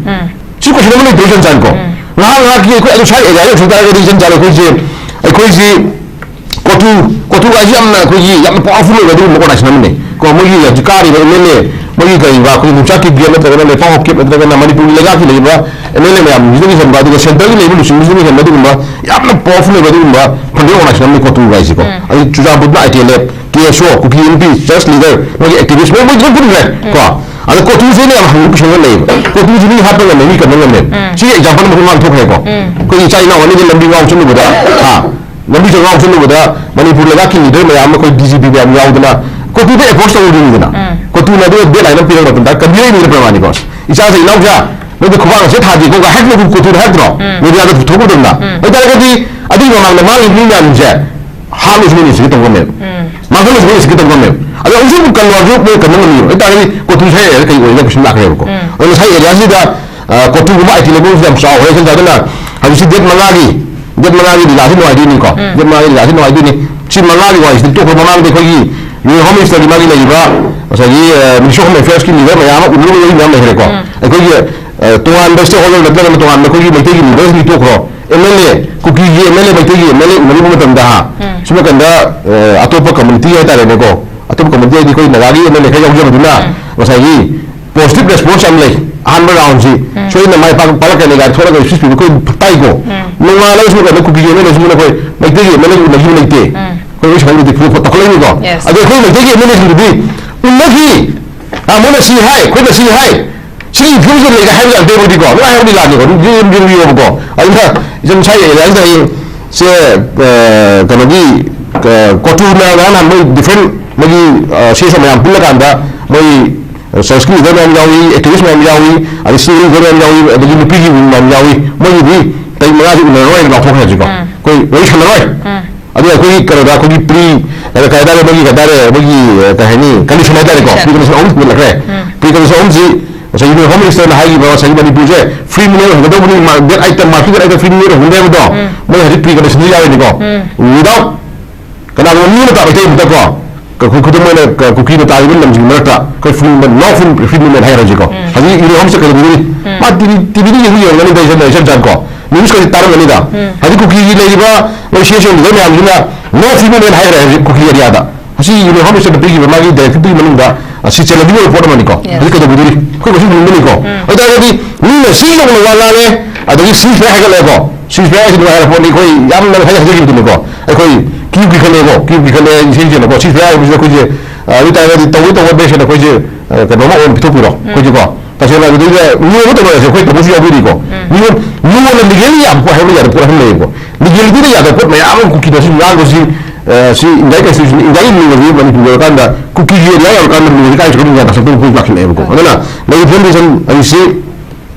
ꯁꯤ ꯀꯣꯏꯁꯟ ꯑꯃ ꯂꯩꯇ꯭ꯔꯣ ꯏꯆꯟ ꯆꯥꯟꯀꯣ? ꯉꯥꯏꯍꯥꯛ ꯉꯥꯏꯍꯥꯛꯀꯤ ꯑꯩꯈꯣꯏ ꯑꯗꯨ ꯁ꯭ꯋꯥꯏ ꯑꯦꯔꯤꯌꯥꯗ ꯌꯧꯁꯤꯟ ꯇꯥꯔꯒꯗꯤ ꯏꯆꯟ ꯆꯥꯟ ꯑꯩꯈꯣꯏꯁꯦ, ꯑꯩꯈꯣꯏꯁꯤ ꯀꯣꯇꯨ, ꯀꯣꯇꯨ ꯍꯥꯏꯁꯤ ꯌꯥꯝꯅ ꯑꯩꯈꯣꯏꯒꯤ ꯌꯥꯝꯅ ꯄꯋꯥꯔꯐꯨꯜ ꯑꯣꯏꯕ ꯑꯗꯨꯒꯨꯝꯕ ꯑꯣꯔꯒꯅꯥꯏꯖꯦꯁꯟ ꯑꯃꯅꯤ꯫ ꯀꯣ, ꯃꯣꯏꯒꯤ ꯍꯧꯖꯤꯛ ꯀꯥꯔꯤꯕ ꯑꯦꯝ ꯑꯦꯜ ꯑꯦ, ꯃꯣꯏꯒꯤ ꯀꯔꯤꯕ ꯑꯩꯈꯣꯏꯒꯤ ꯌꯣꯡꯆꯥꯛꯀꯤ ꯒꯦꯠ ꯅꯠꯇ꯭ꯔꯒꯅ ꯂꯩꯄꯥꯛ ꯍꯣꯞꯀꯦꯞ ꯅꯠꯇ꯭ꯔꯒꯅ ꯃꯅꯤꯄꯨꯔꯒꯤ ꯂꯩꯉꯥꯛꯀꯤ ꯂꯩꯔꯤꯕ ꯑꯦꯝ ꯑꯦꯜ ꯑꯦ ꯃꯌꯥꯝꯁꯤꯗꯒꯤ ꯍꯦꯟꯕ, ꯑꯗꯨꯒ ꯁꯦꯟꯇꯔꯒꯤ ꯂꯩꯔꯤꯕ ꯂꯨꯆꯤꯡꯕꯁꯤꯗꯒꯤ ꯍꯦꯟꯕ ꯑꯗꯨꯒꯨꯝꯕ ꯌꯥꯝꯅ ꯄꯋꯥꯔꯐꯨꯜ ꯑꯣꯏꯕ ꯑꯗꯨꯒꯨꯝꯕ ꯐꯟꯗꯤꯡ ꯑꯣꯔꯒꯅꯥꯏꯖꯦꯁꯟ ꯑꯃꯅꯤ ꯀꯣꯇꯨ ꯍꯥꯏꯁꯤꯀꯣ꯫ ꯑꯗꯩ ꯆꯨꯔꯆꯥꯟꯄꯨꯔꯗ ꯑꯥꯏ ꯇꯤ ꯑꯦꯜ ꯑꯦꯐ, ꯀꯦ ꯑꯦꯁ ꯑꯣ, ꯀꯨꯀꯤ ꯑꯦꯟ ꯄꯤ, ꯆꯔꯆ ꯂꯤꯗꯔ, ꯃꯣꯏꯒꯤ ꯑꯦꯛꯇꯤꯚꯤꯁ ꯃꯣꯏ, ꯃꯣꯏ ꯂꯣꯏ ꯄꯨꯟꯈ꯭ꯔꯦ ꯀꯣ꯫ ꯑꯗ ꯀꯣꯇꯨꯁꯦ ꯑꯩꯅ ꯌꯥꯝ ꯍꯪꯅꯤꯡꯕ ꯀꯣꯏꯁꯟ ꯑꯃ ꯂꯩꯌꯦꯕ꯫ ꯀꯣꯇꯨꯁꯤ ꯃꯤ ꯍꯥꯠꯄ ꯉꯝꯃꯦ, ꯃꯤ ꯀꯟꯕ ꯉꯝꯃꯦ꯫ ꯁꯤꯒꯤ ꯑꯦꯛꯖꯥꯝꯄꯜ ꯑꯃ ꯉꯥꯡꯊꯣꯛꯈ꯭ꯔꯦꯀꯣ꯫ ꯑꯩꯈꯣꯏ ꯏꯆꯥ ꯏꯅꯥꯎ ꯑꯅꯤꯒꯤ ꯂꯝꯕꯤ ꯉꯥꯎ ꯆꯠꯂꯨꯕꯗ, ꯍꯥ, ꯂꯝꯕꯤ ꯆꯠ ꯉꯥꯎ ꯆꯠꯂꯨꯕꯗ ꯃꯅꯤꯄꯨꯔ ꯂꯩꯕꯥꯛꯀꯤ ꯂꯤꯗꯔ ꯃꯌꯥꯝ, ꯑꯩꯈꯣꯏ ꯗꯤ ꯖꯤ ꯄꯤ ꯃꯌꯥꯝ ꯌꯥꯎꯗꯅ ꯀꯣꯇꯨꯗ ꯑꯦꯄ꯭ꯔꯣꯆ ꯇꯧꯔꯨꯗꯣꯏꯅꯤꯗꯅ꯫ ꯎꯝ꯫ ꯀꯣꯇꯨꯅ ꯑꯗꯨꯒ ꯗꯦꯠ ꯂꯥꯏꯟ ꯑꯃ ꯄꯤꯔꯛꯄ ꯃꯇꯝꯗ ꯀꯟꯚꯤꯅꯔ ꯏꯃꯤꯅ ꯄ꯭ꯔꯃꯥꯅꯤꯀꯣ꯫ "ꯏꯆꯥꯁꯦ, ꯏꯅꯥꯎꯁꯦ, ꯅꯣꯏꯗꯤ ꯈꯨꯕꯥꯛ ꯑꯁꯦ ꯊꯥꯗꯦꯀꯣ" ꯀꯥꯏ ꯍꯥꯏꯔꯛꯄꯗꯨ ꯀꯣꯇꯨꯗ ꯍꯥꯏꯔꯛꯇ꯭ꯔꯣ? ꯎꯝ꯫ ꯃꯦꯗꯤꯌꯥꯗ ꯄꯨꯊꯣꯛꯄ ꯃꯇꯝꯗ꯫ ꯎꯝ꯫ ꯑꯗꯨ ꯃꯃꯥꯡꯗ ꯃꯥꯒꯤ ꯃꯤ ꯃꯌꯥꯝꯁꯦ ꯍꯥꯠꯂꯨꯁꯨ ꯃꯣꯏꯅ ꯁꯤꯒꯦ ꯇꯧꯔꯝꯃꯦꯕ꯫ ꯎꯝ꯫ ꯃꯥꯡꯍꯜꯂꯁꯨ ꯃꯣꯏꯅ ꯁꯤꯒꯦ ꯇꯧꯔꯝꯃꯦꯕ꯫ ꯑꯗꯣ ꯍꯧꯖꯤꯛ ꯑꯃꯨꯛ ꯀꯜꯂꯣ ꯍꯥꯏꯔꯁꯨ ꯃꯣꯏ ꯀꯟꯕ ꯉꯝꯃꯤꯕ꯫ ꯑꯗꯨ ꯇꯥꯔꯒꯗꯤ ꯀꯣꯇꯨ ꯁ꯭ꯋꯥꯏ ꯑꯦꯔꯤꯌꯥꯗ ꯀꯩ ꯑꯣꯏꯔꯤꯅꯣ ꯀꯩꯁꯨ ꯂꯥꯛꯈ꯭ꯔꯦꯕꯀꯣ꯫ ꯎꯝ꯫ ꯑꯗꯨꯅ ꯁ꯭ꯋꯥꯏ ꯑꯦꯔꯤꯌꯥꯁꯤꯗ, ꯑ, ꯀꯣꯇꯨꯒꯨꯝꯕ ꯑꯥꯏ ꯇꯤ ꯂꯩꯕ ꯌꯥꯝ ꯆꯥꯎꯈ꯭ꯔꯦ꯫ ꯁꯝꯅ ꯍꯥꯏꯔꯕꯗ ꯍꯧꯖꯤꯛꯁꯤ ꯗꯦꯠ ꯃꯉꯥꯒꯤ, ꯗꯦꯠ ꯃꯉꯥꯒꯤ ꯂꯤꯂꯥꯁꯤ ꯅꯨꯡꯉꯥꯏꯗꯣꯏꯅꯤꯀꯣ꯫ ꯎꯝ꯫ ꯗꯦꯠ ꯃꯉꯥꯒꯤ ꯂꯤꯂꯥꯁꯤ ꯅꯨꯡꯉꯥꯏꯗꯣꯏꯅꯤ꯫ ꯁꯤ ꯃꯉꯥꯒꯤ ꯋꯥꯔꯤꯁꯤꯗꯤ ꯇꯣꯛꯈ꯭ꯔ ꯃꯃꯥꯡꯗ ꯑꯩꯈꯣꯏꯒꯤ ꯌꯨꯅꯤꯌꯟ ꯍꯣꯝ ꯃꯤꯅꯤꯁꯇꯔꯒꯤ ꯃꯥꯒꯤ ꯂꯩꯔꯤꯕ ꯉꯁꯥꯏꯒꯤ, ꯑ, ꯃꯤꯅꯤꯁꯇ꯭ꯔꯤ ꯑꯣꯐ ꯍꯣꯝ ꯑꯦꯐꯤꯌꯔꯁꯀꯤ ꯂꯤꯗꯔ ꯃꯌꯥꯝ ꯑꯃ ꯎꯅꯔꯨꯕ ꯃꯌꯥꯝ ꯂꯩꯈ꯭ꯔꯦꯀꯣ꯫ ꯎꯝ꯫ ꯑꯩꯈꯣꯏꯒꯤ, ꯑ, ꯇꯣꯉꯥꯟꯕ ꯁ꯭ꯇꯦꯛ ꯍꯣꯜꯗꯔ ꯅꯠꯇ꯭ꯔꯒꯅ ꯇꯣꯉꯥꯟꯕ ꯑꯩꯈꯣꯏꯒꯤ ꯃꯩꯇꯩꯒꯤ ꯂꯤꯗꯔꯁꯤꯡꯗꯤ ꯇꯣꯛꯈ꯭ꯔꯣ꯫ ꯑꯦꯝ ꯑꯦꯜ ꯑꯦ, ꯀꯨꯀꯤꯒꯤ ꯑꯦꯝ ꯑꯦꯜ ꯑꯦ, ꯃꯅꯤꯄꯨꯔ ꯃꯇꯝꯗ, ꯍꯥ, ꯎꯝ꯫ ꯁꯨꯝ ꯀꯥꯟꯗ, ꯑ, ꯑꯇꯣꯞꯄ ꯀꯝꯃꯨꯅꯤꯇꯤ ꯍꯥꯏꯇꯥꯔꯦꯅꯦꯀꯣ, ꯑꯇꯣꯞꯄ ꯀꯝꯃꯨꯅꯤꯇꯤ ꯍꯥꯏꯗꯤ ꯑꯩꯈꯣꯏ ꯅꯥꯒꯥꯒꯤ ꯑꯦꯝ ꯑꯦꯜ ꯑꯦ ꯈꯔ ꯌꯥꯎꯖꯕꯗꯨꯅ, ꯎꯝ꯫ ꯉꯁꯥꯏꯒꯤ ꯄꯣꯖꯤꯇꯤꯚ ꯔꯦꯁꯄꯣꯟꯁ ꯌꯥꯝ ꯂꯩ꯫ ꯑꯍꯥꯟꯕ ꯔꯥꯎꯟꯁꯤ ꯎꯝ꯫ ꯁꯣꯏꯗꯅ ꯃꯥꯏ ꯄꯥꯛ-, ꯄꯥꯛꯂꯛꯀꯅꯤ ꯀꯥꯏꯅ ꯊꯣꯛꯂꯒ ꯏꯁꯄꯤꯆ ꯄꯤꯕ ꯑꯩꯈꯣꯏ ꯇꯥꯏꯀꯣ꯫ ꯎꯝ꯫ ꯅꯣꯡꯉꯥꯜꯂꯒ ꯁꯨꯝ ꯀꯥꯟꯗ ꯀꯨꯀꯤꯒꯤ ꯑꯦꯝ ꯑꯦꯜ ꯑꯦ ꯁꯨꯝ ꯑꯩꯈꯣꯏ ꯃꯩꯇꯩꯒꯤ ꯑꯦꯝ ꯑꯦꯜ ꯑꯦ ꯎꯅꯈꯤꯕ ꯂꯩꯇꯦ꯫ ꯎꯝ꯫ ꯑꯩꯈꯣꯏ ꯋꯥꯔꯤ ꯁꯥꯟꯅꯕꯗꯤ ꯐꯨꯔꯨꯞ ꯇꯧꯈꯠꯂꯛꯏꯅꯤꯀꯣ꯫ Yes. ꯑꯗꯣ ꯑꯩꯈꯣꯏ ꯃꯩꯇꯩꯒꯤ ꯑꯦꯝ ꯑꯦꯜ ꯑꯦꯁꯤꯡꯗꯨꯗꯤ ꯎꯅꯈꯤ꯫ ꯑꯥ, ꯃꯣꯏꯅ ꯁꯤ ꯍꯥꯏ, ꯑꯩꯈꯣꯏꯅ ꯁꯤ ꯍꯥꯏ, ꯁꯤꯒꯤ ꯐꯤꯕꯝꯁꯤꯗ ꯂꯩꯒ ꯍꯥꯏꯕ ꯌꯥꯗꯦꯕꯨꯗꯤꯀꯣ, ꯅꯨꯡꯉꯥꯏ ꯍꯥꯏꯕꯗꯤ ꯂꯥꯟꯅꯤꯀꯣ, ꯑꯗꯨꯝ ꯌꯦꯡ-, ꯌꯦꯡꯕꯤꯌꯣꯕꯀꯣ꯫ ꯑꯗꯨꯅ ꯏꯆꯝ ꯁꯥꯏ ꯑꯦꯔꯤꯌꯥꯁꯤꯗ ꯍꯌꯦꯡ ꯁꯦ, ꯑ, ꯀꯩꯅꯣꯒꯤ, ꯑ, ꯀꯣꯇꯨꯅ ꯉꯔꯥꯡ ꯅꯍꯥꯟ ꯃꯣꯏ ꯗꯤꯐ꯭ꯔꯦꯟ ꯃꯣꯏꯒꯤ, ꯑ, ꯁꯤ ꯁꯣ ꯃꯌꯥꯝ ꯄꯨꯜꯂꯀꯥꯟꯗ ꯃꯣꯏ, ꯑ, ꯆꯔꯆꯀꯤ ꯂꯤꯗꯔ ꯃꯌꯥꯝ ꯌꯥꯎꯏ, ꯑꯦꯛꯇꯤꯚꯤꯁ ꯃꯌꯥꯝ ꯌꯥꯎꯏ, ꯑꯗꯩ ꯁꯤ ꯂꯤꯗꯔ ꯃꯌꯥꯝ ꯌꯥꯎꯏ, ꯑꯗꯒꯤ ꯅꯨꯄꯤꯒꯤ ꯃꯌꯥꯝ ꯌꯥꯎꯏ, ꯃꯣꯏꯒꯤꯗꯤ ꯇꯥꯔꯤꯛ ꯃꯉꯥꯁꯤ ꯎꯅꯔꯔꯣꯏꯅ ꯂꯥꯎꯊꯣꯛꯈ꯭ꯔꯦ ꯍꯧꯖꯤꯛꯀꯣ꯫ ꯎꯝ꯫ ꯑꯩꯈꯣꯏ ꯋꯥꯔꯤ ꯁꯥꯟꯅꯔꯣꯏ꯫ ꯎꯝ꯫ ꯑꯗꯨ ꯑꯩꯈꯣꯏꯒꯤ ꯀꯩꯅꯣꯗ ꯑꯩꯈꯣꯏꯒꯤ ꯄ꯭ꯔꯤ, ꯀꯩ ꯍꯥꯏꯇꯥꯔꯦ, ꯃꯣꯏꯒꯤ ꯀꯩ ꯍꯥꯏꯇꯥꯔꯦ, ꯃꯣꯏꯒꯤ, ꯀꯩ ꯍꯥꯏꯅꯤ, ꯀꯟꯗꯤꯁꯟ ꯍꯥꯏꯇꯥꯔꯦꯀꯣ, ꯀꯟꯗꯤꯁꯟ꯫ ꯄ꯭ꯔꯤ ꯀꯟꯗꯤꯁꯟ ꯑꯍꯨꯝ ꯄꯨꯜꯂꯛꯈ꯭ꯔꯦ꯫ ꯎꯝ꯫ ꯄ꯭ꯔꯤ ꯀꯟꯗꯤꯁꯟ ꯑꯍꯨꯝꯁꯤ ꯉꯁꯥꯏꯒꯤ ꯌꯨꯅꯤꯌꯟ ꯍꯣꯝ ꯃꯤꯅꯤꯁꯇꯔꯅ ꯍꯥꯏꯈꯤꯕ ꯉꯁꯥꯏꯒꯤ ꯃꯅꯤꯄꯨꯔꯁꯦ ꯐ꯭ꯔꯤ ꯃꯤꯅꯔ ꯑꯣꯏꯍꯟꯒꯗꯧꯕꯅꯤ, ꯃꯥ-, ꯗꯦꯠ ꯑꯥꯏꯠꯇ, ꯃꯥꯔꯁꯀꯤ ꯗꯦꯠ ꯑꯥꯏꯠꯇ ꯐ꯭ꯔꯤ ꯃꯤꯅꯔ ꯑꯣꯏꯍꯟꯒꯗꯕꯗꯣ, ꯎꯝ꯫ ꯃꯣꯏ ꯍꯧꯖꯤꯛ ꯄ꯭ꯔꯤ ꯀꯟꯗꯤꯁꯟꯗ ꯌꯥꯎꯔꯤꯅꯤꯀꯣ꯫ ꯎꯝ꯫ Without ꯀꯅꯥꯒꯨꯝꯕ ꯃꯤ ꯑꯃ ꯇꯥꯕ ꯃꯩꯇꯩ ꯑꯃꯗꯀꯣ, ꯈꯨ-, ꯈꯨꯗꯝ ꯑꯣꯏꯅ ꯀ-, ꯀꯨꯀꯤꯅ ꯇꯥꯔꯤꯕ ꯂꯝꯁꯤꯡ ꯃꯔꯛꯇ ꯑꯩꯈꯣꯏ ꯐ꯭ꯔꯤ ꯃꯤꯅꯔ, ꯅꯣ ꯐ꯭ꯔꯤ, ꯐ꯭ꯔꯤ ꯃꯤꯅꯔ ꯍꯥꯏꯔꯁꯤꯀꯣ꯫ ꯎꯝ꯫ ꯍꯧꯖꯤꯛ ꯌꯨꯅꯤꯌꯟ ꯍꯣꯝꯁꯦ ꯀꯩꯗꯧꯕꯤꯔꯤ? ꯎꯝ꯫ ꯃꯥ ꯇꯤ ꯚꯤ, ꯇꯤ ꯚꯤꯗ ꯌꯦꯡꯗꯤ ꯌꯦꯡꯉꯝꯒꯅꯤꯗ, ꯏꯆꯝ ꯆꯝ-, ꯏꯆꯝ ꯆꯝꯀꯣ꯫ ꯅ꯭ꯌꯨꯁꯀꯁꯦ ꯇꯥꯔꯝꯒꯅꯤꯗ꯫ ꯎꯝ꯫ ꯍꯧꯖꯤꯛ ꯀꯨꯀꯤꯒꯤ ꯂꯩꯔꯤꯕ ꯃꯣꯏ ꯁꯤ ꯑꯦꯁ ꯑꯣ ꯂꯤꯗꯔ ꯃꯌꯥꯝꯁꯤꯅ ꯅꯣ ꯐ꯭ꯔꯤ ꯃꯤꯅꯔ ꯍꯥꯏꯈ꯭ꯔꯦ ꯍꯧꯖꯤꯛ ꯀꯨꯀꯤ ꯑꯦꯔꯤꯌꯥꯗ꯫ ꯃꯁꯤ ꯌꯨꯅꯤꯌꯟ ꯍꯣꯝ ꯃꯤꯅꯤꯁꯇꯔꯅ ꯄꯤꯈꯤꯕ ꯃꯥꯒꯤ ꯗꯥꯏꯔꯦꯛꯇꯤꯚꯇꯨꯒꯤ ꯃꯅꯨꯡꯗ, ꯑ, ꯁꯤ ꯆꯦꯜꯂꯕꯤꯕ ꯔꯤꯄꯣꯔꯠ ꯑꯃꯅꯤꯀꯣ꯫ Yes. ꯑꯗꯨ ꯀꯩꯗꯧꯕꯤꯗꯣꯔꯤ? ꯑꯩꯈꯣꯏ ꯀꯩꯁꯨ ꯍꯤꯡꯕꯅꯤꯀꯣ꯫ ꯎꯝ꯫ ꯑꯗꯨ ꯑꯣꯏꯇꯥꯔꯒꯗꯤ ꯃꯤꯅ ꯁꯤ ꯌꯧꯅ ꯋꯥ ꯉꯥꯡꯉꯦ, ꯑꯗꯒꯤ ꯁꯤꯁ ꯐꯥꯏꯌꯔ ꯍꯥꯏꯒꯠꯂꯦꯀꯣ꯫ ꯁꯤꯁ ꯐꯥꯏꯌꯔ ꯍꯥꯏꯁꯤ ꯅꯨꯡꯉꯥꯏꯔ ꯄꯣꯠꯅꯤ, ꯑꯩꯈꯣꯏ ꯌꯥꯝꯅ ꯉꯁꯥꯏ ꯍꯥꯏꯖꯈꯤꯕꯗꯨꯅꯤꯀꯣ꯫ ꯑꯩꯈꯣꯏ ꯀꯤꯌꯨ ꯀꯤꯈꯠꯂꯦꯀꯣ, ꯀꯤꯌꯨ ꯀꯤꯈꯠꯂꯦ, ꯏꯁꯦꯡ ꯁꯦꯡꯅꯀꯣ꯫ ꯁꯤꯁ ꯐꯥꯏꯌꯔ ꯍꯥꯏꯕꯁꯤꯗ ꯑꯩꯈꯣꯏꯁꯦ, ꯑ, ꯑꯗꯨ ꯑꯣꯏꯇꯥꯔꯒꯗꯤ ꯇꯧꯒꯦ ꯇꯧꯕ ꯕꯦꯁ ꯑꯣꯏꯅ ꯑꯩꯈꯣꯏꯁꯦ, ꯑ, ꯀꯩꯅꯣꯝꯃ ꯑꯣꯏꯅ ꯄꯤꯊꯣꯛꯄꯤꯔꯣ꯫ ꯎꯝ꯫ ꯑꯩꯈꯣꯏꯁꯦꯀꯣ꯫ ꯇꯁꯦꯡꯅ ꯑꯗꯨꯗꯩꯗ ꯃꯤꯑꯣꯏꯕ ꯇꯧꯅꯔꯁꯦ, ꯑꯩꯈꯣꯏ ꯇꯧꯕꯁꯨ ꯌꯥꯎꯕꯤꯔꯤꯀꯣ꯫ ꯎꯝ꯫ ꯃꯤꯑꯣꯏ-, ꯃꯤꯉꯣꯟꯗ ꯂꯤꯒꯦꯜꯂꯤ ꯌꯥꯕ ꯄꯣꯠ ꯍꯥꯏꯕ ꯌꯥꯗꯕ ꯄꯣꯠ ꯑꯃ ꯂꯩꯌꯦꯀꯣ꯫ ꯂꯤꯒꯦꯂꯤꯇꯤꯗ ꯌꯥꯗꯕ ꯄꯣꯠ ꯃꯌꯥꯝ ꯑꯃ ꯀꯨꯀꯤꯅ ꯁꯨꯝ ꯉꯥꯡꯕꯁꯤ ꯑ, ꯁꯤ ꯏꯟꯗꯤꯌꯥꯒꯤ ꯀꯟꯁꯇꯤꯇ꯭ꯌꯨꯁꯟ, ꯏꯟꯗꯤꯌꯥꯒꯤ ꯂꯣꯁꯤ ꯃꯅꯤꯄꯨꯔ ꯌꯧꯔꯀꯥꯟꯗ, ꯀꯨꯀꯤꯒꯤ ꯑꯦꯔꯤꯌꯥ ꯌꯧꯔꯀꯥꯟꯗ ꯂꯣꯁꯤ ꯀꯥꯏ ꯆꯠꯀꯅꯤ ꯀꯥꯏꯅ ꯗꯥꯛꯇꯔ ꯄꯨꯡꯐꯨ ꯂꯥꯛꯁꯤꯜꯂꯛꯑꯦꯕꯀꯣ꯫ ꯑꯗꯨꯅ ꯂꯩꯔꯤꯕ ꯐꯤꯕꯝꯁꯤ ꯁꯨꯝ ꯑꯩꯁꯤ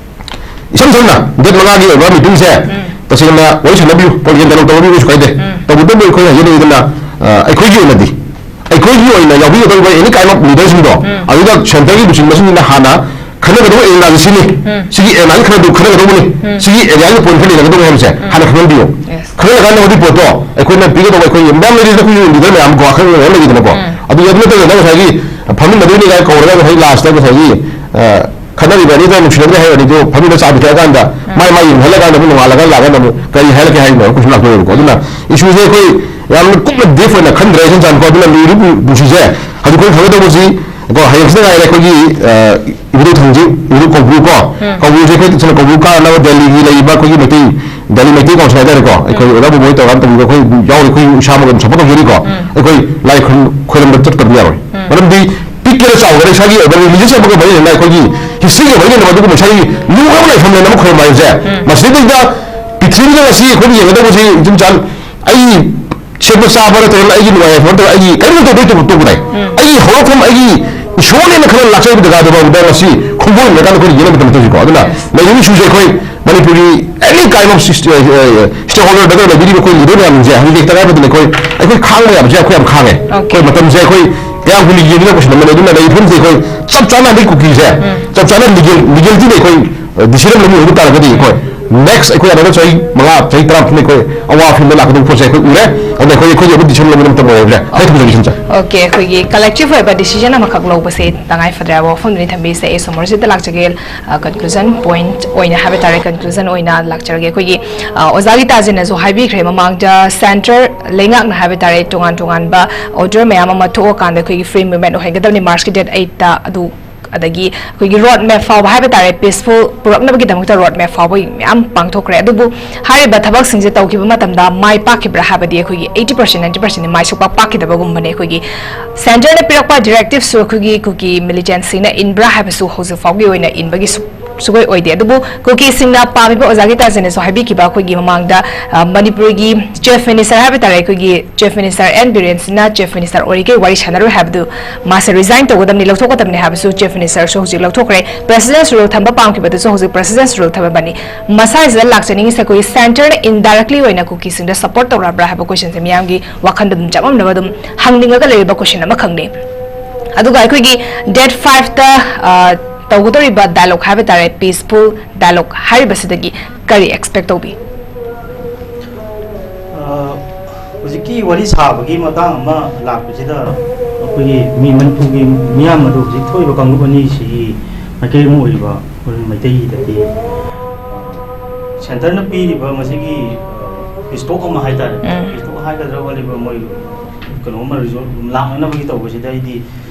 ꯏꯁꯝ ꯁꯝꯅ ꯗꯦꯠ ꯃꯉꯥꯒꯤ ꯑꯣꯏꯕ ꯃꯤꯇꯤꯡꯁꯦ ꯇꯁꯦꯡꯅ ꯋꯥꯔꯤ ꯁꯥꯟꯅꯕꯤꯌꯨ, ꯄꯣꯂꯤꯇꯤꯀꯦꯜ ꯗꯥꯏꯂꯣꯒ ꯇꯧꯕꯤꯌꯨ, ꯀꯩꯁꯨ ꯀꯥꯏꯗꯦ꯫ ꯇꯧꯕꯇꯕꯨ ꯑꯩꯈꯣꯏ ꯍꯥꯏꯖꯅꯤꯡꯉꯤꯗꯅ, ꯑ, ꯑꯩꯈꯣꯏꯒꯤ ꯑꯣꯏꯅꯗꯤ, ꯑꯩꯈꯣꯏꯒꯤ ꯑꯣꯏꯅ ꯌꯥꯎꯕꯤꯒꯗꯧꯔꯤꯕ ꯑꯦꯅꯤ ꯀꯥꯏꯟ ꯑꯣꯐ ꯂꯤꯗꯔꯁꯤꯡꯗꯣ, ꯑꯗꯨꯗ ꯁꯦꯟꯇꯔꯒꯤ ꯂꯨꯆꯤꯡꯕꯁꯤꯡꯁꯤꯅ ꯍꯥꯟꯅ ꯈꯟꯅꯒꯗꯧꯕ ꯑꯦꯔꯤꯌꯥꯁꯤ ꯁꯤꯅꯤ, ꯁꯤꯒꯤ ꯑꯦꯔꯤꯌꯥꯒꯤ ꯈꯟꯅꯗꯧ ꯈꯟꯅꯒꯗꯧꯕꯅꯤ, ꯁꯤꯒꯤ ꯑꯦꯔꯤꯌꯥꯒꯤ ꯄꯣꯏꯟꯠ ꯈꯔ ꯂꯩꯅꯒꯗꯧꯕꯅꯤ ꯍꯥꯏꯕꯁꯦ ꯍꯥꯟꯅ ꯈꯪꯍꯟꯕꯤꯌꯨ꯫ ꯈꯪꯍꯜꯂꯀꯥꯟꯗ ꯍꯧꯖꯤꯛ ꯄꯣꯠꯇꯣ ꯑꯩꯈꯣꯏꯅ ꯄꯤꯒꯗꯧꯕ, ꯑꯩꯈꯣꯏ ꯃꯌꯥꯝ ꯂꯩꯔꯤꯗ, ꯑꯩꯈꯣꯏꯒꯤ ꯂꯤꯗꯔ ꯃꯌꯥꯝ ꯀꯣ, ꯑꯈꯪ ꯑꯍꯩ ꯃꯌꯥꯝ ꯂꯩꯔꯤꯗꯅꯀꯣ꯫ ꯑꯗꯨ ꯑꯗꯨ ꯅꯠꯇꯅ ꯅꯪ ꯉꯁꯥꯏꯒꯤ ꯐꯝꯃꯤꯟꯅꯗꯣꯏꯅꯤ ꯀꯥꯏꯅ ꯀꯧꯔꯒ ꯉꯁꯥꯏ ꯂꯥꯁꯇ ꯉꯁꯥꯏꯒꯤ, ꯑ, ꯈꯠꯅꯔꯤꯕ ꯑꯅꯤꯗꯣ ꯅꯨꯡꯁꯤꯅꯗ꯭ꯔꯦ ꯍꯥꯏꯔ ꯑꯅꯤꯗꯣ ꯐꯝꯃꯤꯟꯅ ꯆꯥ ꯄꯤꯊꯛꯑꯀꯥꯟꯗ ꯃꯥꯏ ꯃꯥꯏ ꯌꯨꯝ ꯍꯜꯂꯀꯥꯟꯗ ꯑꯃꯨꯛ ꯅꯣꯡꯉꯥꯜꯂꯒ ꯂꯥꯛꯑꯀꯥꯟꯗ ꯑꯃꯨꯛ ꯀꯔꯤ ꯍꯥꯏꯔꯛꯀꯦ ꯍꯥꯏꯅꯣ ꯀꯣꯏꯁꯟ ꯂꯥꯛꯇꯣꯏꯅꯦꯕꯀꯣ꯫ ꯑꯗꯨꯅ ꯏꯁꯨꯁꯦ ꯑꯩꯈꯣꯏ ꯌꯥꯝꯅ ꯀꯨꯞꯅ ꯗꯤꯞ ꯑꯣꯏꯅ ꯈꯟꯗ꯭ꯔꯦ ꯏꯆꯝ ꯆꯝꯅꯀꯣ꯫ ꯑꯗꯨꯅ ꯂꯨꯔꯤꯕ ꯄꯨꯟꯁꯤꯁꯦ ꯍꯧꯖꯤꯛ ꯑꯩꯈꯣꯏ ꯈꯪꯒꯗꯧꯕꯁꯤ ꯀꯣ, ꯍꯌꯦꯡꯁꯤꯗ ꯉꯥꯏꯔꯦ ꯑꯩꯈꯣꯏꯒꯤ, ꯑ, ꯏꯕꯨꯙꯧ ꯊꯥꯡꯖꯤꯡ, ꯏꯕꯨꯙꯧ ꯀꯧꯕ꯭ꯔꯨ ꯀꯣ, ꯀꯧꯕ꯭ꯔꯨꯁꯦ ꯑꯩꯈꯣꯏ ꯇꯁꯦꯡꯅ ꯀꯧꯕ꯭ꯔꯨ ꯀꯥꯅꯅꯕ ꯗꯦꯜꯂꯤꯒꯤ ꯂꯩꯔꯤꯕ ꯑꯩꯈꯣꯏꯒꯤ ꯃꯩꯇꯩ, ꯗꯦꯜꯂꯤ ꯃꯩꯇꯩ ꯀꯥꯎꯟꯁꯤꯜ ꯍꯥꯏꯇꯥꯔꯦꯀꯣ, ꯑꯩꯈꯣꯏ ꯑꯣꯖꯥ ꯕꯣꯕꯣꯏ ꯇꯧꯔꯀꯥꯟꯗ ꯇꯧꯕꯤꯕ ꯑꯩꯈꯣꯏ ꯌꯥꯎꯔꯤ, ꯑꯩꯈꯣꯏ ꯏꯁꯥꯃꯛ ꯑꯗꯨꯝ ꯁꯄꯣꯔꯠ ꯇꯧꯖꯔꯤꯀꯣ꯫ ꯑꯩꯈꯣꯏ ꯂꯥꯏ ꯈꯨꯔꯨꯝ-, ꯈꯣꯏꯔꯝꯕ ꯆꯠꯇꯕꯗꯤ ꯌꯥꯔꯣꯏ꯫ ꯃꯔꯝꯗꯤ ꯄꯤꯛꯀꯦꯔꯥ ꯆꯥꯎꯒꯦꯔꯥ ꯏꯁꯥꯒꯤ ꯑꯣꯏꯕ ꯔꯤꯂꯤꯖꯟ ꯑꯃꯒ ꯃꯔꯤ ꯂꯩꯅꯅ ꯑꯩꯈꯣꯏꯒꯤ ꯍꯤꯁꯇ꯭ꯔꯤꯒ ꯃꯔꯤ ꯂꯩꯅꯕ ꯑꯗꯨꯒꯨꯝꯕ ꯏꯁꯥꯒꯤ ꯂꯨꯈ꯭ꯔꯕ ꯂꯥꯏꯐꯝ ꯂꯩꯅ ꯑꯃ ꯈꯣꯏꯔꯝꯕ ꯍꯥꯏꯕꯁꯦ ꯃꯁꯤꯗꯩꯗ ꯄ꯭ꯔꯤꯊꯤꯕꯤꯗ ꯉꯁꯤ ꯑꯩꯈꯣꯏꯅ ꯌꯦꯡꯒꯗꯧꯕꯁꯤ ꯏꯆꯝ ꯆꯥꯟ ꯑꯩꯒꯤ ꯁꯦꯠꯄ ꯆꯥꯕ ꯅꯠꯇ꯭ꯔꯒꯅ ꯑꯩꯒꯤ ꯅꯨꯡꯉꯥꯏ ꯌꯥꯏꯐꯕ ꯅꯠꯇ꯭ꯔꯒ ꯑꯩꯒꯤ ꯀꯔꯤꯝꯇ ꯇꯧꯗꯣꯏ ꯇꯧꯕ ꯇꯧꯕ ꯇꯥꯏ꯫ ꯑꯩꯒꯤ ꯍꯧꯔꯛꯐꯝ ꯑꯩꯒꯤ ꯏꯁꯣꯔꯅꯦꯅ ꯈꯜꯂ ꯂꯥꯛꯆꯔꯤꯕ ꯖꯒꯥꯗꯨꯐꯥꯎꯗ ꯉꯁꯤ ꯈꯣꯡꯒꯣꯜ ꯂꯩꯔꯀꯥꯟꯗ ꯑꯩꯈꯣꯏꯅ ꯌꯦꯡꯕ ꯃꯇꯝꯗ ꯇꯧꯁꯤꯀꯣ꯫ ꯑꯗꯨꯅ ꯂꯩꯔꯤꯕ ꯏꯁꯨꯁꯦ ꯑꯩꯈꯣꯏ ꯃꯅꯤꯄꯨꯔꯒꯤ any kind of sys-, stakeholder ꯗꯔꯀꯥꯔ ꯂꯩꯕꯤꯔꯤꯕ ꯑꯩꯈꯣꯏ ꯂꯤꯗꯔ ꯃꯌꯥꯝꯁꯦ ꯍꯧꯖꯤꯛ ꯇꯉꯥꯏ ꯐꯗꯅ ꯑꯩꯈꯣꯏ, ꯑꯩꯈꯣꯏ ꯈꯥꯡꯕ ꯌꯥꯕꯁꯦ ꯑꯩꯈꯣꯏ ꯌꯥꯝ ꯈꯥꯡꯉꯦ꯫ ꯑꯩꯈꯣꯏ ꯃꯇꯝꯁꯦ ꯑꯩꯈꯣꯏ ꯀꯌꯥꯝ ꯀꯨꯏꯅ ꯌꯦꯡꯗꯨꯅ ꯄꯨꯁꯤꯜꯂꯝꯕꯅꯤ꯫ ꯑꯗꯨꯅ ꯂꯩꯔꯤꯕ ꯐꯤꯕꯝꯁꯦ ꯑꯩꯈꯣꯏ ꯆꯞ ꯆꯥꯅ ꯍꯟꯗꯛ ꯀꯨꯀꯤꯁꯦ ꯆꯞ ꯆꯥꯅ ꯂꯤꯒꯦꯜ, ꯂꯤꯒꯦꯜꯇꯤꯗ ꯑꯩꯈꯣꯏ ꯗꯤꯁꯤꯖꯟ ꯑꯃ ꯑꯣꯏꯕ ꯇꯥꯔꯒꯗꯤ ꯑꯩꯈꯣꯏ ꯅꯦꯛꯁ ꯑꯩꯈꯣꯏ ꯑꯅꯧꯕ ꯆꯍꯤ ꯃꯉꯥ, ꯆꯍꯤ ꯇꯔꯥ ꯃꯇꯨꯡꯗ ꯑꯩꯈꯣꯏ ꯑꯋꯥ ꯐꯤꯕꯝꯗ ꯂꯥꯛꯀꯗꯧꯕ ꯄꯣꯠꯁꯦ ꯑꯩꯈꯣꯏ ꯎꯔꯦ꯫ ꯑꯗꯨꯅ ꯑꯩꯈꯣꯏ, ꯑꯩꯈꯣꯏꯒꯤ ꯑꯣꯏꯕ ꯗꯤꯁꯤꯖꯟ ꯂꯧꯕ ꯃꯇꯝ ꯑꯣꯏꯔꯦ꯫ ꯑꯩ ꯊꯝꯖꯔꯒꯦ ꯁꯤꯝꯆꯟ꯫ ꯑꯣꯀꯦ, ꯑꯩꯈꯣꯏꯒꯤ ꯀꯂꯦꯛꯇꯤꯚ ꯑꯣꯏꯕ ꯗꯤꯁꯤꯖꯟ ꯑꯃꯈꯛ ꯂꯧꯕꯁꯦ ꯇꯉꯥꯏ ꯐꯗ꯭ꯔꯦ ꯍꯥꯏꯕ ꯋꯥꯐꯝꯗꯨꯅꯤ ꯊꯝꯕꯤꯔꯤꯁꯦ꯫ ꯑꯩ ꯁꯣꯃꯣꯔꯖꯤꯠꯇ ꯂꯥꯛꯆꯒꯦ꯫ ꯀꯟꯀ꯭ꯂꯨꯖꯟ ꯄꯣꯏꯟꯠ ꯑꯣꯏꯅ ꯍꯥꯏꯕ ꯇꯥꯔꯦ, ꯀꯟꯀ꯭ꯂꯨꯖꯟ ꯑꯣꯏꯅ ꯂꯥꯛꯆꯔꯒꯦ꯫ ꯑꯩꯈꯣꯏꯒꯤ, ꯑ, ꯑꯣꯖꯥ ꯒꯤꯇꯥꯖꯤꯅꯁꯨ ꯍꯥꯏꯕꯤꯈ꯭ꯔꯦ ꯃꯃꯥꯡꯗ, ꯁꯦꯟꯇꯔ ꯂꯩꯉꯥꯛꯅ ꯍꯥꯏꯕ ꯇꯥꯔꯦ ꯇꯣꯉꯥꯟ ꯇꯣꯉꯥꯟꯕ ꯑꯣꯔꯗꯔ ꯃꯌꯥꯝ ꯑꯃ ꯊꯣꯛꯑꯀꯥꯟꯗ ꯑꯩꯈꯣꯏꯒꯤ ꯐ꯭ꯔꯤ ꯃꯨꯚꯃꯦꯟ ꯑꯣꯏꯍꯟꯒꯗꯕꯅꯤ ꯃꯥꯔꯆꯀꯤ ꯗꯦꯠ ꯑꯩꯠꯇ꯫ ꯑꯗꯨ ꯑꯗꯒꯤ ꯑꯩꯈꯣꯏꯒꯤ ꯔꯣꯗ ꯃꯦꯞ ꯐꯥꯎꯕ ꯍꯥꯏꯕ ꯇꯥꯔꯦ, ꯄꯤꯁꯐꯨꯜ ꯄꯨꯔꯛꯅꯕꯒꯤꯗꯃꯛꯇ ꯔꯣꯗ ꯃꯦꯞ ꯐꯥꯎꯕ ꯃꯌꯥꯝ ꯄꯥꯡꯊꯣꯛꯈ꯭ꯔꯦ꯫ ꯑꯗꯨꯕꯨ ꯍꯥꯏꯔꯤꯕ ꯊꯕꯛꯁꯤꯡꯁꯦ ꯇꯧꯈꯤꯕ ꯃꯇꯝꯗ ꯃꯥꯏ ꯄꯥꯛꯈꯤꯕ꯭ꯔꯥ ꯍꯥꯏꯕꯗꯤ ꯑꯩꯈꯣꯏꯒꯤ eighty percent, ninety percent ꯃꯥꯏ ꯁꯨꯛꯄꯥꯛ ꯄꯥꯛꯈꯤꯗꯕꯒꯨꯝꯕꯅꯦ꯫ ꯑꯩꯈꯣꯏꯒꯤ ꯁꯦꯟꯇꯔꯅ ꯄꯤꯔꯛꯄ ꯗꯤꯔꯦꯛꯇꯤꯞꯁꯨ ꯑꯩꯈꯣꯏꯒꯤ ꯀꯨꯀꯤ ꯃꯤꯂꯤꯇꯦꯟꯁꯤꯡꯅ ꯏꯟꯕ꯭ꯔꯥ ꯍꯥꯏꯕꯁꯨ ꯍꯧꯖꯤꯛ ꯐꯥꯎꯒꯤ ꯑꯣꯏꯅ ꯏꯟꯕꯒꯤ ꯁꯨ-, ꯁꯨꯡꯑꯣꯏ ꯑꯣꯏꯗꯦ꯫ ꯑꯗꯨꯕꯨ ꯀꯨꯀꯤꯁꯤꯡꯅ ꯄꯥꯝꯃꯤꯕ ꯑꯣꯖꯥ ꯒꯤꯇꯥꯟꯖꯟꯅꯁꯨ ꯍꯥꯏꯕꯤꯈꯤꯕ, ꯑꯩꯈꯣꯏꯒꯤ ꯃꯃꯥꯡꯗ, ꯑ, ꯃꯅꯤꯄꯨꯔꯒꯤ Chief Minister ꯍꯥꯏꯕ ꯇꯥꯔꯦ, ꯑꯩꯈꯣꯏꯒꯤ Chief Minister ꯑꯦꯟ ꯕꯤꯔꯦꯟ ꯁꯤꯡꯅ Chief Minister ꯑꯣꯏꯔꯤꯈꯩ ꯋꯥꯔꯤ ꯁꯥꯟꯅꯔꯣꯏ ꯍꯥꯏꯕꯗꯨ, ꯃꯥꯁꯦ resign ꯇꯧꯒꯗꯕꯅꯤ, ꯂꯧꯊꯣꯛꯀꯗꯕꯅꯤ ꯍꯥꯏꯕꯁꯨ Chief Minister ꯁꯨ ꯍꯧꯖꯤꯛ ꯂꯧꯊꯣꯛꯈ꯭ꯔꯦ꯫ President's Rule ꯊꯝꯕ ꯄꯥꯝꯈꯤꯕꯗꯨꯁꯨ ꯍꯧꯖꯤꯛ President's Rule ꯊꯝꯃꯕꯅꯤ꯫ ꯃꯁꯥꯁꯤꯗ ꯂꯥꯛꯆꯅꯤꯡꯉꯤꯁꯦ ꯑꯩꯈꯣꯏꯒꯤ Centre ꯅ indirectly ꯑꯣꯏꯅ ꯀꯨꯀꯤꯁꯤꯡꯗ support ꯇꯧꯔꯕ꯭ꯔꯥ ꯍꯥꯏꯕ question ꯁꯦ ꯃꯤꯌꯥꯝꯒꯤ ꯋꯥꯈꯜꯗ ꯑꯗꯨꯝ ꯆꯃꯝꯅꯕ ꯑꯗꯨꯝ ꯍꯪꯅꯤꯡꯉꯒ ꯂꯩꯔꯤꯕ question ꯑꯃꯈꯛꯅꯤ꯫ ꯑꯗꯨꯒ ꯑꯩꯈꯣꯏꯒꯤ date five ꯇ, ꯑ, ꯇꯧꯒꯗꯧꯔꯤꯕ dialogue ꯍꯥꯏꯕ ꯇꯥꯔꯦ, peaceful dialogue ꯍꯥꯏꯔꯤꯕꯁꯤꯗꯒꯤ ꯀꯔꯤ expect ꯇꯧꯕꯤ? ꯑ, ꯍꯧꯖꯤꯛꯀꯤ ꯋꯥꯔꯤ ꯁꯥꯕꯒꯤ ꯃꯇꯥꯡ ꯑꯃ ꯂꯥꯛꯄꯁꯤꯗ, ꯑꯩꯈꯣꯏꯒꯤ ꯃꯤ ꯃꯅꯤꯄꯨꯔꯒꯤ ꯃꯤꯌꯥꯝ ꯑꯗꯨ ꯍꯧꯖꯤꯛ ꯊꯣꯛꯏꯕ ꯀꯥꯡꯂꯨꯞ ꯑꯅꯤꯁꯤꯒꯤ ꯃꯥꯏꯀꯩ ꯑꯃ ꯑꯣꯏꯔꯤꯕ ꯑꯩꯈꯣꯏ ꯃꯩꯇꯩꯗꯗꯤ Centre ꯅ ꯄꯤꯔꯤꯕ ꯃꯁꯤꯒꯤ, ꯑ, peace talk ꯑꯃ ꯍꯥꯏꯇꯥꯔꯦ, ꯎꯝ꯫ Peace talk ꯍꯥꯏꯒꯗ꯭ꯔꯥ, ꯋꯥꯔꯤꯕ ꯃꯣꯏ ꯀꯩꯅꯣ ꯑꯃ result ꯂꯥꯛꯅꯅꯕꯒꯤ ꯇꯧꯕꯁꯤꯗ ꯑꯩꯗꯤ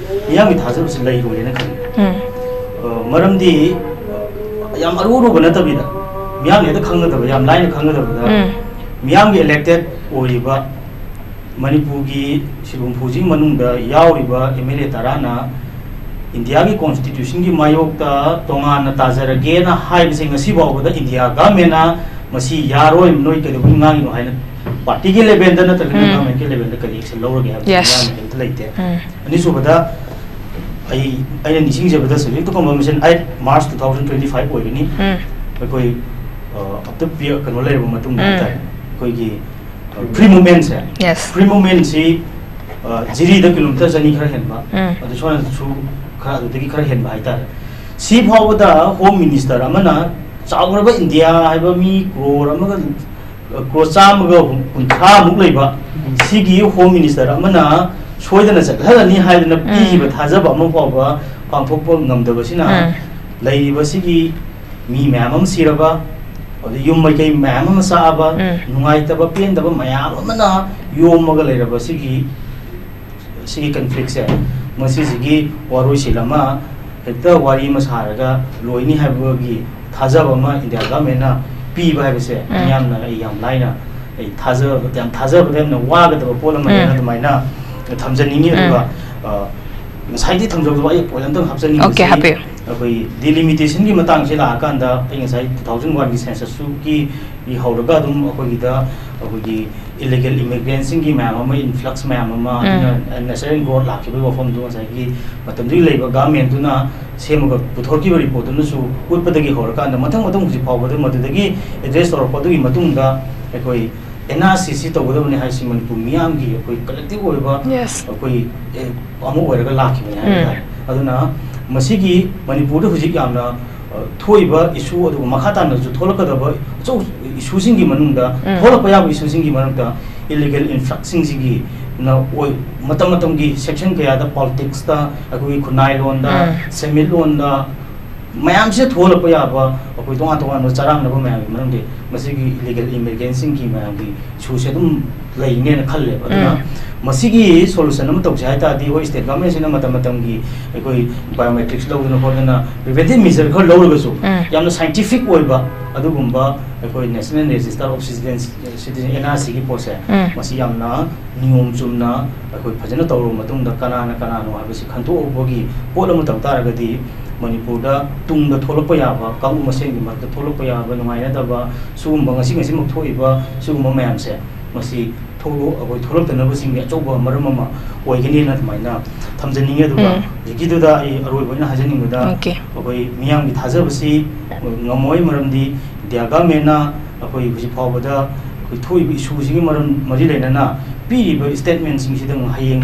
ꯃꯤꯌꯥꯝꯒꯤ ꯊꯥꯖꯕꯁꯤ ꯂꯩꯔꯣꯏꯅ ꯈꯜꯂꯤ꯫ ꯎꯝ꯫ ꯑ, ꯃꯔꯝꯗꯤ ꯌꯥꯝ ꯑꯔꯨ ꯑꯔꯨꯕ ꯅꯠꯇꯕꯤꯗ, ꯃꯤꯌꯥꯝꯅ ꯍꯦꯛꯇ ꯈꯪꯒꯗꯕ, ꯌꯥꯝ ꯂꯥꯏꯅ ꯈꯪꯒꯗꯕꯗ, ꯎꯝ꯫ ꯃꯤꯌꯥꯝꯒꯤ elected ꯑꯣꯏꯔꯤꯕ ꯃꯅꯤꯄꯨꯔꯒꯤ ꯁꯤꯜ ꯍꯨꯝꯐꯨꯁꯤꯒꯤ ꯃꯅꯨꯡꯗ ꯌꯥꯎꯔꯤꯕ M L A ꯇꯔꯥꯅ ꯏꯟꯗꯤꯌꯥꯒꯤ constitution ꯒꯤ ꯃꯥꯌꯣꯛꯇ ꯇꯣꯉꯥꯟꯅ ꯇꯥꯖꯔꯒꯦꯅ ꯍꯥꯏꯕꯁꯦ ꯉꯁꯤ ꯐꯥꯎꯕꯗ ꯏꯟꯗꯤꯌꯥ government ꯅ ꯃꯁꯤ ꯌꯥꯔꯣꯏ, ꯅꯣꯏ ꯀꯩꯗꯧꯕꯩ ꯉꯥꯡꯉꯤꯅꯣ ꯍꯥꯏꯅ party ꯒꯤ level ꯗ ꯅꯠꯇ꯭ꯔꯒꯅ ꯎꯝ꯫ Government ꯀꯤ level ꯗ ꯀꯔꯤ action ꯂꯧꯔꯒꯦ ꯍꯥꯏꯕꯁꯤ Yes. ꯉꯥꯡꯕ ꯀꯩꯝꯇ ꯂꯩꯇꯦ꯫ ꯎꯝ꯫ ꯑꯅꯤꯁꯨꯕꯗ, ꯑꯩ, ꯑꯩꯅ ꯅꯤꯡꯁꯤꯡꯖꯕꯗ subject to convention eight March two thousand twenty five ꯑꯣꯏꯒꯅꯤ꯫ ꯎꯝ꯫ ꯑꯩꯈꯣꯏ, ꯑ, ꯑꯞꯇ ꯄꯤ-, ꯀꯩꯅꯣ ꯂꯩꯔꯕ ꯃꯇꯨꯡꯗ ꯎꯝ꯫ ꯍꯥꯏꯇꯥꯔꯦ, ꯑꯩꯈꯣꯏꯒꯤ, ꯑ, free movement ꯁꯦ, Yes. free movement ꯁꯤ, ꯑ, ꯖꯤꯔꯤꯗ kilometre ꯆꯅꯤ ꯈꯔ ꯍꯦꯟꯕ, ꯎꯝ꯫ ꯑꯗꯨ ꯁꯣꯝꯅꯁꯨ ꯈꯔ ꯑꯗꯨꯗꯒꯤ ꯈꯔ ꯍꯦꯟꯕ ꯍꯥꯏꯇꯥꯔꯦ꯫ ꯁꯤ ꯐꯥꯎꯕꯗ Home Minister ꯑꯃꯅ ꯆꯥꯎꯈ꯭ꯔꯕ ꯏꯟꯗꯤꯌꯥ ꯍꯥꯏꯕ ꯃꯤ crore ꯑꯃꯒ, ꯑ, crore ꯆꯥꯝꯃꯒ ꯀꯨꯟꯊ꯭ꯔꯥꯃꯨꯛ ꯂꯩꯕ ꯁꯤꯒꯤ Home Minister ꯑꯃꯅ ꯁꯣꯏꯗꯅ ꯆꯠꯍꯜꯂꯅꯤ ꯍꯥꯏꯗꯅ ꯎꯝ꯫ ꯄꯤꯈꯤꯕ ꯊꯥꯖꯕ ꯑꯃ ꯐꯥꯎꯕ ꯄꯥꯡꯊꯣꯛꯄ ꯉꯝꯗꯕꯁꯤꯅ ꯎꯝ꯫ ꯂꯩꯔꯤꯕ ꯁꯤꯒꯤ ꯃꯤ ꯃꯌꯥꯝ ꯑꯃ ꯁꯤꯔꯕ, ꯑꯗꯩ ꯌꯨꯝ ꯃꯩꯀꯩ ꯃꯌꯥꯝ ꯑꯃ ꯆꯥꯛꯑꯕ, ꯎꯝ꯫ ꯅꯨꯡꯉꯥꯏꯇꯕ ꯄꯦꯟꯗꯕ ꯃꯌꯥꯝ ꯑꯃꯅ ꯌꯣꯝꯃꯒ ꯂꯩꯔꯕ ꯁꯤꯒꯤ, ꯁꯤꯒꯤ conflict ꯁꯦ, ꯃꯁꯤꯁꯤꯒꯤ ꯋꯥꯔꯣꯏꯁꯤꯟ ꯑꯃ ꯍꯦꯛꯇ ꯋꯥꯔꯤ ꯑꯃ ꯁꯥꯔꯒ ꯂꯣꯏꯅꯤ ꯍꯥꯏꯕꯒꯤ ꯊꯥꯖꯕ ꯑꯃ ꯏꯟꯗꯤꯌꯥ government ꯅ ꯄꯤꯕ ꯍꯥꯏꯕꯁꯦ ꯎꯝ꯫ ꯃꯤꯌꯥꯝꯅ ꯑꯩ ꯌꯥꯝ ꯂꯥꯏꯅ ꯑꯩ ꯊꯥꯖꯕ, ꯌꯥꯝ ꯊꯥꯖꯕꯗ ꯌꯥꯝꯅ ꯋꯥꯒꯗꯕ ꯄꯣꯠ ꯑꯃꯅꯦꯅ ꯎꯝ꯫ ꯑꯗꯨꯃꯥꯏꯅ ꯊꯝꯖꯅꯤꯡꯉꯤ꯫ ꯎꯝ꯫ ꯑꯗꯨꯒ, ꯑ, ꯉꯁꯥꯏꯗꯤ ꯊꯝꯖꯕꯗꯣ ꯑꯩ point ꯑꯝꯇꯪ ꯍꯥꯞꯆꯅꯤꯡꯕꯁꯤ, Okay, ꯍꯥꯞꯄꯤꯌꯨ꯫ ꯑꯩꯈꯣꯏ ꯗꯤꯂꯤꯃꯤꯇꯦꯁꯟꯒꯤ ꯃꯇꯥꯡꯁꯦ ꯂꯥꯛꯑꯀꯥꯟꯗ, ꯑꯩ ꯉꯁꯥꯏ ꯇꯨ ꯊꯥꯎꯖꯟ ꯋꯥꯟꯒꯤ ꯁꯦꯟꯁꯁꯇꯨꯒꯤ ꯍꯧꯔꯒ ꯑꯗꯨꯝ ꯑꯩꯈꯣꯏꯒꯤꯗ ꯑꯩꯈꯣꯏꯒꯤ ꯏꯂꯤꯒꯦꯜ ꯏꯃꯤꯒ꯭ꯔꯦꯟꯁꯤꯡꯒꯤ ꯃꯌꯥꯝ ꯑꯃ, ꯏꯟꯐ꯭ꯂꯛꯁ ꯃꯌꯥꯝ ꯑꯃ, ꯑꯗꯨꯅ ꯅꯦꯆꯔꯦꯜ ꯒ꯭ꯔꯣꯠ ꯂꯥꯛꯈꯤꯕꯒꯤ ꯋꯥꯐꯝꯗꯨ ꯉꯁꯥꯏꯒꯤ ꯃꯇꯝꯗꯨꯒꯤ ꯂꯩꯕ ꯒꯚꯔꯟꯃꯦꯟꯠꯇꯨꯅ ꯁꯦꯝꯃꯒ ꯄꯨꯊꯣꯔꯛꯈꯤꯕ ꯔꯤꯄꯣꯔꯠꯇꯨꯅꯁꯨ ꯎꯠꯄꯗꯒꯤ ꯍꯧꯔꯀꯥꯟꯗ ꯃꯊꯪ ꯃꯊꯪ ꯍꯧꯖꯤꯛ ꯐꯥꯎꯕꯗ ꯃꯗꯨꯗꯒꯤ ꯑꯦꯗ꯭ꯔꯦꯁ ꯇꯧꯔꯛꯄꯗꯨꯒꯤ ꯃꯇꯨꯡꯗ ꯑꯩꯈꯣꯏ ꯑꯦꯟ ꯑꯥꯔ ꯁꯤ ꯁꯤ ꯇꯧꯒꯗꯕꯅꯤ ꯍꯥꯏꯁꯤ ꯃꯅꯤꯄꯨꯔ ꯃꯤꯌꯥꯝꯒꯤ ꯑꯩꯈꯣꯏ ꯀꯂꯦꯛꯇꯤꯚ ꯑꯣꯏꯕ ꯑꯩꯈꯣꯏ ꯑꯃ ꯑꯣꯏꯔꯒ ꯂꯥꯛꯈꯤꯕꯅꯤ ꯍꯥꯏꯕ ꯇꯥꯔꯦ꯫ ꯑꯗꯨꯅ ꯃꯁꯤꯒꯤ ꯃꯅꯤꯄꯨꯔꯗ ꯍꯧꯖꯤꯛ ꯌꯥꯝꯅ ꯊꯣꯛꯏꯕ ꯏꯁꯨ, ꯑꯗꯨꯒ ꯃꯈꯥ ꯇꯥꯅꯁꯨ ꯊꯣꯛꯂꯛꯀꯗꯕ ꯑꯆꯧ ꯏꯁꯨꯁꯤꯡꯒꯤ ꯃꯅꯨꯡꯗ, ꯊꯣꯛꯂꯛꯄ ꯌꯥꯕ ꯏꯁꯨꯁꯤꯡꯒꯤ ꯃꯔꯛꯇ ꯏꯂꯤꯒꯦꯜ ꯏꯟꯐ꯭ꯂꯛꯁꯁꯤꯡꯁꯤꯒꯤꯅ ꯑꯣꯏ, ꯃꯇꯝ ꯃꯇꯝꯒꯤ ꯁꯦꯛꯁꯟ ꯀꯌꯥꯗ, ꯄꯣꯂꯤꯇꯤꯛꯁꯇ, ꯑꯩꯈꯣꯏꯒꯤ ꯈꯨꯟꯅꯥꯏꯂꯣꯟꯗ, ꯁꯦꯟꯃꯤꯠꯂꯣꯟꯗ, ꯃꯌꯥꯝꯁꯦ ꯊꯣꯛꯍꯜꯂꯛꯄ ꯌꯥꯕ ꯑꯩꯈꯣꯏ ꯇꯣꯉꯥꯟ ꯇꯣꯉꯥꯟꯕ ꯆꯔꯥꯡꯅꯕ ꯃꯌꯥꯝꯒꯤ ꯃꯔꯝꯗꯤ ꯃꯁꯤꯒꯤ ꯏꯂꯤꯒꯦꯜ ꯏꯃꯤꯒ꯭ꯔꯦꯟꯁꯤꯡꯒꯤ ꯃꯌꯥꯝꯒꯤ ꯏꯁꯨꯁꯦ ꯑꯗꯨꯝ ꯂꯩꯅꯦꯅ ꯈꯜꯂꯦꯕ꯫ ꯑꯗꯨꯅ ꯃꯁꯤꯒꯤ ꯁꯣꯂꯨꯁꯟ ꯑꯃ ꯇꯧꯁꯦ ꯍꯥꯏ ꯇꯥꯔꯗꯤ, ꯍꯣꯏ, ꯁ꯭ꯇꯦꯠ ꯒꯚꯔꯟꯃꯦꯟꯠꯁꯤꯅ ꯃꯇꯝ ꯃꯇꯝꯒꯤ ꯑꯩꯈꯣꯏ ꯕꯥꯏꯑꯣꯃꯦꯇ꯭ꯔꯤꯛꯁ ꯂꯧꯗꯅ ꯈꯣꯠꯇꯅ ꯄ꯭ꯔꯤꯚꯦꯟꯇꯤꯞ ꯃꯦꯖꯔ ꯈꯔ ꯂꯧꯔꯒꯁꯨ, ꯌꯥꯝꯅ ꯁꯥꯏꯟꯇꯤꯐꯤꯛ ꯑꯣꯏꯕ ꯑꯗꯨꯒꯨꯝꯕ ꯑꯩꯈꯣꯏ national register of citizen, citizen, N R ꯁꯤꯒꯤ ꯄꯣꯠꯁꯦ, ꯃꯁꯤ ꯌꯥꯝꯅ ꯅꯤꯌꯣꯝ ꯆꯨꯝꯅ ꯑꯩꯈꯣꯏ ꯐꯖꯅ ꯇꯧꯔꯕ ꯃꯇꯨꯡꯗ ꯀꯅꯥꯅ ꯀꯅꯥꯅꯣ ꯍꯥꯏꯕꯁꯤ ꯈꯟꯗꯣꯛꯄꯒꯤ ꯄꯣꯠ ꯑꯃ ꯇꯧ ꯇꯥꯔꯒꯗꯤ, ꯃꯅꯤꯄꯨꯔꯗ ꯇꯨꯡꯗ ꯊꯣꯛꯂꯛꯄ ꯌꯥꯕ, ꯀꯥꯡꯕꯨ ꯃꯁꯦꯟꯒꯤ ꯃꯔꯛꯇ ꯊꯣꯛꯂꯛꯄ ꯌꯥꯕ ꯅꯨꯡꯉꯥꯏꯅꯗꯕ, ꯁꯤꯒꯨꯝꯕ ꯉꯁꯤ ꯉꯁꯤꯃꯛ ꯊꯣꯛꯏꯕ ꯁꯤꯒꯨꯝꯕ ꯃꯌꯥꯝꯁꯦ, ꯃꯁꯤ ꯊꯣꯛꯂꯛ-, ꯑꯩꯈꯣꯏ ꯊꯣꯛꯂꯛꯇꯅꯕꯁꯤꯡꯒꯤ ꯑꯆꯧꯕ ꯃꯔꯝ ꯑꯃ ꯑꯣꯏꯒꯅꯤꯅ ꯑꯗꯨꯃꯥꯏꯅ ꯊꯝꯖꯅꯤꯡꯉꯤ꯫ ꯑꯗꯨꯒ ꯎꯝ꯫ ꯍꯧꯖꯤꯛꯀꯤꯗꯨꯗ ꯑꯩ ꯑꯔꯣꯏꯕ ꯑꯣꯏꯅ ꯍꯥꯏꯖꯅꯤꯡꯕꯗ, OK꯫ ꯑꯩꯈꯣꯏ ꯃꯤꯌꯥꯝꯒꯤ ꯊꯥꯖꯕꯁꯤ ꯉꯝꯃꯣꯏ, ꯃꯔꯝꯗꯤ ꯏꯟꯗꯤꯌꯥ ꯒꯚꯔꯟꯃꯦꯟꯠꯅ ꯑꯩꯈꯣꯏ ꯍꯧꯖꯤꯛ ꯐꯥꯎꯕꯗ ꯑꯩꯈꯣꯏ ꯊꯣꯛꯏꯕ ꯏꯁꯨꯁꯤꯒꯤ ꯃꯔꯝ, ꯃꯔꯤ ꯂꯩꯅꯅ ꯄꯤꯔꯤꯕ ꯁ꯭ꯇꯦꯠꯃꯦꯟꯠꯁꯤꯡꯁꯤꯗ ꯍꯌꯦꯡ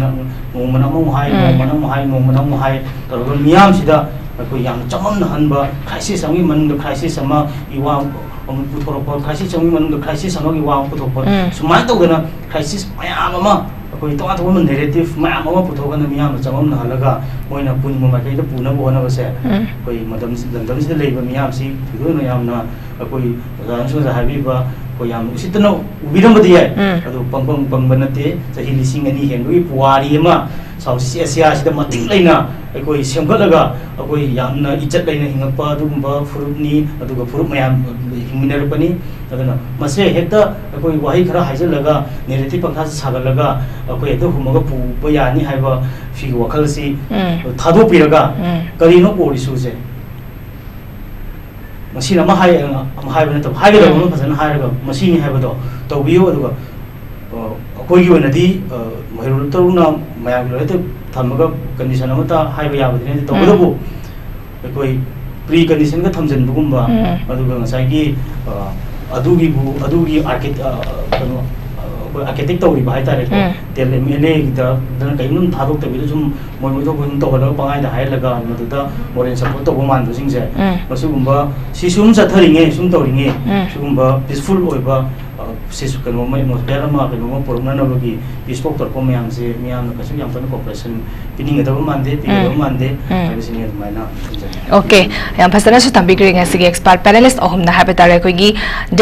ꯅꯣꯡꯃꯅ ꯑꯃꯨꯛ ꯍꯥꯏ, ꯎꯝ꯫ ꯅꯣꯡꯃꯅ ꯑꯃꯨꯛ ꯍꯥꯏ, ꯅꯣꯡꯃꯅ ꯑꯃꯨꯛ ꯍꯥꯏ ꯇꯧꯔꯒ ꯃꯤꯌꯥꯝꯁꯤꯗ ꯑꯩꯈꯣꯏ ꯌꯥꯝꯅ ꯆꯃꯝꯅꯍꯟꯕ, ꯀ꯭ꯔꯥꯏꯁꯤꯁ ꯑꯃꯒꯤ ꯃꯅꯨꯡꯗ ꯀ꯭ꯔꯥꯏꯁꯤꯁ ꯑꯃꯒꯤ ꯋꯥ ꯑꯃꯨꯛ ꯄꯨꯊꯣꯔꯛꯄ, ꯀ꯭ꯔꯥꯏꯁꯤꯁ ꯑꯃꯒꯤ ꯃꯅꯨꯡꯗ ꯀ꯭ꯔꯥꯏꯁꯤꯁ ꯑꯃꯒꯤ ꯋꯥ ꯑꯃꯨꯛ ꯄꯨꯊꯣꯛꯄ, ꯎꯝ꯫ ꯁꯨꯃꯥꯏꯅ ꯇꯧꯗꯅ ꯀ꯭ꯔꯥꯏꯁꯤꯁ ꯃꯌꯥꯝ ꯑꯃ, ꯑꯩꯈꯣꯏ ꯇꯣꯉꯥꯟ ꯇꯣꯉꯥꯟꯕ ꯅꯦꯔꯦꯇꯤꯚ ꯃꯌꯥꯝ ꯑꯃ ꯄꯨꯊꯣꯛꯑꯒ ꯃꯤꯌꯥꯝꯅ ꯆꯃꯝꯅꯍꯜꯂꯒ ꯃꯣꯏꯅ ꯄꯨꯅꯤꯡꯕ ꯃꯥꯏꯀꯩꯗ ꯄꯨꯅꯕ ꯍꯣꯠꯅꯕꯁꯦ, ꯎꯝ꯫ ꯑꯩꯈꯣꯏ ꯃꯇꯝ, ꯂꯝꯗꯝꯁꯤꯗ ꯂꯩꯔꯤꯕ ꯃꯤꯌꯥꯝꯁꯤ ꯊꯣꯏꯗꯣꯛꯅ ꯌꯥꯝꯅ ꯑꯩꯈꯣꯏ ꯑꯣꯖꯥꯅꯁꯨ ꯉꯁꯥꯏ ꯍꯥꯏꯕꯤꯕ, ꯑꯩꯈꯣꯏ ꯌꯥꯝ ꯎꯁꯤꯠꯇꯅ ꯎꯕꯤꯔꯝꯕꯗꯤ ꯌꯥꯏ, ꯎꯝ꯫ ꯑꯗꯨ ꯄꯪꯄꯪ ꯄꯪꯕ ꯅꯠꯇꯦ꯫ ꯆꯍꯤ ꯂꯤꯁꯤꯡ ꯑꯅꯤ ꯍꯦꯟꯕꯒꯤ ꯄꯨꯋꯥꯔꯤ ꯑꯃ South East Asia ꯁꯤꯗ ꯃꯇꯤꯛ ꯂꯩꯅ ꯑꯩꯈꯣꯏ ꯁꯦꯝꯒꯠꯂꯒ ꯑꯩꯈꯣꯏ ꯌꯥꯝꯅ ꯏꯖꯠ ꯂꯩꯅ ꯍꯤꯡꯉꯛꯄ ꯑꯗꯨꯒꯨꯝꯕ ꯐꯨꯔꯨꯞꯅꯤ, ꯑꯗꯨꯒ ꯐꯨꯔꯨꯞ ꯃꯌꯥꯝ ꯍꯤꯡꯃꯤꯟꯅꯔꯛꯄꯅꯤ꯫ ꯑꯗꯨꯅ ꯃꯁꯦ ꯍꯦꯛꯇ ꯑꯩꯈꯣꯏ ꯋꯥꯍꯩ ꯈꯔ ꯍꯥꯏꯖꯤꯜꯂꯒ narrative ꯄꯪꯁꯥ ꯁꯥꯒꯠꯂꯒ ꯑꯩꯈꯣꯏ ꯍꯦꯛꯇ ꯍꯨꯝꯃꯒ ꯄꯨꯕ ꯌꯥꯅꯤ ꯍꯥꯏꯕ ꯁꯤꯒꯤ ꯋꯥꯈꯜꯁꯤ ꯎꯝ꯫ ꯊꯥꯗꯣꯛꯄꯤꯔꯒ ꯎꯝ꯫ ꯀꯔꯤꯅꯣ core issue ꯁꯦ? ꯉꯁꯤꯅ ꯑꯃ ꯍꯥꯏ, ꯑꯃ ꯍꯥꯏꯕ ꯅꯠꯇꯕ, ꯍꯥꯏꯒꯗꯕ ꯑꯃ ꯐꯖꯅ ꯍꯥꯏꯔꯒ ꯃꯁꯤꯅꯤ ꯍꯥꯏꯕꯗꯣ ꯇꯧꯕꯤꯌꯨ꯫ ꯑꯗꯨꯒ, ꯑ, ꯑꯩꯈꯣꯏꯒꯤ ꯑꯣꯏꯅꯗꯤ, ꯑ, ꯃꯍꯩꯔꯣꯏ ꯇꯔꯨꯛꯅ ꯃꯌꯥꯝꯒꯤ ꯂꯣꯏꯅ ꯊꯝꯃꯒ condition ꯑꯃꯠꯇ ꯍꯥꯏꯕ ꯌꯥꯕꯗꯤ ꯅꯠꯇꯦ꯫ ꯇꯧꯕꯇꯕꯨ ꯑꯩꯈꯣꯏ pre condition ꯒ ꯊꯝꯖꯤꯟꯕꯒꯨꯝꯕ, ꯎꯝ꯫ ꯑꯗꯨꯒ ꯉꯁꯥꯏꯒꯤ, ꯑ, ꯑꯗꯨꯒꯤꯕꯨ, ꯑꯗꯨꯒꯤ architect, ꯑ, ꯀꯩꯅꯣ, ꯑ, ꯑꯩꯈꯣꯏ architect ꯇꯧꯔꯤꯕ ꯍꯥꯏꯇꯥꯔꯦꯀꯣ꯫ ꯎꯝ꯫ ꯇꯦꯜ MLA ꯒꯤꯗ ꯀꯔꯤꯝ ꯊꯥꯗꯣꯛꯇꯕꯤꯗ ꯁꯨꯝ ꯃꯣꯏ ꯃꯣꯏ ꯊꯣꯛꯄ ꯑꯗꯨꯝ ꯇꯧꯍꯜꯂꯒ ꯄꯪꯍꯥꯏꯗ ꯍꯥꯏꯍꯜꯂꯒ ꯃꯗꯨꯗ moral support ꯇꯧꯕ ꯃꯥꯟꯕꯁꯤꯡꯁꯦ, ꯎꯝ꯫ ꯃꯁꯤꯒꯨꯝꯕ ꯁꯤ ꯁꯨꯝ ꯆꯠꯊꯔꯤꯉꯩ, ꯁꯨꯝ ꯇꯧꯔꯤꯉꯩ, ꯎꯝ꯫ ꯁꯤꯒꯨꯝꯕ peaceful ꯑꯣꯏꯕ, ꯑ, ꯁꯤ ꯀꯩꯅꯣ, atmosphere ꯑꯃ ꯀꯩꯅꯣꯝꯃ ꯄꯨꯔꯛꯅꯅꯕꯒꯤ peace talk ꯇꯧꯔꯛꯄ ꯃꯌꯥꯝꯁꯦ ꯃꯤꯌꯥꯝꯅ ꯀꯩꯁꯨ ꯌꯥꯝ ꯀꯟꯅ cooperation ꯄꯤꯅꯤꯡꯒꯗꯕ ꯃꯥꯟꯗꯦ, ꯄꯤꯒꯗꯕ ꯎꯝ꯫ ꯃꯥꯟꯗꯦ ꯎꯝ꯫ ꯍꯥꯏꯕꯁꯤꯅꯤ ꯑꯗꯨꯃꯥꯏꯅ ꯊꯝꯖꯒꯦ꯫ Okay, ꯌꯥꯝ ꯐꯖꯅꯁꯨ ꯊꯝꯕꯤꯈ꯭ꯔꯦ ꯉꯁꯤꯒꯤ expert panelist ꯑꯍꯨꯝꯅ ꯍꯥꯏꯕ ꯇꯥꯔꯦ꯫ ꯑꯩꯈꯣꯏꯒꯤ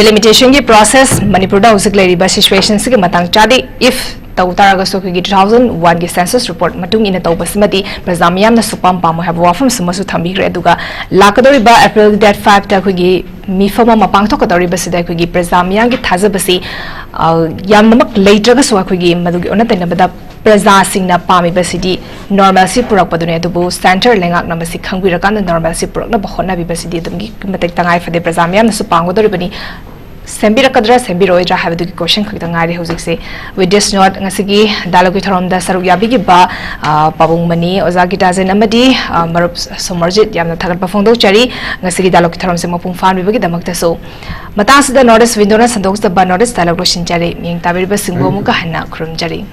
delimitation ꯒꯤ process, ꯃꯅꯤꯄꯨꯔꯗ ꯍꯧꯖꯤꯛ ꯂꯩꯔꯤꯕ situation ꯁꯤꯒꯤ ꯃꯇꯥꯡ ꯆꯥꯗꯦ꯫ If ꯇꯧ ꯇꯥꯔꯒꯁꯨ ꯑꯩꯈꯣꯏꯒꯤ two thousand one ꯒꯤ census report ꯃꯇꯨꯡ ꯏꯟꯅ ꯇꯧꯕꯁꯤꯃꯗꯤ ꯄ꯭ꯔꯖꯥ ꯃꯤꯌꯥꯝꯅ ꯁꯨꯛꯄꯥꯝ ꯄꯥꯝꯃꯣꯏ ꯍꯥꯏꯕ ꯋꯥꯐꯝꯁꯤꯃꯁꯨ ꯊꯝꯕꯤꯈ꯭ꯔꯦ꯫ ꯑꯗꯨꯒ ꯂꯥꯛꯀꯗꯧꯔꯤꯕ April date five ꯇ ꯑꯩꯈꯣꯏꯒꯤ ꯃꯤꯐꯝ ꯑꯃ ꯄꯥꯡꯊꯣꯛꯀꯗꯧꯔꯤꯕꯁꯤꯗ ꯑꯩꯈꯣꯏꯒꯤ ꯄ꯭ꯔꯖꯥ ꯃꯤꯌꯥꯝꯒꯤ ꯊꯥꯖꯕꯁꯤ, ꯑ, ꯌꯥꯝꯅꯃꯛ ꯂꯩꯇ꯭ꯔꯒꯁꯨ ꯑꯩꯈꯣꯏꯒꯤ ꯃꯗꯨꯒꯤ ꯑꯣꯟꯅ ꯇꯩꯅꯕꯗ ꯄ꯭ꯔꯖꯥꯁꯤꯡꯅ ꯄꯥꯝꯃꯤꯕꯁꯤꯗꯤ normalcy ꯄꯨꯔꯛꯄꯗꯨꯅꯤ꯫ ꯑꯗꯨꯕꯨ centre ꯂꯩꯉꯥꯛꯅ ꯃꯁꯤ ꯈꯪꯕꯤꯔꯀꯥꯟꯗ normalcy ꯄꯨꯔꯛꯅꯕ ꯍꯣꯠꯅꯕꯤꯕꯁꯤꯗꯤ ꯑꯗꯨꯝꯒꯤ ꯃꯇꯤꯛ ꯇꯉꯥꯏ ꯐꯗꯦ꯫ ꯄ꯭ꯔꯖꯥ ꯃꯤꯌꯥꯝꯅꯁꯨ ꯄꯥꯝꯒꯗꯧꯔꯤꯕꯅꯤ꯫ ꯁꯦꯝꯕꯤꯔꯛꯀꯗ꯭ꯔꯥ ꯁꯦꯝꯕꯤꯔꯛꯑꯣꯏꯗ꯭ꯔꯥ ꯍꯥꯏꯕꯗꯨꯒꯤ question ꯈꯛꯇ ꯉꯥꯏꯔꯦ ꯍꯧꯖꯤꯛꯁꯦ꯫ With this note, ꯉꯁꯤꯒꯤ dialogue ꯀꯤ ꯊꯧꯔꯝꯗ ꯁꯔꯨꯛ ꯌꯥꯕꯤꯈꯤꯕ, ꯑ, ꯄꯥꯕꯨꯡ ꯃꯅꯤ, ꯑꯣꯖꯥ ꯒꯤꯇꯥꯖꯦꯟ ꯑꯃꯗꯤ, ꯑ, ꯃꯔꯨꯞ ꯁꯣꯃꯔꯖꯤꯠ, ꯌꯥꯝꯅ ꯊꯥꯒꯠꯄ ꯐꯣꯡꯗꯣꯛꯆꯔꯤ꯫ ꯉꯁꯤꯒꯤ dialogue ꯀꯤ ꯊꯧꯔꯝꯁꯦ ꯃꯄꯨꯡ ꯐꯥꯍꯟꯕꯤꯕꯒꯤꯗꯃꯛꯇꯁꯨ꯫ ꯃꯇꯥꯡꯁꯤꯗ North East Window ꯅ ꯁꯟꯗꯣꯛꯆꯕ North East Dialogue ꯂꯣꯏꯁꯤꯟꯖꯔꯦ꯫ ꯃꯤꯠꯌꯦꯡ ꯇꯥꯕꯤꯔꯤꯕꯁꯤꯡꯕꯨ ꯑꯃꯨꯛꯀ ꯍꯟꯅ ꯈꯨꯔꯨꯝꯖꯔꯤ꯫